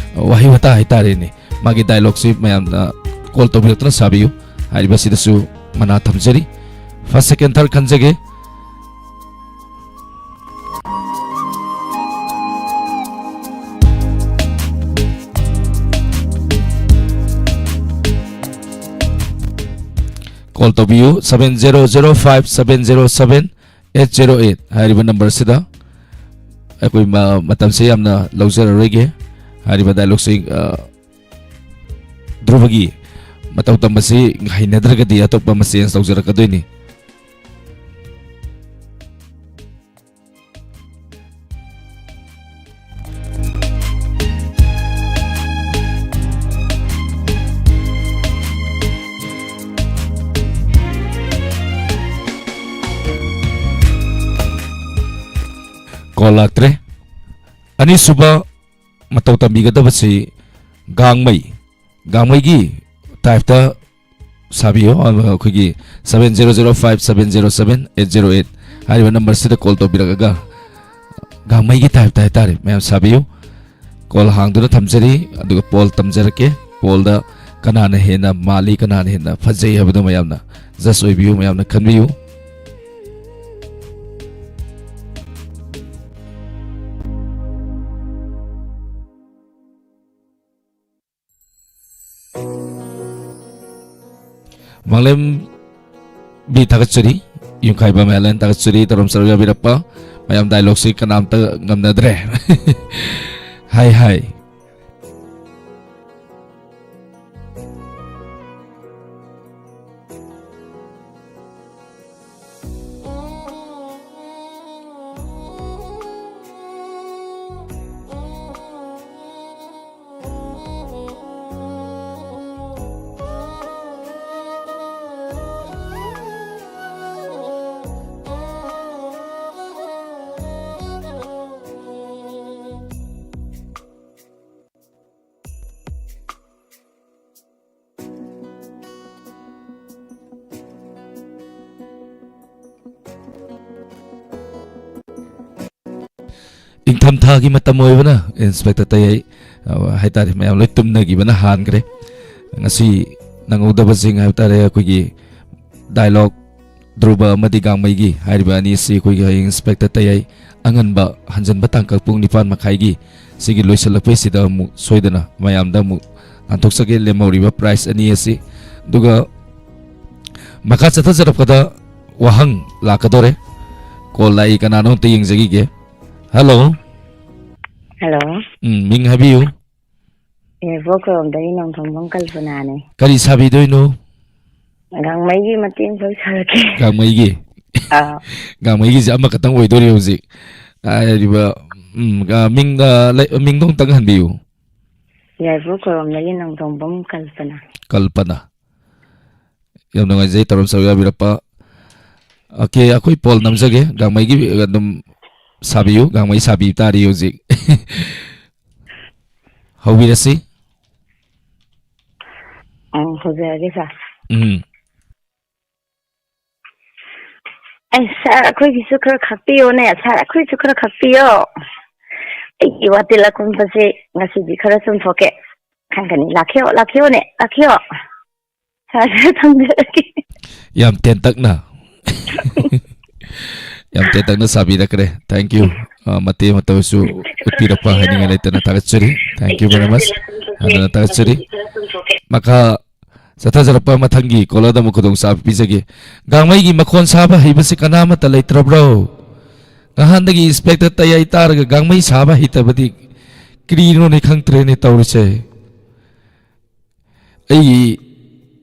ꯋꯥꯍꯩ ꯋꯥꯇꯥ ꯍꯥꯏꯇꯥꯔꯦꯅꯦ, ꯃꯥꯒꯤ ꯗꯥꯏꯂꯣꯛꯁꯤ ꯃꯌꯥꯝꯅ ꯀꯣꯜ ꯇꯧꯕꯤꯔꯛꯇꯨꯅ ꯁꯥꯕꯤꯌꯨ꯫ ꯍꯥꯏꯔꯤꯕꯁꯤꯗꯁꯨ ꯃꯅꯥ ꯊꯝꯖꯔꯤ꯫ ꯐꯥꯔꯁ, ꯁꯦꯀꯦꯟ, ꯊꯥꯔꯠ ꯈꯟꯖꯒꯦ꯫ ꯀꯣꯜ ꯇꯧꯕꯤꯌꯨ, seven zero zero five seven zero seven eight zero eight ꯍꯥꯏꯔꯤꯕ ꯅꯝꯕꯔꯁꯤꯗ꯫ ꯑꯩꯈꯣꯏ ꯃ-, ꯃꯇꯝꯁꯦ ꯌꯥꯝꯅ ꯂꯧꯖꯔꯔꯣꯏꯒꯦ꯫ ꯍꯥꯏꯔꯤꯕ ꯗꯥꯏꯂꯣꯛꯁꯤ, ꯑ, ꯙ꯭ꯔꯨꯕꯒꯤ ꯃꯇꯧ ꯇꯝꯕꯁꯤ ꯍꯩꯅꯗ꯭ꯔꯒꯗꯤ ꯑꯇꯣꯞꯄ ꯑꯃ ꯆꯦꯟꯖ ꯇꯧꯖꯔꯛꯀꯗꯣꯏꯅꯤ꯫ ꯀꯣꯜ ꯂꯥꯛꯇ꯭ꯔꯦ꯫ ꯑꯅꯤꯁꯨꯕ ꯃꯇꯧ ꯇꯝꯕꯤꯒꯗꯕꯁꯤ ꯒꯥꯡꯃꯩ, ꯒꯥꯡꯃꯩꯒꯤ ꯇꯥꯏꯞꯇ ꯁꯥꯕꯤꯌꯣ꯫ ꯑꯩꯈꯣꯏꯒꯤ seven zero zero five seven zero seven eight zero eight ꯍꯥꯏꯔꯤꯕ ꯅꯝꯕꯔꯁꯤꯗ ꯀꯣꯜ ꯇꯧꯕꯤꯔꯛꯑꯒ ꯒꯥꯡꯃꯩꯒꯤ ꯇꯥꯏꯞꯇ ꯍꯥꯏꯇꯥꯔꯦ, ꯃꯌꯥꯝ ꯁꯥꯕꯤꯌꯨ꯫ ꯀꯣꯜ ꯍꯥꯡꯗꯨꯅ ꯊꯝꯖꯔꯤ, ꯑꯗꯨꯒ ꯄꯣꯜ ꯇꯝꯖꯔꯛꯀꯦ꯫ ꯄꯣꯜꯗ ꯀꯅꯥꯅ ꯍꯦꯟꯅ ꯃꯥꯜꯂꯤ, ꯀꯅꯥꯅ ꯍꯦꯟꯅ ꯐꯖꯩ ꯍꯥꯏꯕꯗꯣ ꯃꯌꯥꯝꯅ ꯖꯁ ꯑꯣꯏꯕꯤꯌꯨ, ꯃꯌꯥꯝꯅ ꯈꯟꯕꯤꯌꯨ꯫ ꯃꯥꯂꯦꯝꯕꯤ ꯊꯥꯒꯠꯆꯔꯤ, ꯌꯨꯝꯈꯥꯏꯕꯝ ꯍꯦꯂꯦꯟ ꯊꯥꯒꯠꯆꯔꯤ, ꯇꯧꯔꯝ ꯁꯔꯨꯛ ꯌꯥꯕꯤꯔꯛꯄ꯫ ꯃꯌꯥꯝ ꯗꯥꯏꯂꯣꯛꯁꯤ ꯀꯅꯥꯝꯇ ꯉꯝꯅꯗ꯭ꯔꯦ꯫ ꯍꯥꯏ ꯍꯥꯏ꯫ ꯏꯪꯊꯝꯊꯥꯒꯤ ꯃꯇꯝ ꯑꯣꯏꯕꯅ, ꯏꯟꯁꯄꯦꯛꯇꯔ ꯇꯌꯥꯏ, ꯑ, ꯍꯥꯏꯇꯥꯔꯦ, ꯃꯌꯥꯝ ꯂꯣꯏ ꯇꯨꯝꯅꯈꯤꯕꯅ ꯍꯥꯟꯈ꯭ꯔꯦ꯫ ꯉꯁꯤ ꯅꯪꯍꯧꯗꯕꯁꯤꯡ ꯍꯥꯏꯕ ꯇꯥꯔꯦ, ꯑꯩꯈꯣꯏꯒꯤ ꯗꯥꯏꯂꯣꯛ ꯙ꯭ꯔꯨꯕ ꯑꯃꯗꯤ ꯒꯥꯡꯃꯩꯒꯤ ꯍꯥꯏꯔꯤꯕ ꯑꯅꯤ ꯑꯁꯤ ꯑꯩꯈꯣꯏꯒꯤ ꯍꯌꯦꯡ ꯏꯟꯁꯄꯦꯛꯇꯔ ꯇꯌꯥꯏ ꯑꯉꯟꯕ ꯍꯟꯖꯟꯕ ꯇꯥꯡꯀꯛ ꯄꯨꯡ ꯅꯤꯄꯥꯟ ꯃꯈꯥꯏꯒꯤ ꯁꯤꯒꯤ ꯂꯣꯏꯁꯤꯜꯂꯛꯄꯩꯁꯤꯗ ꯑꯃꯨꯛ ꯁꯣꯏꯗꯅ ꯃꯌꯥꯝꯗ ꯑꯃꯨꯛ ꯇꯥꯟꯊꯣꯛꯆꯒꯦ, ꯂꯦꯝꯍꯧꯔꯤꯕ ꯄ꯭ꯔꯥꯏꯖ ꯑꯅꯤ ꯑꯁꯤ꯫ ꯑꯗꯨꯒ ꯃꯈꯥ ꯆꯠꯊꯖꯔꯛꯄꯗ ꯋꯥꯍꯪ ꯂꯥꯛꯀꯗꯧꯔꯦ꯫ ꯀꯣꯜ ꯂꯥꯛꯏ, ꯀꯅꯥꯅꯣ ꯑꯝꯇ ꯌꯦꯡꯖꯈꯤꯒꯦ꯫ ꯍꯜꯂꯣ꯫ ꯍꯜꯂꯣ꯫ ꯎꯝ, ꯃꯤꯡ ꯍꯥꯏꯕꯤꯌꯨ꯫ ꯑꯦ, ꯕ꯭ꯂꯣꯛ ꯈꯨꯔꯣꯝꯗꯒꯤ ꯅꯣꯡꯊꯣꯡꯕꯝ ꯀꯜꯄꯅꯥꯅꯦ꯫ ꯀꯔꯤ ꯁꯥꯕꯤꯗꯣꯏꯅꯣ? ꯒꯥꯡꯃꯩꯒꯤ ꯃꯇꯦꯛ ꯑꯃꯈꯛ ꯁꯥꯔꯛꯀꯦ꯫ ꯒꯥꯡꯃꯩꯒꯤ? ꯑꯥ꯫ ꯒꯥꯡꯃꯩꯒꯤꯁꯦ ꯑꯃꯈꯛꯇꯪ ꯑꯣꯏꯗꯣꯔꯤ ꯍꯧꯖꯤꯛ꯫ ꯍꯥꯏꯔꯤꯕ, ꯎꯝ, ꯑ, ꯃꯤꯡ, ꯑ, ꯂꯩ-, ꯃꯤꯡꯗꯣ ꯑꯃꯨꯛꯇꯪ ꯍꯟꯕꯤꯌꯨ꯫ ꯌꯥꯏꯕ꯭ꯔꯣ ꯈꯨꯔꯣꯝꯗꯒꯤ ꯅꯣꯡꯊꯣꯡꯕꯝ ꯀꯜꯄꯅꯥ꯫ ꯀꯜꯄꯅꯥ꯫ ꯌꯥꯝ ꯅꯨꯡꯉꯥꯏꯖꯩ, ꯇꯧꯔꯝ ꯁꯔꯨꯛ ꯌꯥꯕꯤꯔꯛꯄ꯫ ꯑꯣꯀꯦ, ꯑꯩꯈꯣꯏ ꯄꯣꯜ ꯅꯝꯖꯒꯦ, ꯒꯥꯡꯃꯩꯒꯤ ꯑꯗꯨꯝ ꯁꯥꯕꯤꯌꯨ, ꯒꯥꯡꯃꯩ ꯁꯥꯕꯤ ꯇꯥꯔꯤ ꯍꯧꯖꯤꯛ꯫ ꯍꯧꯕꯤꯔꯁꯤ꯫ ꯑꯪ, ꯍꯧꯖꯔꯒꯦ, ꯁꯥꯔ꯫ ꯎꯝ꯫ ꯑꯩ, ꯁꯥꯔ, ꯑꯩꯈꯣꯏꯒꯤꯁꯨ ꯈꯔ ꯈꯥꯛꯄꯤꯌꯣꯅꯦ, ꯁꯥꯔ, ꯑꯩꯈꯣꯏꯁꯨ ꯈꯔ ꯈꯥꯛꯄꯤꯌꯣ꯫ ꯑꯩꯒꯤ ꯋꯥꯇꯤꯜ ꯑꯀꯨꯝꯕꯁꯦ ꯉꯁꯤꯗꯤ ꯈꯔ ꯆꯨꯝꯊꯣꯛꯀꯦ꯫ ꯈꯪꯒꯅꯤ, ꯂꯥꯛꯈꯤꯌꯣ, ꯂꯥꯛꯈꯤꯌꯣꯅꯦ, ꯂꯥꯛꯈꯤꯌꯣ꯫ ꯁꯥꯔ, ꯊꯝꯖꯔꯒꯦ꯫ ꯌꯥꯝ ꯇꯦꯟꯇꯛꯅ꯫ ꯌꯥꯝ ꯇꯦꯟꯇꯛꯅ ꯁꯥꯕꯤꯔꯛꯈ꯭ꯔꯦ꯫ Thank you꯫ ꯑ, ꯃꯇꯦꯡ ꯃꯇꯧꯁꯨ ꯎꯠꯄꯤꯔꯛꯄ ꯍꯥꯏꯅꯤꯡꯉꯥꯏ ꯂꯩꯇꯅ ꯊꯥꯒꯠꯆꯔꯤ꯫ Thank you very much꯫ ꯍꯟꯅ ꯊꯥꯒꯠꯆꯔꯤ꯫ ꯃꯈꯥ ꯆꯠꯊꯖꯔꯛꯄ ꯃꯊꯪꯒꯤ ꯀꯣꯂꯔꯗ ꯑꯃꯨꯛ ꯈꯨꯗꯣꯡꯆꯥꯕ ꯄꯤꯖꯒꯦ꯫ ꯒꯥꯡꯃꯩꯒꯤ ꯃꯈꯣꯟ ꯁꯥꯕ ꯍꯩꯕꯁꯤ ꯀꯅꯥ ꯑꯃꯠꯇ ꯂꯩꯇ꯭ꯔꯕ꯭ꯔꯣ? ꯅꯍꯥꯟꯗꯒꯤ ꯏꯟꯁꯄꯦꯛꯇꯔ ꯇꯌꯥꯏ ꯇꯥꯔꯒ ꯒꯥꯡꯃꯩ ꯁꯥꯕ ꯍꯩꯇꯕꯗꯤ ꯀꯔꯤꯅꯣꯅꯦ, ꯈꯪꯗ꯭ꯔꯦꯅꯦ ꯇꯧꯔꯤꯁꯦ꯫ ꯑꯩꯒꯤ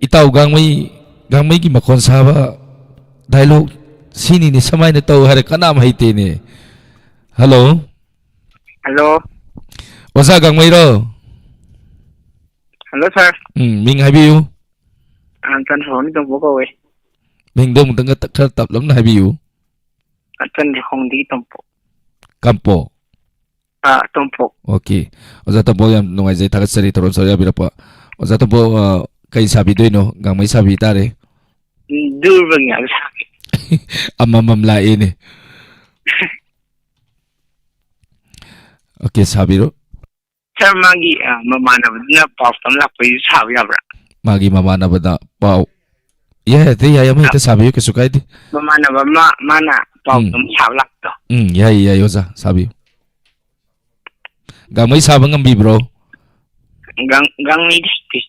ꯏꯇꯥꯎ ꯒꯥꯡꯃꯩ, ꯒꯥꯡꯃꯩꯒꯤ ꯃꯈꯣꯟ ꯁꯥꯕ ꯗꯥꯏꯂꯣꯛ ꯁꯤꯅꯤꯅꯦ, ꯁꯨꯃꯥꯏꯅ ꯇꯧ ꯍꯥꯏꯔ ꯀꯅꯥꯝ ꯍꯩꯇꯦꯅꯦ꯫ ꯍꯜꯂꯣ꯫ ꯍꯜꯂꯣ꯫ ꯑꯣꯖꯥ ꯒꯥꯡꯃꯩꯔꯣ? ꯍꯜꯂꯣ, ꯁꯥꯔ꯫ ꯎꯝ, ꯃꯤꯡ ꯍꯥꯏꯕꯤꯌꯨ꯫ ꯑ, ꯆꯟꯗ꯭ꯔꯍꯣꯡꯗꯤ ꯇꯣꯝꯄꯣ ꯀꯧꯋꯦ꯫ ꯃꯤꯡꯗꯣ ꯑꯃꯨꯛꯇꯪꯒ ꯇ-, ꯈꯔ ꯇꯞꯂꯞꯅ ꯍꯥꯏꯕꯤꯌꯨ꯫ ꯑ, ꯆꯟꯗ꯭ꯔꯍꯣꯡꯗꯒꯤ ꯇꯣꯝꯄꯣ꯫ ꯀꯝꯄꯣ? ꯑ, ꯇꯣꯝꯄꯣ꯫ ꯑꯣꯀꯦ꯫ ꯑꯣꯖꯥ ꯇꯣꯝꯄꯣ, ꯌꯥꯝ ꯅꯨꯡꯉꯥꯏꯖꯩ, ꯊꯥꯒꯠꯆꯔꯤ, ꯊꯧꯔꯝ ꯁꯔꯨꯛ ꯌꯥꯕꯤꯔꯛꯄ꯫ ꯑꯣꯖꯥ ꯇꯣꯝꯄꯣ, ꯑ, ꯀꯩ ꯁꯥꯕꯤꯗꯣꯏꯅꯣ? ꯒꯥꯡꯃꯩ ꯁꯥꯕꯤ ꯇꯥꯔꯦ꯫ ꯎꯝ, ꯗꯨꯔꯕ ꯉꯥꯛ ꯁꯥꯕꯤ꯫ ꯑꯃꯃꯝ ꯂꯥꯛꯑꯦꯅꯦ꯫ ꯑꯣꯀꯦ, ꯁꯥꯕꯤꯔꯣ꯫ ꯁꯥꯔ, ꯃꯥꯒꯤ, ꯑ, ꯃꯃꯥꯟꯅꯕꯗꯨꯅ ꯄꯥꯎ ꯇꯝ ꯂꯥꯛꯄꯩꯁꯨ ꯁꯥꯕ ꯌꯥꯕ꯭ꯔꯥ? ꯃꯥꯒꯤ ꯃꯃꯥꯟꯅꯕꯗ ꯄꯥꯎ, ꯌꯥꯏ, ꯑꯇꯩ ꯌꯥꯏ, ꯑꯃ ꯍꯦꯛꯇ ꯁꯥꯕꯤꯌꯨ, ꯀꯩꯁꯨ ꯀꯥꯏꯗꯦ꯫ ꯃꯃꯥꯟꯅꯕ ꯑꯃ, ꯃꯥꯅ ꯄꯥꯎ ꯎꯝ꯫ ꯇꯝ ꯁꯥꯕ ꯂꯥꯛꯄꯗꯣ꯫ ꯎꯝ, ꯌꯥꯏ, ꯌꯥꯏ, ꯑꯣꯖꯥ, ꯁꯥꯕꯤꯌꯨ꯫ ꯒꯥꯡꯃꯩ ꯁꯥꯕ ꯉꯝꯕꯤꯕ꯭ꯔꯣ? ꯒꯥꯡ-, ꯒꯥꯡꯃꯩꯗꯤ ꯍꯩꯇꯦ꯫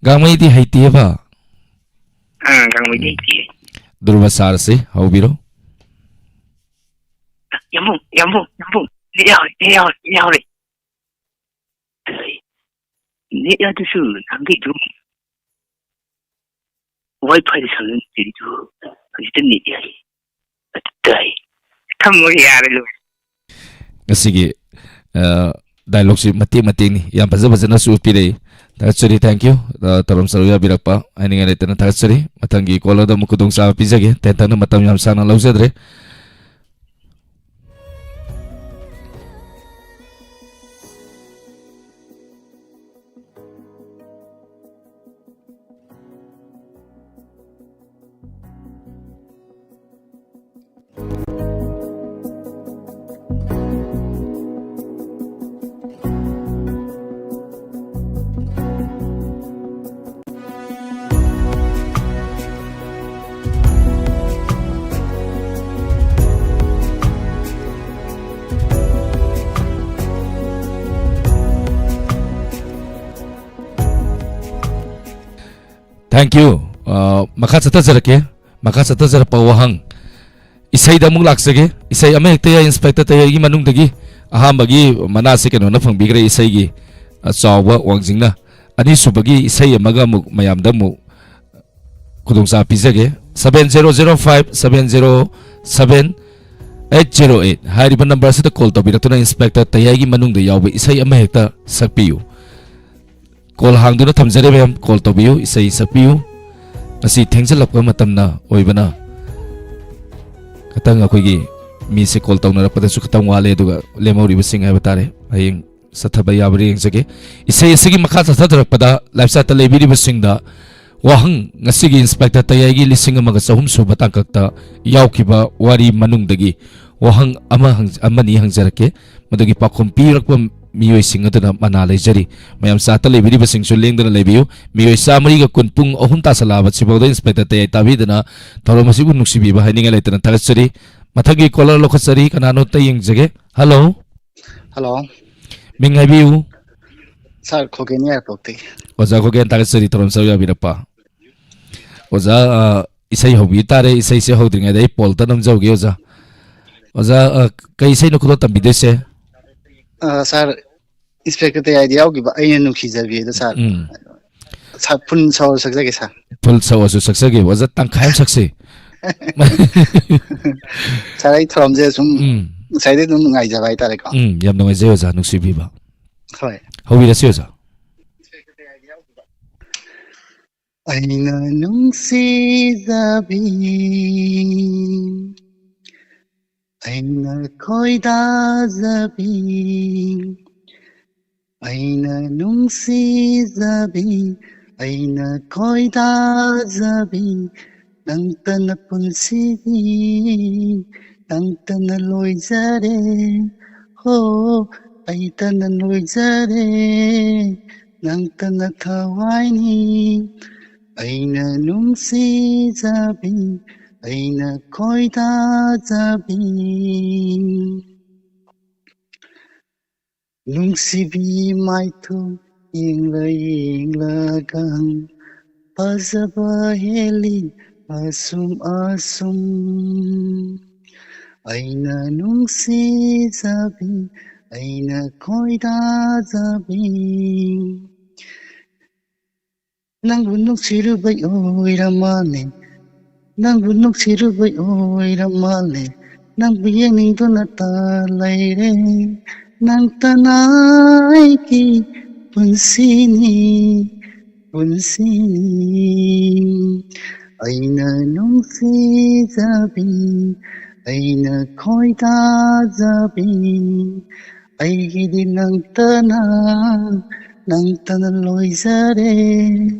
ꯒꯥꯡꯃꯩꯗꯤ ꯍꯩꯇꯦꯕ? ꯑꯥ, ꯒꯥꯡꯃꯩꯗꯤ ꯎꯝ꯫ ꯍꯩꯇꯦ꯫ ꯗꯨꯔꯕ ꯁꯥꯔꯁꯤ, ꯍꯧꯕꯤꯔꯣ꯫ ꯌꯥꯝꯕꯨꯡ, ꯌꯥꯝꯕꯨꯡ, ꯌꯥꯝꯕꯨꯡ, ꯅꯦꯠ ꯌꯥꯎꯔꯦ, ꯅꯦꯠ ꯌꯥꯎꯔꯦ, ꯅꯦꯠ ꯌꯥꯎꯔꯦ꯫ ꯅꯦꯠ ꯌꯥꯗ꯭ꯔꯁꯨ ꯅꯍꯥꯟꯒꯩ ꯑꯗꯨꯝ WiFiꯗ ꯁꯝꯅꯔꯤꯗꯨ ꯍꯧꯖꯤꯛꯇ ꯅꯦꯠ ꯌꯥꯏ꯫ ꯑꯗꯨ ꯇꯥꯏ꯫ ꯊꯝꯃꯒꯦ, ꯌꯥꯔꯦ, ꯂꯣꯏꯔꯦ꯫ ꯉꯁꯤꯒꯤ, ꯑ, dialogueꯁꯤ ꯃꯇꯦꯛ ꯃꯇꯦꯛꯅꯤ꯫ ꯌꯥꯝ ꯐꯖ ꯐꯖꯅꯁꯨ ꯎꯠꯄꯤꯔꯛꯏ꯫ ꯊꯥꯒꯠꯆꯔꯤ, thank you꯫ ꯑ, ꯇꯧꯔꯝ ꯁꯔꯨꯛ ꯌꯥꯕꯤꯔꯛꯄ ꯍꯥꯏꯅꯤꯡꯉꯥꯏ ꯂꯩꯇꯅ ꯊꯥꯒꯠꯆꯔꯤ꯫ ꯃꯊꯪꯒꯤ call ꯑꯗꯨ ꯑꯃꯨꯛ ꯈꯨꯗꯣꯡꯆꯥꯕ ꯄꯤꯖꯒꯦ꯫ ꯇꯦꯟꯇꯛꯅ ꯃꯇꯝ ꯌꯥꯝ ꯁꯥꯡꯅ ꯂꯧꯖꯗ꯭ꯔꯦ꯫ Thank you꯫ ꯑ, ꯃꯈꯥ ꯆꯠꯊꯖꯔꯛꯀꯦ꯫ ꯃꯈꯥ ꯆꯠꯊꯖꯔꯛꯄ ꯋꯥꯍꯪ ꯏꯁꯩꯗ ꯑꯃꯨꯛ ꯂꯥꯛꯆꯒꯦ꯫ ꯏꯁꯩ ꯑꯃ ꯍꯦꯛꯇ ꯌꯥꯏ, ꯏꯟꯁꯄꯦꯛꯇꯔ ꯇꯌꯥꯏꯒꯤ ꯃꯅꯨꯡꯗꯒꯤ꯫ ꯑꯍꯥꯟꯕꯒꯤ ꯃꯅꯥꯁꯤ ꯀꯩꯅꯣꯅ ꯐꯪꯕꯤꯈ꯭ꯔꯦ, ꯏꯁꯩꯒꯤ, ꯑ, ꯆꯥꯎꯕ ꯋꯥꯡꯖꯤꯡꯅ꯫ ꯑꯅꯤꯁꯨꯕꯒꯤ ꯏꯁꯩ ꯑꯃꯒ ꯑꯃꯨꯛ ꯃꯌꯥꯝꯗ ꯑꯃꯨꯛ ꯈꯨꯗꯣꯡꯆꯥꯕ ꯄꯤꯖꯒꯦ꯫ Seven zero zero five seven zero seven eight zero eight ꯍꯥꯏꯔꯤꯕ number ꯑꯁꯤꯗ call ꯇꯧꯕꯤꯔꯛꯇꯨꯅ ꯏꯟꯁꯄꯦꯛꯇꯔ ꯇꯌꯥꯏꯒꯤ ꯃꯅꯨꯡꯗ ꯌꯥꯎꯕ ꯏꯁꯩ ꯑꯃ ꯍꯦꯛꯇ ꯁꯛꯄꯤꯌꯨ꯫ Call ꯍꯥꯡꯗꯨꯅ ꯊꯝꯖꯔꯤ ꯃꯌꯥꯝ, call ꯇꯧꯕꯤꯌꯨ, ꯏꯁꯩ ꯁꯛꯄꯤꯌꯨ꯫ ꯉꯁꯤ ꯊꯦꯡꯖꯤꯜꯂꯛꯄ ꯃꯇꯝꯅ ꯑꯣꯏꯕꯅ ꯈꯤꯇꯪ ꯑꯩꯈꯣꯏꯒꯤ ꯃꯤꯁꯦ call ꯇꯧꯅꯔꯛꯄꯗꯁꯨ ꯈꯤꯇꯪ ꯋꯥꯠꯂꯦ, ꯑꯗꯨꯒ ꯂꯦꯝꯍꯧꯔꯤꯕꯁꯤꯡ ꯍꯥꯏꯕ ꯇꯥꯔꯦ, ꯍꯌꯦꯡ ꯆꯠꯊꯕ ꯌꯥꯕ꯭ꯔꯥ ꯌꯦꯡꯖꯒꯦ꯫ ꯏꯁꯩ ꯑꯁꯤꯒꯤ ꯃꯈꯥ ꯆꯠꯊꯗꯔꯛꯄꯗ live chatꯇ ꯂꯩꯕꯤꯔꯤꯕꯁꯤꯡꯗ ꯋꯥꯍꯪ, ꯉꯁꯤꯒꯤ ꯏꯟꯁꯄꯦꯛꯇꯔ ꯇꯌꯥꯏꯒꯤ ꯂꯤꯁꯤꯡ ꯑꯃꯒ ꯆꯍꯨꯝ ꯁꯨꯕ ꯇꯥꯡꯀꯛꯇ ꯌꯥꯎꯈꯤꯕ ꯋꯥꯔꯤ ꯃꯅꯨꯡꯗꯒꯤ ꯋꯥꯍꯪ ꯑꯃ ꯍꯪ-, ꯑꯃꯅꯤ ꯍꯪꯖꯔꯛꯀꯦ꯫ ꯃꯗꯨꯒꯤ ꯄꯥꯎꯈꯨꯝ ꯄꯤꯔꯛꯄ ꯃꯤꯑꯣꯏꯁꯤꯡ ꯑꯗꯨꯅ ꯃꯅꯥ ꯂꯩꯖꯔꯤ꯫ ꯃꯌꯥꯝ ꯆꯥꯠꯇ ꯂꯩꯕꯤꯔꯤꯕꯁꯤꯡꯁꯨ ꯂꯦꯡꯗꯅ ꯂꯩꯕꯤꯌꯨ꯫ ꯃꯤꯑꯣꯏ ꯆꯥꯝꯃꯔꯤꯒ ꯀꯨꯟ ꯄꯨꯡ ꯑꯍꯨꯝ ꯇꯥꯁꯜꯂꯛꯑꯕ ꯁꯤꯐꯥꯎꯗ ꯏꯟꯁꯄꯦꯛꯇꯔ ꯇꯌꯥꯏ ꯇꯥꯕꯤꯗꯅ ꯊꯧꯔꯝ ꯑꯁꯤꯕꯨ ꯅꯨꯡꯁꯤꯕꯤꯕ ꯍꯥꯏꯅꯤꯡꯉꯥꯏ ꯂꯩꯇꯅ ꯊꯥꯒꯠꯆꯔꯤ꯫ ꯃꯊꯪꯒꯤ ꯀꯣꯂꯔ ꯂꯧꯈꯠꯆꯔꯤ꯫ ꯀꯅꯥꯅꯣ ꯑꯝꯇ ꯌꯦꯡꯖꯒꯦ꯫ ꯍꯜꯂꯣ꯫ ꯍꯜꯂꯣ꯫ ꯃꯤꯡ ꯍꯥꯏꯕꯤꯌꯨ꯫ ꯁꯥꯔ, ꯈꯣꯒꯦꯟ ꯌꯥꯏꯔꯤꯄꯣꯛꯇꯒꯤ꯫ ꯑꯣꯖꯥ ꯈꯣꯒꯦꯟ, ꯊꯥꯒꯠꯆꯔꯤ ꯊꯧꯔꯝ ꯁꯔꯨꯛ ꯌꯥꯕꯤꯔꯛꯄ꯫ ꯑꯣꯖꯥ, ꯑ, ꯏꯁꯩ ꯍꯧꯕꯤ ꯇꯥꯔꯦ꯫ ꯏꯁꯩꯁꯦ ꯍꯧꯗ꯭ꯔꯤꯉꯩꯗ ꯑꯩ ꯄꯣꯜꯇ ꯅꯝꯖꯍꯧꯒꯦ, ꯑꯣꯖꯥ꯫ ꯑꯣꯖꯥ, ꯑ, ꯀꯩ ꯏꯁꯩꯅꯣ ꯈꯨꯗꯣꯜ ꯇꯝꯕꯤꯗꯣꯏꯁꯦ? ꯑ, ꯁꯥꯔ, ꯏꯟꯁꯄꯦꯛꯇꯔ ꯇꯌꯥꯏꯗ ꯌꯥꯎꯈꯤꯕ "ꯑꯩꯅ ꯅꯨꯡꯁꯤꯖꯕꯤ" ꯑꯗꯣ, ꯁꯥꯔ꯫ ꯎꯝ꯫ ꯁꯥꯔ, ꯐꯨꯜ ꯁꯥꯎꯔ ꯁꯛꯆꯒꯦ, ꯁꯥꯔ꯫ ꯐꯨꯜ ꯁꯥꯎꯔꯁꯨ ꯁꯛꯆꯒꯦ꯫ ꯑꯣꯖꯥ, ꯇꯪꯈꯥꯏ ꯑꯃ ꯁꯛꯁꯦ꯫ ꯁꯥꯔ, ꯑꯩ ꯊꯧꯔꯝꯁꯦ ꯁꯨꯝ ꯎꯝ꯫ ꯉꯁꯥꯏꯗꯩ ꯑꯗꯨꯝ ꯉꯥꯏꯖꯕ ꯍꯥꯏꯇꯥꯔꯦꯀꯣ꯫ ꯎꯝ, ꯌꯥꯝ ꯅꯨꯡꯉꯥꯏꯖꯩ, ꯑꯣꯖꯥ, ꯅꯨꯡꯁꯤꯕꯤꯕ꯫ ꯍꯣꯏ꯫ ꯍꯧꯕꯤꯔꯁꯤ, ꯑꯣꯖꯥ꯫ ꯑꯩꯅ ꯅꯨꯡꯁꯤꯖꯕꯤ, ꯑꯩꯅ ꯈꯣꯏꯗꯥꯖꯕꯤ, ꯑꯩꯅ ꯅꯨꯡꯁꯤꯖꯕꯤ, ꯑꯩꯅ ꯈꯣꯏꯗꯥꯖꯕꯤ, ꯅꯪꯇꯅ ꯄꯨꯟꯁꯤꯅꯤ, ꯅꯪꯇꯅ ꯂꯣꯏꯖꯔꯦ꯫ ꯍꯣ, ꯑꯩꯇꯅ ꯂꯣꯏꯖꯔꯦ, ꯅꯪꯇꯅ ꯊꯋꯥꯏꯅꯤ꯫ ꯑꯩꯅ ꯅꯨꯡꯁꯤꯖꯕꯤ, ꯑꯩꯅ ꯈꯣꯏꯗꯥꯖꯕꯤ꯫ ꯅꯨꯡꯁꯤꯕꯤ ꯃꯥꯏꯊꯣꯡ ꯌꯦꯡꯂ ꯌꯦꯡꯂꯒ ꯐꯖꯕ ꯍꯦꯜꯂꯤ ꯑꯁꯨꯝ ꯑꯁꯨꯝ꯫ ꯑꯩꯅ ꯅꯨꯡꯁꯤꯖꯕꯤ, ꯑꯩꯅ ꯈꯣꯏꯗꯥꯖꯕꯤ꯫ ꯅꯪꯕꯨ ꯅꯨꯡꯁꯤꯔꯨꯕꯩ ꯑꯣꯏꯔ ꯃꯥꯜꯂꯦ, ꯅꯪꯕꯨ ꯅꯨꯡꯁꯤꯔꯨꯕꯩ ꯑꯣꯏꯔ ꯃꯥꯜꯂꯦ, ꯅꯪꯕꯨ ꯌꯦꯡꯅꯤꯡꯗꯨꯅ ꯇ ꯂꯩꯔꯦ꯫ ꯅꯪꯇꯅ ꯑꯩꯒꯤ ꯄꯨꯟꯁꯤꯅꯤ, ꯄꯨꯟꯁꯤꯅꯤ꯫ ꯑꯩꯅ ꯅꯨꯡꯁꯤꯖꯕꯤ, ꯑꯩꯅ ꯈꯣꯏꯗꯥꯖꯕꯤ, ꯑꯩꯒꯤꯗꯤ ꯅꯪꯇꯅ, ꯅꯪꯇꯅ ꯂꯣꯏꯖꯔꯦ,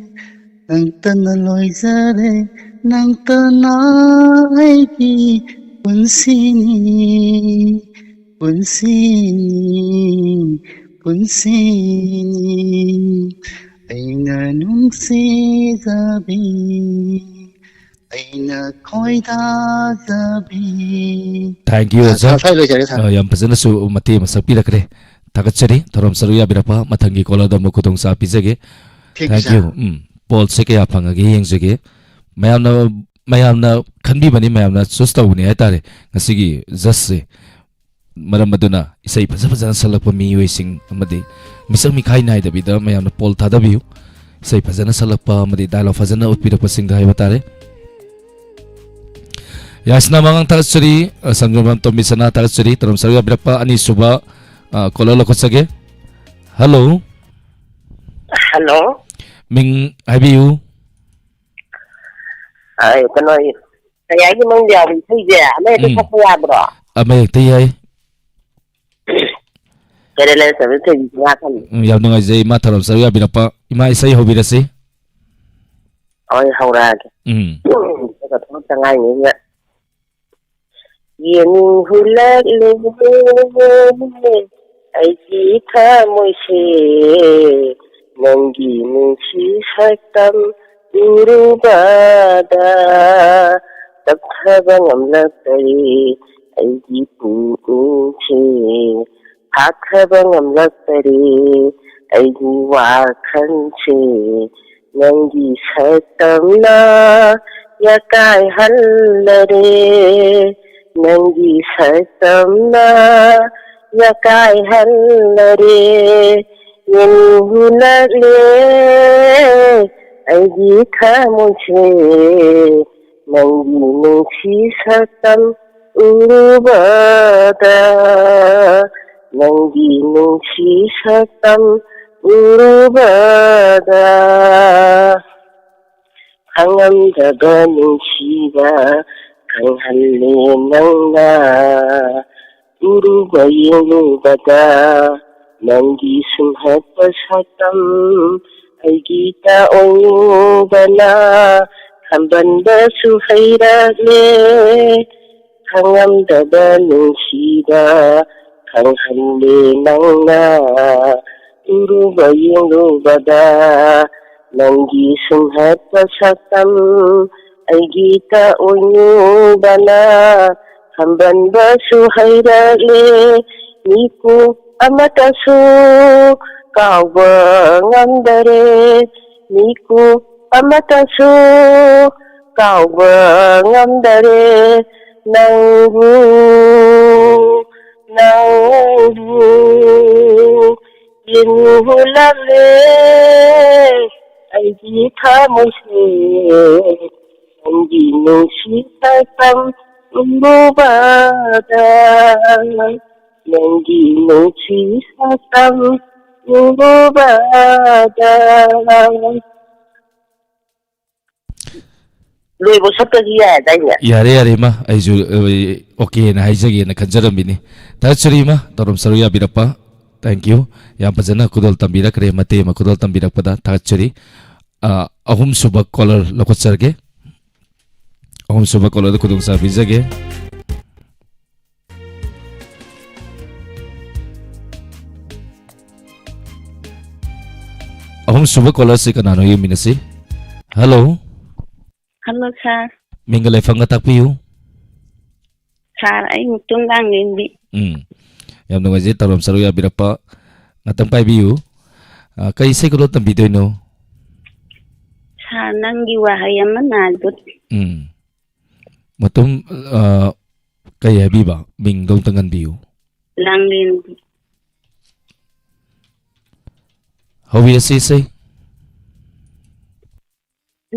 ꯅꯪꯇꯅ ꯂꯣꯏꯖꯔꯦ, ꯅꯪꯇꯅ ꯑꯩꯒꯤ ꯄꯨꯟꯁꯤꯅꯤ, ꯄꯨꯟꯁꯤꯅꯤ, ꯄꯨꯟꯁꯤꯅꯤ, ꯑꯩꯅ ꯅꯨꯡꯁꯤꯖꯕꯤ, ꯑꯩꯅ ꯈꯣꯏꯗꯥꯖꯕꯤ꯫ Thank you, ꯑ, ꯑꯣꯖꯥ꯫ ꯁ꯭ꯋꯥꯏ ꯂꯣꯏꯖꯔꯦ, ꯁꯥꯔ꯫ ꯑ, ꯌꯥꯝ ꯐꯖꯅꯁꯨ ꯃꯇꯦꯛ ꯑꯃ ꯁꯛꯄꯤꯔꯛꯈ꯭ꯔꯦ꯫ ꯊꯥꯒꯠꯆꯔꯤ꯫ ꯊꯧꯔꯝ ꯁꯔꯨꯛ ꯌꯥꯕꯤꯔꯛꯄ꯫ ꯃꯊꯪꯒꯤ ꯀꯣꯂꯔꯗ ꯑꯃꯨꯛ ꯈꯨꯗꯣꯡꯆꯥꯕ ꯄꯤꯖꯒꯦ꯫ Thank you, Thank you꯫ ꯁꯥꯔ꯫ ꯎꯝ꯫ ꯄꯣꯜꯁꯦ ꯀꯌꯥ ꯐꯪꯉꯒꯦ ꯌꯦꯡꯖꯒꯦ꯫ ꯃꯌꯥꯝꯅ, ꯃꯌꯥꯝꯅ ꯈꯟꯕꯤꯕꯅꯤ, ꯃꯌꯥꯝꯅ ꯆꯨꯁ ꯇꯧꯕꯅꯤ ꯍꯥꯏꯇꯥꯔꯦ ꯉꯁꯤꯒꯤ ꯖꯁꯁꯦ꯫ ꯃꯔꯝ ꯑꯗꯨꯅ ꯏꯁꯩ ꯐꯖ ꯐꯖꯅ ꯁꯛꯂꯛꯄ ꯃꯤꯑꯣꯏꯁꯤꯡ ꯑꯃꯗꯤ ꯃꯤꯁꯛ ꯃꯤꯈꯥꯏ ꯅꯥꯏꯗꯕꯤꯗ ꯃꯌꯥꯝꯅ ꯄꯣꯜ ꯊꯥꯗꯕꯤꯌꯨ꯫ ꯏꯁꯩ ꯐꯖꯅ ꯁꯛꯂꯛꯄ ꯑꯃꯗꯤ ꯗꯥꯏꯂꯣꯛ ꯐꯖꯅ ꯎꯠꯄꯤꯔꯛꯄꯁꯤꯡꯗ ꯍꯥꯏꯕ ꯇꯥꯔꯦ꯫ ꯌꯥꯏꯁꯅꯥ ꯃꯉꯥꯡ ꯊꯥꯒꯠꯆꯔꯤ, ꯑ, ꯁꯟꯖꯣꯝꯕꯝ ꯇꯣꯝꯕꯤ ꯁꯅꯥ ꯊꯥꯒꯠꯆꯔꯤ꯫ ꯊꯧꯔꯝ ꯁꯔꯨꯛ ꯌꯥꯕꯤꯔꯛꯄ ꯑꯅꯤꯁꯨꯕ, ꯑ, ꯀꯣꯂꯔ ꯂꯧꯈꯠꯆꯒꯦ꯫ ꯍꯜꯂꯣ꯫ ꯍꯜꯂꯣ꯫ ꯃꯤꯡ ꯍꯥꯏꯕꯤꯌꯨ꯫ ꯑ, ꯀꯩꯅꯣ, ꯀꯌꯥꯒꯤ ꯃꯅꯨꯡꯗ ꯌꯥꯎꯕ ꯏꯁꯩꯁꯦ ꯑꯃ ꯍꯦꯛꯇ ꯎꯝ꯫ ꯁꯛꯄ ꯌꯥꯕ꯭ꯔꯣ? ꯑꯃ ꯍꯦꯛꯇ ꯌꯥꯏ꯫ ꯀꯦꯔꯦꯂꯥ ꯁꯕꯦꯟ ꯊꯣꯏꯕꯤ ꯉꯥꯛꯀꯅꯤ꯫ ꯎꯝ, ꯌꯥꯝ ꯅꯨꯡꯉꯥꯏꯖꯩ ꯏꯃꯥ ꯊꯧꯔꯝ ꯁꯔꯨꯛ ꯌꯥꯕꯤꯔꯛꯄ꯫ ꯏꯃꯥ, ꯏꯁꯩ ꯍꯧꯕꯤꯔꯁꯤ꯫ ꯍꯣꯏ, ꯍꯧꯔꯛꯑꯒꯦ꯫ ꯎꯝ꯫ ꯆꯠꯀꯗꯕ ꯊꯕꯛꯇ ꯉꯥꯏꯔꯤꯉꯩꯁꯤꯗ꯫ ꯌꯦꯡꯅꯤꯡ ꯍꯨꯜꯂꯛꯂꯦ ꯑꯩꯒꯤ ꯊꯃꯣꯏꯁꯦ, ꯅꯪꯒꯤ ꯅꯨꯡꯁꯤ ꯁꯛꯇꯝ ꯎꯔꯨꯕꯗ꯫ ꯇꯞꯊꯕ ꯉꯝꯂꯛꯇꯔꯦ ꯑꯩꯒꯤ ꯄꯨꯛꯅꯤꯡꯁꯦ, ꯐꯥꯊꯕ ꯉꯝꯂꯛꯇꯔꯦ ꯑꯩꯒꯤ ꯋꯥꯈꯜꯁꯦ꯫ ꯅꯪꯒꯤ ꯁꯛꯇꯝꯅ ꯌꯥꯀꯥꯏꯍꯜꯂꯔꯦ, ꯅꯪꯒꯤ ꯁꯛꯇꯝꯅ ꯌꯥꯀꯥꯏꯍꯜꯂꯔꯦ꯫ ꯌꯦꯡꯅꯤꯡꯂꯛꯂꯦ ꯑꯩꯒꯤ ꯊꯃꯣꯏꯁꯦ, ꯅꯪꯒꯤ ꯅꯨꯡꯁꯤ ꯁꯛꯇꯝ ꯎꯔꯨꯕꯗ, ꯅꯪꯒꯤ ꯅꯨꯡꯁꯤ ꯁꯛꯇꯝ ꯎꯔꯨꯕꯗ꯫ ꯈꯪꯉꯝꯗꯕ ꯅꯨꯡꯁꯤꯕ ꯈꯪꯍꯜꯂꯦ ꯅꯪꯅ꯫ ꯎꯔꯨꯕ ꯌꯦꯡꯂꯨꯕꯗ ꯅꯪꯒꯤ ꯁꯨꯝꯍꯠꯄ ꯁꯛꯇꯝ ꯑꯩꯒꯤ ꯇꯥꯛꯑꯣꯏꯅꯤꯡꯕꯅ ꯈꯝꯕꯟꯕꯁꯨ ꯍꯩꯔꯛꯂꯦ꯫ ꯈꯪꯉꯝꯗꯕ ꯅꯨꯡꯁꯤꯕ ꯈꯪꯍꯜꯂꯦ ꯅꯪꯅ꯫ ꯎꯔꯨꯕ ꯌꯦꯡꯂꯨꯕꯗ ꯅꯪꯒꯤ ꯁꯨꯝꯍꯠꯄ ꯁꯛꯇꯝ ꯑꯩꯒꯤꯇ ꯑꯣꯏꯅꯤꯡꯕꯅ ꯍꯝꯕꯟꯕꯁꯨ ꯍꯩꯔꯛꯂꯦ꯫ ꯃꯤꯀꯨꯞ ꯑꯃꯇꯁꯨ ꯀꯥꯎꯕ ꯉꯝꯗꯔꯦ꯫ ꯃꯤꯀꯨꯞ ꯑꯃꯇꯁꯨ ꯀꯥꯎꯕ ꯉꯝꯗꯔꯦ꯫ ꯅꯪꯕꯨ, ꯅꯪꯕꯨ ꯌꯦꯡꯂꯝꯂꯦ ꯑꯩꯒꯤ ꯊꯃꯣꯏꯁꯦ꯫ ꯅꯪꯒꯤ ꯅꯨꯡꯁꯤ ꯁꯛꯇꯝ ꯎꯔꯨꯕꯗ, ꯅꯪꯒꯤ ꯅꯨꯡꯁꯤ ꯁꯛꯇꯝ ꯎꯔꯨꯕꯗ꯫ ꯂꯣꯏꯕ ꯁꯛꯇꯗꯤ ꯌꯥꯏꯗꯥꯏꯅꯦ? ꯌꯥꯔꯦ, ꯌꯥꯔꯦ, ꯏꯃꯥ꯫ ꯑꯩꯁꯨ, ꯑ, ꯑꯣꯀꯦꯅ ꯍꯥꯏꯖꯒꯦꯅ ꯈꯟꯖꯔꯝꯃꯤꯅꯤ꯫ ꯊꯥꯒꯠꯆꯔꯤ, ꯏꯃꯥ, ꯇꯧꯔꯝ ꯁꯔꯨꯛ ꯌꯥꯕꯤꯔꯛꯄ꯫ Thank you꯫ ꯌꯥꯝ ꯐꯖꯅ ꯈꯨꯗꯣꯜ ꯇꯝꯕꯤꯔꯛꯈ꯭ꯔꯦ, ꯃꯇꯦꯛ ꯑꯃ ꯈꯨꯗꯣꯜ ꯇꯝꯕꯤꯔꯛꯄꯗ ꯊꯥꯒꯠꯆꯔꯤ꯫ ꯑ, ꯑꯍꯨꯝꯁꯨꯕ caller ꯂꯧꯈꯠꯆꯔꯒꯦ꯫ ꯑꯍꯨꯝꯁꯨꯕ callerꯗ ꯈꯨꯗꯣꯡꯆꯥꯕ ꯄꯤꯖꯒꯦ꯫ ꯑꯍꯨꯝꯁꯨꯕ callerꯁꯤ ꯀꯅꯥꯅꯣ ꯌꯦꯡꯃꯤꯟꯅꯁꯤ꯫ Hello꯫ Hello, sir꯫ ꯃꯤꯡꯒ ꯂꯩꯐꯝꯒ ꯇꯥꯛꯄꯤꯌꯨ꯫ Sir, ꯑꯩ ꯃꯨꯇꯨꯝ ꯂꯥꯡꯂꯦꯟꯕꯤ꯫ ꯎꯝ꯫ ꯌꯥꯝ ꯅꯨꯡꯉꯥꯏꯖꯩ ꯇꯧꯔꯝ ꯁꯔꯨꯛ ꯌꯥꯕꯤꯔꯛꯄ꯫ ꯉꯥꯛꯇꯪ ꯄꯥꯏꯕꯤꯌꯨ꯫ ꯑ, ꯀꯩ ꯏꯁꯩ ꯈꯨꯗꯣꯜ ꯇꯝꯕꯤꯗꯣꯏꯅꯣ? Sir, ꯅꯪꯒꯤ ꯋꯥꯍꯩ ꯑꯃ ꯅꯥꯏꯕ꯫ ꯎꯝ꯫ ꯃꯇꯨꯝ, ꯑ, ꯀꯩ ꯍꯥꯏꯕꯤꯕ? ꯃꯤꯡꯗꯣ ꯑꯝꯇ ꯉꯟꯕꯤꯌꯨ꯫ ꯂꯥꯡꯂꯦꯟꯕꯤ꯫ ꯍꯧꯕꯤꯔꯁꯤ ꯏꯁꯩ꯫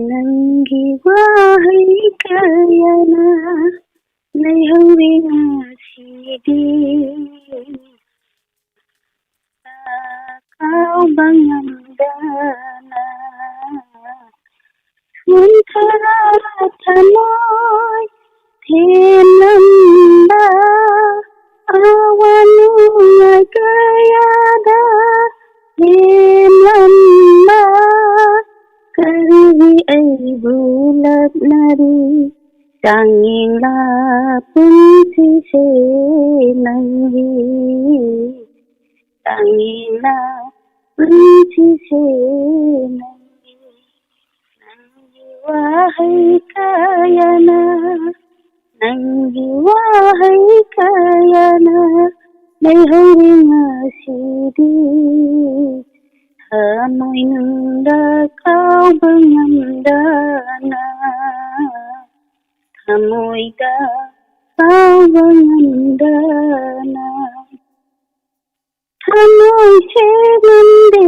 ꯅꯪꯒꯤ ꯋꯥꯍꯩ ꯀꯌꯥꯅ ꯂꯩꯍꯧꯔꯦ ꯉꯁꯤꯗꯤ꯫ ꯀꯥꯎꯕ ꯉꯝꯗꯅ ꯁꯨꯝ ꯈꯔ ꯊꯃꯣꯏ ꯊꯦꯝꯂꯝꯕ, ꯑꯋꯥ ꯅꯨꯡꯉꯥꯏ ꯀꯌꯥꯗ ꯊꯦꯝꯂꯝꯕ, ꯀꯔꯤꯒꯤ ꯑꯩꯕꯨ ꯂꯥꯛꯅꯔꯤ? ꯆꯥꯡꯌꯦꯡꯂꯥ ꯄꯨꯟꯁꯤꯁꯦ ꯅꯪꯒꯤ, ꯆꯥꯡꯌꯦꯡꯂꯥ ꯄꯨꯟꯁꯤꯁꯦ ꯅꯪꯒꯤ, ꯅꯪꯒꯤ ꯋꯥꯍꯩ ꯀꯌꯥꯅ, ꯅꯪꯒꯤ ꯋꯥꯍꯩ ꯀꯌꯥꯅ ꯂꯩꯍꯧꯔꯤ ꯉꯁꯤꯗꯤ, ꯊꯃꯣꯏꯅꯨꯡꯗ ꯀꯥꯎꯕ ꯉꯝꯗꯅ, ꯊꯃꯣꯏꯗ ꯀꯥꯎꯕ ꯉꯝꯗꯅ꯫ ꯊꯃꯣꯏꯁꯦ ꯉꯝꯗꯦ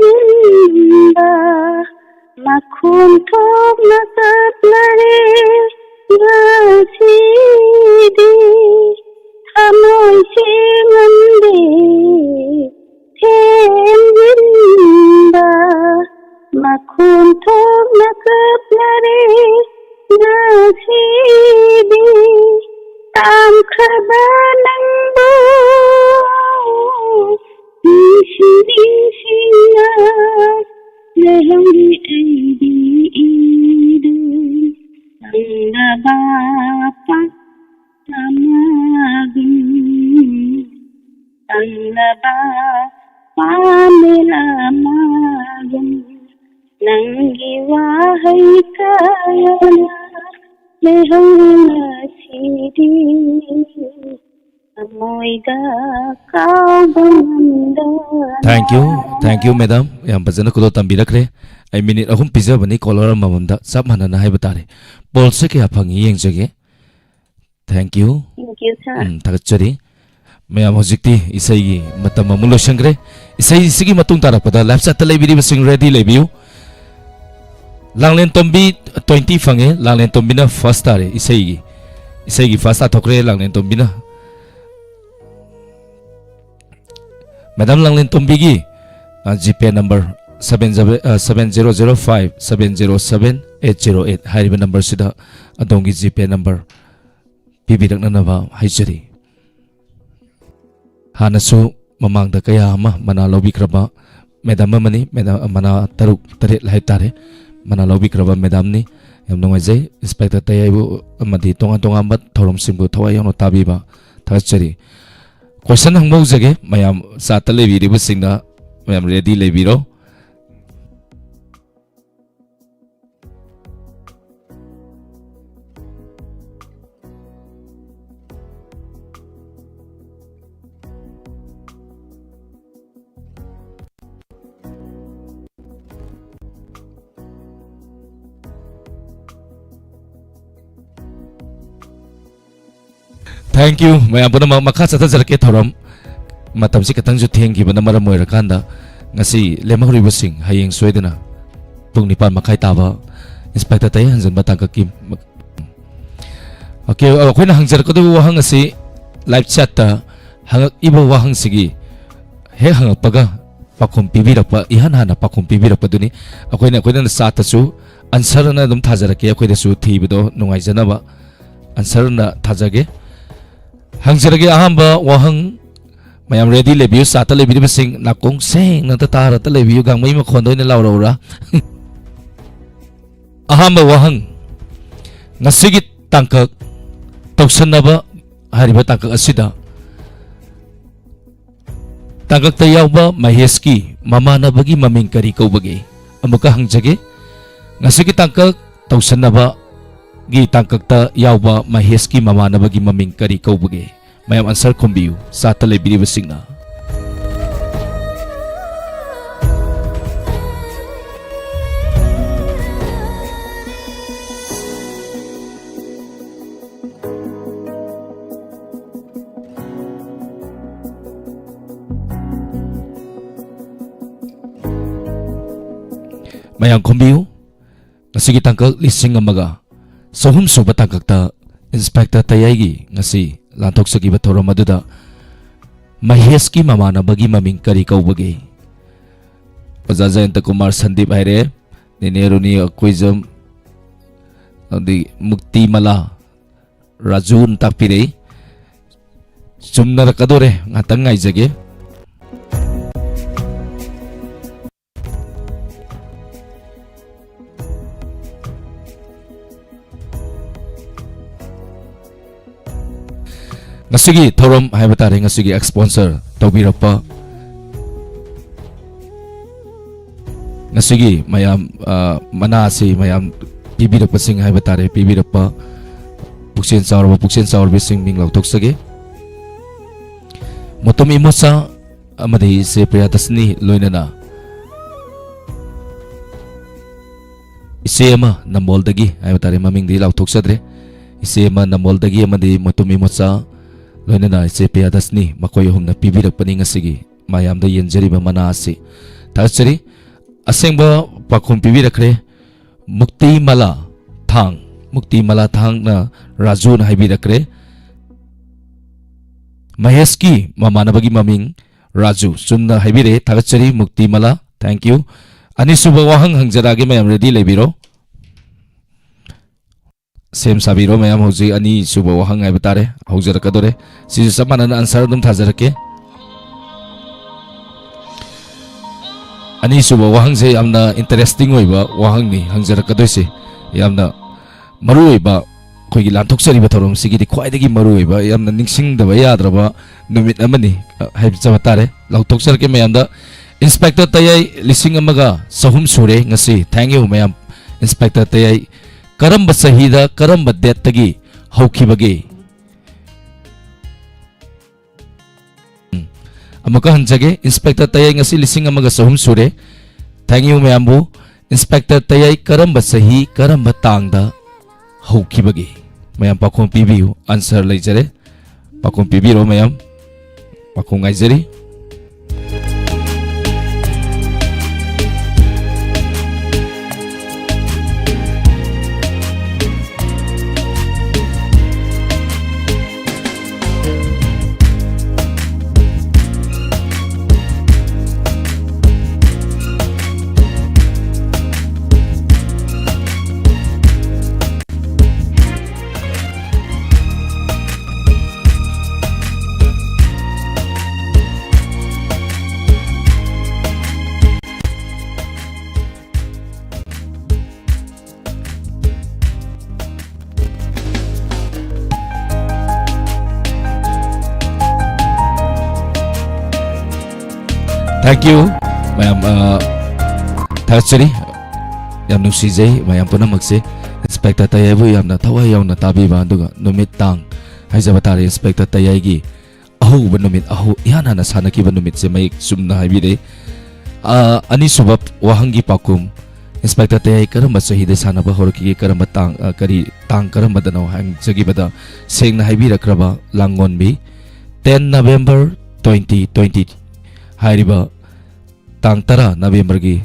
ꯊꯦꯝꯖꯤꯟꯕ, ꯃꯈꯣꯟ ꯊꯣꯛꯅ ꯀꯞꯂꯔꯦ ꯉꯁꯤꯗꯤ꯫ ꯊꯃꯣꯏꯁꯦ ꯉꯝꯗꯦ ꯊꯦꯝꯖꯤꯟꯕ, ꯃꯈꯣꯟ ꯊꯣꯛꯅ ꯀꯞꯂꯔꯦ ꯉꯁꯤꯗꯤ꯫ ꯇꯥꯝꯈ꯭ꯔꯕ ꯅꯪꯕꯨ ꯅꯤꯡꯁꯤꯡ ꯅꯤꯡꯁꯤꯡꯅ ꯂꯩꯍꯧꯔꯤ ꯑꯩꯗꯤ ꯏꯗꯨ꯫ ꯈꯪꯂꯕ ꯄꯥ ꯑꯃꯒꯨꯝ, ꯈꯪꯂꯕ ꯄꯥꯃꯦꯜ ꯑꯃꯒꯨꯝ, ꯅꯪꯒꯤ ꯋꯥꯍꯩ ꯀꯌꯥꯅ ꯂꯩꯍꯧꯔꯤ ꯉꯁꯤꯗꯤ, ꯊꯃꯣꯏꯗ ꯀꯥꯎꯕ ꯉꯝꯗꯅ꯫ Thank you, thank you, madam. ꯌꯥꯝ ꯐꯖꯅ ꯈꯨꯗꯣꯜ ꯇꯝꯕꯤꯔꯛꯈ꯭ꯔꯦ꯫ ꯑꯩ ꯃꯤꯅꯤꯠ ꯑꯍꯨꯝ ꯄꯤꯖꯕꯅꯤ, ꯀꯣꯂꯔ ꯑꯃꯃꯝꯗ ꯆꯞ ꯃꯥꯟꯅꯅ ꯍꯥꯏꯕ ꯇꯥꯔꯦ꯫ ꯄꯣꯜꯁꯦ ꯀꯌꯥ ꯐꯪꯉꯤ ꯌꯦꯡꯖꯒꯦ꯫ Thank you꯫ Thank you, sir꯫ ꯎꯝ, ꯊꯥꯒꯠꯆꯔꯤ꯫ ꯃꯌꯥꯝ, ꯍꯧꯖꯤꯛꯇꯤ ꯏꯁꯩꯒꯤ ꯃꯇꯝ ꯑꯃꯨꯛ ꯂꯣꯏꯁꯤꯟꯈ꯭ꯔꯦ꯫ ꯏꯁꯩꯁꯤꯒꯤ ꯃꯇꯨꯡ ꯇꯥꯔꯛꯄꯗ live chatꯇ ꯂꯩꯕꯤꯔꯤꯕꯁꯤꯡ ready ꯂꯩꯕꯤꯌꯨ꯫ ꯂꯥꯡꯂꯦꯟ ꯇꯣꯝꯕꯤ twenty ꯐꯪꯉꯦ꯫ ꯂꯥꯡꯂꯦꯟ ꯇꯣꯝꯕꯤꯅ first ꯇꯥꯔꯦ ꯏꯁꯩꯒꯤ꯫ ꯏꯁꯩꯒꯤ first ꯇꯥꯊꯣꯛꯈ꯭ꯔꯦ ꯂꯥꯡꯂꯦꯟ ꯇꯣꯝꯕꯤꯅ꯫ Madam ꯂꯥꯡꯂꯦꯟ ꯇꯣꯝꯕꯤꯒꯤ, ꯑ, GPay number seven zero, ꯑ, seven zero zero five seven zero seven eight zero eight ꯍꯥꯏꯔꯤꯕ numberꯁꯤꯗ ꯑꯗꯣꯝꯒꯤ GPay number ꯄꯤꯕꯤꯔꯛꯅꯅꯕ ꯍꯥꯏꯖꯔꯤ꯫ ꯍꯥꯟꯅꯁꯨ ꯃꯃꯥꯡꯗ ꯀꯌꯥ ꯑꯃ ꯃꯅꯥ ꯂꯧꯕꯤꯈ꯭ꯔꯕ madam ꯑꯃꯅꯤ, madam, ꯃꯅꯥ ꯇꯔꯨꯛ ꯇꯔꯦꯠ ꯍꯥꯏꯇꯥꯔꯦ, ꯃꯅꯥ ꯂꯧꯕꯤꯈ꯭ꯔꯕ madamꯅꯤ꯫ ꯌꯥꯝ ꯅꯨꯡꯉꯥꯏꯖꯩ, ꯏꯟꯁꯄꯦꯛꯇꯔ ꯇꯌꯥꯏꯕꯨ ꯑꯃꯗꯤ ꯇꯣꯉꯥꯟ ꯇꯣꯉꯥꯟꯕ ꯊꯧꯔꯝꯁꯤꯡꯕꯨ ꯊꯋꯥꯏ ꯌꯥꯎꯅ ꯇꯥꯕꯤꯕ꯫ ꯊꯥꯒꯠꯆꯔꯤ꯫ ꯀꯣꯏꯁꯟ ꯍꯪꯕ ꯍꯧꯖꯒꯦ, ꯃꯌꯥꯝ ꯆꯥꯠꯇ ꯂꯩꯕꯤꯔꯤꯕꯁꯤꯡꯅ ꯃꯌꯥꯝ ꯔꯦꯗꯤ ꯂꯩꯕꯤꯔꯣ꯫ Thank you, ꯃꯌꯥꯝ ꯄꯨꯝꯅꯃꯛ꯫ ꯃꯈꯥ ꯆꯠꯊꯖꯔꯛꯀꯦ ꯊꯧꯔꯝ꯫ ꯃꯇꯝꯁꯤ ꯈꯤꯇꯪꯁꯨ ꯊꯦꯡꯈꯤꯕꯅ ꯃꯔꯝ ꯑꯣꯏꯔꯀꯥꯟꯗ ꯉꯁꯤ ꯂꯦꯝꯍꯧꯔꯤꯕꯁꯤꯡ ꯍꯌꯦꯡ ꯁꯣꯏꯗꯅ ꯄꯨꯡ ꯅꯤꯄꯥꯟ ꯃꯈꯥꯏ ꯇꯥꯕ ꯏꯟꯁꯄꯦꯛꯇꯔ ꯇꯌꯥꯏ ꯍꯟꯖꯟꯕ ꯇꯥꯡꯀꯛꯀꯤ ꯃ-, ꯑꯣꯀꯦ, ꯑꯩꯈꯣꯏꯅ ꯍꯪꯖꯔꯛꯀꯗꯧꯕ ꯋꯥꯍꯪ ꯑꯁꯤ ꯂꯥꯏꯚ ꯆꯦꯠꯇ ꯍꯪꯉꯛꯏꯕ ꯋꯥꯍꯪꯁꯤꯒꯤ ꯍꯦꯛ ꯍꯪꯉꯛꯄꯒ ꯄꯥꯎꯈꯨꯝ ꯄꯤꯕꯤꯔꯛꯄ, ꯏꯍꯥꯟ ꯍꯥꯟꯅ ꯄꯥꯎꯈꯨꯝ ꯄꯤꯕꯤꯔꯛꯄꯗꯨꯅꯤ꯫ ꯑꯩꯈꯣꯏꯅ, ꯑꯩꯈꯣꯏꯅ ꯆꯥꯠꯇꯁꯨ ꯑꯟꯁꯔ ꯑꯅ ꯑꯗꯨꯝ ꯊꯥꯖꯔꯛꯀꯦ, ꯑꯩꯈꯣꯏꯗꯁꯨ ꯊꯤꯕꯗꯣ ꯅꯨꯡꯉꯥꯏꯖꯅꯕ ꯑꯟꯁꯔ ꯑꯅ ꯊꯥꯖꯒꯦ꯫ ꯍꯪꯖꯔꯒꯦ ꯑꯍꯥꯟꯕ ꯋꯥꯍꯪ, ꯃꯌꯥꯝ ꯔꯦꯗꯤ ꯂꯩꯕꯤꯌꯨ, ꯆꯥꯠꯇ ꯂꯩꯕꯤꯔꯤꯕꯁꯤꯡ ꯅꯥꯀꯣꯡ ꯁꯦꯡꯅ ꯑꯝꯇ ꯇꯥꯔ ꯑꯝꯇ ꯂꯩꯕꯤꯌꯨ, ꯒꯥꯡꯃꯩ ꯃꯈꯣꯟꯗ ꯑꯣꯏꯅ ꯂꯥꯎꯔꯛꯎꯔꯥ? ꯑꯍꯥꯟꯕ ꯋꯥꯍꯪ, ꯉꯁꯤꯒꯤ ꯇꯥꯡꯀꯛ ꯇꯧꯁꯟꯅꯕ ꯍꯥꯏꯔꯤꯕ ꯇꯥꯡꯀꯛ ꯑꯁꯤꯗ ꯇꯥꯡꯀꯛꯇ ꯌꯥꯎꯕ ꯃꯍꯦꯁꯀꯤ ꯃꯃꯥꯟꯅꯕꯒꯤ ꯃꯃꯤꯡ ꯀꯔꯤ ꯀꯧꯕꯒꯦ? ꯑꯃꯨꯛꯀ ꯍꯪꯖꯒꯦ, ꯉꯁꯤꯒꯤ ꯇꯥꯡꯀꯛ ꯇꯧꯁꯟꯅꯕꯒꯤ ꯇꯥꯡꯀꯛꯇ ꯌꯥꯎꯕ ꯃꯍꯦꯁꯀꯤ ꯃꯃꯥꯟꯅꯕꯒꯤ ꯃꯃꯤꯡ ꯀꯔꯤ ꯀꯧꯕꯒꯦ? ꯃꯌꯥꯝ ꯑꯟꯁꯔ ꯈꯨꯝꯕꯤꯌꯨ, ꯆꯥꯠꯇ ꯂꯩꯕꯤꯔꯤꯕꯁꯤꯡꯅ꯫ ꯃꯌꯥꯝ ꯈꯨꯝꯕꯤꯌꯨ꯫ ꯉꯁꯤꯒꯤ ꯇꯥꯡꯀꯛ ꯂꯤꯁꯤꯡ ꯑꯃꯒ ꯆꯍꯨꯝ ꯁꯨꯕ ꯇꯥꯡꯀꯛꯇ ꯏꯟꯁꯄꯦꯛꯇꯔ ꯇꯌꯥꯏꯒꯤ ꯉꯁꯤ ꯂꯥꯟꯊꯣꯛꯆꯈꯤꯕ ꯊꯧꯔꯝ ꯑꯗꯨꯗ ꯃꯍꯦꯁꯀꯤ ꯃꯃꯥꯟꯅꯕꯒꯤ ꯃꯃꯤꯡ ꯀꯔꯤ ꯀꯧꯕꯒꯦ? ꯑꯣꯖꯥ ꯖꯌꯟꯇ ꯀꯨꯃꯥꯔ ꯁꯟꯗꯤꯞ ꯍꯥꯏꯔꯦ, ꯅꯦꯅꯦ ꯔꯨꯅꯤ ꯑꯀꯣꯏꯖꯝ, ꯑꯗꯩ ꯃꯨꯛꯇꯤꯃꯂꯥ ꯔꯥꯖꯨꯅ ꯇꯥꯛꯄꯤꯔꯛꯏ꯫ ꯆꯨꯝꯅꯔꯛꯀꯗꯣꯔꯦ, ꯉꯥꯛꯇꯪ ꯉꯥꯏꯖꯒꯦ꯫ ꯉꯁꯤꯒꯤ ꯊꯧꯔꯝ ꯍꯥꯏꯕ ꯇꯥꯔꯦ, ꯉꯁꯤꯒꯤ sponsor ꯇꯧꯕꯤꯔꯛꯄ, ꯉꯁꯤꯒꯤ ꯃꯌꯥꯝ, ꯑ, ꯃꯅꯥ ꯑꯁꯤ ꯃꯌꯥꯝ ꯄꯤꯕꯤꯔꯛꯄꯁꯤꯡ ꯍꯥꯏꯕ ꯇꯥꯔꯦ, ꯄꯤꯕꯤꯔꯛꯄ ꯄꯨꯛꯆꯦꯜ ꯆꯥꯎꯔꯕ, ꯄꯨꯛꯆꯦꯜ ꯆꯥꯎꯔꯕꯁꯤꯡ ꯃꯤꯡ ꯂꯥꯎꯊꯣꯛꯆꯒꯦ꯫ ꯃꯣꯇꯣꯝ ꯏꯃꯣꯆꯥ ꯑꯃꯗꯤ ꯏꯆꯦ ꯄ꯭ꯔꯤꯌꯥꯗꯁꯅꯤ, ꯂꯣꯏꯅꯅ ꯏꯆꯦ ꯑꯃ ꯅꯝꯕꯣꯜꯗꯒꯤ ꯍꯥꯏꯕ ꯇꯥꯔꯦ, ꯃꯃꯤꯡꯗꯤ ꯂꯥꯎꯊꯣꯛꯆꯗ꯭ꯔꯦ꯫ ꯏꯆꯦ ꯑꯃ ꯅꯝꯕꯣꯜꯗꯒꯤ ꯑꯃꯗꯤ ꯃꯣꯇꯣꯝ ꯏꯃꯣꯆꯥ, ꯂꯣꯏꯅꯅ ꯏꯆꯦ ꯄ꯭ꯔꯤꯌꯥꯗꯁꯅꯤ, ꯃꯈꯣꯏ ꯑꯍꯨꯝꯅ ꯄꯤꯕꯤꯔꯛꯄꯅꯤ ꯉꯁꯤꯒꯤ ꯃꯌꯥꯝꯗ ꯌꯦꯟꯖꯔꯤꯕ ꯃꯅꯥ ꯑꯁꯤ꯫ ꯊꯥꯒꯠꯆꯔꯤ꯫ ꯑꯁꯦꯡꯕ ꯄꯥꯎꯈꯨꯝ ꯄꯤꯕꯤꯔꯛꯈ꯭ꯔꯦ꯫ ꯃꯨꯛꯇꯤꯃꯂꯥ ꯊꯥꯡ, ꯃꯨꯛꯇꯤꯃꯂꯥ ꯊꯥꯡꯅ ꯔꯥꯖꯨꯅ ꯍꯥꯏꯕꯤꯔꯛꯈ꯭ꯔꯦ꯫ ꯃꯍꯦꯁꯀꯤ ꯃꯃꯥꯟꯅꯕꯒꯤ ꯃꯃꯤꯡ ꯔꯥꯖꯨ꯫ ꯆꯨꯝꯅ ꯍꯥꯏꯕꯤꯔꯛꯑꯦ꯫ ꯊꯥꯒꯠꯆꯔꯤ ꯃꯨꯛꯇꯤꯃꯂꯥ꯫ Thank you꯫ ꯑꯅꯤꯁꯨꯕ ꯋꯥꯍꯪ ꯍꯪꯖꯔꯛꯑꯒꯦ, ꯃꯌꯥꯝ ready ꯂꯩꯕꯤꯔꯣ꯫ ꯁꯦꯝ ꯁꯥꯕꯤꯔꯣ ꯃꯌꯥꯝ, ꯍꯧꯖꯤꯛ ꯑꯅꯤꯁꯨꯕ ꯋꯥꯍꯪ ꯍꯥꯏꯕ ꯇꯥꯔꯦ ꯍꯧꯖꯔꯛꯀꯗꯣꯔꯦ꯫ ꯁꯤꯁꯨ ꯆꯞ ꯃꯥꯟꯅꯅ answer ꯑꯗꯨꯝ ꯊꯥꯖꯔꯛꯀꯦ꯫ ꯑꯅꯤꯁꯨꯕ ꯋꯥꯍꯪꯁꯦ ꯌꯥꯝꯅ interesting ꯑꯣꯏꯕ ꯋꯥꯍꯪꯅꯤ ꯍꯪꯖꯔꯛꯀꯗꯣꯏꯁꯦ꯫ ꯌꯥꯝꯅ ꯃꯔꯨꯑꯣꯏꯕ, ꯑꯩꯈꯣꯏꯒꯤ ꯂꯥꯟꯊꯣꯛꯆꯔꯤꯕ ꯊꯧꯔꯝꯁꯤꯒꯤꯗꯤ ꯈ꯭ꯋꯥꯏꯗꯒꯤ ꯃꯔꯨꯑꯣꯏꯕ, ꯌꯥꯝꯅ ꯅꯤꯡꯁꯤꯡꯗꯕ ꯌꯥꯗ꯭ꯔꯕ ꯅꯨꯃꯤꯠ ꯑꯃꯅꯤ, ꯑ, ꯍꯥꯏꯖꯕ ꯇꯥꯔꯦ꯫ ꯂꯥꯎꯊꯣꯛꯆꯔꯛꯀꯦ ꯃꯌꯥꯝꯗ꯫ Inspector ꯇꯌꯥꯏ ꯂꯤꯁꯤꯡ ꯑꯃꯒ ꯆꯍꯨꯝ ꯁꯨꯔꯦ ꯉꯁꯤ꯫ Thank you ꯃꯌꯥꯝ꯫ Inspector ꯇꯌꯥꯏ ꯀꯔꯝꯕ ꯆꯍꯤꯗ ꯀꯔꯝꯕ dateꯇꯒꯤ ꯍꯧꯈꯤꯕꯒꯦ? ꯎꯝ꯫ ꯑꯃꯨꯛꯀ ꯍꯟꯖꯒꯦ, Inspector ꯇꯌꯥꯏ ꯉꯁꯤ ꯂꯤꯁꯤꯡ ꯑꯃꯒ ꯆꯍꯨꯝ ꯁꯨꯔꯦ꯫ Thank you ꯃꯌꯥꯝꯕꯨ꯫ Inspector ꯇꯌꯥꯏ ꯀꯔꯝꯕ ꯆꯍꯤ, ꯀꯔꯝꯕ ꯇꯥꯡꯗ ꯍꯧꯈꯤꯕꯒꯦ? ꯃꯌꯥꯝ ꯄꯥꯎꯈꯨꯝ ꯄꯤꯕꯤꯌꯨ, answer ꯂꯩꯖꯔꯦ꯫ ꯄꯥꯎꯈꯨꯝ ꯄꯤꯕꯤꯔꯣ ꯃꯌꯥꯝ, ꯄꯥꯎꯈꯨꯝ ꯉꯥꯏꯖꯔꯤ꯫ Thank you, ꯃꯌꯥꯝ, ꯑ, ꯊꯥꯒꯠꯆꯔꯤ꯫ ꯌꯥꯝ ꯅꯨꯡꯁꯤꯖꯩ ꯃꯌꯥꯝ ꯄꯨꯝꯅꯃꯛꯁꯦ꯫ ꯏꯟꯁꯄꯦꯛꯇꯔ ꯇꯌꯥꯏꯕꯨ ꯌꯥꯝꯅ ꯊꯋꯥꯏ ꯌꯥꯎꯅ ꯇꯥꯕꯤꯕ, ꯑꯗꯨꯒ ꯅꯨꯃꯤꯠ ꯇꯥꯡ ꯍꯥꯏꯖꯕ ꯇꯥꯔꯦ, ꯏꯟꯁꯄꯦꯛꯇꯔ ꯇꯌꯥꯏꯒꯤ ꯑꯍꯧꯕ ꯅꯨꯃꯤꯠ, ꯑꯍꯧ-, ꯏꯍꯥꯟ ꯍꯥꯟꯅ ꯁꯥꯟꯅꯈꯤꯕ ꯅꯨꯃꯤꯠꯁꯦ ꯃꯌꯦꯛ ꯆꯨꯝꯅ ꯍꯥꯏꯕꯤꯔꯦ꯫ ꯑ, ꯑꯅꯤꯁꯨꯕ ꯋꯥꯍꯪꯒꯤ ꯄꯥꯎꯈꯨꯝ, ꯏꯟꯁꯄꯦꯛꯇꯔ ꯇꯌꯥꯏ ꯀꯔꯝꯕ ꯆꯍꯤꯗ ꯁꯥꯟꯅꯕ ꯍꯧꯔꯛꯈꯤꯒꯦ, ꯀꯔꯝꯕ ꯇꯥꯡ, ꯑ, ꯀꯔꯤ ꯇꯥꯡ ꯀꯔꯝꯕꯗꯅꯣ ꯍꯪꯖꯈꯤꯕꯗ, ꯁꯦꯡꯅ ꯍꯥꯏꯕꯤꯔꯛꯈ꯭ꯔꯕ ꯂꯥꯡꯒꯣꯟꯕꯤ, ten November twenty twenty ꯍꯥꯏꯔꯤꯕ ꯇꯥꯡ ꯇꯔꯥ Novemberꯒꯤ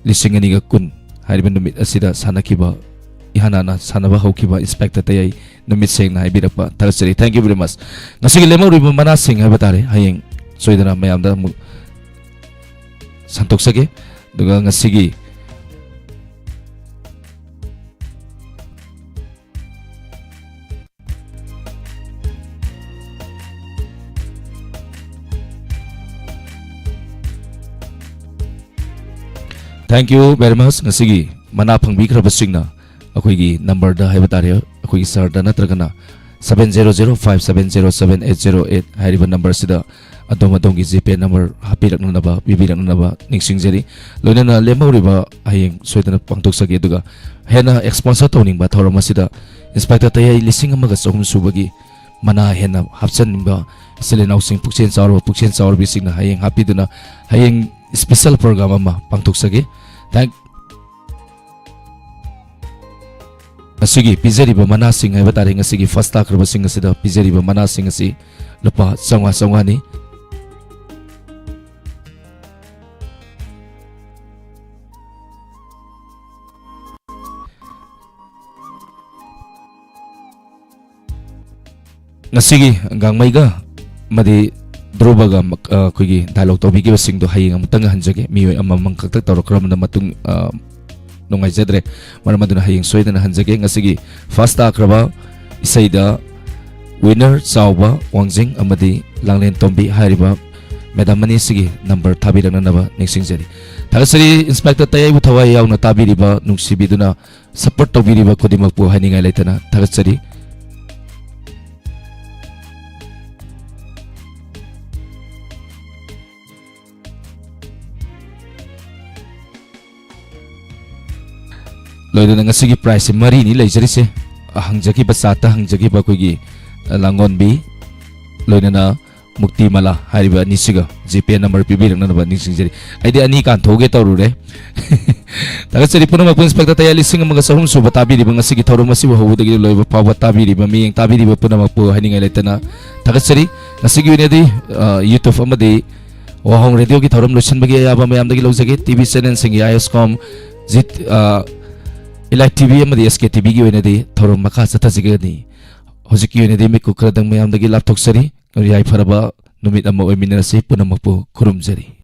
ꯂꯤꯁꯤꯡ ꯑꯅꯤꯒ ꯀꯨꯟ ꯍꯥꯏꯔꯤꯕ ꯅꯨꯃꯤꯠ ꯑꯁꯤꯗ ꯁꯥꯟꯅꯈꯤꯕ, ꯏꯍꯥꯟ ꯍꯥꯟꯅ ꯁꯥꯟꯅꯕ ꯍꯧꯈꯤꯕ ꯏꯟꯁꯄꯦꯛꯇꯔ ꯇꯌꯥꯏ ꯅꯨꯃꯤꯠ ꯁꯦꯡꯅ ꯍꯥꯏꯕꯤꯔꯛꯄ ꯊꯥꯒꯠꯆꯔꯤ꯫ Thank you very much꯫ ꯉꯁꯤꯒꯤ ꯂꯦꯝꯍꯧꯔꯤꯕ ꯃꯅꯥꯁꯤꯡ ꯍꯥꯏꯕ ꯇꯥꯔꯦ, ꯍꯌꯦꯡ ꯁꯣꯏꯗꯅ ꯃꯌꯥꯝꯗ ꯑꯃꯨꯛ ꯁꯟꯗꯣꯛꯆꯒꯦ꯫ ꯑꯗꯨꯒ ꯉꯁꯤꯒꯤ Thank you very much꯫ ꯉꯁꯤꯒꯤ ꯃꯅꯥ ꯐꯪꯕꯤꯈ꯭ꯔꯕꯁꯤꯡꯅ ꯑꯩꯈꯣꯏꯒꯤ numberꯗ ꯍꯥꯏꯕ ꯇꯥꯔꯦ, ꯑꯩꯈꯣꯏꯒꯤ sirꯗ ꯅꯠꯇ꯭ꯔꯒꯅ seven zero zero five seven zero seven eight zero eight ꯍꯥꯏꯔꯤꯕ numberꯁꯤꯗ ꯑꯗꯣꯝ ꯑꯗꯣꯝꯒꯤ GPay number ꯍꯥꯞꯄꯤꯔꯛꯅꯅꯕ, ꯄꯤꯕꯤꯔꯛꯅꯅꯕ ꯅꯤꯡꯁꯤꯡꯖꯔꯤ꯫ ꯂꯣꯏꯅꯅ ꯂꯦꯝꯍꯧꯔꯤꯕ ꯍꯌꯦꯡ ꯁꯣꯏꯗꯅ ꯄꯥꯡꯊꯣꯛꯆꯒꯦ꯫ ꯑꯗꯨꯒ ꯍꯦꯟꯅ sponsor ꯇꯧꯅꯤꯡꯕ ꯊꯧꯔꯝ ꯑꯁꯤꯗ ꯏꯟꯁꯄꯦꯛꯇꯔ ꯇꯌꯥꯏ ꯂꯤꯁꯤꯡ ꯑꯃꯒ ꯆꯍꯨꯝ ꯁꯨꯕꯒꯤ ꯃꯅꯥ ꯍꯦꯟꯅ ꯍꯥꯞꯆꯤꯟꯅꯤꯡꯕ ꯏꯆꯤꯜ ꯏꯅꯥꯎꯁꯤꯡ, ꯄꯨꯛꯆꯦꯜ ꯆꯥꯎꯔꯕ ꯄꯨꯛꯆꯦꯜ ꯆꯥꯎꯔꯕꯤꯁꯤꯡꯅ ꯍꯌꯦꯡ ꯍꯥꯞꯄꯤꯗꯨꯅ ꯍꯌꯦꯡ special program ꯑꯃ ꯄꯥꯡꯊꯣꯛꯆꯒꯦ꯫ Thank ꯉꯁꯤꯒꯤ ꯄꯤꯖꯔꯤꯕ ꯃꯅꯥꯁꯤꯡ ꯍꯥꯏꯕ ꯇꯥꯔꯦ, ꯉꯁꯤꯒꯤ first ꯇꯥꯈ꯭ꯔꯕꯁꯤꯡ ꯑꯁꯤꯗ ꯄꯤꯖꯔꯤꯕ ꯃꯅꯥꯁꯤꯡ ꯑꯁꯤ ꯂꯨꯄꯥ ꯆꯥꯝꯃꯉꯥ, ꯆꯥꯝꯃꯉꯥꯅꯤ꯫ ꯉꯁꯤꯒꯤ ꯒꯥꯡꯃꯩꯒ ꯑꯃꯗꯤ ꯙ꯭ꯔꯨꯕꯒ ꯃꯛ-, ꯑ, ꯑꯩꯈꯣꯏꯒꯤ dialogue ꯇꯧꯕꯤꯈꯤꯕꯁꯤꯡꯗꯣ ꯍꯌꯦꯡ ꯑꯃꯨꯛꯇꯪ ꯍꯟꯖꯒꯦ꯫ ꯃꯤꯑꯣꯏ ꯑꯃꯃꯝ ꯈꯛꯇ ꯇꯧꯔꯛꯈ꯭ꯔꯕꯅꯤꯅ ꯃꯇꯨꯡ, ꯑ, ꯅꯨꯡꯉꯥꯏꯖꯗ꯭ꯔꯦ꯫ ꯃꯔꯝ ꯑꯗꯨꯅ ꯍꯌꯦꯡ ꯁꯣꯏꯗꯅ ꯍꯟꯖꯒꯦ꯫ ꯉꯁꯤꯒꯤ first ꯇꯥꯈ꯭ꯔꯕ ꯏꯁꯩꯗ winner ꯆꯥꯎꯕ ꯋꯥꯡꯖꯤꯡ ꯑꯃꯗꯤ ꯂꯥꯡꯂꯦꯟ ꯇꯣꯝꯕꯤ ꯍꯥꯏꯔꯤꯕ madam ꯑꯅꯤꯁꯤꯒꯤ number ꯊꯥꯕꯤꯔꯛꯅꯅꯕ ꯅꯤꯡꯁꯤꯡꯖꯔꯤ꯫ ꯊꯥꯒꯠꯆꯔꯤ ꯏꯟꯁꯄꯦꯛꯇꯔ ꯇꯌꯥꯏꯕꯨ ꯊꯋꯥꯏ ꯌꯥꯎꯅ ꯇꯥꯕꯤꯔꯤꯕ, ꯅꯨꯡꯁꯤꯕꯤꯗꯨꯅ support ꯇꯧꯕꯤꯔꯤꯕ ꯈꯨꯗꯤꯡꯃꯛꯄꯨ ꯍꯥꯏꯅꯤꯡꯉꯥꯏ ꯂꯩꯇꯅ ꯊꯥꯒꯠꯆꯔꯤ꯫ ꯂꯣꯏꯅꯅ ꯉꯁꯤꯒꯤ prizeꯁꯦ ꯃꯔꯤꯅꯤ ꯂꯩꯖꯔꯤꯁꯦ꯫ ꯑ, ꯍꯪꯖꯈꯤꯕ ꯆꯥꯠꯇ ꯍꯪꯖꯈꯤꯕ ꯑꯩꯈꯣꯏꯒꯤ, ꯑ, ꯂꯥꯡꯒꯣꯟꯕꯤ, ꯂꯣꯏꯅꯅ ꯃꯨꯛꯇꯤꯃꯂꯥ ꯍꯥꯏꯔꯤꯕ ꯑꯅꯤꯁꯤꯒ GPay number ꯄꯤꯕꯤꯔꯛꯅꯅꯕ ꯅꯤꯡꯁꯤꯡꯖꯔꯤ꯫ ꯑꯩꯗꯤ ꯑꯅꯤ ꯀꯥꯟꯊꯣꯛꯑꯒꯦ ꯇꯧꯔꯨꯔꯦ꯫ ꯊꯥꯒꯠꯆꯔꯤ ꯄꯨꯝꯅꯃꯛꯄꯨ꯫ ꯏꯟꯁꯄꯦꯛꯇꯔ ꯇꯌꯥ ꯂꯤꯁꯤꯡ ꯑꯃꯒ ꯆꯍꯨꯝ ꯁꯨꯕ ꯇꯥꯕꯤꯔꯤꯕ, ꯉꯁꯤꯒꯤ ꯊꯧꯔꯝ ꯑꯁꯤꯕꯨ ꯍꯧꯕꯗꯒꯤ ꯂꯣꯏꯕ ꯐꯥꯎꯕ ꯇꯥꯕꯤꯔꯤꯕ, ꯃꯤꯠꯌꯦꯡ ꯇꯥꯕꯤꯔꯤꯕ ꯄꯨꯝꯅꯃꯛꯄꯨ ꯍꯥꯏꯅꯤꯡꯉꯥꯏ ꯂꯩꯇꯅ ꯊꯥꯒꯠꯆꯔꯤ꯫ ꯉꯁꯤꯒꯤ ꯑꯣꯏꯅꯗꯤ, ꯑ, YouTube ꯑꯃꯗꯤ ꯋꯥꯍꯣꯡ ꯔꯦꯗꯤꯑꯣꯒꯤ ꯊꯧꯔꯝ ꯂꯣꯏꯁꯤꯟꯕꯒꯤ ꯑꯌꯥꯕ ꯃꯌꯥꯝꯗꯒꯤ ꯂꯧꯖꯒꯦ꯫ TV channelꯁꯤꯡꯒꯤ ISCOM, ꯖꯤꯠ, ꯑ, Elite TV ꯑꯃꯗꯤ SKTVꯒꯤ ꯑꯣꯏꯅꯗꯤ ꯊꯧꯔꯝ ꯃꯈꯥ ꯆꯠꯊꯖꯒꯅꯤ꯫ ꯍꯧꯖꯤꯛꯀꯤ ꯑꯣꯏꯅꯗꯤ ꯃꯤꯀꯨꯞ ꯈꯔꯗꯪ ꯃꯌꯥꯝꯗꯒꯤ ꯂꯥꯞꯊꯣꯛꯆꯔꯤ꯫ ꯌꯥꯏꯐꯔꯕ ꯅꯨꯃꯤꯠ ꯑꯃ ꯑꯣꯏꯃꯤꯟꯅꯔꯁꯤ꯫ ꯄꯨꯝꯅꯃꯛꯄꯨ ꯈꯨꯔꯨꯝꯖꯔꯤ꯫